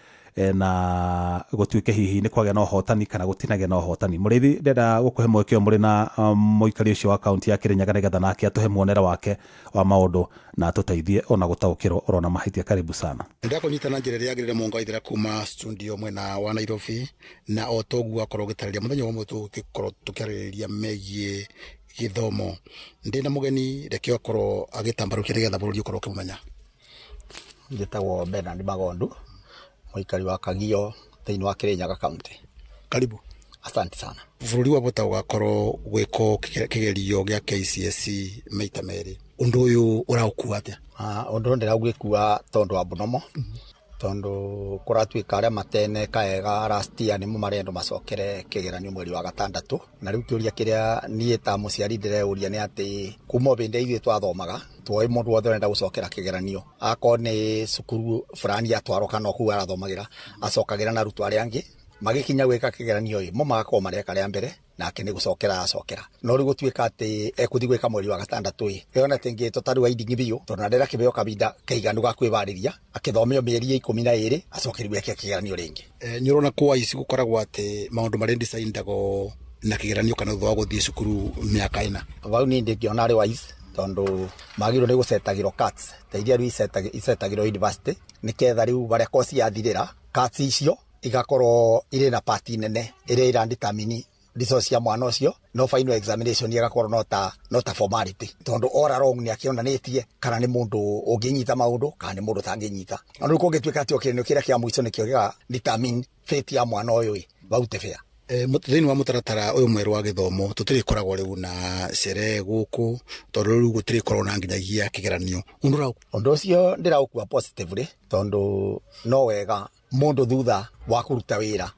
na gũtuĩke hihi nĩ kwagĩa na ũhotani kana gũtinagĩa na ũhotani. Mũrĩithi, ndĩrenda gũkũhe mweke ũyũ mũrĩ na mũikari ũcio wa kaunti ya Kĩrĩnyaga nĩgetha nake atũhe muonere wake wa maũndũ na atũteithie ona gũtaũkĩrwo ũrona mahĩtia. Karibu sana. Ndakũnyita na njĩra ĩrĩa yagĩrĩire mũnga waithera kuma studio mwena wa Nairobi, na o toguo akorwo ũgĩtarĩria mũthenya wa ũmũthĩ tũgĩkorwo tũkĩarĩrĩria megiĩ gĩthomo. Ndĩna mũgeni, reke akorwo agĩtambarũkia nĩgetha bũrũri ũkorwo ũkĩmũmenya. Njĩtagwo Bernard Magondu, mũikari wa Kagio thĩinĩ wa Kĩrĩnyaga County. Karibu. Asante sana. Bũrũri wa bota ũgakorwo gwĩkwo kĩgerio gĩa KCSE maita merĩ, ũndũ ũyũ ũraũkua atĩa? Ũndũ ũyũ ndĩraũgĩkua tondũ wa abnormal, tondũ kũratuĩka arĩa matene kaega last year nĩmo marendwo macokere kĩgeranio mweri wa gatandatũ. Na rĩu kĩũria kĩrĩa niĩ ta mũciari ndĩreũria nĩ atĩ kuma o hĩndĩ ithuĩ twathomaga twoĩ mũndũ wothe ũrenda gũcokera kĩgeranio akorwo nĩ cukuru fulani atwarwo kana o kũu arathomagĩra acokagĩra na arutwo arĩa angĩ magĩkinya gwĩka kĩgeranio ĩ mo magakorwo mareka rĩa mbere nake nĩ gũcokera acokera. No rĩu gũtuĩka atĩ ekũthiĩ gwĩka mweri wa gatandatũ ĩ ĩona atĩ ngĩtwo ta rĩu aindingi biũ tondũ na ndĩrakĩheo kahinda kaiganu ga kwĩbarĩria akĩthomeo mĩeri 12 acokerio eke kĩgeranio rĩngĩ. Nĩ ũrona kwa ici gũkoragwo atĩ maũndũ marĩa decidagwo na kĩgeranio kana thutha wa gũthiĩ cukuru mĩaka 4? Vau niĩ ndingĩona arĩ wise, Tondũ magĩrĩirwo nĩ gũcetagĩrwo CATs ta iria rĩu icetagĩrwo university, nĩketha rĩu barĩa kosi yathirĩra, CATs icio igakorwo irĩ na part nene ĩrĩa ĩra determine results cia mwana ũcio, no final examination ĩgakorwo no ta formality, tondũ all along nĩ akĩonanĩtie kana nĩ mũndũ ũngĩnyita maũndũ kana nĩ mũndũ ũtangĩnyita. Na rĩu kũngĩtuĩka atĩ o kĩgeranio kĩrĩa kĩa mũico nĩkĩo gĩga determine fate ya mwana ũyũ ĩ, vau ti fair. Thĩinĩ wa mũtaratara ũyũ mwerũ wa gĩthomo, tũtirĩkoragwo rĩu na sherehe gũkũ, tondũ rĩu gũtirĩkorwo na nginyagia kĩgeranio. Ũndũ Ũndũ ũcio ndĩraũkua positively, tondũ no wega mũndũ thutha wa kũruta wĩra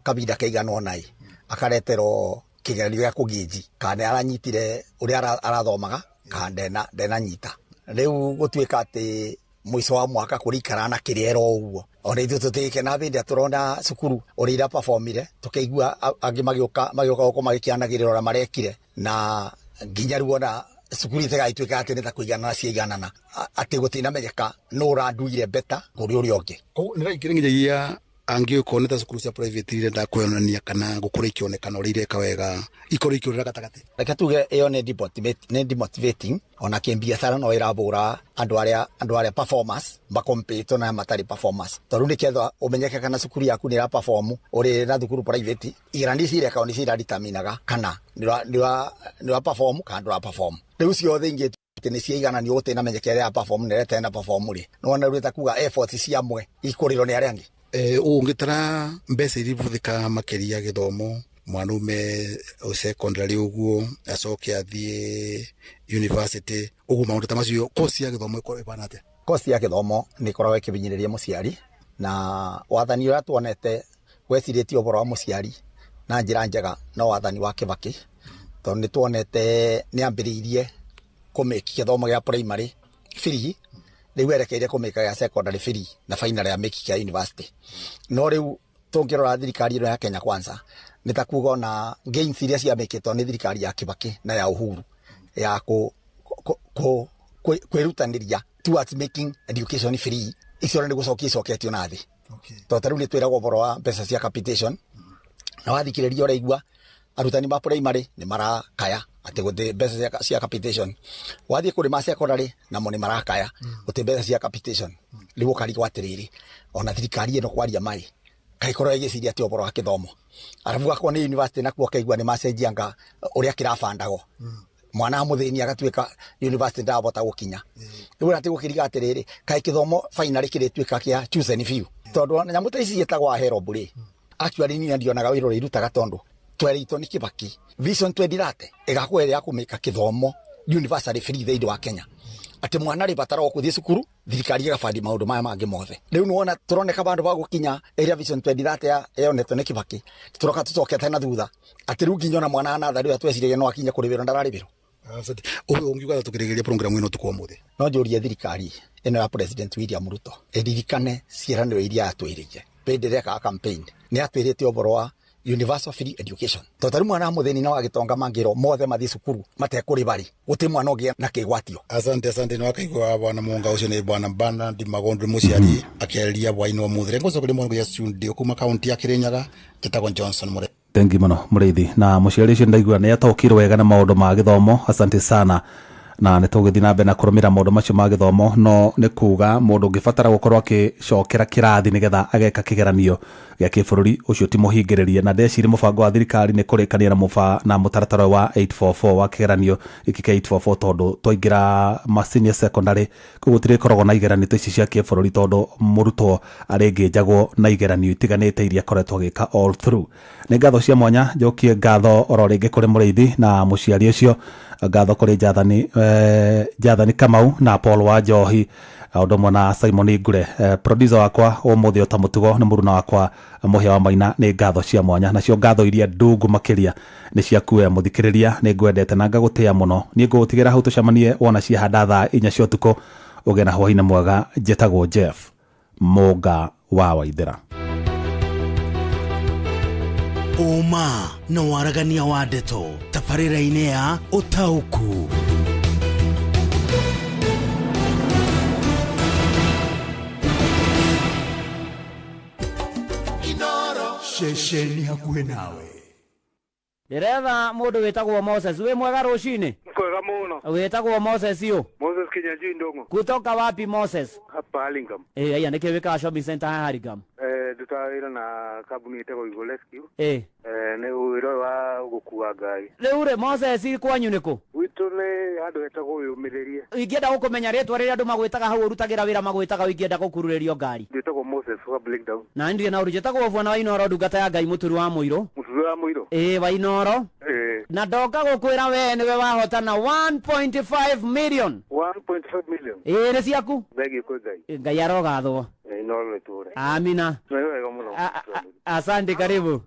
kahinda kaigana ũna ĩ, akareterwo kĩgeranio gĩa kũgĩnji kana nĩ aranyitire ũrĩa arathomaga kana ndenanyita. Rĩu gũtuĩka atĩ mũico wa mwaka kũrĩikara na kĩrĩera ũguo, ona ithuĩ tũtigĩkena hĩndĩ ĩrĩa tũrona cukuru ũrĩa iraperformire, tũkĩigua angĩ magĩũka gũkũ magĩkĩanagĩrĩra ũrĩa marekire, na nginya rĩu ona cukuru itigaituĩka atĩ nĩ ta kũiganana ciaiganana, atĩ gũtinamenyeka nũ ũranduire better kũrĩ ũrĩa ũngĩ. Koguo nĩ raingĩra nginyagia angĩũkorwo nĩ ta cukuru cia private irenda kwonania kana gũkorwo ikĩonekana ũrĩa ireka wega, ikorwo ikĩũrĩra gatagatĩ. Reke tuge ĩyo nĩ demotivating. Ona kĩmbiacara no ĩrabũra andũ arĩa performers makompete na matarĩ performers, tondũ nĩketha ũmenyeke kana cukuru yaku nĩ ĩra perform ũrĩ na thukuru private, igeranio ici irekagwo nĩcio iradeterminaga kana nĩ ũra perform kana ndũra perform. Rĩu ciothe ingĩ atĩ nĩ ciaigananio, gũtinamenyeka ĩrĩa ya perform na ĩrĩa ĩtarĩ na perform rĩ, nĩwona rĩu ta kuga effort cia amwe ikũrĩrwo nĩ arĩa angĩ. Ũngĩtara mbeca iria ibũthĩkaga makĩria gĩthomo, mwana ume secondary ũguo acoke athiĩ university ũguo, maũndũ ta macio, cost ya gĩthomo ĩkorwo ĩbana atĩa? Cost ya gĩthomo nĩ ĩkoragwo ĩkĩhinyĩrĩria mũciari, na wathani ũrĩa tuonete wecirĩtie ũhoro wa mũciari na njĩra njega no wathani wa Kĩbakĩ, tondũ nĩ tuonete nĩ ambĩrĩirie kũmĩki gĩthomo gĩa primary free, rĩu erekeire kũmĩka gĩa secondary free, na finally amĩki kĩa university. No rĩu tũngĩrora thirikari ĩno ya Kenya Kwanza, nĩ ta kuga ona gains iria ciamĩkĩtwo nĩ thirikari ya Kibaki na ya Uhuru ya kwĩrutanĩria towards making education free, icio nĩ gũcokia icoketio na thĩ, tondũ ta rĩu nĩ twĩragwo ũhoro wa mbeca cia capitation, na wathikĩrĩria ũraigua arutani ma primary nĩ marakaya atĩ gũtĩ mbeca cia capitation. Wathiĩ kũrĩ ma secondary, namo nĩ marakaya gũtĩ mbeca cia capitation. Rĩu ũkarigwo atĩrĩrĩ, ona thirikari ĩno kwaria mai kaĩkorwo ĩgĩciria atĩ ũhoro wa gĩthomo? Arabu gakorwo nĩ university, nakuo ũkaigua nĩ macenjianga ũrĩa kĩrabandagwo, mwana wa mũthĩni agatuĩka university ndarabota gũkinya. Rĩu atĩ gũkĩriga atĩrĩrĩ, kaĩ kĩthomo finally kĩrĩtuĩka kĩa chosen few? Tondũ ona nyamũ ta ici ciĩtagwo HELB rĩ, actually niĩ ndionaga wĩra ũrĩa irutaga, tondũ twerĩtwo nĩ Kibaki Vision 2030 ĩgakorwo ĩrĩ ya kũmĩka kĩthomo universally free thĩinĩ wa Kenya, atĩ mwana rĩ batara o kũthiĩ cukuru, thirikari ĩgabandi maũndũ maya mangĩ mothe. Rĩu nĩwona tũroneka bandũ ba gũkinya ĩrĩa Vision 2030 yonetwo nĩ Kibaki, tũroka tũcokete na thutha, atĩ rĩu nginya ona mwana wa natharĩ ũrĩa tweciragia no akinye kũrĩbĩrwo ndararĩbĩrwo. Ũyũ ũngiuga tũkĩrĩgĩria program ĩno ũtukũ wa ũmũthĩ? No njũrie thirikari ĩno ya President William Ruto ĩririkane ciĩranĩro iria yatwĩrĩire hĩndĩ ĩrĩa ekaga campaign. Nĩ atwĩrĩte ũhoro wa universal free education, tondũ tarĩu mwana wa mũthĩni na wa gĩtonga mangĩrwo mothe mathiĩ cukuru matekũrĩba rĩ, gũtirĩ mwana ũngĩ na kĩgwatio. Asante, asante. Nĩ wakaigua bwana Munga, ũcio nĩ bwana Bernard Magondu, mũciari akĩarĩria bwainĩ wa mũthĩ. Ngũcokeria mwana ya studio kuma kaunti ya Kirinyaga, njĩtagwo Johnson Mũre. Thengi mũno mũrĩithi, na mũciari ũcio ndaigua nĩ ataũkirwo wega na maũndũ ma gĩthomo. Asante sana, na nĩ tũgũthiĩ na mbere na kũrũmĩrĩra maũndũ macio ma gĩthomo. No nĩ kuga mũndũ ũngĩbatara gũkorwo akĩcokera kĩrathi nĩgetha ageka kĩgeranio gĩa kĩbũrũri, ũcio ti mũhingĩrĩrie, na ndeciria mũbango wa thirikari nĩ kũrĩkania na mũba na mũtaratara wa 844 wa kĩgeranio gĩkĩ kĩa 844, tondũ twaingĩra ma senior secondary koguo gũtirĩkoragwo na igeranio ta ici cia kĩbũrũri, tondũ mũrutwo arĩngĩnjagwo na igeranio itiganĩte iria akoretwo agĩka all through. Nĩ ngatho cia mwanya, njokie ngatho oro rĩngĩ kũrĩ mũrĩithi na mũciari ũcio, ngatho kũrĩ Jathani Kamau na Paul wa Njohi, ũndũ ũmwe na Simon Ngure, producer wakwa ũmũthĩ. Ota mũtugo nĩ mũruna wakwa Mũhĩa wa Maina. Nĩ ngatho cia mwanya, nacio ngatho iria ndungu makĩria nĩ ciaku we mũthikĩrĩria. Nĩ ngwendete na ngagũtĩa mũno. Niĩ ngũgũtigĩra hau, tũcemanie wona ciahanda thaa 4 cia ũtukũ. Ũgĩe na hwainĩ mwega. Njĩtagwo Jeff Mũnga wa Waithĩra. Ũma na waragania wa ndeto tabarĩra-inĩ ya ũtaũku. Ceceni hakuhĩ nawe. Ndĩretha mũndũ wĩtagwo Moses. Wĩ mwega rũcinĩ? Kwega. Wega muno. Wĩtagwo Moses ũ? Moses Kinyanjui Ndongo. Kutoka wapi Moses? Hapa Hurlingham. Eh, aya nĩkĩ wĩkaga shopping center haha Hurlingham? Eh, ndutaga wĩra na kambuni ĩtagwo Eagle Rescue. Eh. Eh, nĩ wĩra ũyũ wa gũkua ngari. Rĩu rĩ Moses kwanyu nĩ kũ? Gwitũ nĩ handũ hetagwo Wĩyũmĩrĩrie. Ingĩenda gũkũmenya rĩtwa rĩrĩa andũ magwĩtaga hau ũrutagĩra wĩra magwĩtaga ingĩenda gũkururĩrio ngari. Njĩtagwo Moses wa Breakdown. Na ndirĩ na ũru njĩtagwo bwana wa Inooro ndungata ya Ngai mũturi wa mũirũ. Mũturi wa mũirũ? Ĩĩ wa Inooro. Eh. Na ndoka gũkwĩra we nĩwe wahotana 1.5 million. 1.5 million. Ĩĩ nĩ ciaku? Thengiũ kwĩ Ngai. Ngai arogathwo. Inooro nĩtũre. Amina. Nĩ wega mũno. Asante, karibu.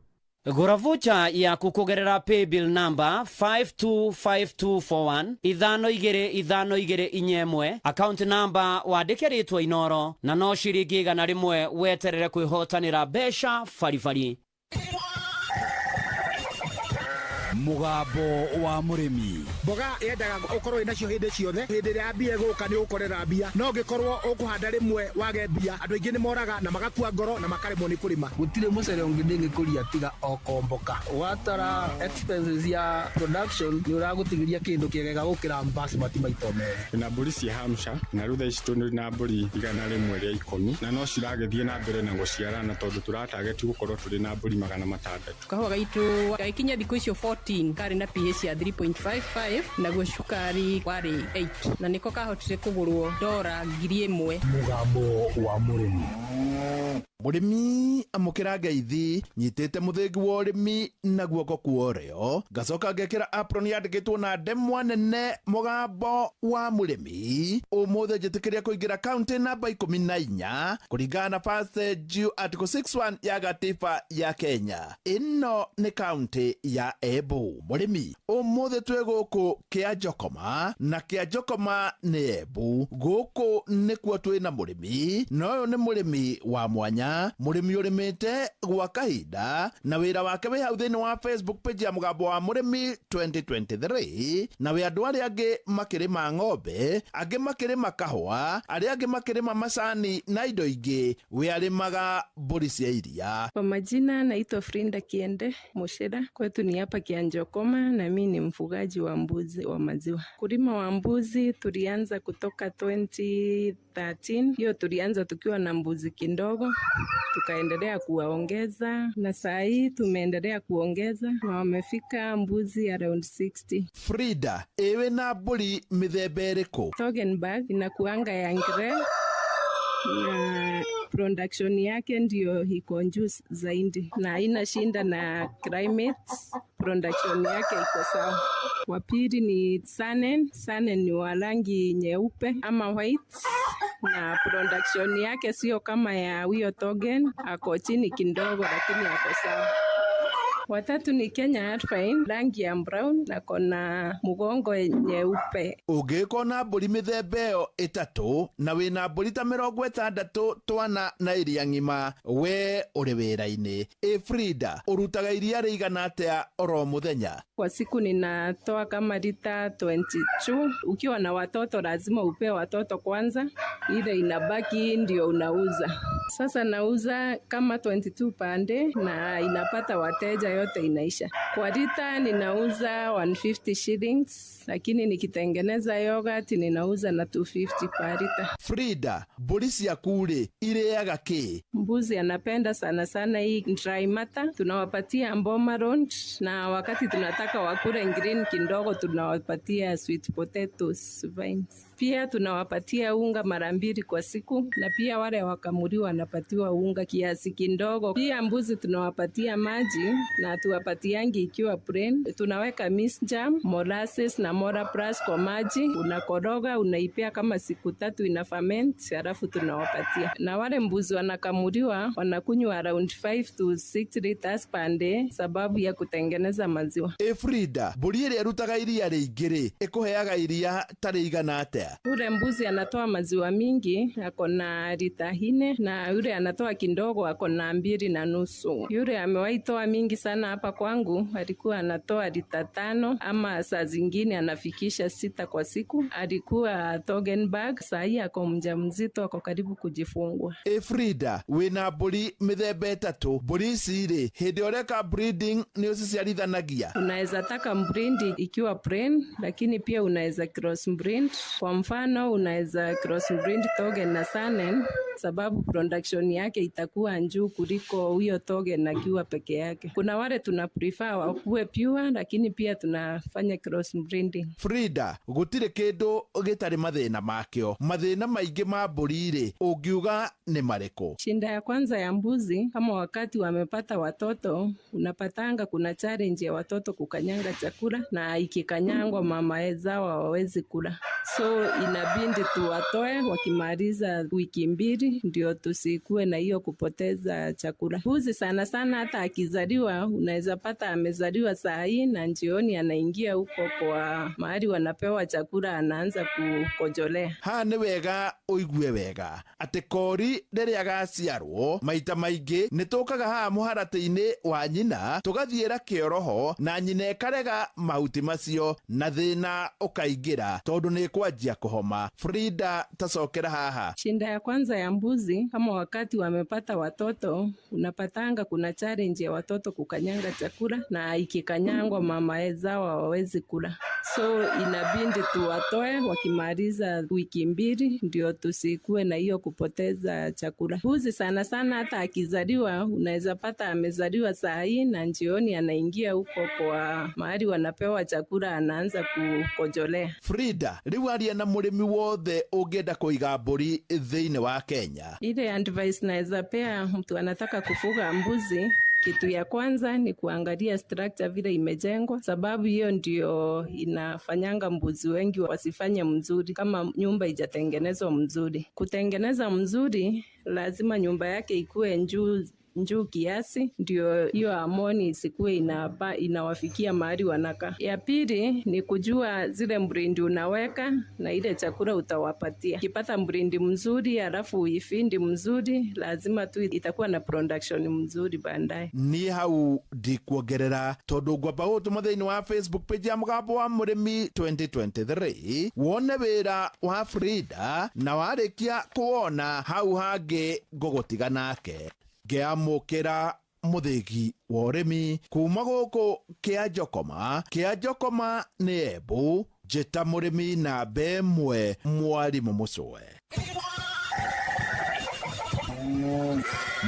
Gũra vocha yaku kũgerera paybill number 525241 525241 account number wandĩke rĩtwa Inooro na no ciringi 100 weterere kwĩhotanĩra mbeca baribari. Mũgambo wa mũrĩmi. Mboga yendaga ũkorwo wĩ nacio hĩndĩ ciothe, hĩndĩ ĩrĩa mbia ĩgũka nĩ ũgũkorera mbia, no ũngĩkorwo ũkũhanda rĩmwe wage mbia, andũ aingĩ nĩ moraga na magakua ngoro na makaremwo nĩ kũrĩma. Gũtirĩ mũcere ũngĩ ndĩngĩkũria tiga o komboka. Watara expenses ya production nĩ ũragũtigĩria kĩndũ kĩega gũkĩra basmati maita merĩ. Na mbũri cia Hampshire na rĩu thaa ici tũrĩ na mbũri 110 na no ciragĩthiĩ na mbere na gũciarana tondũ tũratageti gũkorwo tũrĩ na mbũri 600. Kahũa gaitũ gagĩkinya thikũ icio 14 karĩ na pH ya 3.55 naguo cukari warĩ 8 na nĩko kahotire kũgũrwo dora 1000. Mũgambo wa mũrĩmi. Mũrĩmi amũkĩra ngeithi nyitĩte mũthĩgi wa ũrĩmi na guoko kwa ũrĩo ngacoka ngekĩra apron yandĩkĩtwo na ndemwa nene mũgambo wa mũrĩmi. Ũmũthĩ njĩtĩkĩria kũingĩra kaunti namba 14 kũringana na passage article 61 ya gatiba ya Kenya. Ĩno nĩ kaunti ya Embu. Mũrĩmi ũmũthĩ twĩ gũkũ Kĩanjokoma na Kĩanjokoma nĩ Embu. Gũkũ nĩkuo twĩ na mũrĩmi na ũyũ nĩ mũrĩmi wa mwanya, mũrĩmi ũrĩmĩte gwa kahinda na wĩra wake wĩ hau thĩinĩ wa Facebook page ya mũgambo wa mũrĩmi 2023 na wĩ andũ arĩa angĩ makĩrĩma ng'ombe, angĩ makĩrĩma kahũa, arĩa angĩ makĩrĩma macani na indo ingĩ, we arĩmaga mbũri cia iria. Kwa majina naitwa Frinda Kiende Mushira, kwetu ni hapa Kianjokoma na mimi ni mfugaji wa mbuzi wa maziwa. Kulima wa mbuzi tulianza kutoka 2013, hiyo tulianza tukiwa na mbuzi kidogo, tukaendelea kuwaongeza na saa hii tumeendelea kuongeza na wamefika mbuzi around 60. Frida, ewe na mbũri mĩthemba ĩrĩkũ? Toggenburg inakuanga ya ngre na production yake ndio iko juu zaidi na haina shinda na climate, production yake iko sawa. Wa pili ni Sanen. Sanen ni wa rangi nyeupe ama white na production yake sio kama ya huyo Togen, ako chini kidogo lakini ako sawa. Watatu ni Kenya Alpine, rangi ya brown na kona mugongo nyeupe. Ũngĩkorwo na mbũri mĩthemba ĩyo ĩtatũ na wĩna mbũri ta 60 twana na iria ng'ima, we ũrĩ wĩra-inĩ. Ĩ Frida, ũrutaga iria rĩigana atĩa oro mũthenya? Kwa siku ninatoa kama lita 22. Ukiwa na watoto lazima upe watoto kwanza, ile inabaki ndio unauza. Sasa nauza kama 22 pande na inapata wateja yote inaisha. Kwa lita ninauza 150 shillings, lakini nikitengeneza yogurt ninauza na 250 per lita. Frida, mbũri ciaku rĩ irĩaga kĩ? Mbuzi anapenda sana sana hii dry matter, tunawapatia mboma round, na wakati tunataka wakule green kidogo tunawapatia sweet potatoes vines. Pia tunawapatia unga mara 2 kwa siku, na pia wale wakamuliwa wanapatiwa unga kiasi kidogo. Pia mbuzi tunawapatia maji na tuwapatiangi ikiwa plain. Tunaweka misjam, molasses na moraplas kwa maji, unakoroga, unaipea kama siku 3 ina ferment, halafu tunawapatia. Na wale mbuzi wanakamuliwa wanakunywa around 5 to 6 liters per day sababu ya kutengeneza maziwa. E Frida, mbũri ĩrĩa ĩrutaga iria rĩingĩ rĩ, ĩkũheaga iria ta rĩigana atĩa? Iria? Ule mbuzi anatoa maziwa mingi ako na lita 4 na yule anatoa kidogo ako na 2.5. Yule amewahi toa mingi sana hapa kwangu alikuwa anatoa lita 5 ama saa zingine anafikisha 6 kwa siku. Alikuwa Toggenburg, saa hii ako mjamzito, ako karibu kujifungua. Ĩ Frida, wĩna mbũri mĩthemba 3. Mbũri ici rĩ, hĩndĩ ũreka breeding nĩ ũciciarithanagia? Unaweza taka breed ikiwa plain, lakini pia unaweza cross breed. Kwa mfano unaweza cross breed Togen na Sanen, sababu production yake itakuwa juu kuliko huyo Togen akiwa peke yake. Kuna wale tuna prefer wakuwe pure, lakini pia tunafanya cross breeding. Frida, gũtirĩ kĩndũ gĩtarĩ mathĩna makĩo. Mathĩna maingĩ ma mbũri rĩ, ũngiuga nĩ marĩkũ? Shinda ya kwanza ya mbuzi, kama wakati wamepata watoto, unapatanga kuna challenge ya watoto kukanyanga chakula, na ikikanyangwa mama zao hawawezi kula. So inabidi tuwatoe wakimaliza wiki 2 ndio tusikuwe na hiyo kupoteza chakula. Mbuzi sana sana hata akizaliwa unaweza pata amezaliwa saa hii na jioni anaingia huko kwa mahali wanapewa chakula anaanza kukojolea. Ha nĩ wega ũigue wega atĩ kori rĩrĩa gaciarwo maita maingĩ nĩ tũkaga haha mũharatĩ-inĩ wa nyina tũgathiĩra kĩoroho na nyina ĩkarega mahuti macio na thĩna ũkaingĩra tondũ nĩ kwanjia kũhoma. Frida, tacokera haha. Shinda ya kwanza ya mbuzi, kama wakati wamepata watoto, unapatanga kuna challenge ya watoto kukanyanga chakula, na ikikanyangwa mama zao hawawezi kula. So inabidi tuwatoe wakimaliza wiki 2 ndio tusikuwe na hiyo kupoteza chakula. Mbuzi sana sana hata akizaliwa unaweza pata amezaliwa saa hii na jioni anaingia huko kwa mahali wanapewa chakula anaanza kukojolea. Frida, rĩu aria na mũrĩmi wothe ũngĩenda kũiga mbũri thĩinĩ wa Kenya. Ile advice naweza pea mtu anataka kufuga mbuzi, kitu ya kwanza ni kuangalia structure vile imejengwa, sababu hiyo ndio inafanyanga mbuzi wengi wasifanye mzuri kama nyumba ijatengenezwa mzuri. Kutengeneza mzuri lazima nyumba yake ikue njuu kiasi, ndio hiyo amoni isikuwe inawafikia mahali wanaka. Ya pili ni kujua zile mbrindi unaweka na ile chakula utawapatia. Ukipata mbrindi mzuri alafu uifindi mzuri, lazima tu itakuwa na production mzuri baadaye. Ni hau ndikuongerera tondu ngwamba gũtũma thĩinĩ wa Facebook page ya Mũgambo wa Mũrĩmi 2023 wone wĩra wa Frida, na warĩkia kuwona hau hangĩ ngũgũtiga nake. Ngĩamũkĩra mũthĩgi wa ũrĩmi kuma gũkũ kĩa Njokoma. Kĩa Njokoma nĩ Embu. Njĩta mũrĩmi namba 1 mwarimũ Mũcwe.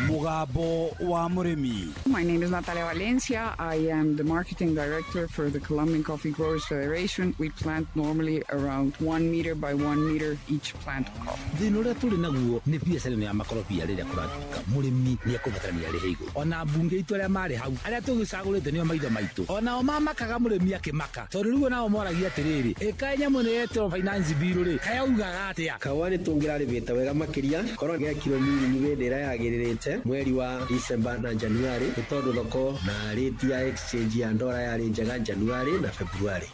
Mũgambo wa Mũrĩmi. My name is Natalia Valencia. I am the marketing director for the Colombian Coffee Growers Federation. We plant normally around 1 meter by 1 meter each plant of coffee. Thĩna ũrĩa tũrĩ naguo nĩ biacara ĩno ya makorobia rĩrĩa kũratuĩka mũrĩmi nĩ ekũbatarania arĩhe igũrũ. Ona mbunge itũ arĩa marĩ hau arĩa tũgĩcagũrĩte nĩo maitho maitũ, onao mamakaga mũrĩmi akĩmaka, tondũ rĩu onao moragia atĩrĩrĩ, ĩkaĩ nyamũ nĩ yetĩrwo finance bill rĩ, kaĩ augaga atĩa? Kahũa nĩ tũngĩrarĩmĩte wega makĩria korwo gekirwo mĩrĩmi hĩndĩ ĩrĩa yagĩrĩrĩte mweri wa December na January, nĩ tondũ thoko na rate ya exchange ya ndora yarĩ njega January na February.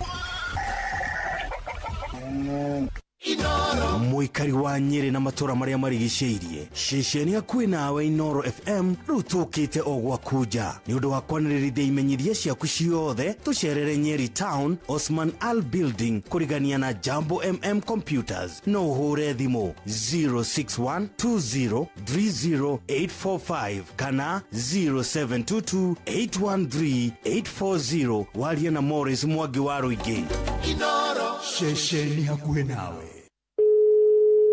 Mũikari wa Nyĩrĩ na matũra marĩa marigicĩirie, ceceni hakuhĩ nawe Inooro FM rĩu tũkĩte o gwaku nja nĩ ũndũ wa kwanĩrĩrithia imenyithia ciaku ciothe. Tũcerere Nyeri Town, Osman Al Building, kũrigania na Jambo MM Computers. No ũhũre thimũ 0612030845 kana 0722813840 warie na Morris Mwangi wa Rũingĩ. Ceceni hakuhĩ nawe.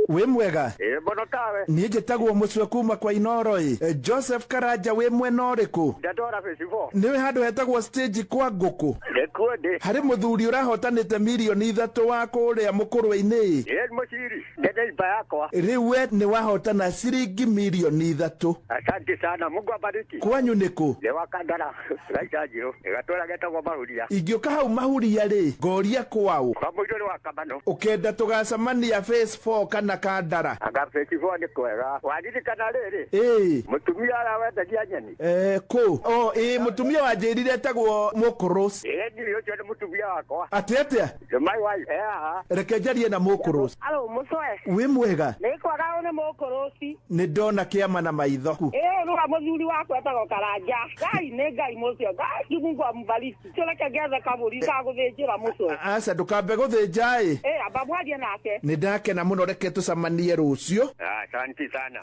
Wĩ mwega? Ĩ mũno tawe. Niĩ njĩtagwo Mũcwe kuma kwa Inooro ĩ. Joseph Karanja wĩ mwena ũrĩkũ? Ndatwara 54. Nĩwĩ handũ hetagwo stage kwa ngũkũ? Nĩkuo ndĩ. Harĩ mũthuri ũrahotanĩte mirioni 3 wa kũrĩa mũkũrwe-inĩ. Ĩ mũciri, nĩ neighbor yakwa. Rĩu we nĩ wahotana ciringi mirioni 3. Asante sana, Mungu abariki. Kwanyu nĩkũ? Nĩ wa Kandara, Gaita Njirũ. Gatũra getagwo Mahuria. Ingĩũka hau Mahuria rĩ, ngoria kwaũ? Kwa mũirũ wa Kamano. Ũkenda tũgacemania phase 4 kana na Kandara? Anga 54 nĩ kwega. Waririkana rĩrĩ? Ĩĩ. Mũtumia ũrĩa wendagia nyeni. Eh, kũ? O, ĩĩ, mũtumia wanjĩrire etagwo Mũkũrũ. Ĩĩ, ndirĩ ũcio nĩ mũtumia wakwa. Atĩ atĩa? My wife. Eh, haha. Reke njarie na Mũkũrũ. Alo, mũcoe. Wĩ mwega? Nĩ kwaga ũyũ nĩ mũkũrũci. Nĩ ndona kĩama na maitho. Ĩĩ, rũa mũthuri wakwa etagwo Karanja. Ngai nĩ Ngai mũcio. Ngai Mungu ambariki. Tũreke ngethe kabũri ka gũthĩnjĩra mũcoe. Aca, ndũkambe gũthĩnja ĩ. Ĩĩ, amba mwarie nake. Nĩ ndakena mũno, reke tũcemanie rũciũ. Asante sana.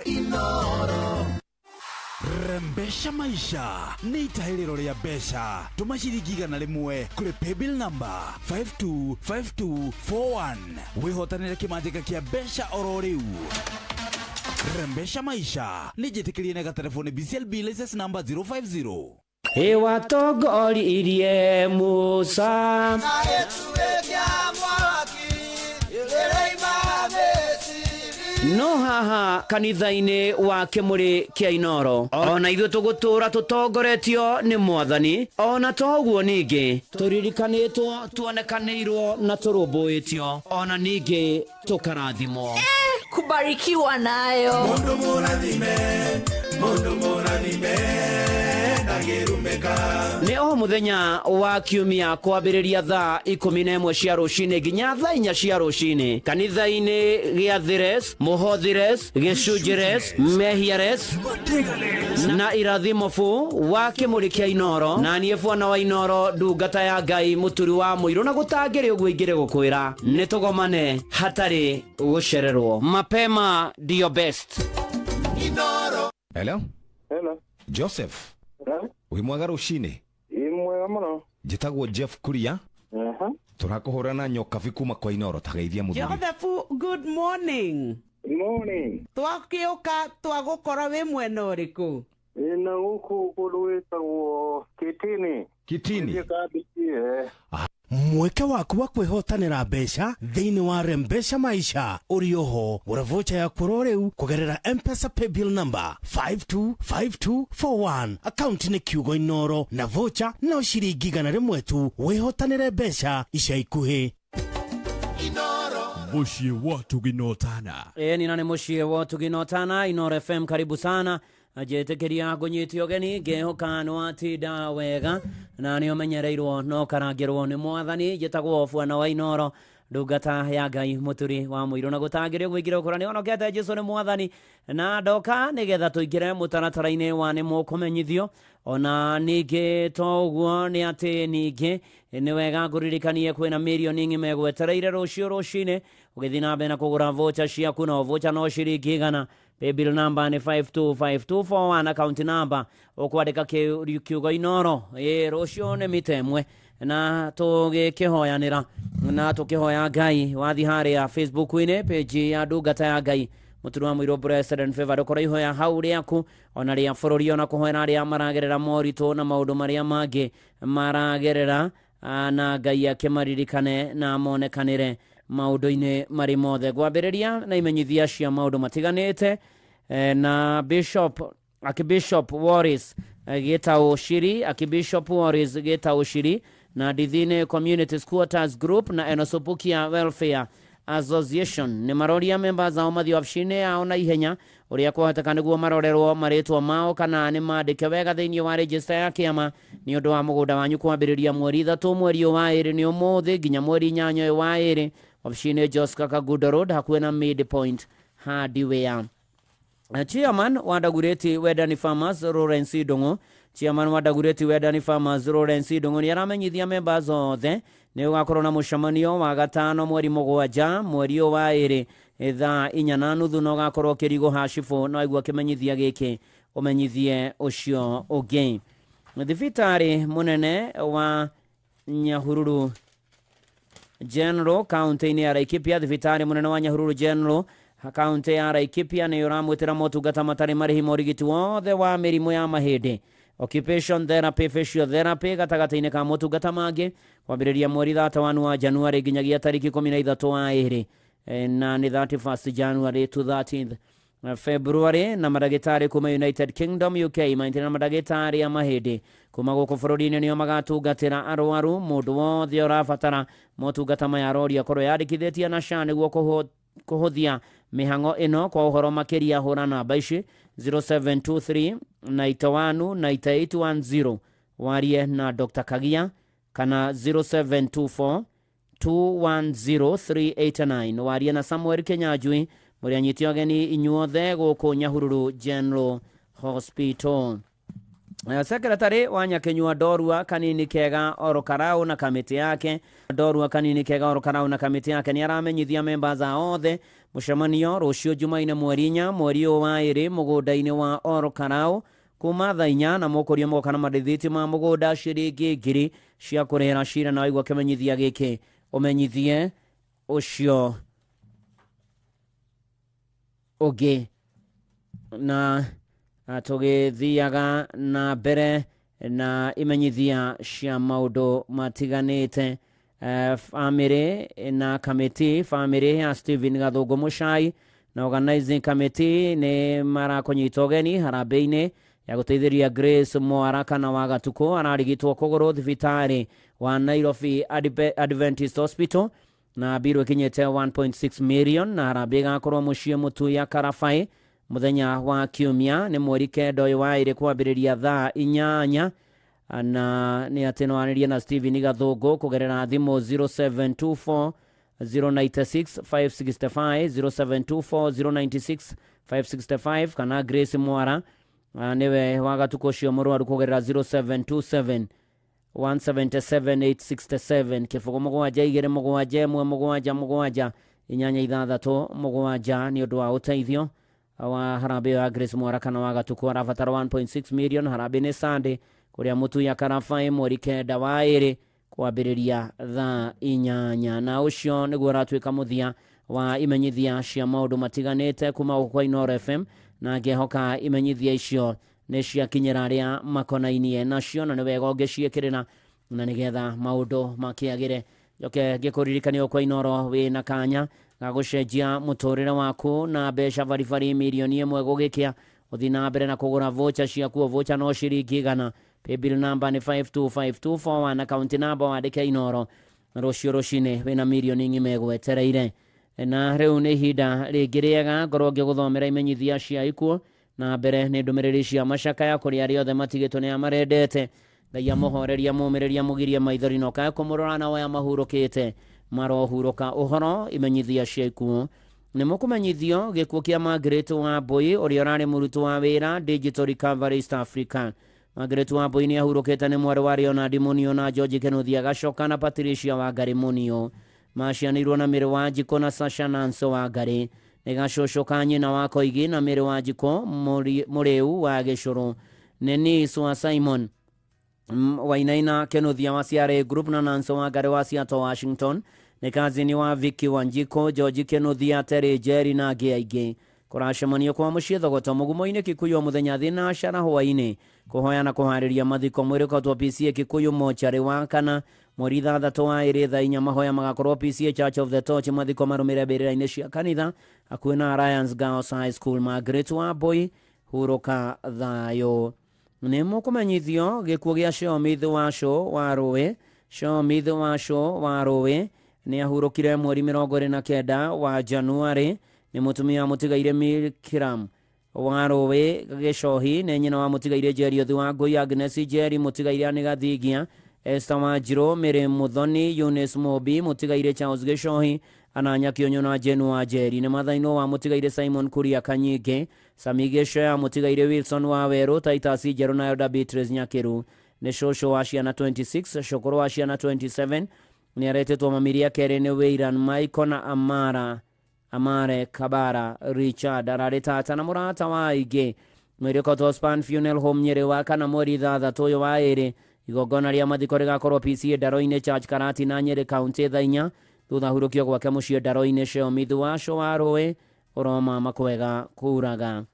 Rembesha maisha nĩ itahĩrĩro rĩa mbeca. Tũma ciringi 100 kũrĩ paybill number 525241 wĩhotanĩre kĩmanjĩka kĩa mbeca oro rĩu. Rembesha maisha nĩ njĩtĩkĩrie na gatelefoni BCLB license number 050. Ĩwatongoririe Musa. No haha kanitha-inĩ wa kĩmũrĩ kĩa Inoro, ona ithuĩ tũgũtũra tũtongoretio nĩ Mwathani. Ona toguo ningĩ tũririkanĩtwo, tuonekanĩirwo na tũrũmbũĩtio, ona ningĩ tũkarathimwo. Kubarikiwa nayo. Mundu mũrathime, mundu mũrathime, ndangĩrumĩka. Nĩ o mũthenya wa kiumia kwambĩrĩria thaa 11 cia rũcinĩ nginya thaa 4 cia rũcinĩ kanitha-inĩ gĩa Thires, Mũhothires, Gĩcunjĩres, Mehiares na Irathimobu wa kĩmũrĩ kĩa Inoro. Na niĩ bwana wa Inoro, ndungata ya Ngai, mũturi wa mũirũ, na gũtangĩrĩ ũguo ingĩrĩ gũkwĩra nĩ tũgomane hatarĩ gũcererwo. Mapema ndio best. Hello? Hello. Joseph. Hello? Wĩ mwega rũcinĩ? Ĩ, mwega mũno. Njĩtagwo Jeff Kuria. Aha. Tũrakũhũra na Nyokabi kuma kwa Inoro, tageithia mũthuri. Joseph, good morning. Good morning. Twakĩũka twagũkora wĩ mwena ũrĩkũ? Ĩ, na gũkũ kũndũ gwĩtagwo Kitini. Kitini. Gĩthiĩ Kambichi, eh. Mweke waku wa kwĩhotanĩra mbeca thĩinĩ wa Rembesha maisha ũrĩ oho. Gũra vocha yaku oro rĩu kũgerera Mpesa paybill number 525241, akaunti nĩ kiugo Inoro, na vocha no ciringi 100 tu. Wĩhotanĩre mbeca ica ikuhĩ. Mũciĩ wa Tuginotana. Ĩĩ, nina nĩ mũciĩ wa Tuginotana, Inoro FM, karibu sana. Njĩtĩkĩria ngũnyite ũgeni, ngĩhoka nĩ watinda wega na nĩ ũmenyereirwo no karangĩrwo nĩ Mwathani. Njĩtagwo bwana wa Inoro, ndungata ya Ngai, mũturi wa mũirũ, na gũtangĩrĩ ũguo ingĩrĩ gũkũra nĩ honokete Jesu nĩ Mwathani, na ndoka nĩgetha tũingĩre mũtaratara-inĩ wa nĩ mũkũmenyithio. Ona ningĩ to ũguo nĩ atĩ ningĩ nĩ wega ngũririkanie kwĩna mirioni ng'ima ĩgwetereire rũciũ rũcinĩ ũgĩthiĩ na mbere na kũgũra vocha ciaku, na vocha no ciringi 100. Paybill number nĩ 525241, account number ũkwandĩka kiugo Inoro. Ĩĩ, rũciũ nĩ mita ĩmwe na tũgĩkĩhoyanĩra na tũkĩhoya Ngai. Wathiĩ harĩa Facebook-inĩ page ya ndungata ya Ngai mũturi wa mũirũ Blessed and Favored, ũkorwo ihoya hau rĩaku ona rĩa bũrũri, ona kũhoera arĩa maragerera moritũ na maũndũ marĩa mangĩ maragerera, na Ngai akĩmaririkane na monekanĩre maũndũ-inĩ marĩ mothe. Ngwambĩrĩria na imenyithia cia maũndũ matiganĩte, na Bishop, Archbishop Wallace Gĩtaũ Shiri, Archbishop Wallace Gĩtaũ Shiri na Ndithini Community Squatters Group na Enosupukia Welfare Association nĩ maroria members ao mathiĩ wabici-inĩ yao na ihenya ũrĩa kwahoteka nĩguo marorerwo marĩtwa mao kana nĩ mandĩke wega thĩinĩ wa register ya kĩama nĩ ũndũ wa mũgũnda wanyu kwambĩrĩria mweri 3 mweri ũyũ wa 2 nĩ ũmũthĩ nginya mweri 8 ũyũ wa 2 wabici-inĩ Joska Kagudo Road hakuhĩ na Midpoint Hardware. Chairman wa Dagoretti Wendani Farmers Lawrence Ndung'u, Chairman wa Dagoretti Wendani Farmers Lawrence Ndung'u nĩ aramenyithia members othe nĩ ũgakorwo na mũcemanio wa gatano mweri 7 mweri ũyũ wa 2 thaa 4:30 na ũgakorwo kĩrigo hacibũ, no aigua kĩmenyithia gĩkĩ ũmenyithie ũcio ũngĩ. Thibitarĩ mũnene wa Nyahururu General kaunti-inĩ ya Laikipia, thibitarĩ mũnene wa Nyahururu General kaunti ya Laikipia nĩ ũramwĩtĩra motungata matarĩ marĩhi ma ũrigiti wothe wa mĩrimũ ya mahĩndĩ, occupation therapy, physiotherapy gatagatĩ-inĩ ka motungata mangĩ kwambĩrĩria mweri 31 wa January nginyagia tarĩki 13 wa 2, na nĩ 31st January to 13th February, na madagĩtarĩ kuma United Kingdom UK maitĩra na madagĩtarĩ a mahĩndĩ kuma gũkũ bũrũri-inĩ nĩo magatungatĩra arwaru. Mũndũ wothe ũrabatara motungata maya aroria akorwo yandĩkithĩtie na SHA nĩguo kũhũthia Mĩhang'o ĩno kwa ũhoro makĩria hũra namba ici 0723 91 9810 warie na Dr. Kagia kana 0724 210389 warie na Samuel Kinyanjui mũrĩ anyiti ageni inyuothe gũkũ Nyahururu General Hospital. Secretary wa Nyakinyua Ndorua Kanini Kega Oro Karau na kamĩtĩ yake Ndorua Kanini Kega Oro Karau na kamĩtĩ yake nĩ aramenyithia members a othe mũcemanio rũciũ Jumaine mweri 4 mweri ũyũ wa 2 mũgũnda-inĩ wa Oro Karau kuma thaa 4 na mũkũrio moka na marĩthiti ma mũgũnda ciringi 1000 cia kũrĩhĩra cira na waigua kĩmenyithia gĩkĩ ũmenyithie ũcio ũngĩ. Na tũgĩthiaga na mbere na imenyithia cia maũndũ matiganĩte. Family na kamĩtĩ, family ya Stephen Gathũngũ Mũcai na organizing committee nĩ marakũnyita ũgeni harambĩ-inĩ ya gũteithĩrĩria Grace Mwara kana wa Gatukũ ararigitwo kũgũrũ thibitarĩ wa Nairobi Adventist Hospital na mbirũ ĩkinyĩte 1.6 million na harambĩ ĩgakorwo mũciĩ Mũtuya Karabai mũthenya wa kiumia nĩ mweri 9 ũyũ wa 2 kwambĩrĩria thaa 8 na nĩ atĩ no arĩrie na Stephen Gathũngũ kũgerera thimũ 0724 096 565 0724 096 565 kana Grace Mwara nĩwe wa Gatukũ ũcio mũrwaru kũgerera 0727 177 867 kĩbũgũ 7 2 7 1 7 8 6 7 nĩ ũndũ wa ũteithio wa harambĩ ya Grace Mwara kana wa Gatukũ arabatara 1.6 million. Harambĩ nĩ Sunday kũrĩa Mũtuya Karabai mweri 9 wa 2 kwambĩrĩria thaa 8 na ũcio nĩguo ũratuĩka mũthia wa imenyithia cia maũndũ matiganĩte kuma gũkũ kwa Inooro FM na ngĩhoka imenyithia icio nĩ ciakinyĩra arĩa makonainie nacio na nĩ wega ũngĩciĩkĩrĩra na nĩgetha maũndũ makĩagĩre. Njoke ngĩkũririkania kwa Inooro wĩna kanya ga gũcenjia mũtũrĩre waku na mbeca baribari mirioni 1 gũgĩkĩa ũthiĩ na mbere na kũgũra voucher ciaku. Voucher no ciringi 100, paybill number nĩ 525241 account number wandĩke Inooro rũciũ rũcinĩ wĩna mirioni ng'ima ĩgwetereire. Na rĩu nĩ ihinda rĩngĩ rĩega ngorwo ngĩgũthomera imenyithia cia ikuũ na mbere nĩ ndũmĩrĩri cia macakaya kũrĩ arĩa othe matigĩtwo nĩ marendete. Ngai amũhoreria mũmĩrĩria mũgirie maithori na ũkae kũmũrora na waya mahurũkĩte marohurũka. Ũhoro imenyithia cia ikuũ nĩ mũkũmenyithio gĩkuũ kĩa Margaret Wambui ũrĩa ũrarĩ mũrutwo wa wĩra Digital Recovery East Africa. Margaret Wambui nĩ ahurũkĩte nĩ mwarĩ wa Leonard Munio na George Kĩnuthia Gacoka na Patricia Wangari Munio. Macianĩirwo na Mĩrĩ wa Njikũ na Sasha Nanso Wangari. Nĩ gacũcũ ka nyina wa Koigi na Mĩrĩ wa Njikũ Mũrĩu wa Gĩcũrũ. Nĩ niece wa Simon Wainaina Kĩnuthia wa CRA Group na Nanso Wangari wa Seattle Washington. Nĩ kazini wa Vicky Wanjikũ, George Kĩnuthia, Terry Jerry na angĩ aingĩ. Kũracemanio kwa mũciĩ Thogoto Mũgumo-inĩ Kikuyu mũthenya thina cara hwaĩ-inĩ kũhoya na kũharĩria mathiko mwĩrĩ ũkatwo PCA Kikuyu mocarĩ wa kana mweri 6 wa 2 thaa 4 mahoya magakorwo PCA Church of the Torch mathiko marũmĩrĩre mbĩrĩra-inĩ cia kanitha hakuhĩ na Alliance Girls High School. Margaret Wambui hurũka thayũ. Nĩ mũkũmenyithio gĩkuũ gĩa Shomith Wacu wa Rũĩ. Shomith Wacu wa Rũĩ nĩ ahurũkire mweri 29 wa Januarĩ. Nĩ mũtumia mũtigaire Milkiram wa Rũĩ Gĩcohi nĩ nyina wa mũtigaire Jeriothi wa Ngũi, Agnes Njeri mũtigaire Anne Gathigia, Esther Wanjirũ, Mary Muthoni, Eunice Mobi mũtigaire Charles Gĩcohi, Ananya Kĩonyo na Jane wa Njeri. Nĩ mathainwo wa mũtigaire Simon Kuria Kanyingĩ, Sami Gĩcoya mũtigaire Wilson wa Werũ, Titus Njerũ na Elda Beatrice Nyakiru. Nĩ cũcũ wa ciana 26, cũkũrũ wa ciana 27. Nĩ aretĩtwo mamiria kerĩ nĩ Wĩiran Michael na Amare Kabara Richard. Ararĩ tata na mũrata wa aingĩ. Mwĩrĩ ũkotwo Span Funeral Home Nyĩrĩ wa kana mweri 6 ũyũ wa 2. Igongona rĩa mathiko rĩgakorwo PCA Ndaro-inĩ Church Karati na Nyĩrĩ County thaa 4 thutha hurũkio gwake mũciĩ Ndaro-inĩ. Sheomithu Wacu wa Rũĩ ũroma makwega kũraga.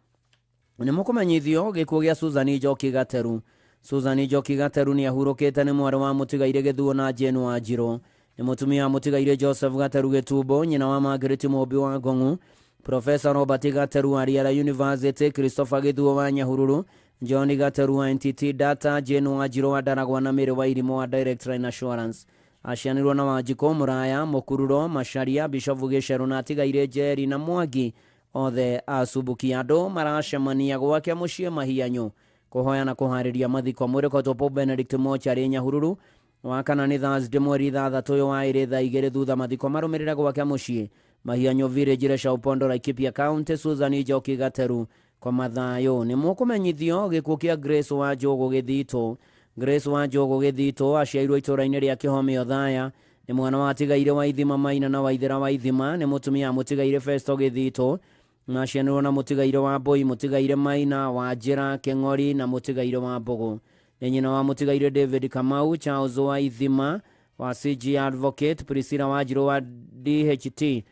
Nĩ mũkũmenyithio gĩkuũ gĩa Susan Njoki Gateru. Susan Njoki Gateru nĩ ahurũkĩte nĩ mwarĩ wa mũtigaire Gĩthuo na Jane Wanjirũ. Nĩ mũtumia wa mũtigaire Joseph Gateru Gĩtumbo, nyina wa Margaret Mũmbi wa Ngong'u, Professor Robert Gateru wa Riara University, Christopher Gĩthuo wa Nyahururu, John Gateru wa NTT Data, Jane Wanjirũ wa Ndaragwa na Mĩrĩ wa Irimũ wa Direct Line Assurance. Acianĩirwo na Wanjikũ Mũraya, Mũkururo, Macharia, Bishop Gĩcerũ na atigaire Njeri na Mwangi Othe a Subukia. Andũ maracemania gwake mũciĩ Mahianyu kũhoya na kũharĩria mathiko. Mwĩrĩ ũkoretwo Pope Benedict mocarĩ Nyahururu. Wakana nĩ Thursday mweri 6 ũyũ wa 2 thaa 2 thutha mathiko marũmĩrĩre gwake mũciĩ Mahianyu Village, Resha Upondo, Laikipia County. Susan Njoki Gateru kwa mathayo. Nĩ mũkũmenyithio gĩkuũ kĩa Grace wa Njũgũ Gĩthitũ. Grace wa Njũgũ Gĩthitũ aciarirwo itũũra-inĩ rĩa Kĩhome Othaya. Nĩ mwana wa Tigaire wa Ithima Maina na Waithera wa Ithima. Nĩ mũtumia mũtigaire Festo Gĩthitũ na cianirwo na mũtigaire wa Mbũi, mũtigaire Maina wa Njĩra Kĩng'ori na mũtigaire wa Mbũgũ. Nĩ nyina wa mũtigaire David Kamau, Charles wa Ithima wa CG Advocate, Priscilla Wanjirũ wa DHT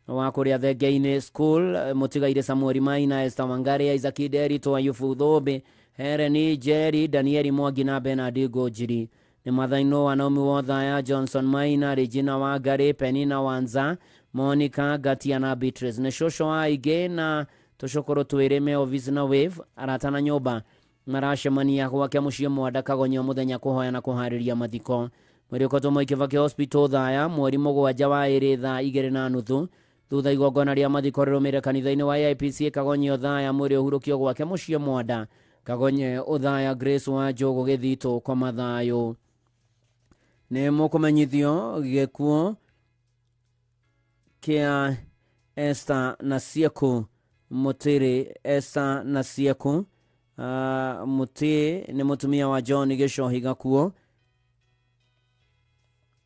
wa kũrĩa Thenge-inĩ School, mũtigaire Samuel Maina, Esther Wangari, Isaac Nderitu, Ayubu Thũmbĩ, Helen Njeri, Danieli Mwangi na Bernard Ngũnjiri. Nĩ Mathaino wa Naomi Wothaya, Johnson Maina, Regina Wangari, Penina Wanza, Monica Gatia na Beatrice. Nĩ cũcũ wa aingĩ na tũcũkũrũ twĩrĩ me office na wave, arata na nyũmba maracemania gwake mũciĩ Mwanda Kagonyo mũthenya kũhoya na kũharĩria mathiko. Mwĩrĩ ũkotwo Mwai Kibaki Hospital Thaya mweri 7 wa 2 thaa 2:30 thutha igongona rĩa mathiko rĩrũmĩrĩre kanitha-inĩ wa AIPCA Kagonye Othaya. Mwĩrĩ ũhurũkio gwake mũciĩ Mwanda Kagonye Othaya. Grace wa Njũgũ Gĩthitũ kwa mathayũ. Nĩ mũkũmenyithio gĩkuũ kĩa Esther Nasieku Mũtĩrĩ. Esther Nasieku Mũtĩ nĩ mũtumia wa John Gĩcohi Gakuo.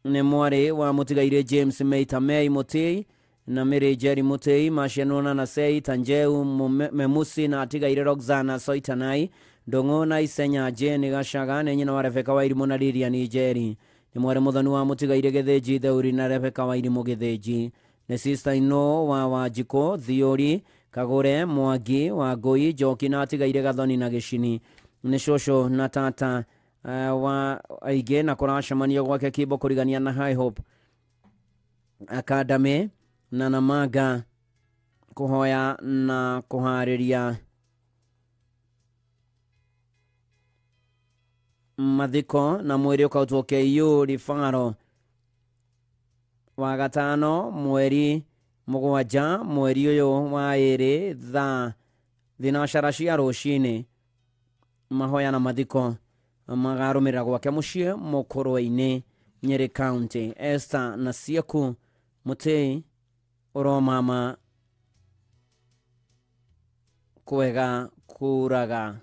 Nĩ mwarĩ wa mũtigaire James Meita Mei Mũtĩ na Mary Jerry Mũtĩ. Macianwo na Nasei Tanjeu Memusi na atigaire Roxana Soitanai Ndũng'ũ na Isenya Jane Gacaga. Nĩ nyina wa Rebecca Wairimũ na Lilian Njeri. Nĩ mwarĩ mũthoni wa mũtigaire Gĩthĩnji Theuri na Rebecca Wairimũ Gĩthĩnji. Nĩ sister in-law wa Wanjikũ Thiũri Kagũre Mwangi wa Ngũi Njoki na atigaire Gathoni na Gĩcini. Nĩ cũcũ na tata wa aingĩ na kũracemanio gwake Kimbo kũrigania na High Hope Academy na Namanga kũhoya na kũharĩria mathiko. Na mwĩrĩ ũkautwo KU Rifaro wa gatano mweri 7 mweri ũyũ wa 2 thaa 9 cia rũcinĩ. Mahoya na mathiko magarũmĩrĩra gwake mũciĩ Mũkũrwe-inĩ, Nyeri County. Esther Nasieku Mũtĩ ũromama kwega kuraga.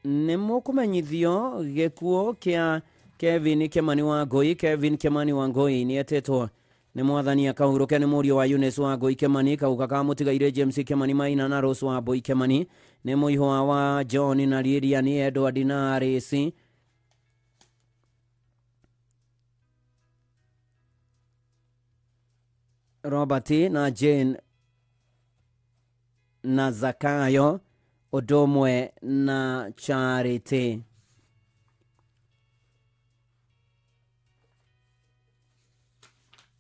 Nĩ mũkũmenyithio gĩkuũ kĩa Kevin Kimani wa Ngũi. Kevin Kimani wa Ngũi nĩ etĩtwo nĩ mwathani akahurũke. Nĩ mũriũ wa Eunice wa Ngũi Kimani, kauka ka mũtigaire James Kimani Maina na Rose wa Mbũi Kimani. Nĩ mũihwa wa John na Lilian Edward na Arisi. Robert na Jane na Zakayo ũndũ ũmwe na Charity.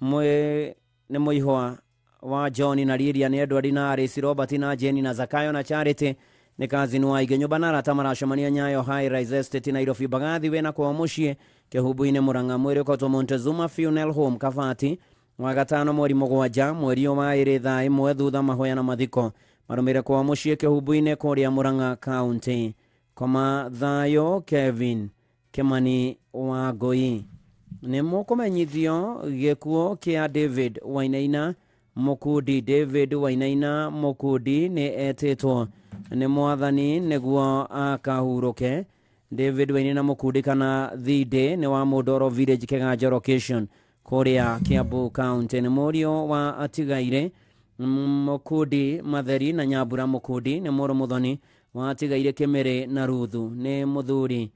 Nĩ mũihwa wa John na Lilian Edward na Arisi, Robert na Jane na Zakayo na Charity. Nĩ kazini wa aingĩ nyũmba na arata maracemania Nyayo High Rise Estate Nairobi Mbagathi wĩna kwao mũciĩ Kĩhumbu-inĩ Mũrang'a. Mwĩrĩ ũkotwo Montezuma Funeral Home Kabati wa gatano mweri 7 mweri wa 2 thaa 1 thutha mahoya na mathiko marũmĩrĩre kwao mũciĩ Kĩhumbu-inĩ kũrĩa Mũrang'a County. Koma thayũ Kevin Kimani wa Ngũi. Nĩ mũkũmenyithio gĩkuũ kĩa David Wainaina Mũkundi. David Wainaina Mũkundi nĩ etĩtwo nĩ mwathani nĩguo akahurũke. David Wainaina Mũkundi kana Thinde nĩ wa Mũndoro Village Kĩganjo location kũrĩa Kiambu County. Nĩ mũriũ wa atigaire Mũkundi Matheri na Nyambura Mũkundi. Nĩ mũrũ mũthoni wa atigaire Kĩmĩrĩ na Ruthu. Nĩ mũthuri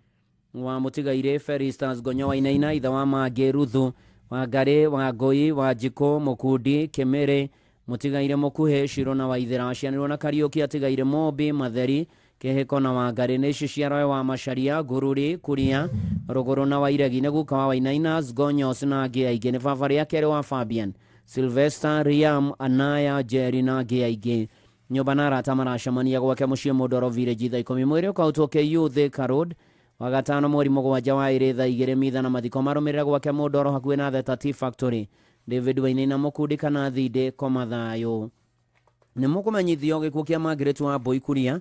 wa mũtigaire Felistas Gonyo Wainaina, ithe wa Mangĩ Ruthu Wangari wa Ngũi wa Njikũ Mũkundi Kĩmĩrĩ mũtigaire Mũkuhĩ Shiro na Waithera. Aciaranĩirwo na Kariũki atigaire Mombi Matheri Kĩhĩko na Wangari. Nĩ ciciaroe wa Macharia Ngururi Kuria Rũgũrũ na Wairegi. Nĩ guka wa Wainaina Gonyos na angĩ aingĩ. Nĩ baba rĩa kerĩ wa Fabian Sylvester Riam Anaya Jerry na angĩ aingĩ. Nyũmba na arata maracemania gwake mũciĩ Mũndoro Village thaa 10. Mwĩrĩ ũkautwo KU Thika Road wa gatano mweri 7 wa 2 thaa 2 mitha na mathiko marũmĩrĩre gwake Mũndoro hakuhĩ na The Tea Factory. David Wainaina Mũkundi kana Thindĩ koma thayũ. Nĩ mũkũmenyithio gĩkuũ kĩa Margaret wa Boikuria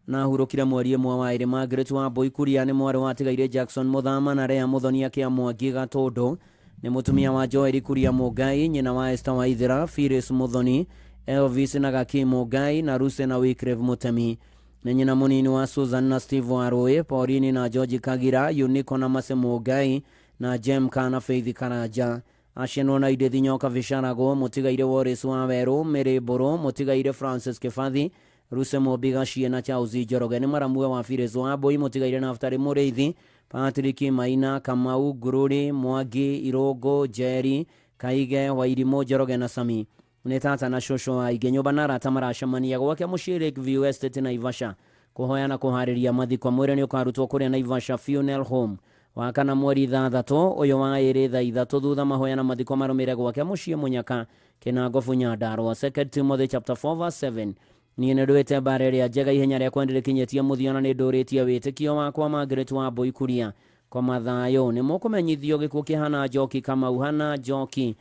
na ahurũkire mweri ĩmwe wa ĩrĩ. Margaret wa Boikuria nĩ mwarĩ wa tigaire Jackson Mũthama na Rea Mũthonia kĩa Mwangi Gatũndũ, nĩ mũtumia wa Joel Kuria Mũngai, nyina wa Esther Waithera, Phyllis Mũthoni, Elvis na Gaki Mũngai na Ruse na Wycliffe Mũtemi. Nĩ nyina mũnini wa Susan na Steve Warũĩ, Pauline na George Kagira, Unico na Mase Mũngai na Jem kana Faith Karanja. Acianwo na Edith Nyoka Bicarago, mũtigaire Wallace wa Werũ, Mary Mbũrũ, mũtigaire Francis Kĩbathi, Ruse Mũmbi Gacie na Charles Njoroge. Nĩ maramue wa Phyllis Wambui, mũtigaire Naftali Mũrĩithi, Patrick Maina, Kamau Ngururi, Mwangi Irũngũ, Njeri Kaige, Wairimũ Njoroge na Sami. Nĩ tata na cũcũ wa aingĩ nyũmba na arata maracemania gwake mũciĩ Lakeview Estate Naivasha kũhoya na kũharĩria mathiko. Mwĩrĩ nĩ ũkarutwo kũrĩa Naivasha Funeral Home wa kana mweri 6 ũyũ wa ĩrĩ thaa 3 thutha mahoya na mathiko marũmĩrĩre gwake mũciĩ Mũnyaka Kĩnangobu Nyandarua. 2 Timothy chapter 4 verse 7. Niĩ nĩ ndũĩte mbara ĩrĩa njega, ihenya rĩakwa nĩrĩkinyĩtie mũthia na nĩ ndũrĩtie wĩtĩkio wakwa. Margaret wa Boikuria koma thayũ. Nĩ mũkũmenyithio gĩkuũ kĩa Hannah Njoki Kamau. Hannah Njoki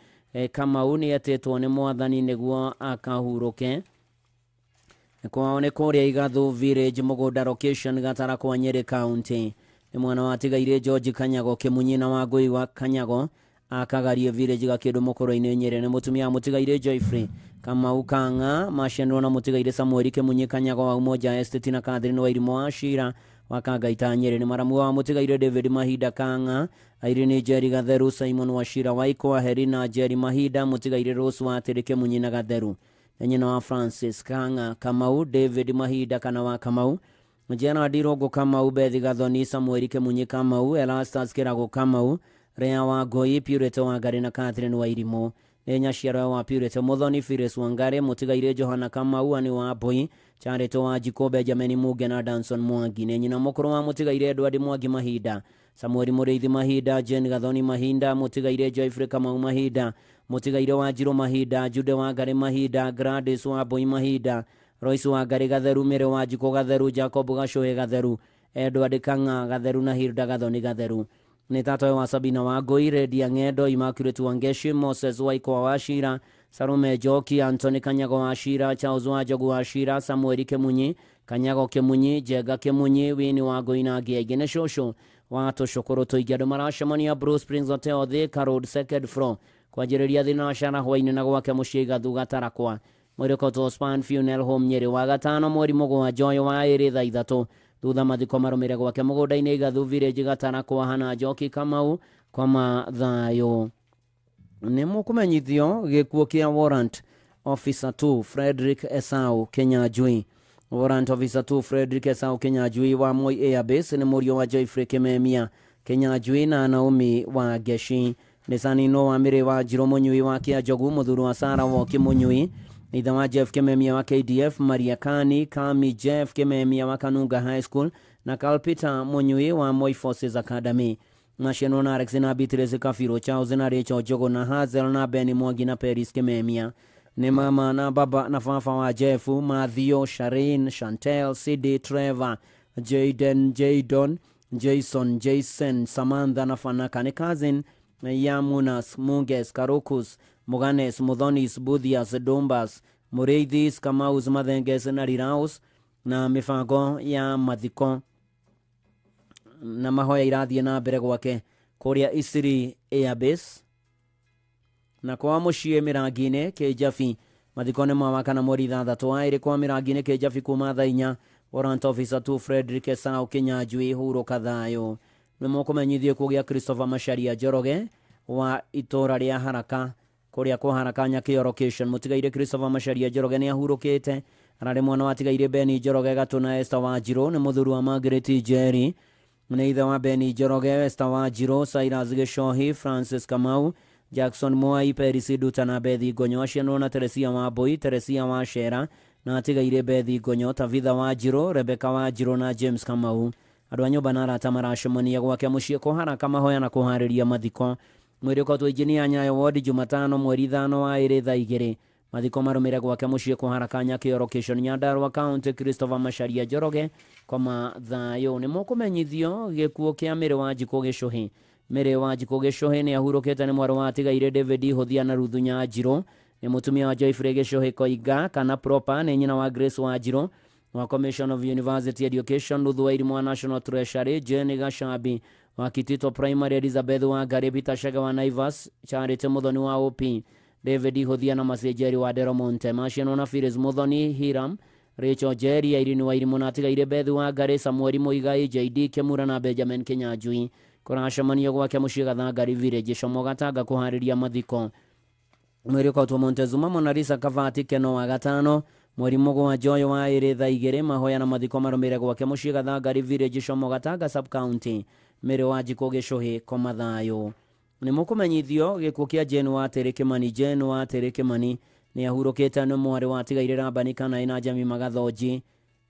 Kamau nĩ etĩtwo nĩ mwathani nĩguo akahurũke. Kwao nĩ kũrĩa Igathu Village, mũgũnda location Gatara kwa Nyeri County. Nĩ mwana wa tigaire George Kanyago Kĩmunyi na Wangũi wa Kanyago akagarie village Gakĩndũ Mũkũrũ-inĩ Nyeri. Nĩ mũtumia wa mũtigaire Joyfrey Kamau Kang'a macianirwo na mũtigaire Samuel Kĩmunyi Kanyago wa Umoja Estate na Catherine Wairimũ wa Shira wa Kangaita Nyeri. Nĩ maramu wa mũtigaire David Mahinda Kang'a, Irene Njeri Gatheru, Simon Wachira Waikwa, Herina Njeri Mahinda, mũtigaire Rose wa Tĩrĩ Kĩmunyi na Gatheru. Nĩ nyina wa Francis Kang'a Kamau, David Mahinda kana wa Kamau, Gerard Irũngũ Kamau, Bethi Gathoni, Samuel Kĩmunyi Kamau, Erastus Kĩrago Kamau, Rea Wangũi, Purity Wangari na Catherine Wairimũ. Nĩ nyaciaro wa Purity Mũthoni, Phyllis Wangari, mũtigaire Johana Kamau, Anne wa Mbui, Charity wa Njikũ, Benjamin Muge na Danson Mwangi. Nĩ nyina mũkũrũ wa mũtigaire Edward Mwangi Mahinda, Samuel Mũrĩithi Mahinda, Jane Gathoni Mahinda, mũtigaire Joyfrey Kamau Mahinda, mũtigaire Wanjirũ Mahinda, Jude Wangari Mahinda, Gladys wa Mbui Mahinda, Royce Wangari Gatheru, Mary Wanjikũ Gatheru, Jacob Gacũhĩ Gatheru, Edward Kang'a Gatheru na Hilda Gathoni Gatheru. Nĩ tata wa Sabina Wangũi, Redia Ng'endo, Immaculate Wangeshi, Moses Waikwa wa Shira, Salome Njoki, Anthony Kanyago wa Shira, Charles wa Njogu wa Shira, Samuel Kĩmunyi, Kanyago Kĩmunyi, Njenga Kĩmunyi, Wini Wangũi na angĩ aingĩ. Nĩ cũcũ wa tũcũkũrũ tũingĩ. Andũ maracemania Blue Springs Hotel Thika Road second floor kwanjĩrĩria thinacara hwainĩ na gwake mũciĩ Igathu Gatarakwa. Mwĩrĩ ũkotwo Span Funeral Home Nyeri wa gatano mweri 7 ũyũ wa ĩrĩ thaa 3 thutha mathiko marũmĩrĩre gwake mũgũnda-inĩ Igathu Village Gatarakwa. Hannah Njoki Kamau koma thayũ. Nĩ mũkũmenyithio gĩkuũ kĩa Warrant Officer 2 Frederick Esau Kinyanjui. Warrant Officer 2 Frederick Esau Kinyanjui wa Moi Airbase nĩ mũriũ wa Joyfrey Kĩmemia Kinyanjui na Naomi wa Ngeshi. Nĩ sanino wa Mĩrĩ wa Njirũ Mũnyui wa Kĩanjogu, mũthuri wa Sarah Woki Mũnyui, ithe wa Jeff Kĩmemia wa KDF, Maria Kani Kami Jeff Kĩmemia wa Kanunga High School na Carl Peter Mũnyui wa Moi Forces Academy. Macianwo na Alex na Beatrice Kabirũ, Charles na Rachel Njogu na Hazel na Ben Mwangi na Peris Kĩmemia. Nĩ mama na baba na baba wa Jeff, Matthew, Sharin, Chantel, Sidi, Trevor, Jaden, Jadon, Jason, Jason, Samantha na Fanaka. Nĩ cousin ya Munas, Munges, Karukus, Muganes, Muthonis, Buthias, Dombas, Mũrĩithis, Kamaus, Mathenges na Riraus. Na mĩbango ya mathiko na mahoya irathiĩ na mbere gwake kũrĩa Isiri Airbase na kwa mũciĩ Mĩrangi-inĩ Kĩnjabi. Mathiko nĩ ma wakana mweri 6 wa ĩrĩ kwa Mĩrangi-inĩ Kĩnjabi kuma thaa 4. Warrant Officer 2 Frederick Esau Kinyanjui hurũka thayũ. Nĩ mũkũmenyithio gĩkuũ gĩa Christopher Macharia Njoroge wa itũra rĩa Haraka kũrĩa kwa Haraka Nyakĩo location. Mũtigaire Christopher Macharia Njoroge nĩ ahurũkĩte. Ararĩ mwana wa tigaire Beni Njoroge Gatũ na Esther Wanjirũ. Nĩ mũthuri wa Margaret Njeri. Nĩ ithe wa Beni Njoroge, Esther Wanjirũ, Cyrus Gĩcohi, Francis Kamau, Jackson Mwai, Peris Nduta na Bethi Ngonyo. Acianwo na Teresia Wambui, Teresia Wachera na atigaire Bethi Ngonyo, Tabitha Wanjirũ, Rebecca Wanjirũ na James Kamau. Andũ a nyũmba na arata maracemania gwake mũciĩ kũharaka mahoya na kũharĩria mathiko. Mwĩrĩ ũkotwo injinia Nyayo Ward Jumatano mweri 5 wa ĩrĩ thaa 2. Mathiko marũmĩrĩre gwake mũciĩ kũharaka Nyakĩo location Nyandarua County. Christopher Macharia Njoroge koma thayũ. Nĩ mũkũmenyithio gĩkuũ kĩa Mĩrĩ wa Njikũ Gĩcũhĩ. Mary Wanjikũ Gĩcũhĩ nĩ ahurũkĩte nĩ mwarĩ wa atigaire David Hũthia na Ruthu Nyanjirũ, nĩ mũtumia wa Joyfrey Gĩcũhĩ Koiga kana Proper, nĩ nyina wa Grace Wanjirũ wa Commission of University Education, Ruthu Wairimũ wa National Treasury, Jane Gacambi wa Kitito Primary, Elizabeth Wangari, Peter Chege wa Naivas, Charity Muthoni wa OP, David Hũthia na Macenjeri wa Deromonte, Macianwo na Phyllis Muthoni, Hiram Rachel Njeri, Irene Wairimũ na atigaire Beth Wangari, Samuel Muigai, JD Kĩmura na Benjamin Kinyanjui. Kũracemanio gwake mũciĩ Gathangari Village, Como Gatanga kũharĩria mathiko. Mwĩrĩ ũkautwo Montezuma Monalisa Kavati Keno wa gatano mweri mũgwanja ũyũ wa ĩrĩ thaa igĩrĩ. Mahoya na mathiko marũmĩrĩre gwake mũciĩ Gathangari Village, Como Gatanga sub county. Mary Wanjikũ Gĩcũhĩ koma thayũ. Nĩ mũkũmenyithio gĩkuũ kĩa Jane Watĩrĩ Kĩmani. Jane Watĩrĩ Kĩmani nĩ ahurũkĩte nĩ mwarĩ wa atigaire Rabani Kanaĩ na Jemima Gathonji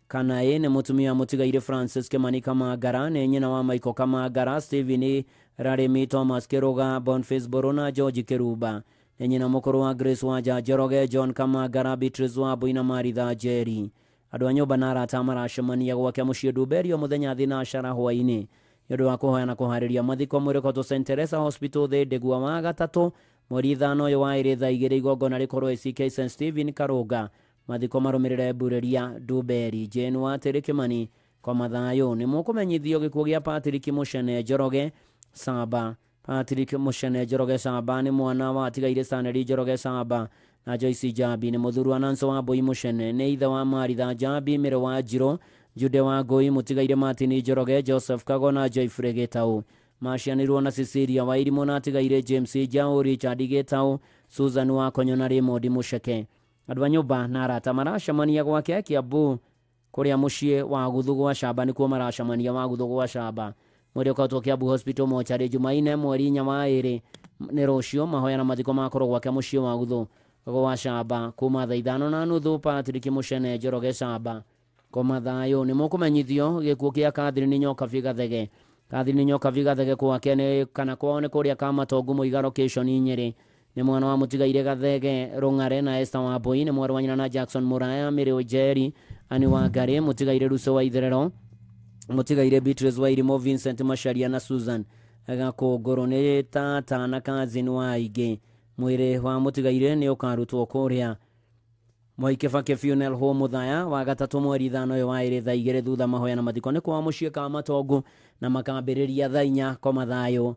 Kanaĩ, nĩ mũtumia mũtigaire Francis Kĩmani Kamangara, nĩ nyina wa Michael Kamangara, Stephen Rarimi, Thomas Kĩrũga, Boniface Mbũrũ na George Kĩrumba, nĩ nyina mũkũrũ wa Grace Wanja Njoroge, John Kamangara, Beatrice Wambui na Maritha Njeri. Andũ a nyũmba na arata maracemania gwake mũciĩ Ndumberio mũthenya thinacara hwaĩ-inĩ nĩ ũndũ wa kũhoya na kũharĩria mathiko. Mwĩrĩ ũkautwo St Teresa Hospital thĩ Ndĩgua wa gatatũ mweri ithano ũyũ wa ĩrĩ thaa igĩrĩ. Igongona rĩkorwo ACK St Stephen Karũnga, mathiko marũmĩrĩre Mbũrĩria Ndumberi. Jane Watĩrĩ Kĩmani koma thayũ. Nĩ mũkũmenyithio gĩkuũ gĩa Patrick Mũcene Njoroge Samba. Patrick Mũcene Njoroge Samba nĩ mwana wa atigaire Stanley Njoroge Samba na Joyce Njambi, nĩ mũthuri wa Nancy Wambui Mũcene, nĩ ithe wa Maritha Njambi, Mary Wanjirũ, Jude Wangũi, mũtigaire Martin Njoroge, Joseph Kago na Joyfrey Gĩtaũ. Macianĩirwo na Cecilia Wairimũ na atigaire James Njaũ, Richard Gĩtaũ, Susan Wakonyo na Raymond Mũceke. Andũ a nyũmba na arata maracemania gwake Kiambu kũrĩa mũciĩ wa Guthu gwa Camba, nĩkuo maracemania wa Guthu gwa Camba. Mwĩrĩ ũkautwo Kiambu Hospital mocarĩ Jumaine mweri inya wa ĩrĩ nĩ rũciũ. Mahoya na mathiko makorwo gwake mũciĩ wa Guthu gwa Camba kuma thaa 5:30. Patrick Mũcene Njoroge Camba koma thayũ. Nĩ mũkũmenyithio gĩkuũ kĩa Catherine Nyokabi Gathege. Catherine Nyokabi Gathege gwake nĩ kana kwao nĩ kũrĩa Kamatongu Mũiga location Nyĩrĩ, nĩ mwana wa mũtigaire Gathege Rũng'are na Esther Wambui, nĩ mwarĩ wa nyina na Jackson Mũraya, Mary Njeri, Anne Wangari, mũtigaire Ruso wa Itherero, mũtigaire Beatrice Wairimũ, Vincent Macharia na Susan Gakũngũrũ, nĩ tata na cousin wa aingĩ. Mwĩrĩ wa mũtigaire nĩ ũkarutwo kũrĩa Mwai Kibaki Funeral Home Mũthaya wa gatatũ mweri ithano ũyũ wa ĩrĩ thaa igĩrĩ thutha mahoya na mathiko nĩ kwao mũciĩ Kamatongu na makambĩrĩria thaa inya. Koma thayũ.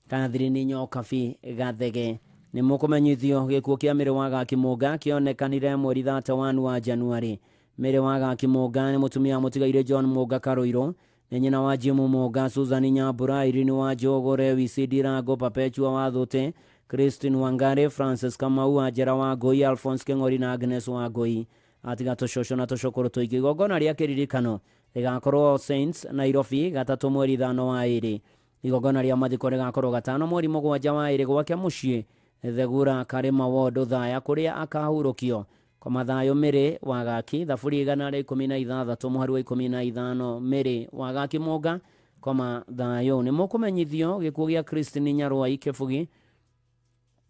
Catherine Nyokabi Gathege. Nĩ mũkũmenyithio gĩkuũ kĩa Mary Wangaki Mũnga kĩonekanire mweri 31 wa Januari. Mary Wangaki Mũnga nĩ mũtumia wa mũtigaire John Mũnga Karũirũ, nĩ nyina wa Jim Mũnga, Susan Nyambura, Irene wa Njũgũ, Lewis Ndirango, Perpetua wa Thũte, Christine Wangari, Francis Kamau, Angela Wangũi, Alphonse Kĩng'ori na Agnes Wangũi. Atiga tũcũcũ na tũcũkũrũ tũingĩ. Igongona rĩa kĩririkano rĩgakorwo Saints Nairobi gatatũ mweri ithano wa ĩrĩ. Igongona rĩa mathiko rĩgakorwo gatano mweri mũgwanja wa ĩrĩ gwake mũciĩ Thegura Karĩma Ward Othaya kũrĩa akahurũkio. Koma thayũ Mary Wangaki. Thaburi 116 mũhari wa 15. Mary Wangaki Mũnga koma thayũ. Nĩ mũkũmenyithio gĩkuũ gĩa Christine Nyarwai Kĩbugi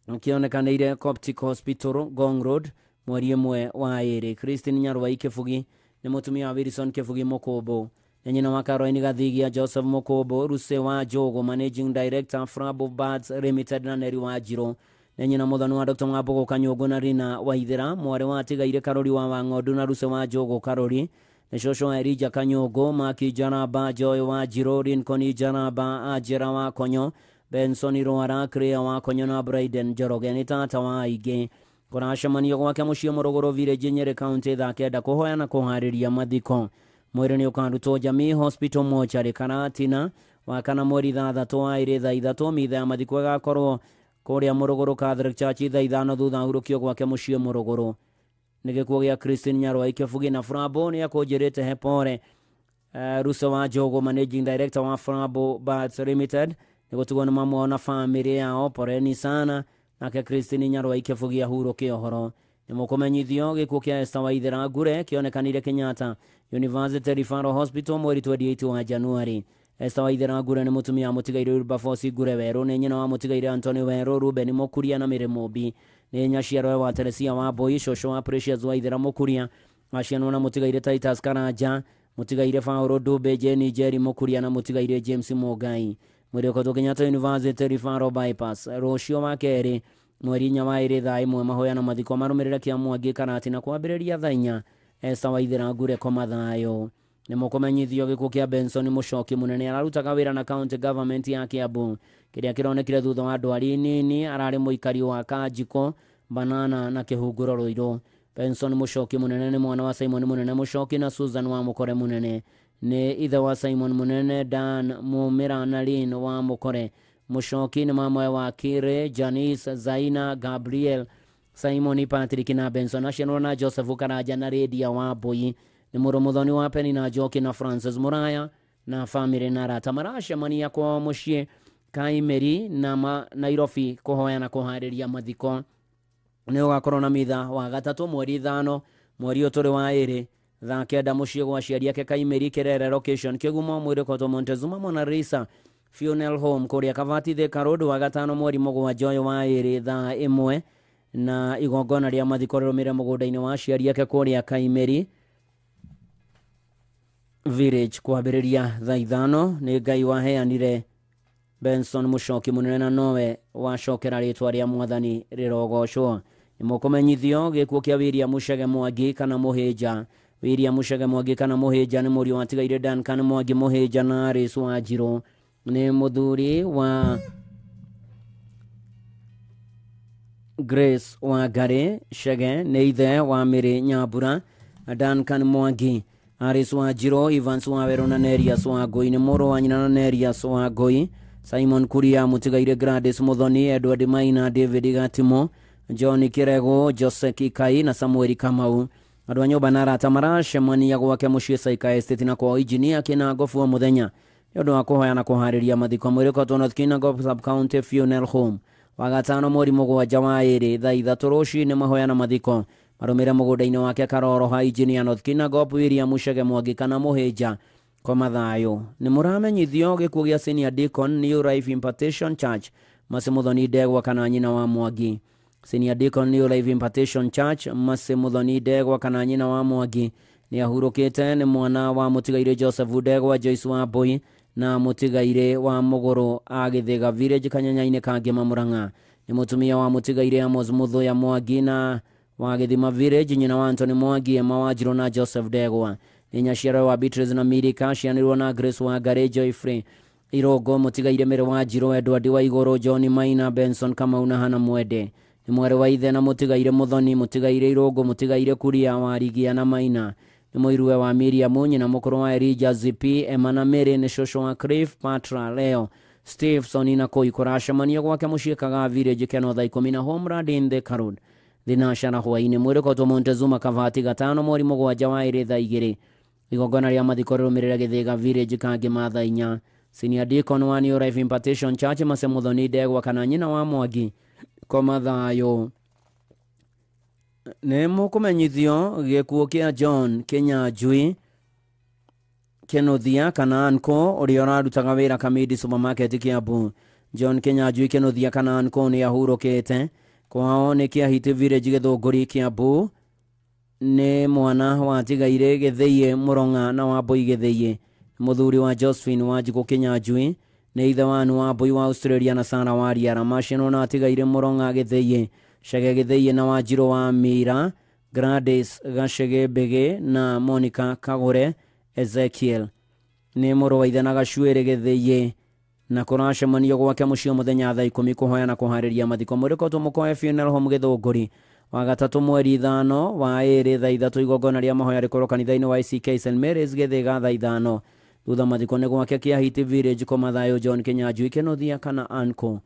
kĩonekanĩire Coptic Hospital Ngong Road mweri ĩmwe wa ĩrĩ. Christine Nyarwai Kĩbugi nĩ mũtumia wa Wilson Kĩbugi Mũkũmbũ, nĩ nyina wa Caroline Gathigia, Joseph Mũkũmbũ, Ruse wa Njũgũ, Managing Director Frabo Birds Limited na Neri wa Njirũ, nĩ nyina mũthoni wa Dr. Mwambũgũ Kanyũngũ na Rina Waithĩra, mwarĩ wa atigaire Karori wa Wang'ondu na Ruse wa Njũgũ Karori, nĩ cũcũ wa Elijah Kanyũngũ, Maki Njaramba, Joy wa Njirũ, Lincoln Njaramba, Angela wa Konyo, Benson Rwara, Crea wa Konyo na Bryden Njoroge, nĩ tata wa aingĩ. Kũracemanio gwake mũciĩ Mũrũgũrũ Village Nyĩrĩ County thaa kenda kũhoya na kũharĩria mathiko. Mwĩrĩ nĩ ũkarutwo Jamii Hospital mocarĩ Karatina wa kana mweri ithathatũ wa ĩrĩ thaa ithatũ. Mitha ya mathiko ĩgakorwo kũrĩa Mũrũgũrũ Catholic Church thaa 5 thutha ahurũkio gwake mũciĩ Mũrũgũrũ. Nĩ gĩkuũ gĩa Christine Nyarwai Kĩbugi na Frabo nĩ akũnjĩrĩte he pore. Ruso wa Njũgũ, Managing Director wa Frabo Birds Limited, nĩ gũtigwo nĩ mamwe na famĩlĩ yao, poreni sana. Nake Christine Nyarwai Kĩbugi ahurũke ũhoro. Nĩ mũkũmenyithio gĩkuũ kĩa Esther Waithera Ngure kĩonekanire Kenyatta University Referral Hospital mweri 28 wa Januari. Esther Waithera Ngure nĩ mũtumia wa mũtigaire Wilberforce Ngure Werũ, nĩ nyina wa mũtigaire Anthony Werũ, Ruben Mũkuria na Mary Mũmbi, nĩ nyaciarwe wa Teresia Wambui, cũcũ wa Precious Waithera Mũkuria, acianwo na mũtigaire Titus Karanja, mũtigaire Paul Dube, Jenny Jerry Mũkuria na mũtigaire James Mũngai. Mwĩrĩ ũkotwo Kenyatta University Referral Bypass rũciũ wa kerĩ mweri 4 wa 2 thaa 1 mahoya na mathiko marũmĩrĩre kĩa Mwangi Karatina kwambĩrĩria thaa 4. Esther Waithera Ngure koma thayũ. Nĩ mũkũmenyithio gĩkuũ kĩa Benson Mũcoki Mũnene ararutaga wĩra na county government ya Kiambu kĩrĩa kĩronekire thutha wa ndwari nini. Ararĩ mũikari wa Kanjiko Banana na Kĩhunguro Rũirũ. Benson Mũcoki Mũnene nĩ mwana wa Simon Mũnene Mũcoki na Susan wa Mũkore Mũnene. Nĩ ithe wa Simon Mũnene, Dan Mumira na Lynn wa Mũkore Mũcoki. Nĩ mamawe wa Kire, Janice, Zaina, Gabriel, Simon, Patrick na Benson. Acianirwo na Joseph Karanja na Rĩndia wa Mbui. Nĩ mũrũ mũthoni wa Penny na Njoki na Francis Muraya na famĩlĩ na arata. Maracemania kwao mũciĩ Kaimeri na Nairobi kũhoya na kũharĩria mathiko. Nĩ ũgakorwo na mitha wa gatatũ mweri 5 mweri ũyũ tũrĩ wa 2 thaa 9 mũciĩ gwa aciari ake Kaimeri Kerere location Kĩgumo mwĩrĩ kotwo Montezuma Mona Lisa Funeral Home kũrĩa Kabati Thika Road wa gatano mweri 7 ũyũ wa 2 thaa 1 na igongona rĩa mathiko rĩrũmĩrĩre mũgũnda-inĩ wa aciari ake kũrĩa Kaimeri Village kwambĩrĩria thaa 5. Nĩ Ngai waheanire Benson Mũcoki Mũnene na nowe wacokera rĩtwa rĩa Mwathani rĩrogocwo. Nĩ mũkũmenyithio gĩkuũ kĩa William Chege Mwangi kana Mũhĩnja. William Chege Mwangi kana Mũhĩnja nĩ mũriũ watigaire Duncan Mwangi Mũhĩnja na Alice Wanjirũ. Nĩ mũthuri wa Grace Wangari Chege, nĩ ithe wa Mary Nyambura. Duncan Mwangi, Alice Wanjirũ, Evans Wawerũ na Nerias Wangũi. Nĩ mũrũ wa nyina na Nerias Wangũi. Simon Kuria mũtigaire Gladys Muthoni, Edward Maina, David Gatimo, John Kirego, Joseph Ikai na Samuel Kamau. Andũ a nyũmba na arata maracemania gwake mũciĩ Saika Estate na kwa injinia Kĩnangobu o mũthenya nĩ ũndũ wa kũhoya na kũharĩria mathiko. Mwĩrĩ ũkotwo North Kinangop Sub County Funeral Home wa gatano mweri 7 wa 2 thaa 3 rũcinĩ mahoya na mathiko marũmĩrĩre mũgũnda-inĩ wake Karoro ha injinia North Kinangop William Chege Mwangi kana Mũhĩnja koma thayũ. Nĩ mũramenyithio gĩkuũ gĩa Senior Deacon New Life Impartation Church Mercy Muthoni Ndegwa kana nyina wa Mwangi. Senior Deacon New Life Impartation Church Mercy Muthoni Ndegwa kana nyina wa Mwangi nĩ ahurũkĩte. Nĩ mwana wa mũtigairĩ Joseph Ndegwa, Joyce wa Mbui na mũtigairĩ wa Mũgũrũ a Gĩthĩga Village Kanyanya-inĩ ka Ngĩma Mũrang'a. Nĩ mũtumia wa mũtigairĩ Amos Mũthũya Mwangi na wa Gĩthima Village, nyina wa Anthony Mwangi, Emma Wanjirũ na Joseph Ndegwa. Nĩ nyaciaro wa Beatrice na Mirika, acianĩrwo na Grace Wangari, Joyfrey Irongo, mũtigairĩ Mary Wanjirũ, Edward Waigũrũ, John Maina, Benson Kamau na Hannah Mwende. Nĩ mwarĩ wa ithe na mũtigairĩ Muthoni, mũtigairĩ Irũngũ, mũtigairĩ Kuria wa Rigia na Maina. Nĩ mũiruwe wa Miriam, nyina mũkũrũ wa Elijah, Zipi, Emma na Mary. Nĩ cũcũ wa Cliff, Patra, Leo, Steve, Soni na Koi. Kũracemania gwake mũciĩ Kagaa Village Keno thaa 10 na Homeland in Thika Road thinashara hwaĩ-inĩ. Mwĩrĩ ũkotwo Montezuma Kabati gatano mweri 7 wa 2 thaa 2. Igongona rĩa mathiko rĩrũmĩrĩre Gĩthĩga Village Kangĩma thaa 4. Senior Deacon wa New Life Impartation Church Mercy Muthoni Ndegwa kana nyina wa Mwangi koma thayũ. Nĩ mũkũmenyithio gĩkuũ kĩa John Kĩnyanjui Kĩnuthia kana Anko ũrĩa ũrarutaga wĩra Kamindi Supermarket Kiambu. John Kĩnyanjui Kĩnuthia kana Anko nĩ ahurũkĩte. Kwao nĩ Kĩahiti Village Gĩthũngũri Kiambu. Nĩ mwana wa tigairĩ Gĩthĩiĩ Mũrong'a na Wambui Gĩthĩiĩ. Mũthuri wa Josephine Wanjikũ Kĩnyanjui. Nĩ ithe wa Ann Wambui wa Australia na Sarah wa Riara. Macianwo na atigairĩ Mũrong'a Gĩthĩiĩ, Chege Gĩthĩiĩ na Wanjirũ wa Mira, Gladys Gachege Mbĩgĩ na Monica Kagũre Ezekiel. Nĩ mũrũ wa ithe na Gacuĩrĩ Gĩthĩiĩ na kũracemanio gwake mũciĩ mũthenya thaa 10 kũhoya na kũharĩria mathiko. Mwĩrĩ ũkotwo Mũkoe Funeral Home Gĩthũngũri wa gatatũ mweri 5 wa 2 thaa 3 igongona rĩa mahoya rĩkorwo kanitha-inĩ wa ICK St Mary's Gĩthĩga thaa 5. Thutha mathiko nĩ gwake Kĩahiti Village koma thayũ. John Kĩnyanjui Kĩnuthia kana Anko.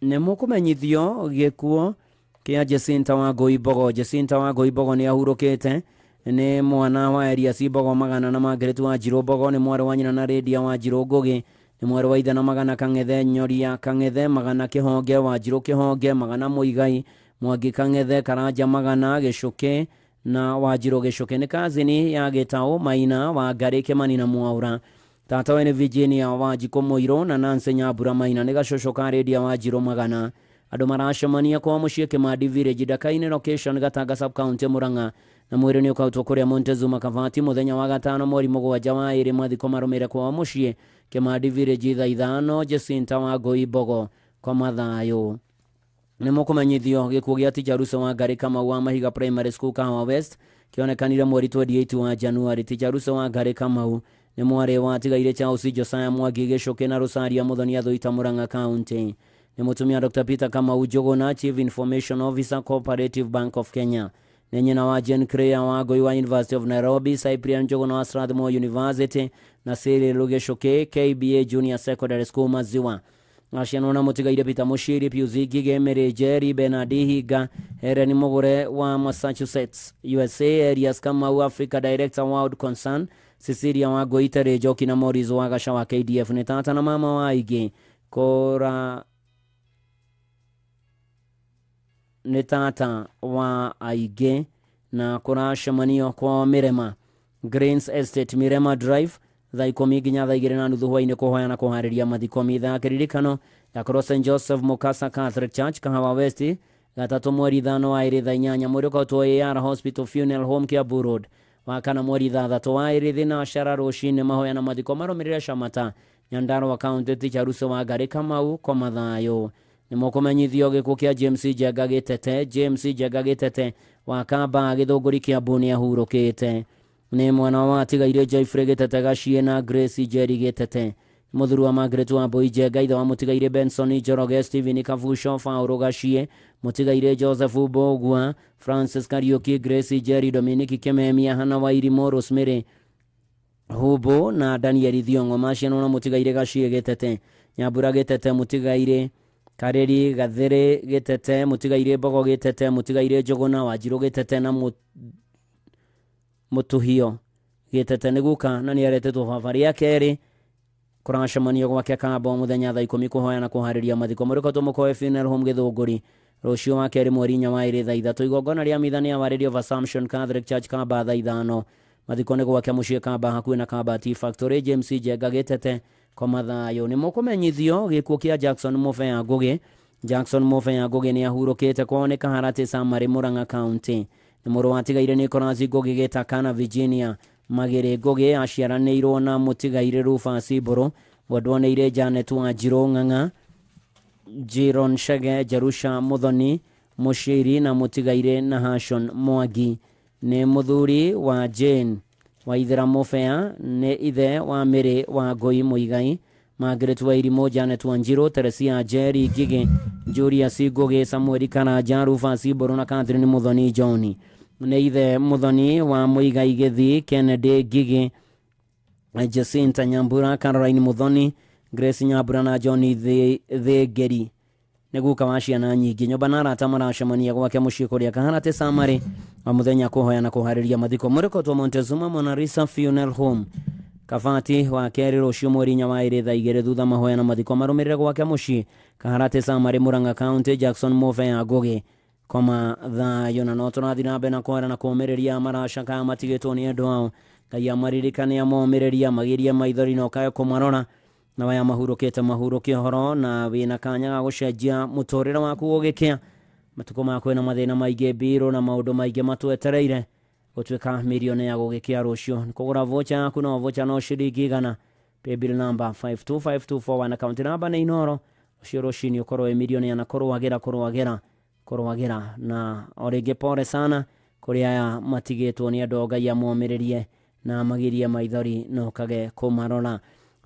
Nĩ mũkũmenyithio gĩkuũ kĩa Jacinta Wangũi Mbogo. Jacinta Wangũi Mbogo nĩ ahurũkĩte. Nĩ mwana wa Elias Mbogo Magana na Margaret Wanjirũ Mbogo. Nĩ mwarĩ wa nyina na Rĩndia Wanjirũ Ngũgĩ. Nĩ mwarĩ wa ithe na Magana Kang'ethe, Nyoria Kang'ethe, Magana Kĩhonge, Wanjirũ Kĩhonge, Magana Mũigai, Mwangi Kang'ethe, Karanja Magana Gĩcũkĩ na Wanjirũ Gĩcũkĩ. Nĩ kazini ya Gĩtaũ, Maina, Wangari, Kĩmani na Mwaũra. Tatawe nĩ Virginia Wanjikũ Mũirũ na Nancy Nyambura Maina. Nĩ gacũcũ ka Rĩndia Wanjirũ Magana. Andũ maracemania kwa mũciĩ Kĩmandi Village Ndaka-inĩ location Gatanga Sub County Murang'a Na mwĩrĩ nĩ ũkarutwo kũrĩa Montezuma Kavati mũthenya wa gatano mweri 7 wa 2, mathiko marũmĩrĩre kwao mũciĩ Kĩmandi Village thaa 5. Jacinta Wangũi Mbogo, koma thayũ. Nĩ mũkũmenyithio gĩkuũ gĩa Teacher Russo wa Ngarĩ Kamau wa Mahiga Primary School, Kahawa West, kĩonekanire mweri 28 wa Januari. Teacher Russo wa Ngarĩ Kamau nĩ mwarĩ wa tigaire Charles Josiah Mwangi Gĩcũkĩ na Rosaria Muthoni Athuita, Murang'a County. Nĩ mũtumia Dr. Peter Kamau Njũgũna, Chief Information Officer, Cooperative Bank of Kenya. Nĩ nyina wa Jane Crea Wangũi wa University of Nairobi, Cyprian Njũgũna wa Strathmore University na Cyril Gĩcũkĩ, KBA Junior Secondary School, Maziwa. Acianwo na mũtigaire Peter Mushiri, Pius Ngige, Mary Jerry, Bernard Hinga, Helen Mugure wa Massachusetts, USA, Elias Kamau, Africa Director, World Concern, Cecilia Wangũi Terĩ Njoki na Morris wa Gaca wa KDF. Nĩ tata na mama wa aingĩ kũra nĩ tata wa aingĩ na kũracemanio kwa Mirema Greens Estate, Mirema Drive, thaa 10 nginya thaa 2:30 hwainĩ kũhoya na kũharĩria mathiko. Mitha ya kĩririkano yakorwo St Joseph Mukasa Catholic Church, Kahawa West, gatatũ mweri 5 wa 2 thaa 8. Mwĩrĩ ũkautwo AR Hospital Funeral Home, Kiambu Road, wa kana mweri 6 wa 2 thinacara rũcinĩ mahoya na mathiko marũmĩrĩre Shamata, Nyandarua County. Teacher Russo wa Ngarĩ Kamau, koma thayũ. Nĩ mũkũmenyithio gĩkuũ kĩa James Njenga Gĩtete. James Njenga Gĩtete wa Kamba Gĩthũngũri, Kĩambu nĩ ahurũkĩte. Nĩ mwana wa tigaire Joyfrey Gĩtete Gaciĩ na Grace Njeri Gĩtete. Mũthuri wa Margaret wa Mbui Njenga, ithe wa mũtigaire Benson Njoroge, Stephen Kabuco, Paul Gaciĩ, mũtigaire Joseph Mbogua, Francis Kariuki, Grace Njeri, Dominic Kĩmemia, Hana Wairimũ, Rosemary Hubo na Daniel Thiong'o. Macianwo na mũtigaire Gaciĩ Gĩtete, Nyambura Gĩtete, mũtigaire Kareri Gathĩrĩ Gĩtete, mũtigaire Mbogo Gĩtete, mũtigaire Njũgũna Wanjirũ Gĩtete na Mũtuhio Gĩtete. Nĩ guka na nĩ aretetwo baba rĩa kerĩ. Kũracemanio gwake Kamba mũthenya thaa 10 kũhoya na kũharĩria mathiko. Mũrĩkotwo Mũkoe Funeral Home, Gĩthũngũri, rũciũ wa kerĩ mweri 4 wa 2 thaa 3. Igongona rĩa mitha nĩ Our Lady of Assumption Catholic Church, Kamba, thaa 5. Mathiko nĩ gwake mũciĩ Kamba, hakuhĩ na Kamba Tea Factory. James Njenga Gĩtete, koma thayũ. Nĩ mũkũmenyithio gĩkuũ kĩa Jackson Mũbea Ngũgĩ. Jackson Mũbea Ngũgĩ nĩ ahurũkĩte kwao nĩ Kaharatĩ Samari, Murang'a County. Nĩ mũrũ wa tigaire Nicholas Ngũgĩ Gĩtaka na Virginia Magĩrĩ Ngũgĩ. Aciaranĩirwo na mũtigaire Rufus Mbũrũ. Mwendwanĩire Janet Wanjirũ Ng'ang'a, Jiron Shege, Jerusha Muthoni Mũciri na mũtigaire Nahashon Mwangi. Nĩ mũthuri wa Jane Waithera Mũbea. Nĩ ithe wa Mary wa Ngũi Mũigai, Margaret Wairimũ, Janet Wanjirũ, Teresia Njeri Ngigĩ, Julius Ngũgĩ, Samuel Karanja, Rufus Mbũrũ na Catherine Muthoni John. Nĩ ithe Muthoni wa Mũigai Gĩthii, Kennedy Ngigĩ, Jacinta Nyambura, Caroline Muthoni, Grace Nyambura na John Thĩngeri. Nĩ guka wa ciana nyingĩ. Nyũmba na arata maracemania gwake mũciĩ kũrĩa Kaharatĩ Samari wa mũthenya kũhoya na kũharĩria mathiko. Mũrĩkotwo Montezuma Monarisa Funeral Home, Kabati wa kerĩ rũciũ mweri 4 wa 2 thaa 2 thutha mahoya na mathiko marũmĩrĩre gwake mũciĩ Kaharatĩ Samari, Murang'a County. Jackson Mũbea Ngũgĩ, koma thayũ. Na no tũrathiĩ na mbere na kwara na kũũmĩrĩria maracakaya matigĩtwo nĩ endwa ao. Ngai amaririkane, amomĩrĩria, magirie maithori na ũkae kũmarora, na waya mahurũkĩte mahurũke ũhoro na wĩna kanya ga gũcenjia mũtũrĩre waku gũgĩkĩa. Matukũ ma kwĩna mathĩna maingĩ, mbirũ na maũndũ maingĩ matwetereire. Gũtuĩka mirioni ya gũgĩkĩa rũciũ kũgũra vocha yaku no vocha no ciringi 100, paybill number 525241, account number nĩ Inoro. Rũciũ rũcinĩ ũkorwo wĩ mirioni na kũrũagĩra kũrũagĩra kũrũagĩra. Na o rĩngĩ pole sana kũrĩ aya matigĩtwo nĩ andũ. Ngai amomĩrĩrie na magirie maithori na ũkage kũmarora.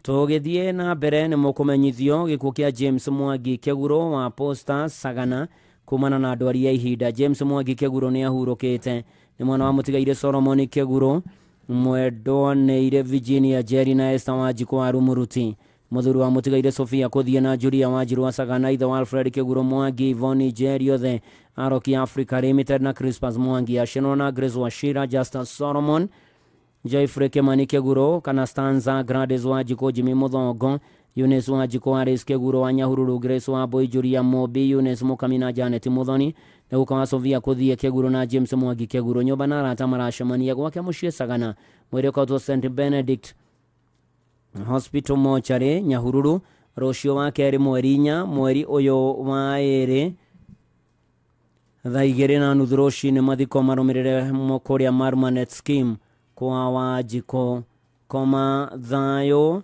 Tũgĩthiĩ na mbere, nĩ mũkũmenyithio gĩkuũ kĩa James Mwangi Kĩguro wa Posta Sagana kumana na ndwari ya ihinda. James Mwangi Kĩguro nĩ ahurũkĩte. Nĩ mwana wa mũtigaire Solomon Kĩguro, mwendwanĩire Virginia Jerry na Esther Wanjikũ wa Rumuruti. Mũthuri wa mũtigaire Sofia Kũthiĩ na Julia Wanjiru wa Sagana, ithe wa Alfred Kĩguro Mwangi, Ivoni Jerry, othe Aroki Africa Limited na Crispus Mwangi. Acinwo na Grace Wachira, Justus Solomon, Joyfrey Kimani Kĩguro kana Stanza, Gladys Wanjikũ, Jimmy Muthongo, Eunice Wanjikũ, Alice Kĩguro wa Nyahururu, Grace wa Mbui, Julia Mobi, Eunice Mukami na Janet Muthoni. Nĩ guka wa Sofia Kũthiĩ Kĩguro na James Mwangi Kĩguro. Nyũmba na arata maracemania gwake mũciĩ Sagana. Mwĩrĩ ũkautwo St Benedict Hospital Mortuary, Nyahururu, rũciũ wa kerĩ mweri 4 mweri ũyũ wa 2 Thaa 2:30 rũcinĩ mathiko marũmĩrĩre kũrĩa Marmanet Scheme kwa Wanjikũ. Koma thayũ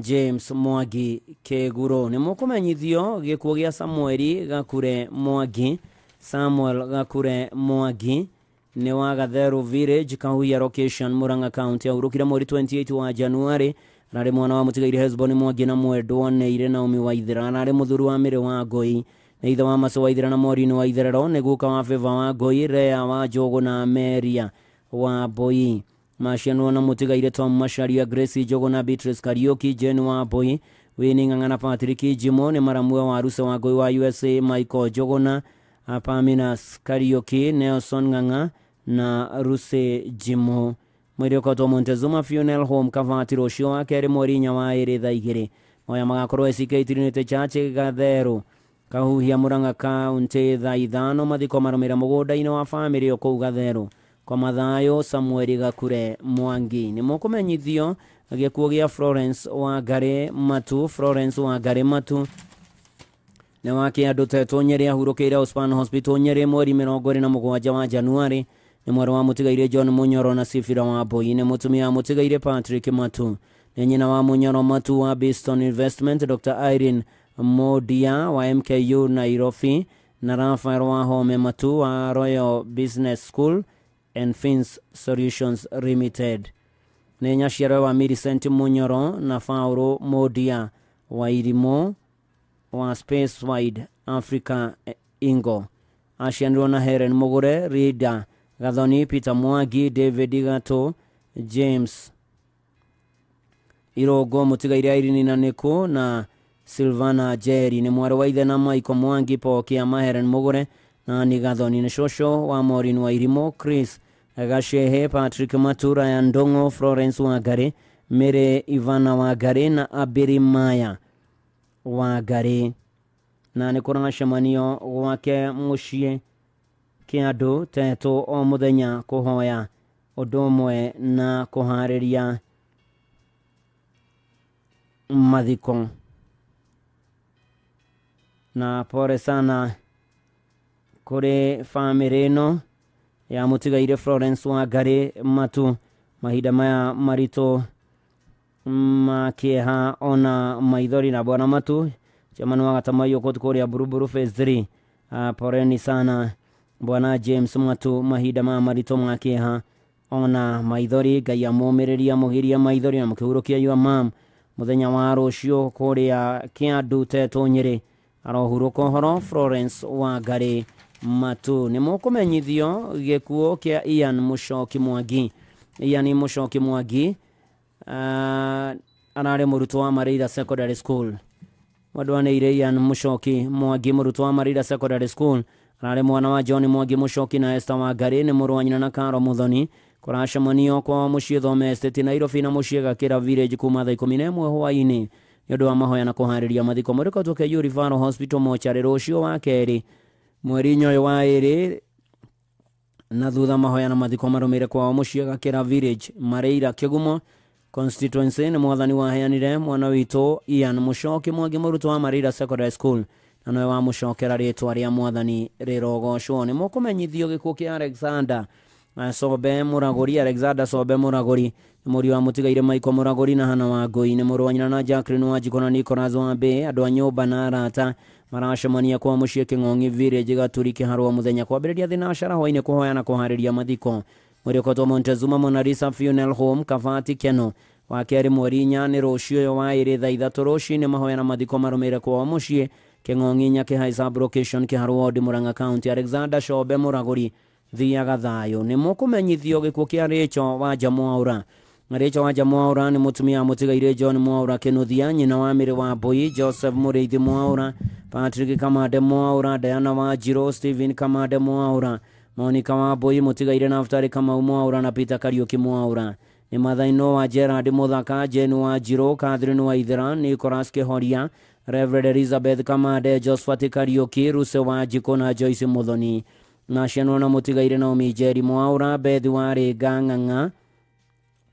James Mwangi Kĩguro. Nĩ mũkũmenyithio gĩkuũ gĩa Samueli Gakure Mwangi. Samuel Gakure Mwangi nĩ wa Gatheru Village, Kahuhia Location, Murang'a County. Ahurũkire mweri 28 wa Januari. Ararĩ mwana wa mũtigaire Hesbon Mwangi na mwendwa Neire Naomi Waithera. Ararĩ mũthuri wa Mĩrĩ wa Ngoi nĩ ithe wa Macu Waithera na Maureen Waitherero. Nĩ guka wa Favor wa Ngoi, Rea wa Njũgũ na Meria wa Mbui. Macianwo na mũtigaire Tom Macharia, Grace Njũgũ na Beatrice Kariuki, Jane wa Mbui, Winnie Ng'ang'a na Patrick Jimo. Nĩ maramue wa Ruse wa Ngoi wa USA, Michael Njũgũna, Paminas Kariuki, Nelson Ng'ang'a na Ruse Jimo. Mwĩrĩ ũkotwo Montezuma Funeral Home, Kavati, rũciũ wa kerĩ mweri 4 wa 2 thaa 2. Moya magakorwo ACK Trinity Church Gatheru, Kahuhia, Murang'a County thaa 5. Mathiko marũmĩrĩre mũgũnda-inĩ wa famĩlĩ o kũu Gatheru. Kwa mathayo Samueli Gakure Mwangi. Nĩ mũkũmenyithio gĩkuũ gĩa Florence Wangari Matu. Florence Wangari Matu nĩ wa kĩandũ Tetwo Nyeri. Ahurũkĩire Ospan Hospital Nyeri mweri 27 wa Januari. Nĩ mwarĩ wa mũtigaire John Munyoro na Sifira wa Mbui. Nĩ mũtumia wa mũtigaire Patrick Matu. Nĩ nyina wa Munyoro Matu wa Biston Investment, Dr. Irene Modia wa MKU Nairobi na Rafael wa Home Matu wa Royal Business School and Fins Solutions Limited. Nĩ nyaciaro wa Millicent Munyoro na Fauro Modia wa Irimo wa Space Wide Africa Ingo. Acianirwo na Helen Mugure, Rida Gathoni, Peter Mwangi, David Gato, James Irogo, mũtigaire Irene na Niku na Silvana Jerry. Nĩ mwarĩ wa ithe na Michael Mwangi, Paul Kĩama, Helen Mugure na Annie Gathoni. Nĩ cũcũ wa Maureen wa Irimo, Chris Gashehe, Patrick Matura ya Ndongo, Florence Wangari, Mary Ivana Wangari na Abiri Maya Wangari. Na nĩ kũracemanio gwake mũciĩ kĩandũ Tetũ o mũthenya kũhoya ũndũ ũmwe na kũharĩria mathiko. Na pole sana kũrĩ famĩlĩ ĩno ya mũtigaire Florence Wangari Matu mahinda maya maritũ ma kĩeha ona maithori. Na bwana Matu chairman wa Gatamayo kũrĩa Buruburu Phase 3, poleni sana bwana James Matu mahinda maya maritũ ma kĩeha ona maithori. Ngai amũmĩrĩria mũgiria maithori na mũkĩhurũkia your mom mũthenya wa rũciũ kũrĩa Kĩandu Tetũ Nyĩrĩ. Arohurũka ũhoro Florence Wangari Matu. Nĩ mũkũmenyithio gĩkuũ kĩa Ian Mũcoki Mwangi. Ian Mũcoki Mwangi ararĩ mũrutwo wa Mareira Secondary School. Mwandwanĩire Ian Mũcoki Mwangi, mũrutwo wa Mareira Secondary School, ararĩ mwana wa John Mwangi Mũcoki na Esther Wangari. Nĩ mũrũ wa nyina na Karo Muthoni. Kũracemanio kwa mũciĩ Thome Estate Nairobi na mũciĩ Gakĩra Village kuma thaa 11 hwaĩ-inĩ nĩ ũndũ wa mahoya na kũharĩria mathiko. Mũrĩkotwo KU Referral Hospital mocarĩ rũciũ wa kerĩ mweri 4 wa 2 na thutha mahoya na mathiko marũmĩrĩre kwao mũciĩ Gakĩra Village, Mareira, Kĩgumo constituency. Nĩ mwathani waheanire mwana witũ Ian Mũcoki Mwangi, mũrutwo wa Mareira Secondary School, na nowe wamũcokera. Rĩtwa rĩa mwathani rĩrogocwo. Nĩ mũkũmenyithio gĩkuũ kĩa Alexander Sobe Mũragũri. Alexander Sobe Mũragũri nĩ mũriũ wa mũtigaire Michael Mũragũri na Hana wa Ngũi. Nĩ mũrũ wa nyina na Jacqueline wa Njikũ na Nicholas wa Mbĩ. Andũ a nyũmba na arata maracemania kwa mũciĩ Kĩng'ong'i Village, Gaturi, Kĩharwo mũthenya kwambĩrĩria thinacara hwaĩ-inĩ kũhoya na kũharĩria mathiko. Mwĩrĩ ũkotwo Montezuma Monalisa Funeral Home, Kavati, Keno wa kerĩ mweri 4 nĩ rũciũ ũyũ wa 2 thaa 3 rũcinĩ. Mahoya na mathiko marũmĩrĩre kwao mũciĩ Kĩng'ong'i Nyakĩhai sub-location, Kĩharwo Ward, Murang'a County. Alexander Shobe Mũragũri, thiaga thayũ. Nĩ mũkũmenyithio gĩkuũ kĩa Rachel Wanja Mwaura. Rachel Wanja Mwaura nĩ mũtumia wa mũtigaire John Mwaura Kĩnuthia, nyina wa Mĩrĩ wa Mbui, Joseph Mũrĩithi Mwaura, Patrick Kamande Mwaura, Diana Wanjirũ, Stephen Kamande Mwaura, Monica wa Mbui, mũtigaire Naftali Kamau Mwaura na Peter Kariuki Mwaura. Nĩ mathaino wa Gerard Mũthaka, Jane Wanjirũ, Catherine Waithera, Nicholas Kĩhoria, Reverend Elizabeth Kamande, Josephat Kariuki, Ruse Wanjikũ na Joyce Muthoni. Na cianwo na mũtigaire Naomi Njeri Mwaura, Beth Warĩnga Ng'ang'a,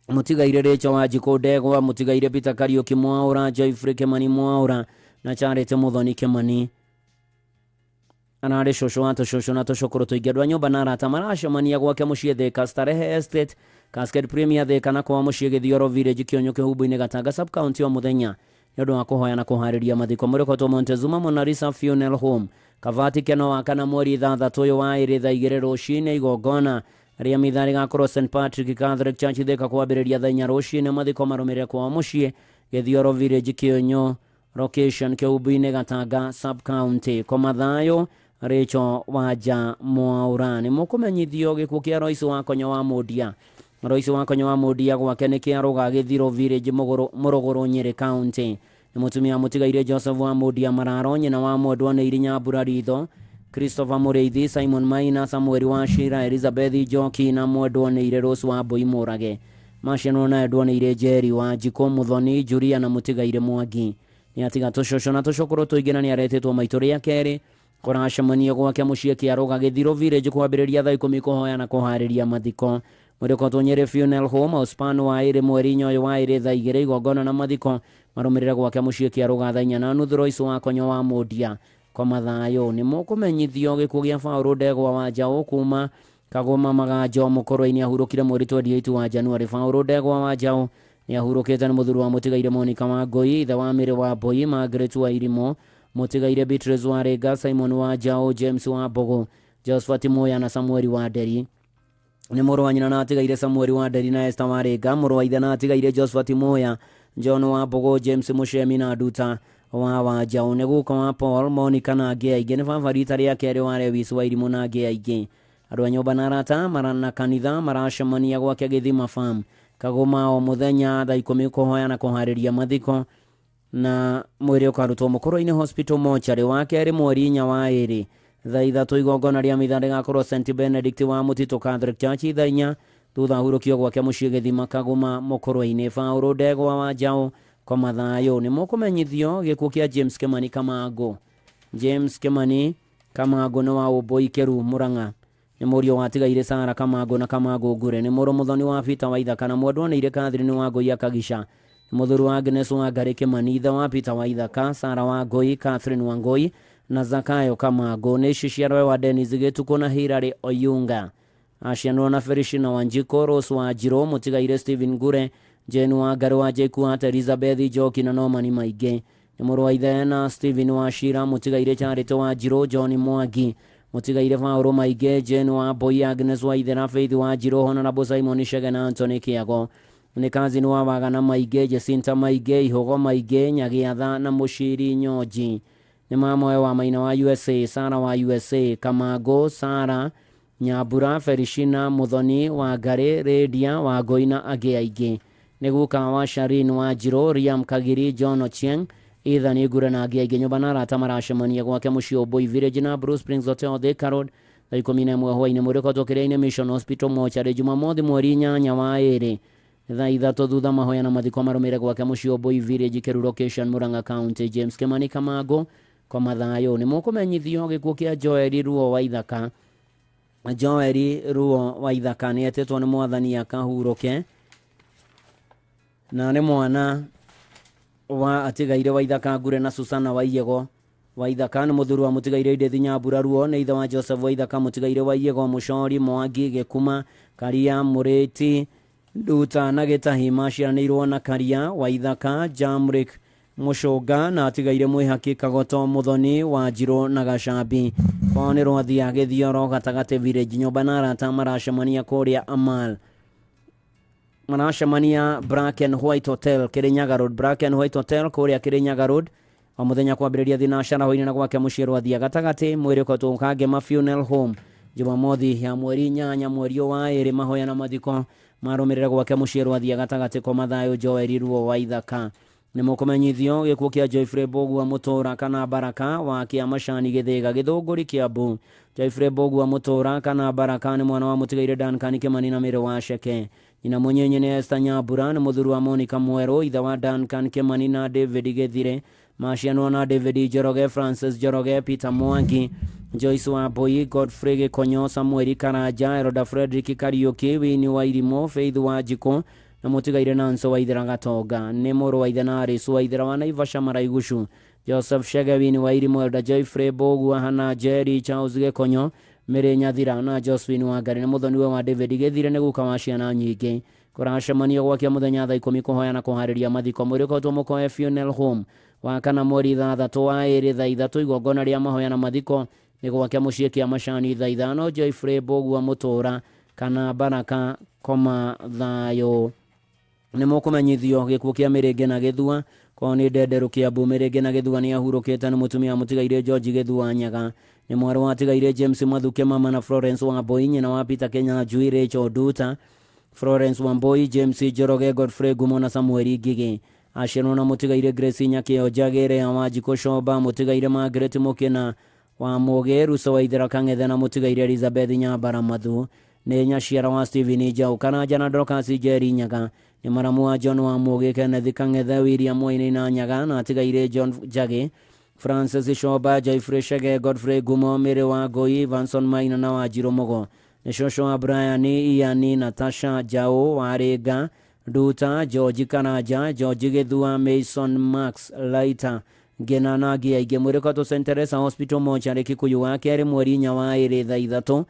mũtigaire Rachel Wanjikũ Ndegwa, mũtigaire Peter Kariuki Mwaura, Joyfrey Kimani Mwaura na Charity Muthoni Kimani. Ararĩ cũcũ wa tũcũcũ na tũcũkũrũ tũingĩ. Andũ a nyũmba na arata maracemania gwake mũciĩ Thika Starehe Estate, Cascade Premier Thika, na kwao mũciĩ Gĩthioro Village, Kĩonyũ, Kĩhumbu-inĩ, Gatanga sub county o mũthenya nĩ ũndũ wa kũhoya na kũharĩria mathiko. Mũrĩkotwo Montezuma Monalisa Funeral Home, Kavati Keno wa kana mweri 6 ũyũ wa 2 thaa 2 rũcinĩ. Igongona rĩa mitha rĩgakorwo St Patrick Catholic Church Thika kwambĩrĩria thaa 4 rũcinĩ. Mathiko marũmĩrĩre kwao mũciĩ Gĩthioro Village, Kĩonyũ location, Kĩhumbu-inĩ, Gatanga sub county. Koma thayũ Rachel Wanja Mwaura. Nĩ mũkũmenyithio gĩkuũ kĩa Royce wa Konyo wa Mũndia. Royce wa Konyo wa Mũndia gwake nĩ kĩarũga Gĩthiro Village, Mũrũgũrũ, Nyĩrĩ County. Nĩ mũtumia mũtigaire Joseph wa Mũndia Mararo, nyina wa mwendwa nĩ Irinyambura Ritho, Christopher Mũrĩithi, Simon Maina, Samuel wa Shira, Elizabeth Njoki na mwendwa nĩ ire Rose wa Mbũi Mũrage. Macianwo na endwa nĩ ire Njeri wa Njikũ, Mũthoni, Julia na mũtigaire Mwangi. Nĩ atiga tũcũcũ na tũcũkũrũ tũingĩ na nĩ aretĩtwo maitũ rĩa kerĩ. Kũracemanio gwake mũciĩ Kĩarũga Gĩthiro Village kwambĩrĩria thaa 10 kũhoya na kũharĩria mathiko. Mũrĩkotwo Nyĩrĩ Funeral Home, Ospan wa 2 mweri 4 ũyũ wa 2 thaa 2. Igongona na mathiko marũmĩrĩre gwake mũciĩ Kĩarũga thaa 4:30. Royce wa Konyo wa Mũndia koma thayũ. Nĩ mũkũmenyithio gĩkuũ gĩa Faũrũ Ndegwa wa Njaũ kuma Kagoma Maganjo Mũkũrwe-inĩ ahurũkire mweri 28 wa Januarĩ. Faũrũ Ndegwa wa Njaũ nĩ ahurũkĩte. Nĩ mũthuri wa mũtigaire Monica wa Ngũi, ithe wa Mĩrĩ wa Mbũi, Margaret wa Irimũ, mũtigaire Beatrice wa Rĩnga, Simon wa Njaũ, James wa Mbũgũ, Josephat Muya na Samuel wa Nderi. Nĩ mũrũ wa nyina na atigaire Samuel wa Nderi na Esther wa Rĩnga, mũrũ wa ithe na atigaire Josephat Muya, John wa Mbũgũ, James Mũcemi na Nduta wa Wanjaũ. Nĩ guka wa Paul, Monica na angĩ aingĩ. Nĩ baba rita rĩa kerĩ wa Lewis wa Irimũ na angĩ aingĩ. Andũ a nyũmba na arata na kanitha maracemania gwake Gĩthima Farm, Kagoma o mũthenya thaa 10 kũhoya na kũharĩria mathiko, na mwĩrĩ ũkarutwo Mũkũrwe-inĩ Hospital mochari. Wa kerĩ mweri 4 wa 2 thaa 3 igongona rĩa mitha rĩgakorwo St Benedict wa Mũtitũ Catholic Church thaa 4 thutha ahurũkio gwake mũciĩ Gĩthima Kagoma Mũkũrwe-inĩ. Faũrũ Ndegwa wa Njaũ koma thayũ. Nĩ mũkũmenyithio gĩkuũ kĩa James Kimani Kamangũ. James Kimani Kamangũ nĩ wa Ũmbũi Kĩru Mũrang'a. Nĩ mũriũ wa atigaire Sara Kamangũ na Kamangũ Ngure. Nĩ mũrũ mũthoni wa Peter wa Ithaka na mwendwa nĩ ire Catherine wa Ngũi Akagica. Nĩ mũthuri wa Agnes wa Ngarĩ Kimani, ithe wa Peter wa Ithaka, Sara wa Ngũi, Catherine wa Ngũi na Zakayo Kamangũ. Nĩ ciciarwe wa Dennis Gĩtukũ na Hilary Oyunga. Acianwo na Felishina Wanjikũ, Rose wa Njirũ, mũtigaire Stephen Ngure, Jane wa Ngarĩ wa Jekuat, Elizabeth Njoki na Norman Maingĩ. Nĩ mũrũ wa ithe na Stephen wa Shira, mũtigaire Charity wa Njirũ, John Mwangi, mũtigaire Faũrũ Maingĩ, Jane wa Mbũi, Agnes wa Ithera, Faith wa Njirũ, Honorable Simon Chege na Anthony Kĩago. Nĩ kazini wa Wagana Maingĩ, Jacinta Maingĩ, Ihũgo Maingĩ, Nyagĩatha na Mũciri Nyonji. Nĩ mamoe wa Maina wa USA, Sara wa USA, Kamangũ, Sara Nyambura, Felishina Mũthoni wa Ngarĩ, Rĩndia wa Ngũi na angĩ aingĩ. Nĩ guka wa Sharin wa Njirũ, Riam Kagiri, John Ochieng, Ethan Ngure na angĩ aingĩ. Nyũmba na arata maracemania gwake mũciĩ Ũmbũi Village na Blue Springs Hotel Thika Road thaa 11 hwaĩ-inĩ. Mũrĩkotwo Kĩrĩa-inĩ Mission Hospital mochari Jumamothi mweri 8 wa 2 thaa 3 thutha mahoya na mathiko marũmĩrĩre gwake mũciĩ Ũmbũi Village, Kĩru location, Murang'a County. James Kimani Kamangũ koma thayũ. Nĩ mũkũmenyithio gĩkuũ kĩa Joel Ruo wa Ithaka. Joel Ruo wa Ithaka nĩ etĩtwo nĩ mwathani akahurũke na nĩ mwana wa atigaire wa Ithaka Ngure na Susana wa Iyego. Wa Ithaka nĩ mũthuri wa mũtigaire Edith Nyambura Ruo, nĩ ithe wa Joseph wa Ithaka, mũtigaire wa Iyego, Mũcori, Mwangi, Gĩkuma, Karia, Mũrĩti, Nduta na Gĩtahi. Maciaranĩirwo na Karia wa Ithaka, Jamrick Mũcũnga na atigaire Mwĩhaki, Kagoto, Mũthoni wa Njirũ na Gacambi. Kwao nĩ Rwathia Gĩthioro Gatagatĩ Village. Nyũmba na arata maracemania kũrĩa Amal, maracemania Black and White Hotel Kirinyaga Road, Black and White Hotel kũrĩa Kirinyaga Road o mũthenya kwambĩrĩria thinacara hwaĩ-inĩ na gwake mũciĩ Rwathia Gatagatĩ. Mwĩrĩ ũkoretwo Kangema Funeral Home Jumamothi ya mweri 8 mweri wa 2 mahoya na mathiko marũmĩrĩre gwake mũciĩ Rwathia Gatagatĩ. Koma thayũ Joel Ruo wa Ithaka. Nĩ mũkũmenyithio gĩkuũ kĩa Joyfrey Mbũgua Mũtũra kana Baraka wa Kĩamacani Gĩthĩga Gĩthũngũri Kĩambu. Joyfrey Mbũgua Mũtũra kana Baraka nĩ mwana wa mũtigaire Duncan Kimani na Mĩrĩ wa Ceke. Nyina mũnyenye nĩ Esther Nyambura, nĩ mũthuri wa Monica Mwerũ, ithe wa Duncan Kimani na David Gĩthire. Macianwo na David Njoroge, Francis Njoroge, Peter Mwangi, Joyce wa Mbũi, Godfrey Gĩkonyo, Samuel Karanja, Eroda Frederick Kariũki, Winnie wa Irimũ, Faith wa Njikũ na mũtigaire Nanso wa Ithera Gatonga. Nĩ mũrũ wa ithe na Alice wa Ithera wa Naivasha Maraigucu. Joseph Shege, Wini Wairimu, Elda Joyfrey Mbũgua, Hana Njeri, Charles Gĩkonyo, Mary Nyathira na Josephine Wangari. Nĩ mũthoniwe wa David Gĩthire, nĩ guka wa ciana nyingĩ. Kũracemanio gwakia mũthenya thaa 10 kũhoya na kũharĩria mathiko. Mwĩrĩ ũkoretwo Mũkoe Funeral Home wa kana mweri 6 wa 2 thaa 3. Igongona rĩa mahoya na mathiko nĩ gwake mũciĩ kĩa Macani thaa 5. Joyfrey Mbũgua Mũtũra kana Baraka koma thayũ. Nĩ mũkũmenyithio gĩkuũ kĩa Mĩrĩngĩ na Gĩthua kwao nĩ Ndenderũ Kĩambu. Mĩrĩngĩ na Gĩthua nĩ ahurũkĩte, nĩ mũtumia mũtigaire George Gĩthua Nyaga, nĩ mwarĩ wa tigaire James Mathuke mama na Florence Wambui, nyina wa Peter Kenya Njui, Rachel Nduta, Florence Wambui, James Njoroge, Godfrey Ngumo na Samuel Ngigĩ. Aciarwo na mũtigaire Grace Nyakĩo Njagĩre, Wanjikũ Coba, mũtigaire Margaret Mũkĩna wa Mũgĩ, Ruso Waithera Kang'ethe na mũtigaire Elizabeth Nyambara Mathu. Nĩ nyaciara wa Stephen Njau Karanja na Dorcas Njeri Nyaga. Nĩ maramu wa John wa Mũgĩ, Kenneth Kang'ethe, William Wainaina Nyaga na atigaire John Njagĩ, Francis Shoba, Joyfrey Shege, Godfrey Gumo, Mary wa Ngũi, Vanson Maina na Wanjirũ Mũgo. Nĩ cũcũ wa Brian, Ian, Natasha Njau, Warĩnga Nduta, George Karanja, George Gĩthua, Mason Max Laita, Ngĩna na angĩ aingĩ. Mwĩrĩ ũkoretwo St Teresa Hospital mocarĩ Kikuyu wa kerĩ mweri 4 wa 2 thaa 3.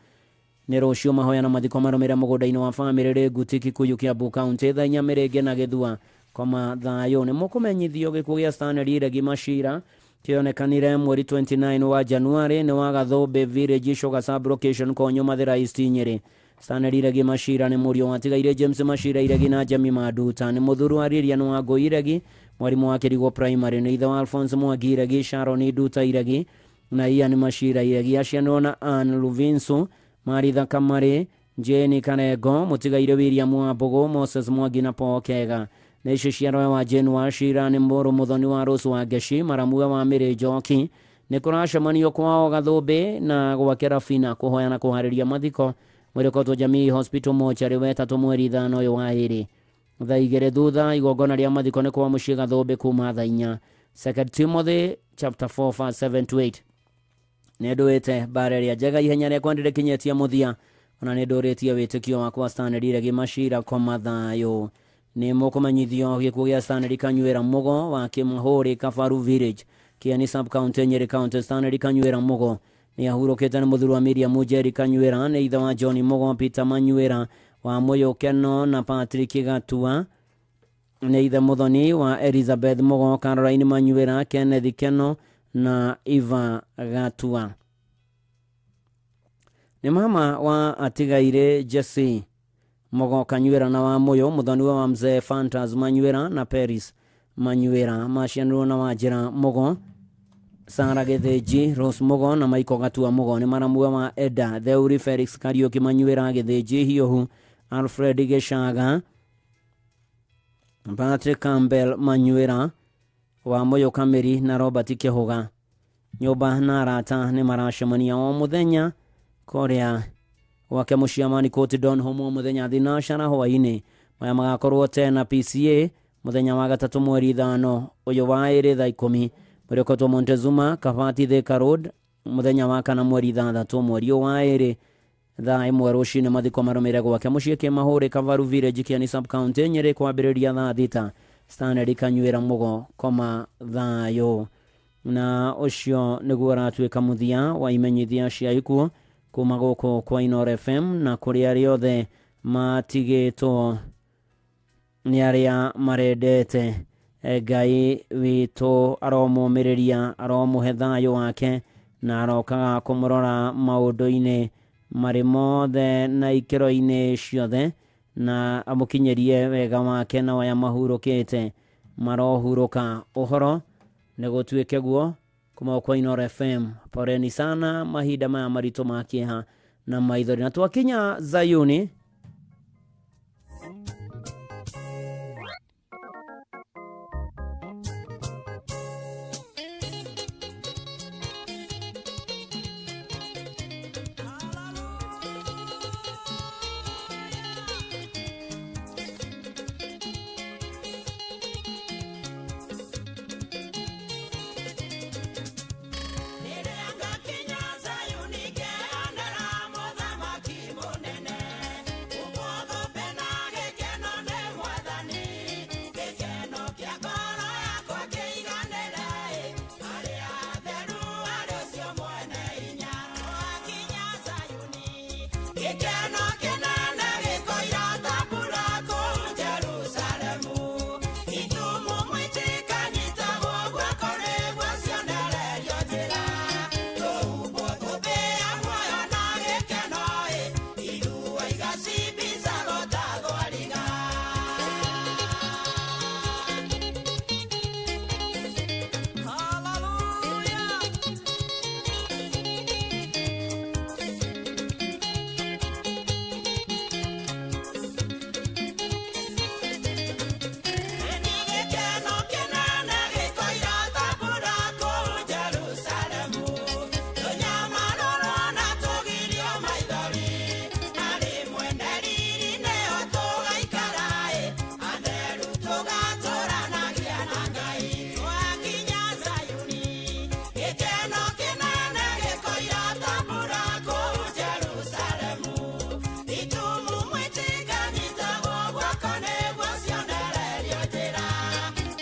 Nĩ rũciũ mahoya na mathiko marũmĩrĩre mũgũnda-inĩ wa bamĩrĩ Rĩnguti Kikuyu Kiambu County thaa 4. Mĩrĩngĩ na Gĩthua koma thayũ. Nĩ mũkũmenyithio gĩkuũ gĩa Stanley Regi Machira kĩonekanire mweri 29 wa Januarĩ, nĩ wa Gathũmbĩ Village Sugar sub location Konyo Mathĩra East Nyĩrĩ. Stanley Iregi Machira nĩ mũriũ watigaire James Machira Iregi na Jemima Nduta. Nĩ mũthuri wa Lilian Wangũi Iregi, mwarimũ wa Kĩrigũ Primary. Nĩ ithe wa Alphonse Mwangi Iregi, Sharon Nduta Iregi na Ian Machira Iregi. Acianirwo na Ann Luvinsu, Maritha Kamari, Jane Karengo, mũtigaire William Wambũgũ, Moses Mwangi na Paul Kega. Nĩ icio ciarwe wa Jane Wachira, nĩ mũrũ mũthoni wa Rose wa Ngeci, maramuwe wa Mĩrĩ Njoki. Nĩ kũracemanio kwao Gathũmbĩ na gwake Rafina kũhoya na kũharĩria mathiko. Mwĩrĩ ũkoretwo Jamii Hospital mocarĩ wetatũ mweri 5 ũyũ wa 2 thaa 2 thutha. Igongona rĩa mathiko nĩ kwa mũciĩ Gathũmbĩ kuma thaa 4. 2 Timothy chapter 4 verse 7 to 8. Nĩ ndũĩte mbara ĩrĩa njega, ihenya rĩakwa ndĩrĩkinyĩtie mũthia, ona nĩ ndũrĩtie wĩtĩkio wakwa. Stanley Regi Machira koma thayũ. Nĩ mũkũmenyithio gĩkuũ gĩa Stanley Kanyuĩra Mũgo wa Kĩmahũrĩ Kabaru Village, Kieni sub county, Nyĩrĩ County. Stanley Kanyuĩra Mũgo nĩ ahurũkĩte, nĩ mũthuri wa Miriam Njeri Kanyuĩra, nĩ ithe wa John Mũgo, Peter Manyuĩra wa Mũyũ Keno na Patrick Gatua, nĩ ithe mũthoni wa Elizabeth Mũgo, Caroline Manyuĩra, Kenneth Keno na Eva Gatua. Nĩ mama wa atigaire Jesse Mũgo Kanyuĩra na wa Mũyũ, mũthoniwe wa Mzee Fantas Manyuĩra na Paris Manyuĩra. Macianirwo na Wanjĩra Mũgo, Sara Gĩthĩnji, Rose Mũgo na Michael Gatua Mũgo. Nĩ maramuwe wa Eda Theuri, Felix Kariũki Manyuĩra, Gĩthĩnji Hiũhu, Alfred Gĩcaga, Patrick Campbell Manyuĩra wa Mũyũ Kamĩri na Robert Kĩhũga. Nyũmba na arata nĩ maracemania o mũthenya kũrĩa gwake mũciamani Court Donholm o mũthenya thinacara hwaĩ-inĩ. Maya magakorwo tena PCA mũthenya wa gatatũ mweri 5 ũyũ wa 2 thaa 10. Mwĩrĩ ũkoretwo Montezuma Kabati Thika Road mũthenya wa kana mweri 6 mweri ũyũ wa 2 thaa 1 rũcinĩ. Mathiko marũmĩrĩre gwake mũciĩ Kĩmahũrĩ Kavaru Village Kieni sub county Nyĩrĩ kwambĩrĩria thaa 6. Stanley Kanyuĩra Mũgo koma thayũ. Na ũcio nĩguo ũratuĩka mũthia wa imenyithia cia ikuũ kuma gũkũ kwa Inooro FM na kũrĩ arĩa othe matigĩtwo nĩ arĩa marendete. Ngai witũ aromũmĩrĩria, aromũhe thayũ wake na arokaga kũmũrora maũndũ-inĩ marĩ mothe na ikĩro-inĩ ciothe, na amũkinyĩrie wega wake, na aya mahurũkĩte marohurũka. Ũhoro nĩ gũtuĩke guo kuma kwa Inooro FM. Poleni sana mahinda maya maritũ ma kĩeha na maithori. Na twakinya Zayuni. Rĩrĩa ngakinya Zayuni ngeyonera mũthamaki mũnene. Gĩkeno kĩnene gĩkoira ta mbura kũu Jerusalemu. Itũmũ mwĩtĩkanyitagwo guoko nĩguo cionererio njĩra. Tũhumbwo thũmbĩ ya muoyo na gĩkeno ĩ, irua igacimbicagwo ta thwariga. Gĩkeno kĩnene gĩkoira ta mbura kũu Jerusalemu. Tũnyamarũrwo na tũgirio maithori, harĩ mwene riri nĩho tũgaikara ĩ, atheru tũgatũranagia na Ngai. Twakinya Zayuni, gĩkeno kĩnene gĩkoira ta mbura kũu Jerusalemu. Itumu mwĩtĩkanyitagwo guoko nĩguo cionererio njĩra.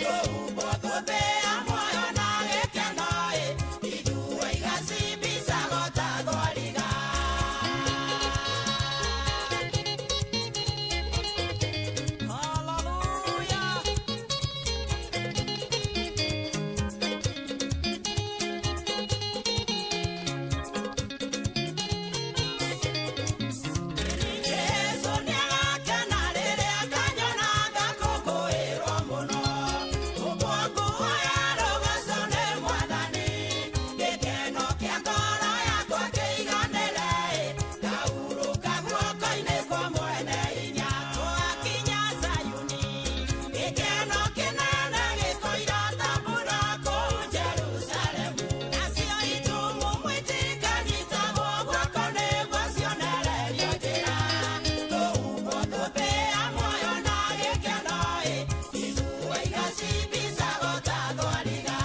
Tũhumbwo thũmbĩ ya muoyo na gĩkeno ĩ, irua igacimbicagwo ta thwariga. Jesũ nĩagakena rĩrĩa akanyona ngakũngũĩrwo mũno. Humbwo nguo ya rũgooco nĩ Mwathani, gĩkeno kĩa ngoro yakwa kĩiganĩre ĩ, ngahurũka guoko-inĩ kwa mwene hinya. Twakinya Zayuni, gĩkeno kĩnene gĩkoira ta mbura kũu Jerusalemu. Nacio itumu mwĩtĩkanyitagwo guoko nĩguo cionererio njĩra. Tũhumbwo thũmbĩ ya muoyo na gĩkeno ĩ, irua igacimbicagwo ta thwariga.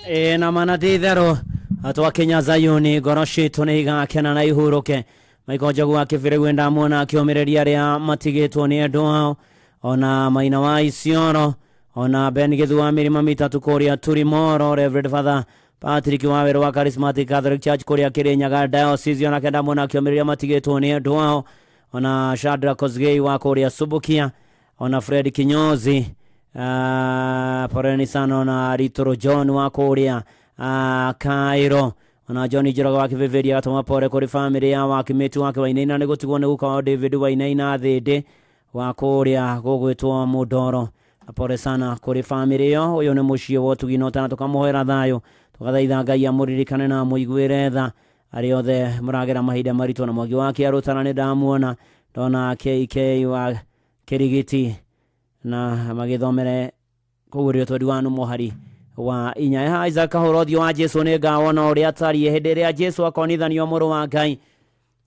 Ĩ na mana ti itherũ twakinya Zayuni ngoro citũ nĩ igakena na ihurũke. Michael Njogu wa Kĩbĩrĩgwe ndamuona akĩũmĩrĩria arĩa matigĩtwo nĩ endwa ao, ona Maina wa Isiolo, ona Ben Githu wa Mĩrĩma Mĩtatũ kũrĩa Turimoro, Reverend Father Patrick Wawerũ wa Charismatic Catholic Church kũrĩa Kĩrĩnyaga Diocese, onake ndamuona akĩũmĩrĩria matigĩtwo nĩ endwa ao, ona Shadrack Kosgei wa kũrĩa Subukia, ona Fred Kinyozi, poleni sana, ona Ritoro John wa kũrĩa Cairo, ona John Njoroge wa Kĩbĩbĩria agatũma pore kũrĩ famĩlĩ ya Wakimĩtu wake Wainaina nĩ gũtigwo nĩ guka wao David Wainaina Thĩndĩ wa kũrĩa gũgwĩtwo Mũndoro. Pore sana kũrĩ famĩlĩ ĩyo. Ũyũ nĩ mũciĩ wa ũtugi na ũtana, tũkamũhoera thayũ, tũgathaitha Ngai amũririkane na amũiguĩre tha arĩa othe mũragera mahinda maritũ. Na Mwangi wa Kĩarũtana nĩ ndamuona, ndona KK wa Kĩrigiti na magĩthomere kũguũrĩrio twendi wa mũhari wa 4. Isaac Kahũra, ũthiũ wa Jesu nĩ ngawona ũrĩa atariĩ hĩndĩ ĩrĩa Jesu akonithanio mũrũ wa Ngai.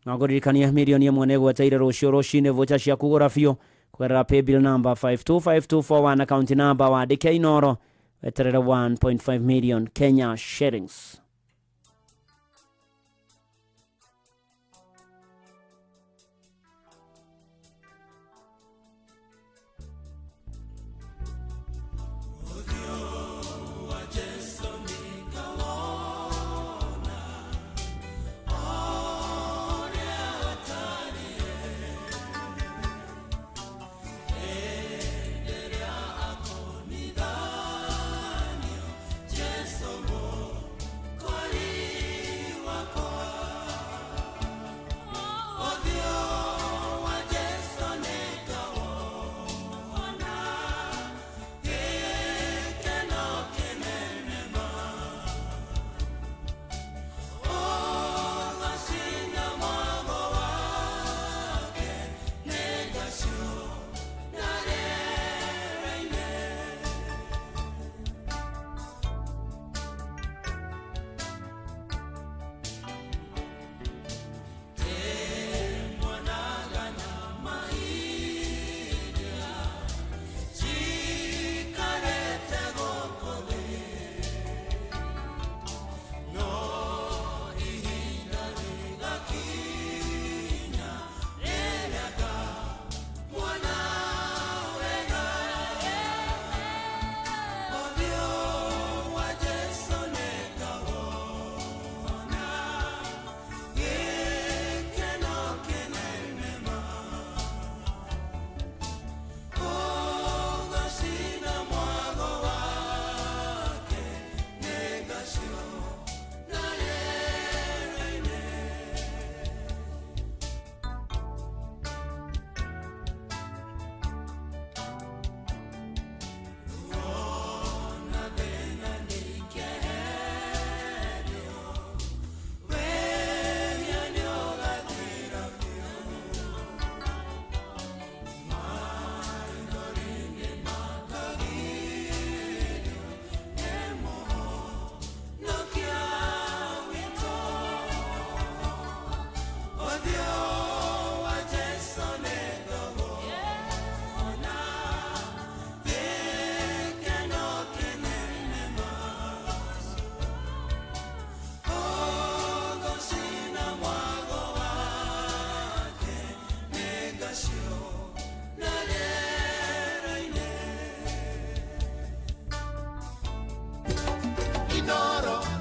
Na ngũririkania mirioni 1 nĩ gweteire rũciũ rũcinĩ voucher cia kũgũra biũ kũgerera paybill number 525241, account number wandĩke Inoro, weterere 1.5 million Kenya shillings.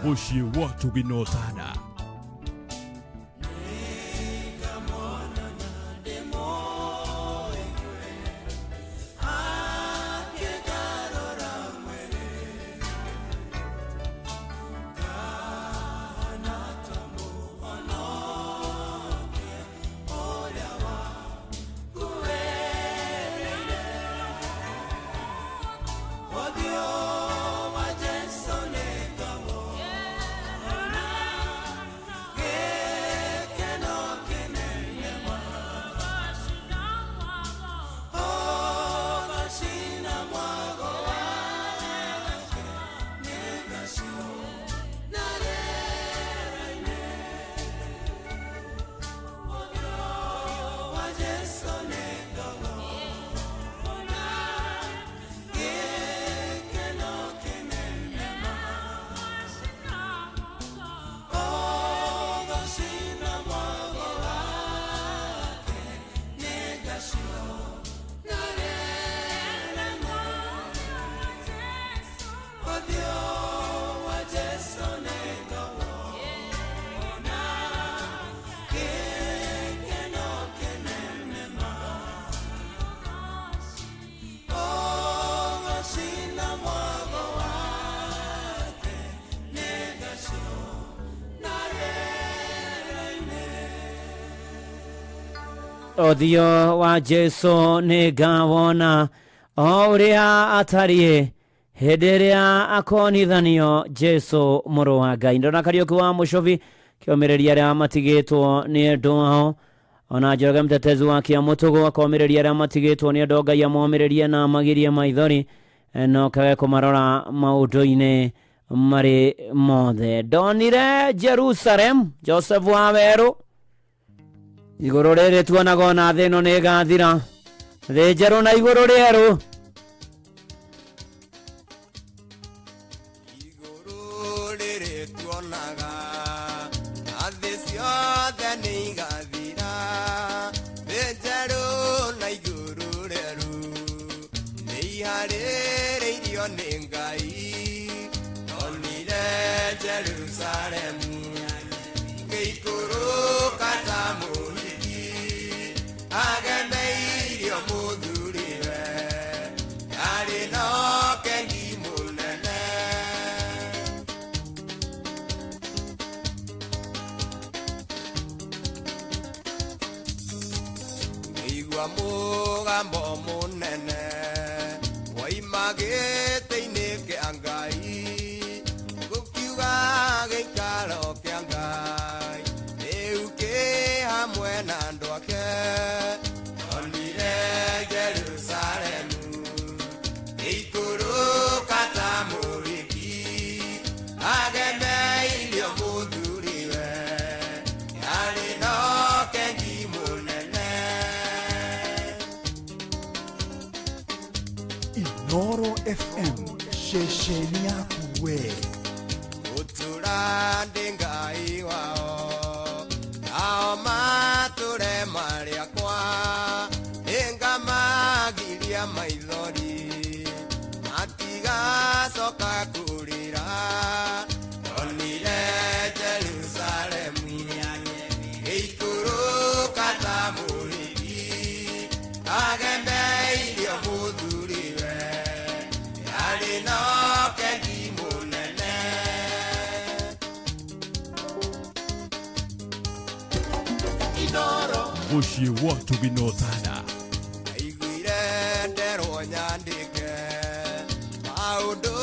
Mũciĩ wa ũtugi na ũtana. Ũthiũ wa Jesu nĩ ngawona o ũrĩa atariĩ hĩndĩ ĩrĩa akonithanio Jesu mũrũ wa Ngai. Ndona Kariũki wa Mũcũbi kĩomĩrĩria arĩa matigĩtwo nĩ endwa ao, ona Njoroge Mtetezi wa Kĩamũtũgũ akomĩrĩria arĩa matigĩtwo nĩ endwa, Ngai amomĩrĩrie na amagirie maithori no kage kũmarora maũndũ-inĩ marĩ mothe. Ndonire Jerusalem, Joseph wa Werũ, igũrũ rĩrĩ tuonaga ona thĩ ĩno nĩ ĩgathira, thĩ njerũ na igũrũ rĩerũ. Rĩrĩ tuonaga na thĩ ciothe nĩ igathira, thĩ njerũ na igũrũ rĩerũ nĩ iharĩrĩirio nĩ Ngai. Ndonire Jerusalemu ngĩikũrũka ta mũhiki agemeirio mũthuriwe, yarĩ na ũkeni mũnene. Ngĩigua mũgambo mũnene woima gĩtĩ-inĩ kĩa Ngai, gũkiuga gĩikaro kĩa Ngai rĩu kĩ hamwe na andũ ake. Ndonire Jerusalemu ngĩikũrũka ta mũhiki agemeirio mũthuriwe, yarĩ na ũkeni mũnene. Inoro FM ceceni yaku we. Gũtũra ndĩ Ngai wao, nao matũre marĩ akwa, nĩngamagiria maithori matigacoka kũrĩra. Ndonire Jerusalemu ngĩikũrũka ta mũhiki agemeirio mũthuriwe, yarĩ na ũkeni mũnene. Mũciĩ wa Tũginotana. Ndaiguire nderwo nyandĩke maũndũ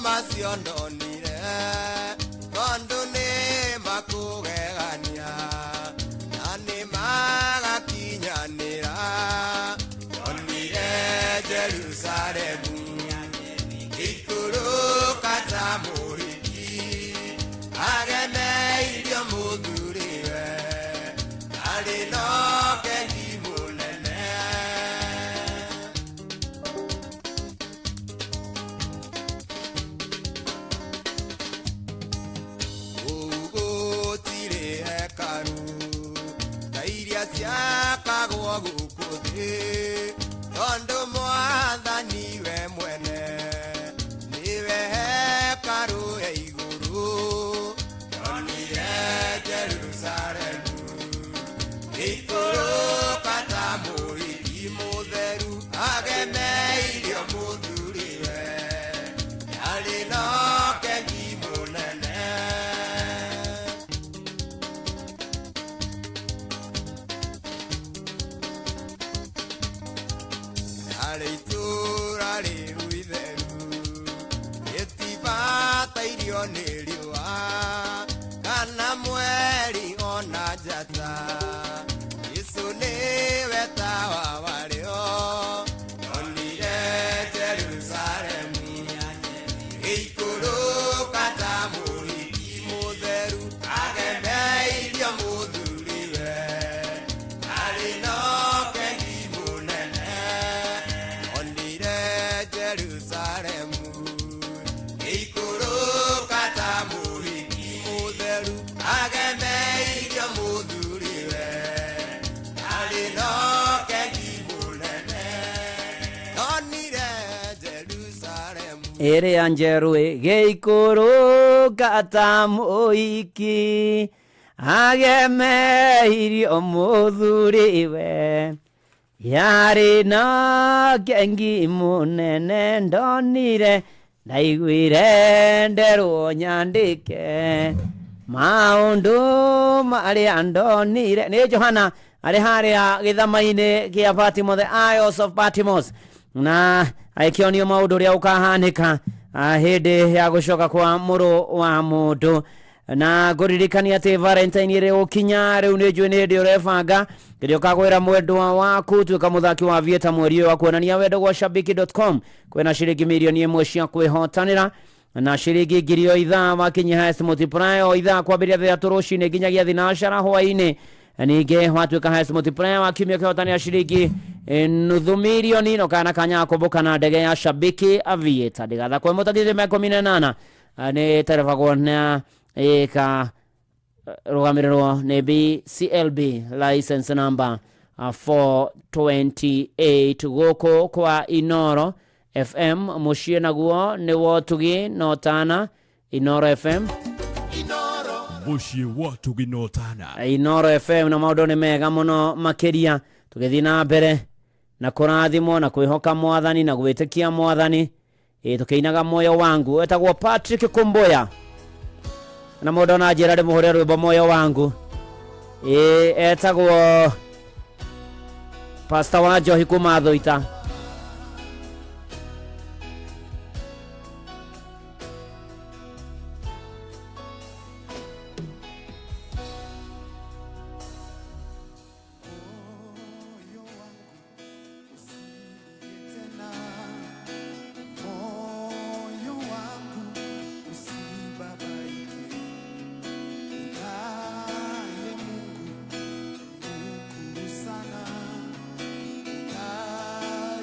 macio ndonire, tondũ nĩ makũgegania na nĩ magakinyanĩra. Ndonire Jerusalemu ngĩikũrũka ta mũhiki agemeirio mũthuriwe, arĩ na ũkeni mũnene. Kũu gũtirĩ hekarũ ta iria ciakagwo gũkũ thĩ, tondũ Mwathani we mwene nĩwe hekarũ ya igũrũ. Ndonire Jerusalemu ngĩikũrũka ta mũhiki mũtheru agemeirio mũthuriwe, yarĩ na ũkeni mũnene. Yarĩ itũũra rĩu itheru rĩtibatairio nĩ riũa kana mweri ona njata, Jesũ nĩwe tawa warĩo. Ndonire Jerusalemu ngĩikũrũka ta mũhiki mũtheru agemeirio mũthuriwe, arĩ na ũkeni mũnene. Ndonire Jerusalemu ngĩikũrũka ta mũhiki mũtheru agemeirio mũthuriwe, arĩ na ũkeni mũnene. Ndonire Jerusalemu Ĩrĩa njerũ ĩgĩikũrũka ta mũhiki agemeirio mũthuriwe, yarĩ na kengi mũnene. Ndonire ndaiguire nderwo nyandĩke maũndũ marĩa ndonire. Nĩ Johana Arĩ harĩa gĩthama-inĩ kĩa Patmos, the Isles of Patmos, na agĩkĩonio maũndũ ũrĩa ũkahanĩka hĩndĩ ya gũcoka kwa mũrũ wa mũndũ. Na ngũririkania atĩ Valentine ĩrĩ gũkinya rĩu, nĩ njũĩ nĩ hĩndĩ ũrebanga kĩrĩa ũkagwĩra mwendwa waku. Tuĩka mũthaki wa Aviator mweri ũyũ wa kuonania wendo gwa shabiki.com. Kwĩna ciringi mirioni 1 cia kwĩhotanĩra na ciringi 1,000 o ithaa wakinyia highest multiplier o ithaa kwambĩrĩria 3 rũcinĩ nginyagia 4 hwaĩ-inĩ. Ningĩ watuĩka highest multiplier wa kiumia, ũkĩhotanĩra ciringi 500,000 no kana kanya ga na ndege ya Shabiki Aviator. Ndĩgathakwo mũtagithĩ ma 18 nĩ terebagwo na ĩka rũgamĩrĩrwo nĩ BCLB license number 428. Gũkũ kwa Inoro FM mũciĩ naguo nĩ wotugi no tana Inoro FM. Mũciĩ wa Tugino Tana. Inoro FM na maũndũ nĩ mega mũno makĩria, tũgĩthiĩ na mbere na kũrathimwo na kwĩhoka Mwathani na gwĩtĩkia Mwathani. Ĩ tũkĩinaga moyo wangu, etagwo Patrick Kumbuya, na mũndũ ona njĩra ndĩmũhũre rwĩmbo moyo wangu. Ĩ etagwo Pastor wa Njohi kuma Thũita. Moyo wangu usibabaike, unaye Mungu mkuu sana, unaye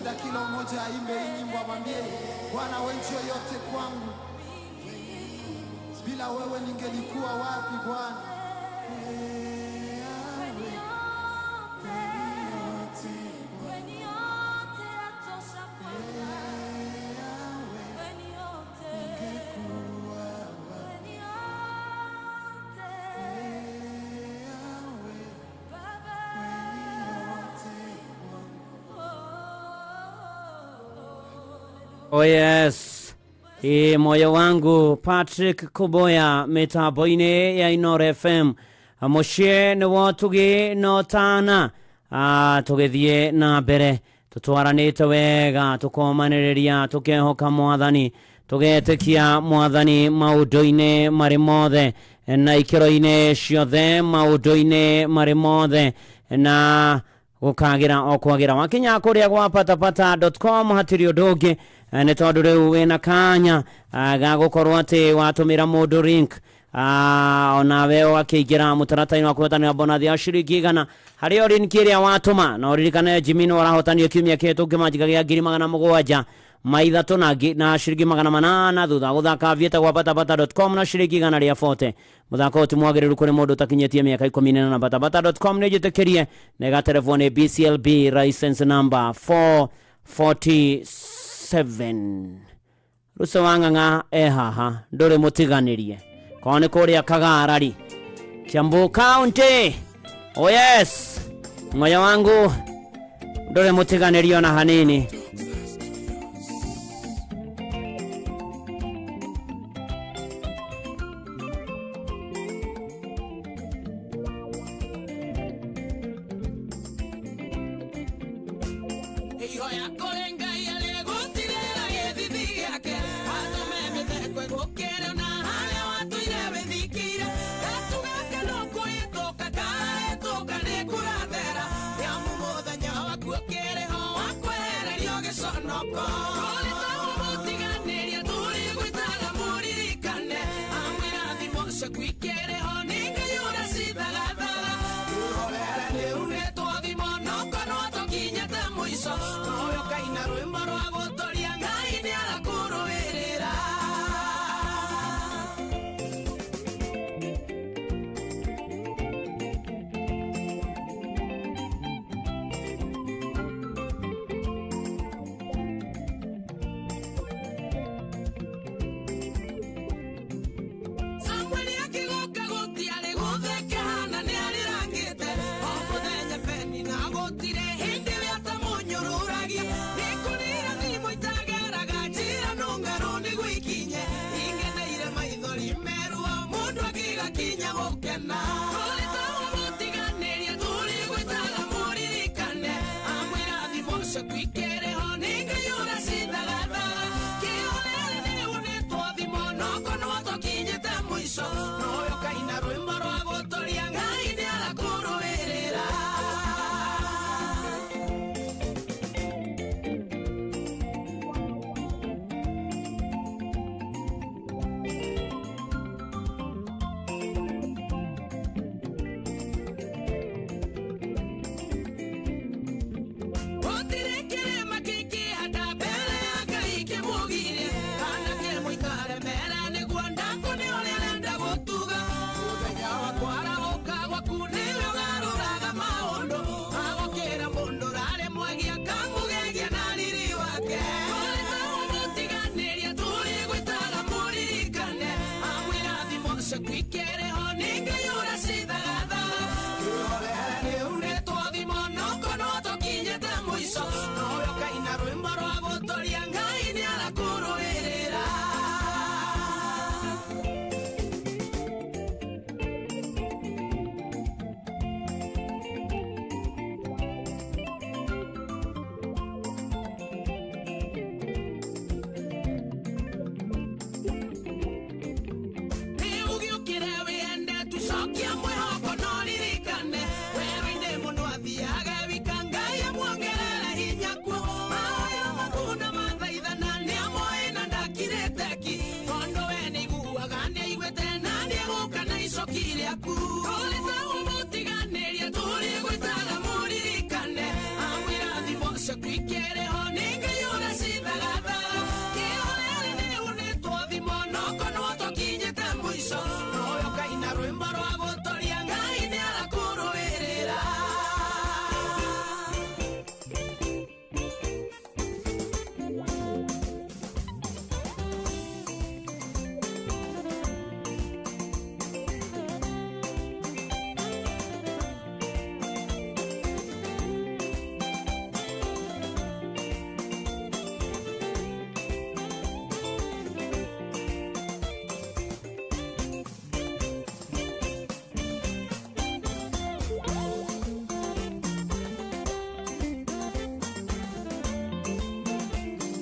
Ningependa kila mmoja aimbe hii nyimbo, amwambie Bwana, wewe njio yote kwangu, bila wewe ningelikuwa wapi Bwana? Oh yes. Ĩ moyo wangu Patrick Kuboya mitambo-inĩ ya Inoro FM mũciĩ nĩ wotugi no tana. Tũgĩthiĩ na mbere tũtwaranĩte wega, tũkomanĩrĩria, tũkehoka mwathani, tũgetĩkia mwathani maũndũ-inĩ marĩ mothe na ikĩro-inĩ ciothe, maũndũ-inĩ marĩ mothe na gukagira o kwagira. Wakinya kuria gwa patapata.com hatiri undu ungi, ni tondu riu wina kanya ga gukorwo ati watumira mundu link, onawe ũgakĩingĩra mũtaratara-inĩ wa kũhotanĩra bonathi ya ciringi 100 harĩ o link ĩrĩa watũma. Na ũririkane Jimmy nĩ ũrahotanire kiumia kĩhĩtũku kĩmanjĩka gĩa 703 na ciringi 800 thutha wa gũthaka vieta gwa patapata.com na ciringi 140. Mũthako ũyũ ti mwagĩrĩru kũrĩ mũndũ ũtakinyĩtie mĩaka 18 na patapata.com nĩ njĩtĩkĩrie na ĩgaterevwo nĩ BCLB license number 447. Ruco wa Ng'ang'a e haha, ndũrĩ mũtiganĩrie korwo nĩ kũrĩa Kagarari, Kiambu County. Oh yes, moyo wangu ndũrĩ mũtiganĩrie ona hanini. Gũtirĩ kĩrĩma.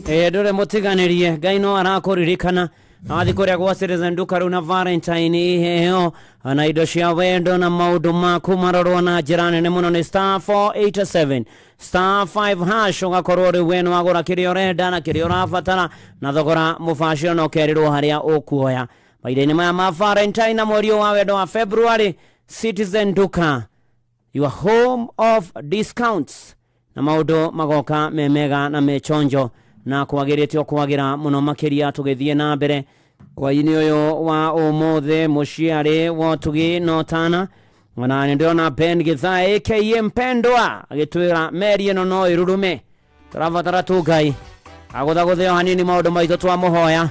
Ĩ, ndũrĩ mũtiganĩrie, Ngai no arakũririkana. Na wathiĩ kũrĩa gwa Citizen Duka rĩu na Valentine iheo na indo cia wendo na maũndũ maku marorwo na njĩra nene mũno nĩ star 487 star 5 hash, ũgakorwo rĩu we nĩ wagũra kĩrĩa ũrenda na kĩrĩa ũrabatara na thogora mũbacĩro, na ũkerĩrwo harĩa ũkuoya mahinda-inĩ maya ma Valentine na mweri ũyũ wa wendo wa February. Citizen Duka, your home of discounts, na maũndũ magoka me mega na me chonjo na kwagĩrĩte o kwagĩra mũno makĩria. Tũgĩthiĩ na mbere hwaĩ-inĩ ũyũ wa ũmũthĩ, mũciarĩ wa ũtugi no tana ona nĩ ndĩrona Ben Githae aka Mpendwa agĩtwĩra meri ĩno no ĩrurume, tũrabatara tu Ngai agũthagũthe o hanini maũndũ maitũ, twamũhoya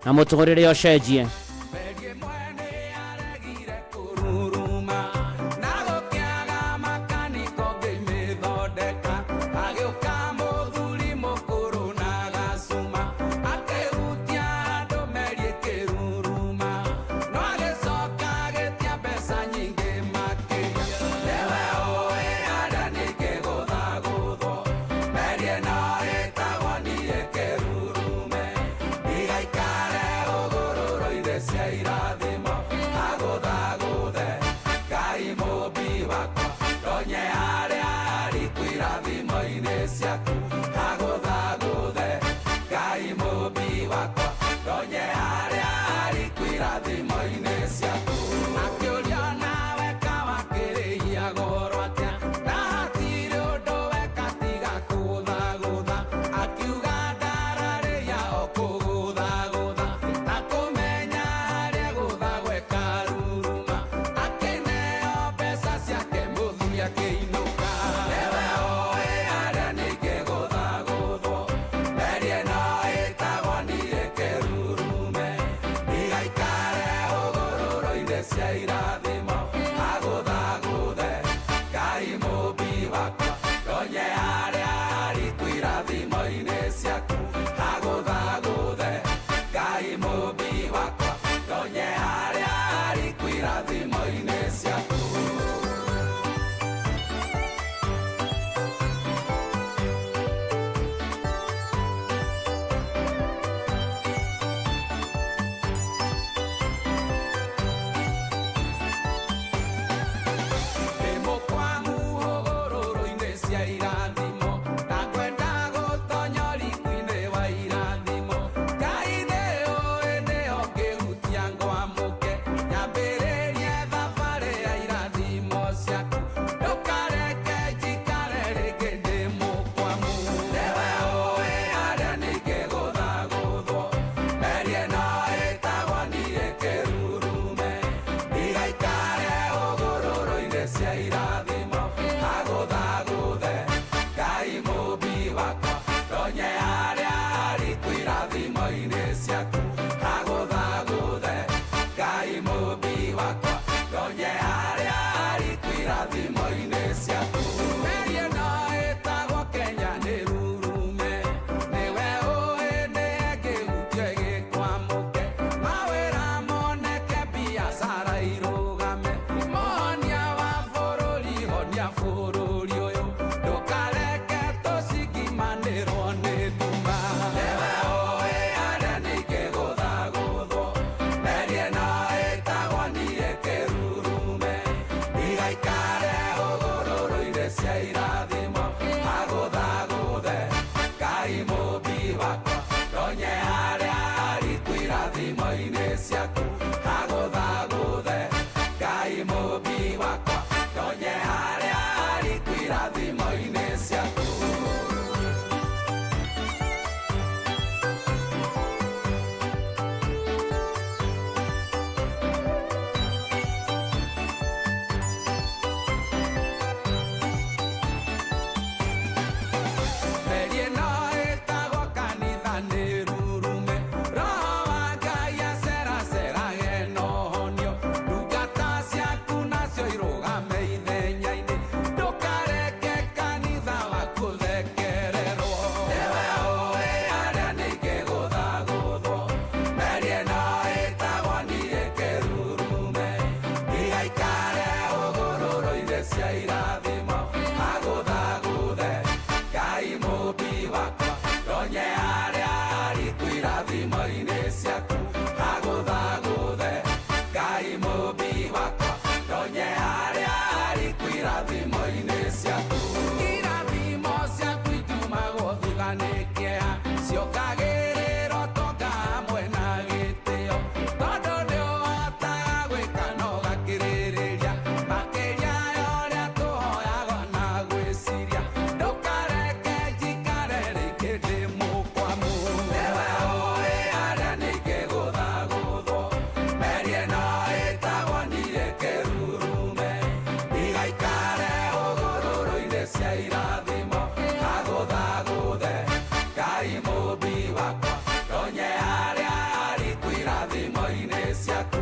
na mũtũrĩre ũcenjie.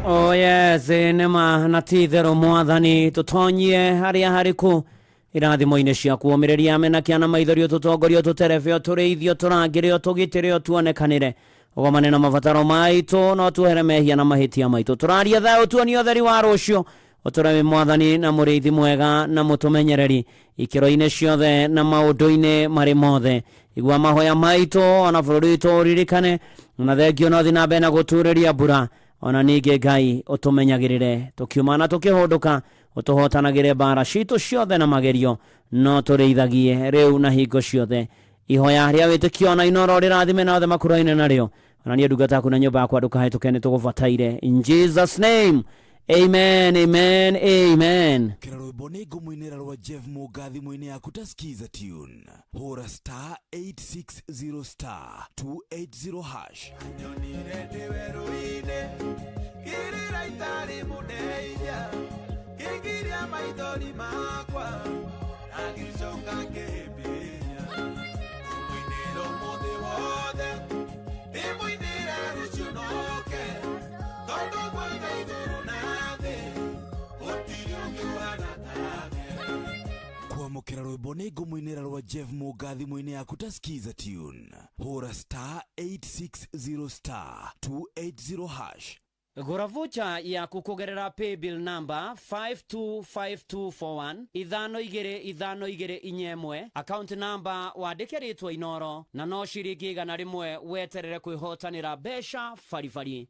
Oh yes, nĩma na ti itherũ Mwathani, tũtonyie harĩa harĩkũ irathimo-inĩ ciaku, ũmĩrĩria amena kĩana maithori, ũtũtongorie, ũtũterebe, ũtũrĩithie, ũtũrangĩre, ũtũgitĩre, ũtuonekanĩre, ũgomane na mabataro maitũ, no tuohere mehia na mahĩtia maitũ. Tũraria thayũ, tuonie ũtheri wa rũciũ, ũtũre wĩ Mwathani na mũrĩithi mwega na mũtũmenyereri ikĩro-inĩ ciothe na maũndũ-inĩ marĩ mothe. Igua mahoya maitũ, ona bũrũri witũ ũririkane, na thengio no thi na mbere na gũturĩria mbura. Ona ningĩ Ngai ũtũmenyagĩrĩre tũkiuma na tũkĩhũndũka, ũtũhotanagĩre mbara citũ ciothe na magerio, no tũrĩithagie rĩu na hingo ciothe. Ihoya rĩa wĩtĩkio na Inoro rĩrathime na othe makũraine narĩo. Ona niĩ ndungata yaku na nyũmba yakwa ndũkahĩtũke, nĩ tũgũbataire. In Jesus name, amen, amen, amen. Kĩra rwĩmbo nĩ ngũmũinĩra rwa Jeff Mũnga thimũ-inĩ yaku ta skiza tune. Hũra star 860 star 280 hash. Nyonire ndĩ werũ-inĩ kĩrĩra itarĩ mũndeithia, kĩngiria maithori makwa na ngĩcoka ngĩhĩmbĩria. Ngũmũinĩra ũmũthĩ wothe, ndĩmũinĩre rũciũ noke, tondũ gwothe igũrũ na thĩ gũtirĩ ũngĩ ũhana take. Kwamũkĩra rwĩmbo nĩ ngũmũinĩra rwa Jeff Mũnga thimũ-inĩ yaku ta skiza tune. Hũra star 860 star 280 hash. Gũra vocha yaku kũgerera paybill number 525241 525241, account number wandĩke rĩtwa Inoro, na no ciringi 100 weterere kwĩhotanĩra mbeca baribari.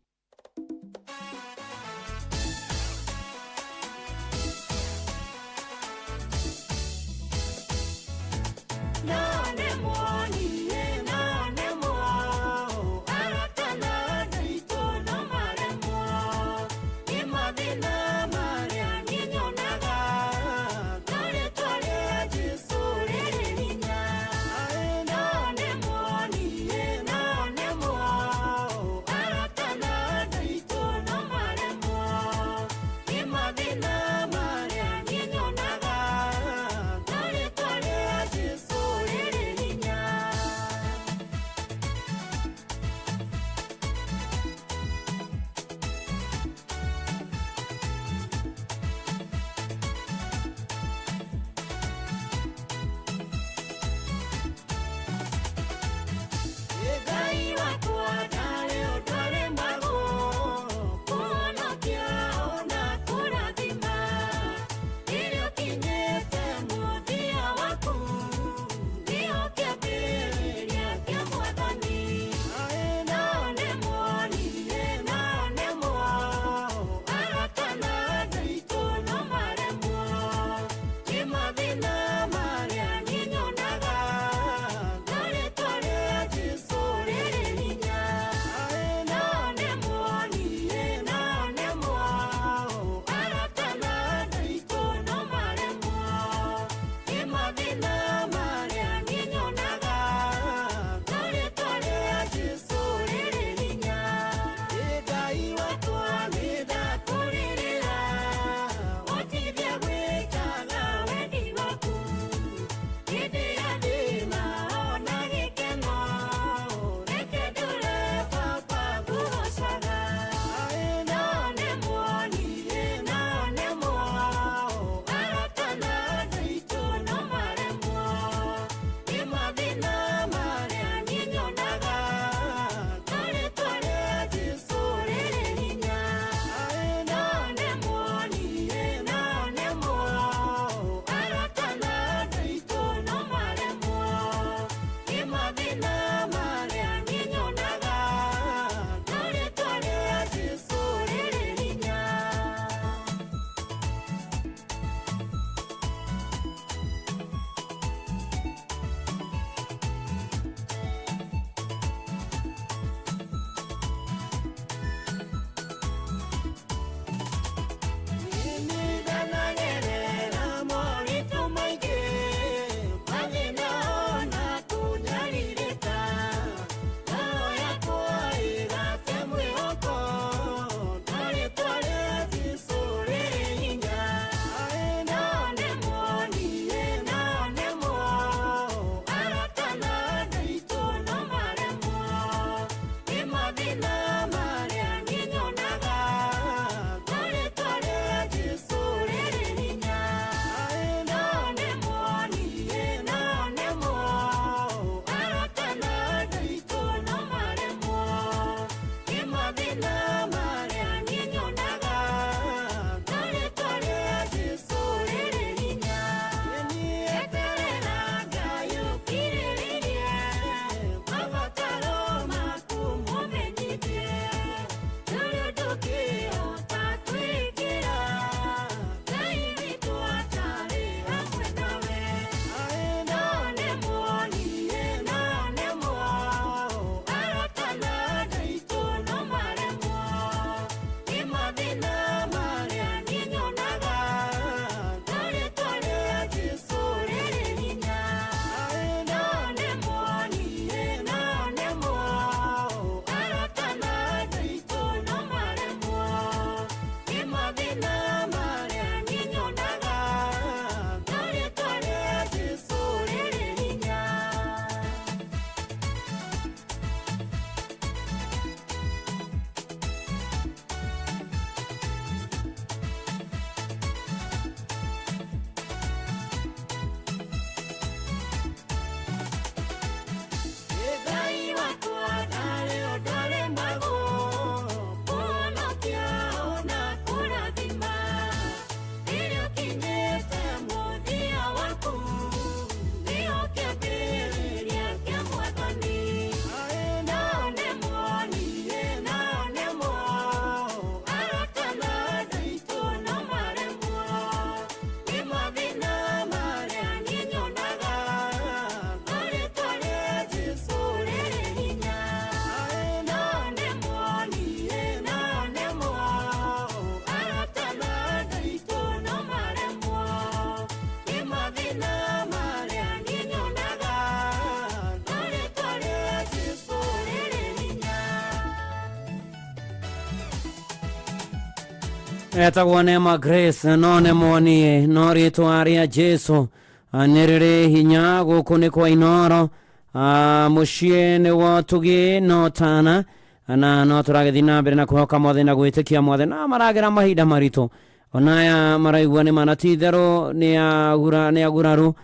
Etagwo Neema Grace no nĩ muonie no rĩtwa rĩa Jesu nĩ rĩrĩ hinya. Gũkũ nĩ kwa Inoro, mũciĩ nĩ wotugi no tana na no tũragĩthiĩ na mbere na kwĩhoka mothe na gwĩtĩkia mothe na maragera mahinda maritũ onaya maraigua nĩ mana ti itherũ nĩ aguraru.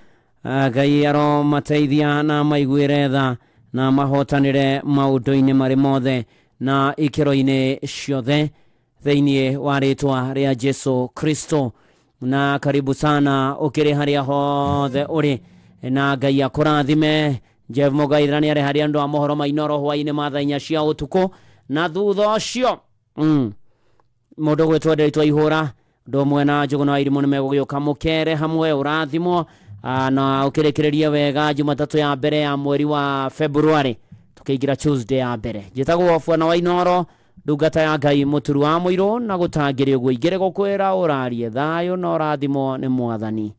Ngai aromateithia na maiguĩre tha na mahotanĩre maũndũ-inĩ marĩ mothe na ikĩro-inĩ ciothe thĩinĩ wa rĩtwa rĩa Jesu Kristo. Na karibu sana ũkĩrĩ harĩa hothe ũrĩ na Ngai akũrathime. Jeff Mũgaithra nĩ arĩ harĩa andũ a mohoro ma Inoro hwaĩ-inĩ ma thaa 4 cia ũtukũ, na thutha ũcio mũndũ gwĩtwo Ndĩritũ Ihũra ũndũ ũmwe na Njũgũna wa Irimũ nĩ megũgĩũka mũkere hamwe ũrathimwo na ũkĩrĩkĩrĩrie wega Jumatatũ ya mbere ya mweri wa February tũkĩingĩra Tuesday ya mbere. Njĩtagwo Bwana wa Inoro, ndungata ya Ngai mũturu wa mũirũ na gũtangĩrĩ ũguo ingĩrĩ gũkwĩra ũrarie thayũ na ũrathimwo nĩ Mwathani.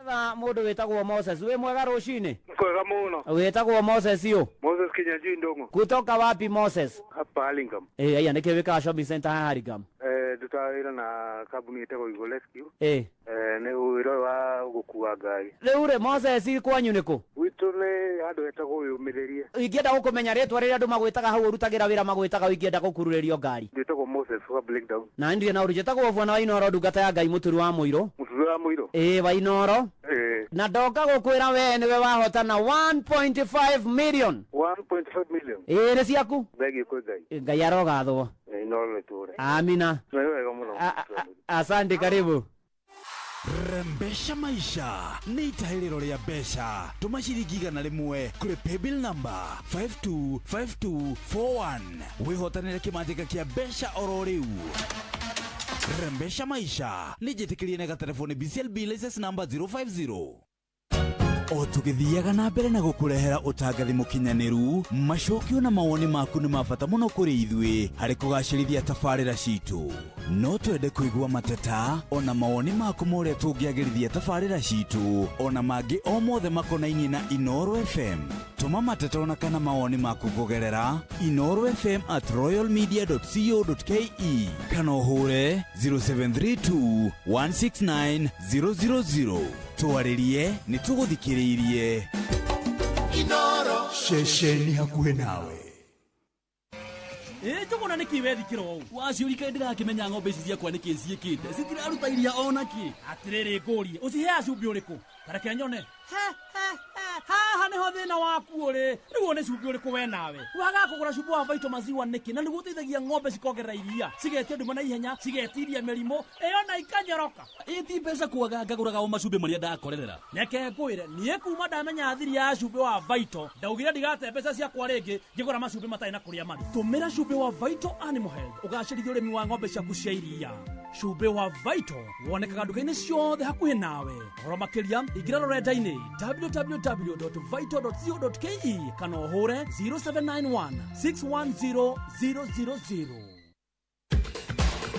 Etha mũndũ wĩtagwo Moses, wĩ mwega rũcinĩ? Kwega mũno. Wĩtagwo Moses ũ? Moses Kinyanjui Ndong'o. Kutoka wapi Moses? Hapa Hurlingham. Aya nĩkĩ wĩkaga shopping center haha Hurlingham? Ndutaga wĩra na kambuni ĩtagwo Eagle Rescue. Nĩ wĩra ũyũ wa gũkua ngari. Rĩu rĩ Moses kwanyu nĩ kũ? Gwitũ nĩ handũ hetagwo Wĩyũmĩrĩrie. Ingĩenda gũkũmenya rĩtwa rĩrĩa andũ magwĩtaga hau ũrutagĩra wĩra magwĩtaga, ingĩenda gũkururĩrio ngari. Njĩtagwo Moses wa Breakdown. Na ndirĩ na ũru, njĩtagwo Bwana wa Inoro, ndungata ya Ngai mũturu wa mũirũ. Mũturu wa mũirũ? Wa Inoro. Na ndoka gũkwĩra we nĩwe wahotana 1.5 million. 1.5 million. Nĩ ciaku? Thengiũ kwĩ Ngai. Ngai arogathwo. Inoro nĩ tũre. Amina. Nĩ wega mũno. Asante, karibu. Rembesha maisha nĩ itahĩrĩro rĩa mbeca. Tũma ciringi 100 kũrĩ paybill number 525241 wĩhotanĩre kĩmanjĩka kĩa mbeca oro rĩu. Rembesha maisha nĩ njĩtĩkĩrie na gatelefoni BCLB license number 050. O tũgĩthiaga na mbere na gũkũrehera ũtangathi mũkinyanĩru, macokio na mawoni maku nĩ ma bata mũno kũrĩ ithuĩ harĩ kũgacĩrithia tabarĩra citũ. No twende kũigua mateta ona mawoni maku ma ũrĩa tũngĩagĩrithia tabarĩra citũ ona mangĩ o mothe makonainie na Inoro FM. Tũma mateta ona kana mawoni maku kũgerera inorofm@royalmedia.co.ke kana ũhũre 0732 169 000. Twarĩrie nĩ tũgũthikĩrĩirie. Inoro ceceni hakuhĩ nawe. Njũgũna nĩkĩ wethikĩra ũũ? Waciũrika ndĩrakĩmenya ng'ombe ici ciakwa nĩkĩ ciĩkĩte citiraruta iria ona kĩ. Atĩrĩrĩ ngũrie, ũciheaga cumbĩ ũrĩkũ? Tareke nyone. Haha nĩho thĩna waku ũrĩ. Rĩu nĩ cumbĩ ũrĩkũ we nawe? Wagaga kũgũra cumbĩ wa Vital Maziwa nĩkĩ? Na nĩguo ũteithagia ng'ombe cikongerera iria, cigetia nduma na ihenya, cigetiria mĩrimũ, ĩyo na ikanyoroka. Ĩ ti mbeca kwaga ngagũraga o macumbĩ marĩa ndakorerera. Reke ngwĩre, niĩ kuma ndamenya thiri ya cumbĩ wa Vital, ndaugire ndigate mbeca ciakwa rĩngĩ ngĩgũra macumbĩ matarĩ na kũrĩa marĩ. Tũmĩra cumbĩ wa Vital Animal Health ũgacĩrithie ũrĩmi wa ng'ombe ciaku cia iria. Cumbĩ wa Vital wonekaga nduka-inĩ ciothe hakuhĩ nawe. Ũhoro makĩria ingĩra rũrenda-inĩ www.vital.co.ke kana ũhũre 0791 610 000.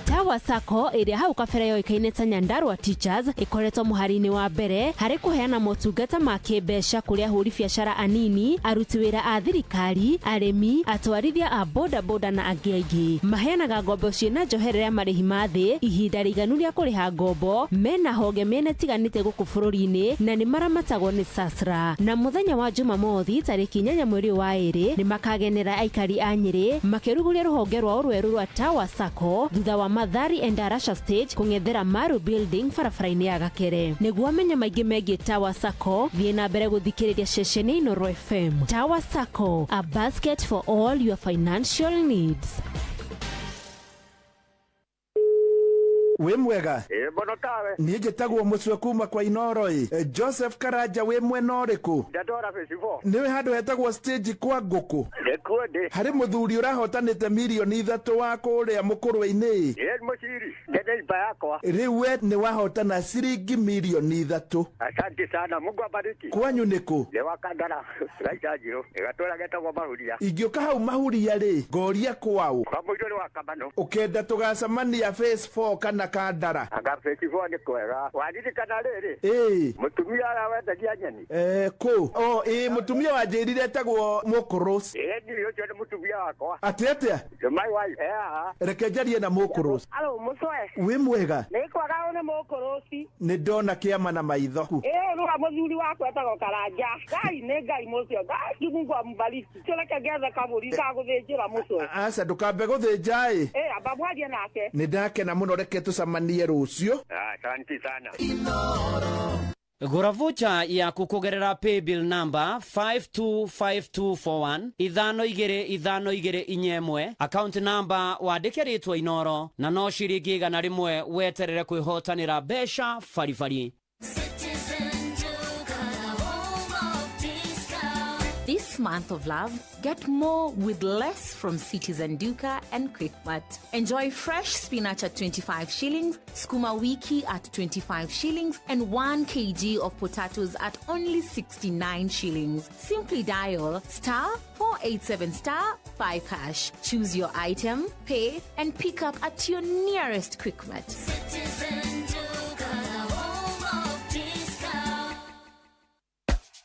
Tawa Sacco ĩrĩa hau kabere yoĩkaine ta Nyandarua Teachers ĩkoretwo mũhari-inĩ wa mbere harĩ kũheana motungata ma kĩmbeca kũrĩ ahũri biacara anini, aruti wĩra a thirikari, arĩmi, atwarithia a boda boda na angĩ aingĩ. Maheanaga ngombo ciĩna njoherera ya marĩhi ma thĩ, ihinda rĩiganu rĩa kũrĩha ngombo, mena honge mĩena ĩtiganĩte gũkũ bũrũri-inĩ na nĩ maramatagwo nĩ SASRA. Na mũthenya wa Jumamothi tarĩki 8 mweri wa 2 nĩ makagenera aikari a Nyĩrĩ makĩrugũria rũhonge rwao rwerũ rwa Tawa Sacco thutha wa Mathari and Arasha Stage kũng'ethera Maru Building barabara-inĩ ya Gakere. Nĩguo amenye maingĩ megiĩ Tawa Sacco, thiĩ na mbere gũthikĩrĩria ceceni Inoro FM. Tawa Sacco, a basket for all your financial needs. Wĩ mwega? Ĩ mũno tawe. Niĩ njĩtagwo Mũcwe kuma kwa Inoro ĩ. Joseph Karanja wĩ mwena ũrĩkũ? Ndatwara festival. Nĩwe handũ hetagwo stage kwa ngũkũ. Nĩkuo ndĩ. Harĩ mũthuri ũrahotanĩte mirioni 3 wa kũrĩa mũkũrwe-inĩ. Ĩ mũciri, nĩ neighbor yakwa. Rĩu we nĩ wahotana ciringi mirioni 3. Asante sana, Mungu abariki. Kwanyu nĩkũ? Nĩ wa Kandara, Raita Njirũ. Gatũra getagwo Mahuria. Ingĩũka hau Mahuria rĩ, ngoria kwaũ? Kwa mũirũ nĩ wa Kamano. Ũkenda tũgacemania phase 4 kana Kandara? Anga phase 4 nĩ kwega. Waririkana rĩrĩ? Ĩĩ. Mũtumia ũrĩa wendagia nyeni? Kũ? O, ĩĩ, mũtumia wanjĩrire etagwo Mũkũrũs. Ĩĩ, niĩ ũcio nĩ mũtumia wakwa. Atĩ atĩa? My wife. Haha. Reke njarie na Mũkũrũs. Alo mũcwe. Wĩ mwega? Nĩ kwaga nĩ mũkũrũci. Nĩ ndona kĩama na maitho. Ĩĩ nĩ wa mũthuri wakwa etagwo Karanja. Ngai nĩ Ngai mũcio. Ngai Mungu ambariki. Kĩreke ngethe kabũri ga gũthĩnjĩra mũcwe. Aca ndũkambe gũthĩnja ĩ. Ĩĩ amba mwarie nake. Nĩ ndakena mũno, reke tũcemanie rũciũ. Asante sana. Gũra vocha yaku kũgerera paybill number 525241 525241, account number wandĩke rĩtwa Inoro na no ciringi 100 weterere kwĩhotanĩra mbeca baribari. This month of love, get more with less from Citizen Duka and Quickmart. Enjoy fresh spinach at 25 shillings, skuma wiki at 25 shillings, and 1 kg of potatoes at only 69 shillings. Simply dial star 487 star 5 hash. Choose your item, pay, and pick up at your nearest Quickmart.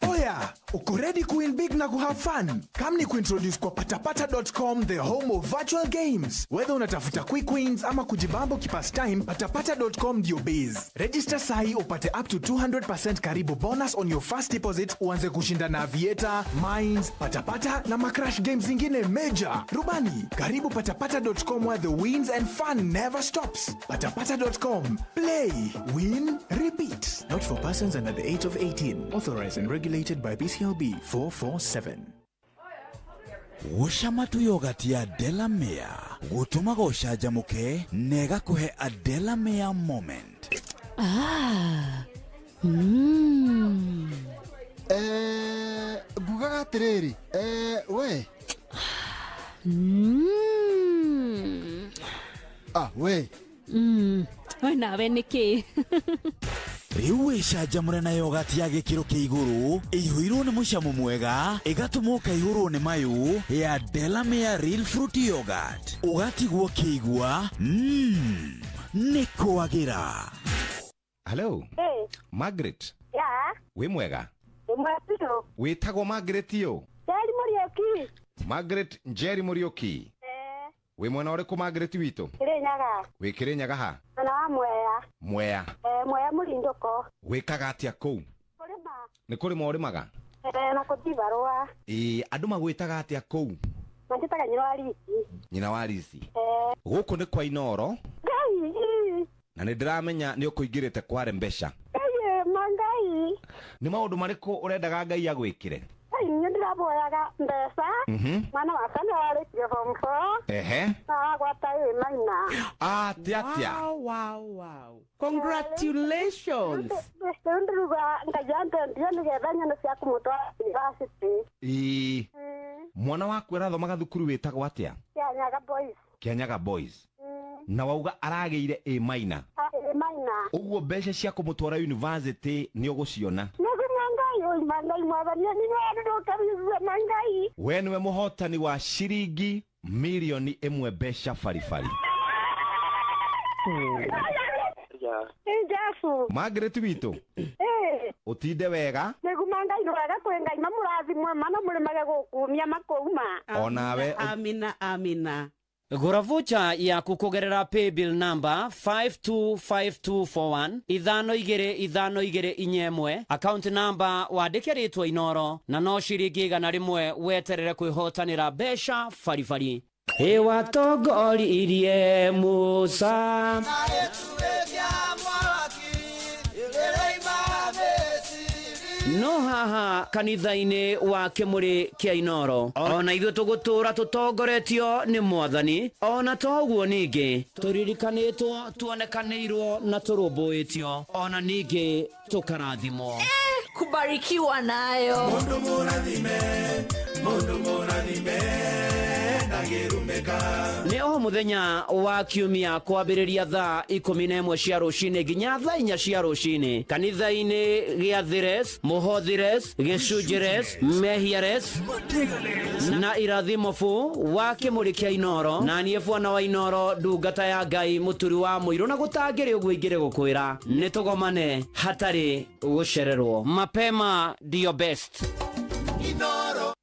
Oya, uko ready kuwin big na kuhave fun? Come ni kuintroduce kwa patapata.com, the home of virtual games. Whether unatafuta quick wins ama kujibambo kipastime, patapata.com ndio base. Register sahi upate up to 200% karibu bonus on your first deposit, uanze kushinda na Aviator, Mines, Patapata na macrash games zingine major. Rubani, karibu patapata.com where the wins and fun never stops. Patapata.com. Play, win, repeat. Not for persons under the age of 18. Authorized and regulated by BCLB 447. Gũcama tu yogurt ya Delamere gũtũmaga ũcanjamũke na ĩgakũhe a Delamere moment. Ah. Ngugaga atĩrĩrĩ, we. Ah, we. We nawe nĩkĩ? Rĩu wĩcanjamũre na yogurt ya gĩkĩro kĩa igũrũ ĩihũirwo nĩ mũcamo mwega ĩgatũma ũkaihũrwo nĩ mayũ ya Delamere Real Fruit Yogurt, ũgatigwo ũkĩigua nĩ kwagĩra. Hello. Hey. Margaret. Yeah. Wĩ mwega? Wĩ mwega biũ. Wĩtagwo Margaret ũ? Njeri Mũriũki. Margaret Njeri Mũriũki. Wĩ mwena ũrĩkũ Margaret witũ? Kĩrĩnyaga. Wĩ Kĩrĩnyaga ha? Mwena wa Mwea. Mwea. Mwea Mũrindũko. Wĩkaga atĩa kũu? Kũrĩma. Nĩ kũrĩma ũrĩmaga? Na kũthiĩ barũa. Ĩĩ, andũ magwĩtaga atĩa kũu? Manjĩtaga nyina wa Risi. Nyina wa Risi. Gũkũ nĩ kwa Inoro. Ngai. Na nĩ ndĩramenya nĩ ũkũingĩrĩte kware mbeca. Ngai, ma Ngai. Nĩ maũndũ marĩkũ ũrendaga Ngai agwĩkĩre? Ngai, nĩ ndĩraboyaga mbeca. Mwana wakwa nĩ ararĩkirie form 4. Ehe. Na agwata ĩ maina. Atĩa atĩa? Wow, wow, wow. Congratulations. Rĩu ndĩruga Ngai andendia nĩgetha nyone cia kũmũtwara university. Ĩĩ. Mwana waku arathomaga thukuru wĩtagwo atĩa? Kĩanyaga Boys. Kĩanyaga Boys. Na wauga aragĩire A minor. A minor. Ũguo mbeca cia kũmũtwara university nĩ ũgũciona. We nĩwe mũhotani wa ciringi 1,000,000 mbeca baribari. Jesu. Margaret witũ. Ũtinde wega. Nĩguma Ngai wega kwĩ Ngai mamũrathimwe mana mũrĩmage gũkumia makũuma. Onawe. Amina, amina. Gũra vocha yaku kũgerera paybill number 525241 525241, account number wandĩke rĩtwa Inoro na no ciringi 100 weterere kwĩhotanĩra mbeca baribari. Ĩwatongoririe Musa. No haha kanitha-inĩ wa kĩmũrĩ kĩa Inoro ona ithuĩ tũgũtũra tũtongoretio nĩ mwathani, ona toguo ningĩ tũririkanĩtwo, tuonekanĩirwo na tũrũmbũĩtio, ona ningĩ tũkarathimwo. Kubarikiwa nayo. Mundu mũrathime, mundu mũrathime. Nĩ o mũthenya wa kiumia kwambĩrĩria thaa 11 cia rũcinĩ nginya thaa 4 cia rũcinĩ kanitha-inĩ gĩa Thires, Mũhothires, Gĩcunjĩres, Mehiares na Irathimo bu wa kĩmũrĩ kĩa Inoro. Na niĩ bwana wa Inoro, ndungata ya Ngai, mũturi wa mũirũ, na gũtangĩrĩ ũguo ingĩrĩ gũkwĩra nĩ tũgomane hatarĩ gũcererwo. Mapema ndio best. Inoro.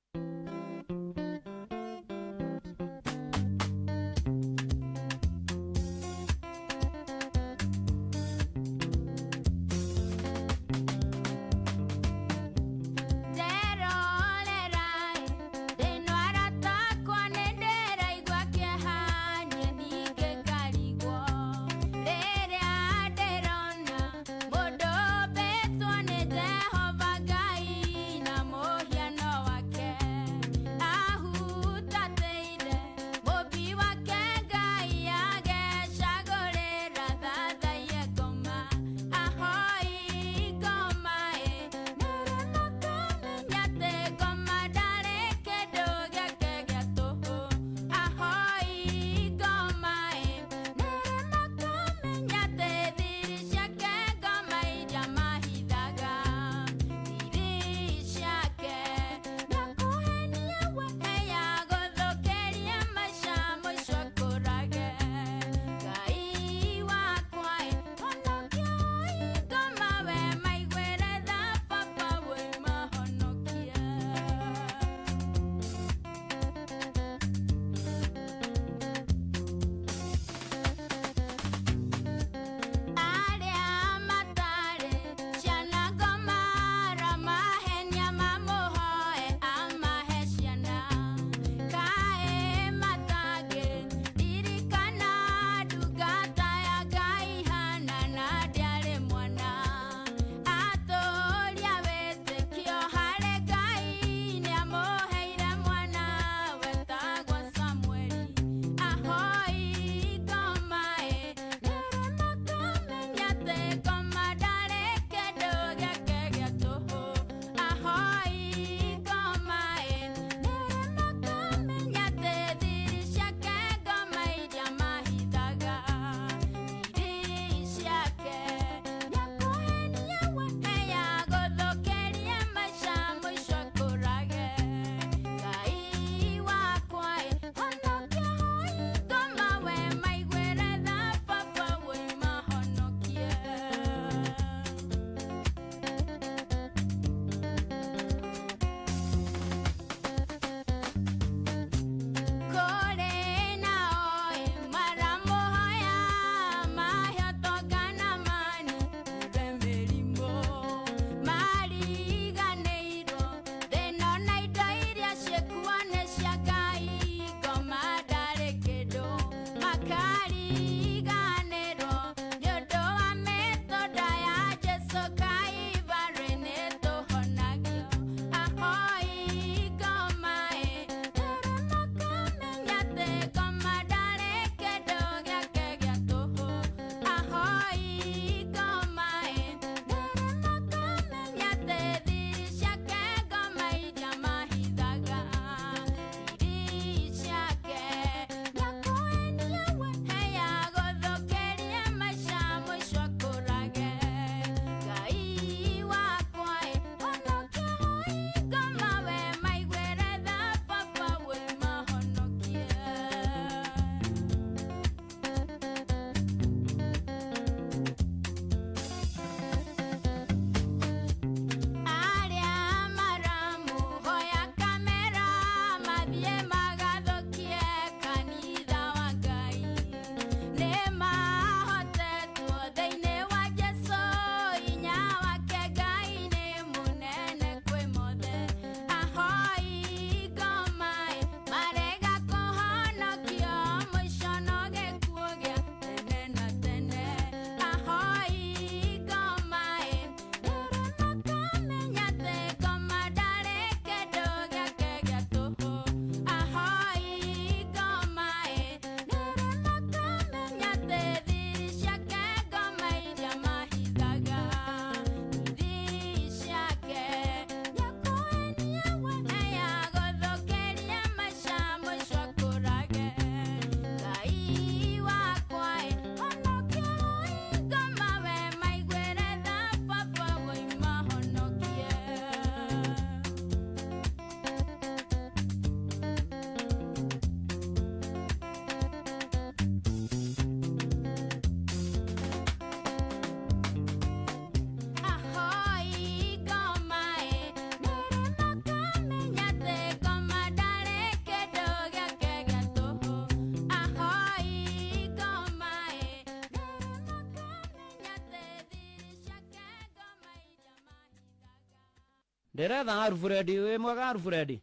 Ndĩretha Alfred. Wĩ mwega Alfred?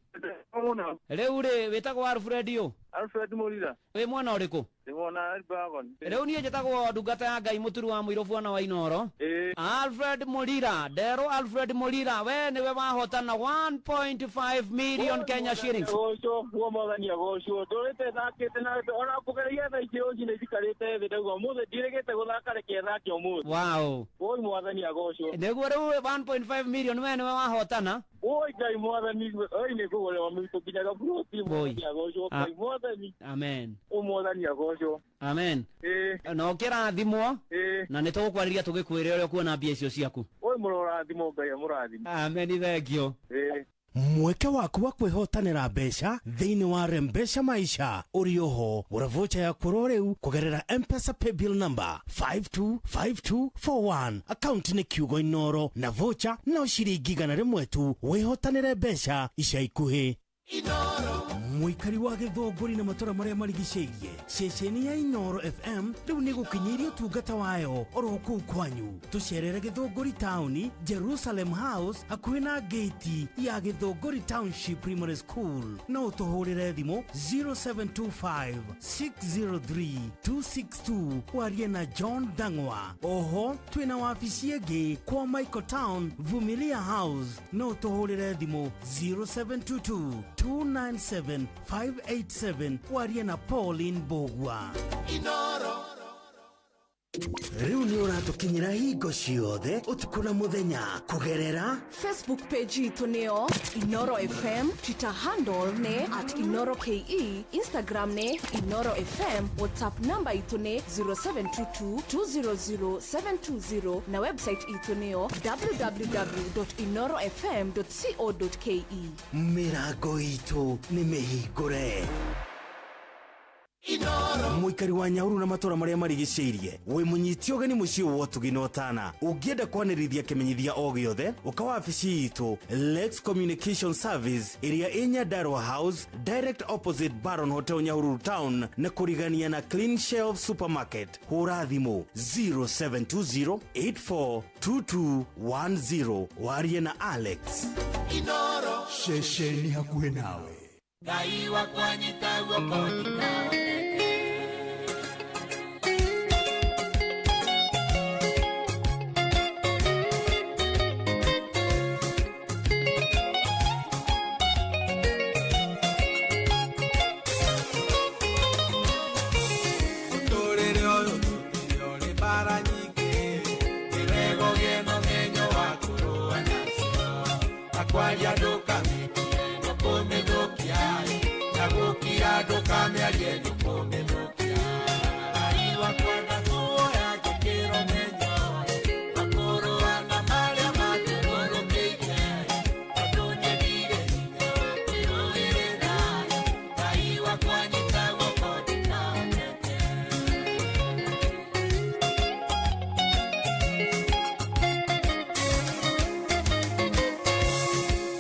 Mũno. Rĩu rĩ, wĩtagwo Alfred ũ? Alfred Mũrira. Wĩ mwena ũrĩkũ? Ndĩmwona Bagon. Rĩu niĩ njĩtagwo ndungata ya Ngai mũturu wa mũirũ bwana wa Inoro. Alfred Mũrira, nderwo Alfred Mũrira, we nĩwe wahotana 1.5 million Kenya shillings. Gocwo, guo mwathani agocwo. Ndũrĩte thakĩte na ona kũgeria thaa ici rũcinĩ njikarĩte thĩ ndauga ũmũthĩ ndirĩgĩte gũthaka reke thake ũmũthĩ. Wow. Woi mwathani agocwo. Nĩguo rĩu 1.5 million we nĩwe wahotana. Woi Ngai mwathani, oi nĩ kũgũrĩrwo mĩtũ nginya gaburoti mwathani agocwo. Ngai mwathani. Amen. Mwathani agocwo. Amen. Na ũkĩrathimwo na nĩ tũgũkwarĩria tũgĩkwĩre ũrĩa ũkuona mbia icio ciaku. Woi mũrorathimwo Ngai amũrathime. Amen, thank you. Mweke waku wa kwĩhotanĩra mbeca thĩinĩ wa Rembesha Maisha ũrĩ oho. Gũra vocha yaku oro rĩu kũgerera M-Pesa paybill number 525241, akaunti nĩ kiugo Inoro, na vocha no ciringi 100 tu. Wĩhotanĩre mbeca ica ikuhĩ. Mũikari wa Gĩthũngũri na matũra marĩa marigicĩirie, ceceni ya Inoro FM rĩu nĩ gũkinyĩirie ũtungata wayo oro kũu kwanyu. Tũcerere Gĩthũngũri taũni, Jerusalem House, hakuhĩ na gate ya Gĩthũngũri Township Primary School. No ũtũhũrĩre thimũ 0725 603 262 warie na John Dang'wa. Oho twĩna wabici ĩngĩ kwa Michael Town, Vumilia House. No ũtũhũrĩre thimũ 0722 297 587 warie na Pauline Bogwa. Inoro. Rĩu nĩ ũratũkinyĩra hingo ciothe ũtukũ na mũthenya kũgerera Facebook page itũ nĩyo Inoro FM, Twitter handle nĩ @InoroKE, Instagram nĩ Inoro FM, WhatsApp namba itũ nĩ 0722 200 720 na website itũ nĩyo www.inorofm.co.ke. Mĩrango itũ nĩ mĩhingũre. Mũikari wa Nyauru na matũra marĩa marigicĩirie, wĩ mũnyiti ũgeni mũciĩ wa ũtugi na ũtana. Ũngĩenda kwanĩrithia kĩmenyithia o gĩothe, ũka wabici itũ Lex Communication Service ĩrĩa ĩ Nyandarua House, direct opposite Baron Hotel, Nyahururu Town, na kũrigania na Clean Shelf Supermarket. Hũra thimũ 0720 842210 warie na Alex. Inoro. Ceceni hakuhĩ nawe. Ngai wakwa nyita guoko ndikaoneke. Mũtũrĩre ũyũ tũtirĩ ũrĩ mbara nyingĩ, nĩ wega ũgĩe na ũmenyo wa kũrũa nacio, na kwaria ndũkamĩkie nĩũkũmĩthũkia, na gũkira ndũkamĩarie nĩũkũmĩthũkia. Ngai wakwa ndakuoya njĩkĩre ũmenyo wa kũrũa na marĩa matũrũrũkĩirie, tondũ niĩ ndirĩ hinya wa kwĩrũĩrĩra. Ngai wakwa nyita guoko ndikaoneke.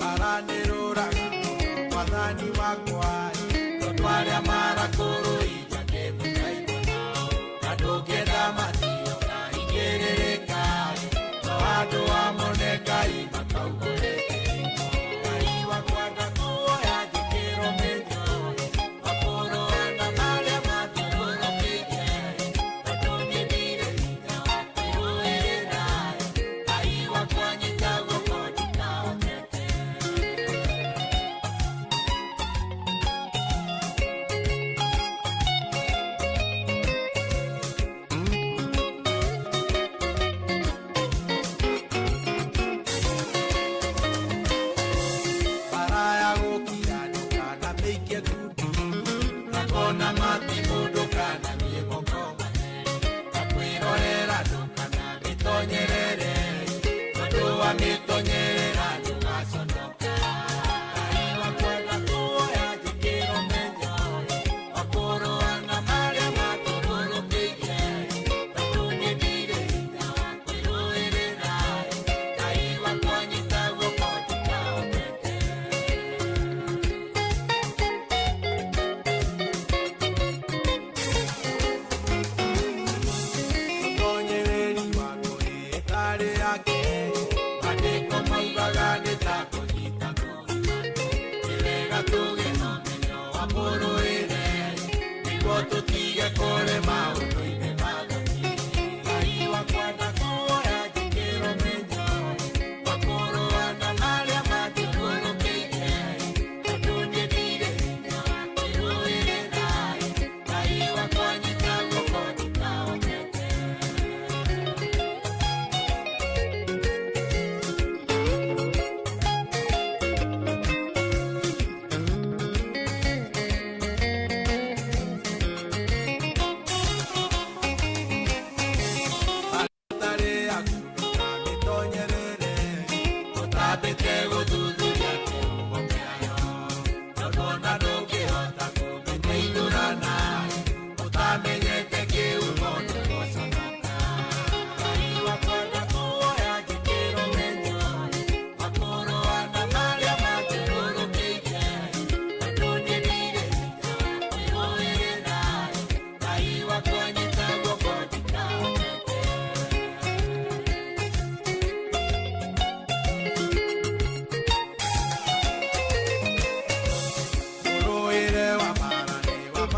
Aranĩrũraga mwathani wakwa, tondũ arĩa marakũrũithia ndĩmũkaigua nao, na ndũngĩenda matio kahingĩrĩrĩka, no andũ amwe Ngai makaugũrĩte. Ngai wakwa ndakuoya njĩkĩre ũmenyo wa kũrũa na marĩa matũrũrũkĩirie, tondũ niĩ ndirĩ hinya wa kwĩrũĩrĩra. Ngai wakwa nyita guoko ndikaoneke.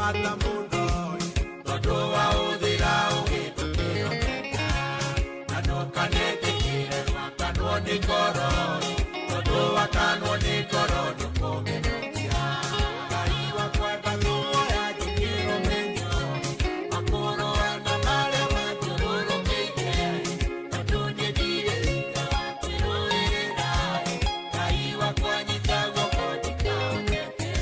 bata mũno tondũ waũthĩra ũgĩ ndũkĩhokeka na ndũkanetĩkĩre gwakanwo nĩ ngoro tondũ wakanwo nĩ ngoro ndũkũmĩnũkia Ngai wakwa ndakũhoya njĩkĩre ũmenyo wa kũrũa na marĩa mathiũrũrũkĩirie tondũ niĩ ndirĩ hinya wa kwĩrũĩrĩra Ngai wakwa nyita guoko ndikahoteke.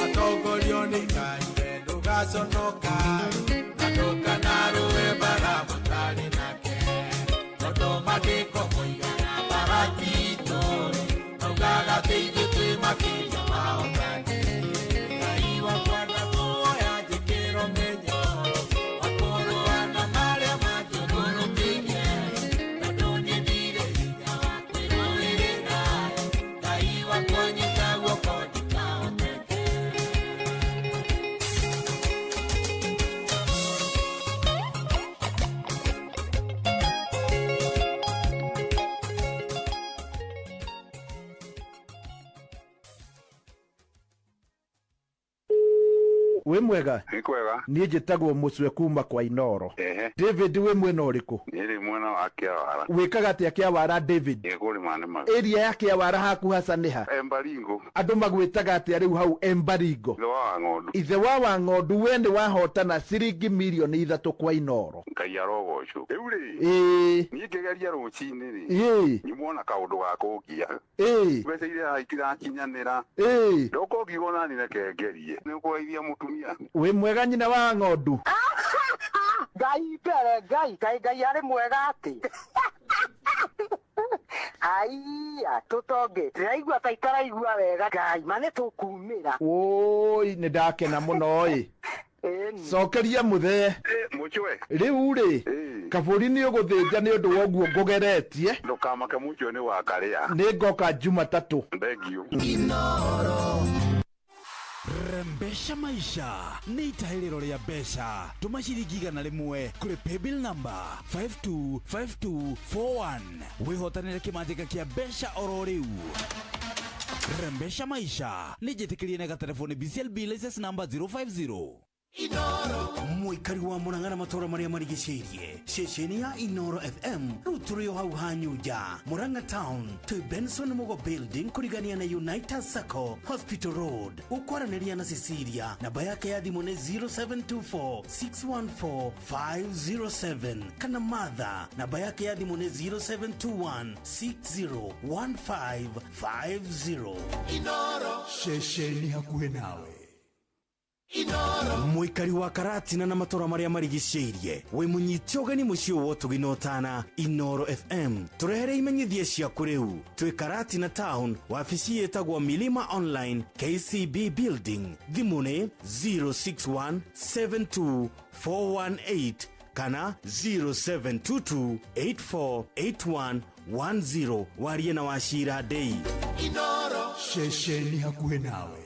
Atongorio nĩ Ngai we ndũgaconoka na ndũkanarũe mbara mũtarĩ nake tondũ maandĩko moigaga mbara titũ maugaga atĩ ithuĩ twĩ makĩria ma ahotani. Ngai wakwa ndakũhoya njĩkĩre ũmenyo wa kũrũa na marĩa mathiũrũrũkĩirie tondũ niĩ ndirĩ hinya wa kwĩrũĩrĩra Ngai wakwa nyita guoko ndikahoteke. Wĩ mwega? Nĩ kwega. Niĩ njĩtagwo Mũcwe kuma kwa Inoro. Ehe. David, wĩ mwena ũrĩkũ? Niĩ rĩ mwena wa Kĩawara. Wĩkaga atĩa Kĩawara, David? Nĩ kũrĩma nĩmaga. Area ya Kĩawara haku haca nĩ ha? Embaringo. Andũ magwĩtaga atĩa rĩu hau Embaringo? Ithe wa Wang'ondu. Ithe wa Wang'ondu, we nĩ wahotana ciringi mirioni 3 kwa Inoro. Ngai arogocwo. Rĩu rĩ. Ĩĩ. Niĩ ngĩgeria rũcinĩ rĩ. Ĩĩ. Nyumwo na kaũndũ ga kũngia. Ĩĩ. Mbeca iria itirakinyanĩra. Ĩĩ. Ndoka ũngiuga onani reke ngerie. Nĩ ũkũgeithia mũtumia. Wĩ mwega nyina wa Ng'ondu? Ngai mbere Ngai Ngai Ngai arĩ mwega atĩ aiya tũtonge ndĩraigua ta itaraigua wega Ngai ma nĩ tũkumĩra. Wũi, nĩ ndakena mũno ĩ. Cokeria mũthee. Mũcwe. Rĩu rĩ, kabũri nĩ ũgũthĩnja nĩ ũndũ wa ũguo ngũgeretie. Ndũkamake mũcwe nĩ wakarĩa. Nĩ ngoka Jumatatũ. Thengiũ. Rembesha maisha nĩ itahĩrĩro rĩa mbeca. Tũma ciringi 100 kũrĩ paybill number 525241 wĩhotanĩre kĩmanjĩka kĩa mbeca oro rĩu. Rembesha maisha nĩ njĩtĩkĩrie na gatelefoni BCLB license number 050. Mũikari wa Murang'a na matũra marĩa marigicĩirie ceceni ya Inoro FM rĩu tũrĩ o hau Hanyunja Murang'a Town twĩ Benson Mugo Building kũrigania na United Sacco Hospital Road. Ũkwaranĩria na Cecilia, namba yake ya thimũ nĩ 0724 614 507 kana Martha, namba yake ya thimũ nĩ 0721 601550. Inoro ceceni hakuhĩ nawe. Mũikari wa Karatina na matũra marĩa marigicĩirie wĩ mũnyite ũgeni mũciĩ wa ũtugi na ũtana Inoro FM tũrehere imenyithia ciaku rĩu. Twĩ Karatina Town, wabici ĩtagwo Milima Online KCB Building, thimũ nĩ 061 72 418 kana 0722 8481 10. Warie na Wacira Ndei. Inoro ceceni hakuhĩ nawe.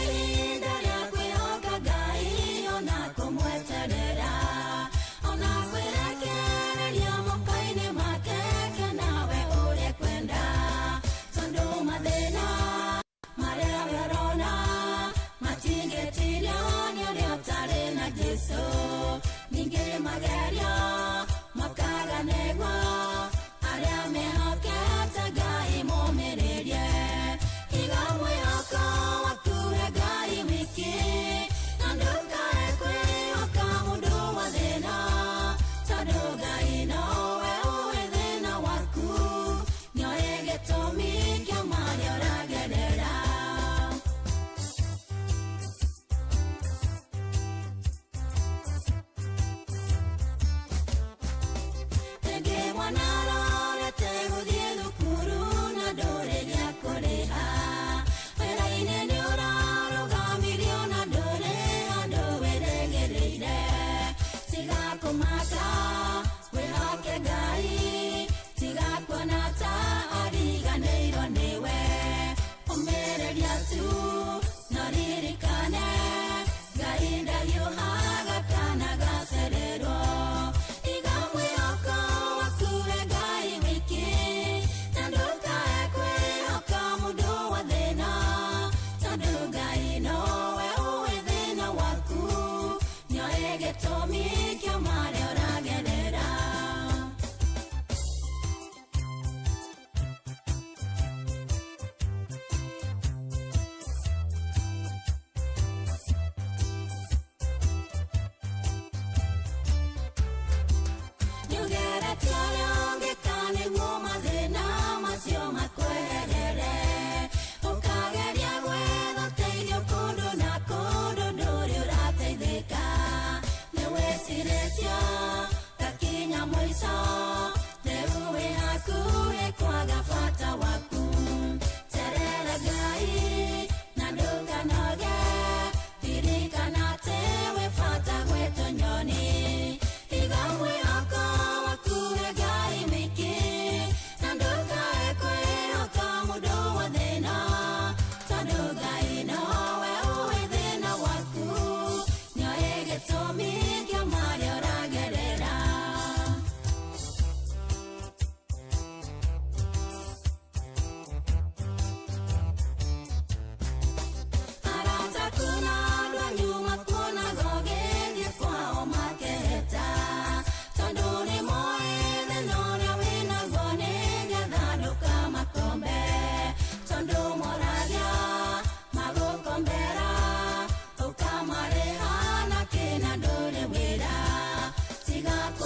Ihinda rĩa kwĩhoka Ngai ona kũmweterera ona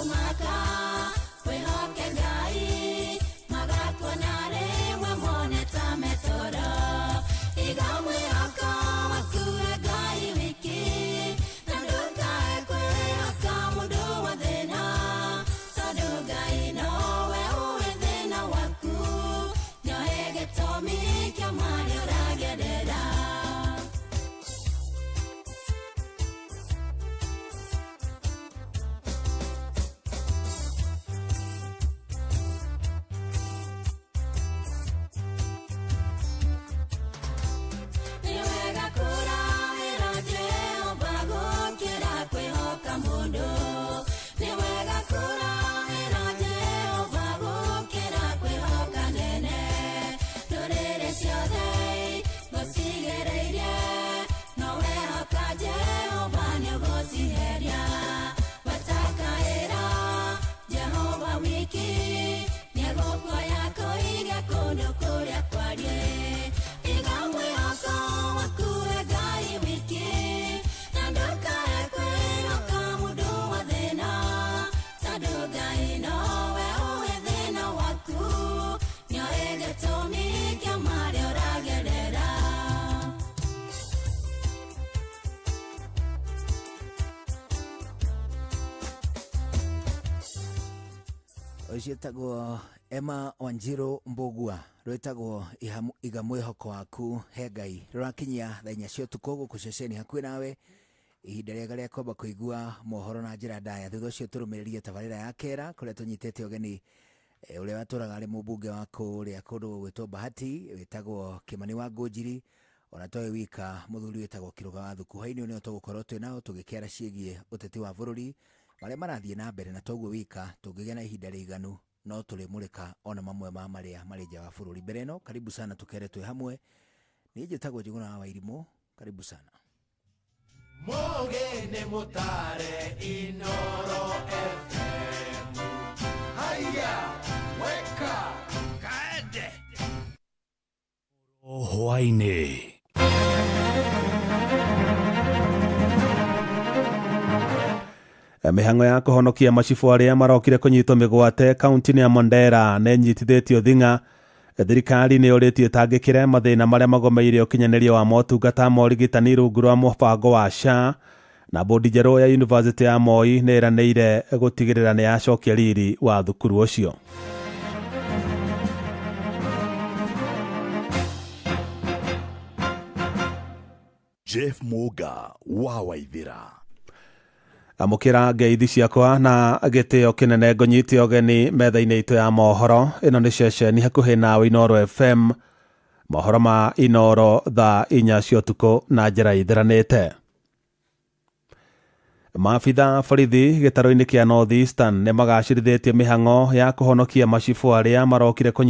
kũmaka wĩhoke Ngai magakuona rĩmwe mone ta metoro iga mwĩhoko waku he Ngai wiki na ndũkae kwĩhoka mũndũ wa thĩna tondũ Ngai nowe ũĩ thĩna waku nĩoĩ gĩtũmi kĩa marĩa ũragerera. Nĩ wega kũrahĩra Jehova gũkĩra kwĩhoka mũndũ. Nĩ wega kũrahĩra Jehova gũkĩra kwĩhoka nene. Ndũrĩrĩ ciothe ngũcigereirie, no wehoka Jehova nĩũgũciheria. Watakaĩra Jehova wiki, nĩegũkuoya kũiga kũndũ kũrĩa kwariĩ. Iga mwĩhoko waku he Ngai wiki, na ndũkae kwĩhoka mũndũ wa thĩna, tondũ Ngai nowe ũĩ thĩna waku, nĩoĩ gĩtũmi kĩa marĩa ũragerera. Ũcio ĩtagwo Emma Wanjiru Mbugua rwĩtagwo iga mwĩhoko waku he Ngai rũrakinyia thaa 4 cia ũtukũ gũkũ ceceni hakuhĩ nawe ihinda rĩega rĩa kwamba kũigua mohoro na njĩra ndaya thutha ũcio tũrũmĩrĩrie tabarĩra ya kera kũrĩa tũnyitĩte ũgeni ũrĩa watũraga arĩ mũmbunge wa kũrĩa kũndũ gũgwĩtwo Bahati wĩtagwo Kĩmani wa Ngũnjiri ona toĩ wika mũthuri wĩtagwo Kĩrũga wa Thuku hwainĩ ũyũ nĩo tũgũkorwo twĩ nao tũgĩkĩara ciĩgiĩ ũteti wa bũrũri marĩa marathiĩ na mbere na toguo wika tũngĩgĩa na ihinda rĩiganu no tũrĩmũrĩka ona mamwe ma marĩa marĩ nja wa bũrũri. Mbere ĩno karibu sana tũkere twĩ hamwe niĩ njĩtagwo Njũgũna wa Wairimũ karibu sana. Mũgeni mũtare Inoro FM. Haya, weka kaende Hwainĩ. Mĩhang'o ya kũhonokia macibũ arĩa marokire kũnyitwo mĩgwate kaunti-inĩ ya Mandera nĩ nyitithĩtio thing'a. Thirikari nĩ yũrĩtie ĩtangĩkĩre mathĩna marĩa magomeire ũkinyanĩria wa motungata ma ũrigitani rungu rwa mũbango wa SHA na bodi njerũ ya University ya Moi nĩ ĩranĩire gũtigĩrĩra nĩ yacokia riri wa thukuru ũcio. Jeff Muga wa Waithira. Amũkĩra ngeithi ciakwa na gĩtĩo kĩnene ngũnyite ũgeni metha-inĩ itũ ya mohoro. Ĩno nĩ ceceni hakuhĩ nawe Inoro FM. Mohoro ma Inoro thaa 4 cia ũtukũ na njĩra ĩtheranĩte. Maabitha borithi gĩtarũ-inĩ kĩa North Eastern nĩ magacĩrithĩtie mĩhang'o ya kũhonokia macibũ arĩa marokire kũnyitwo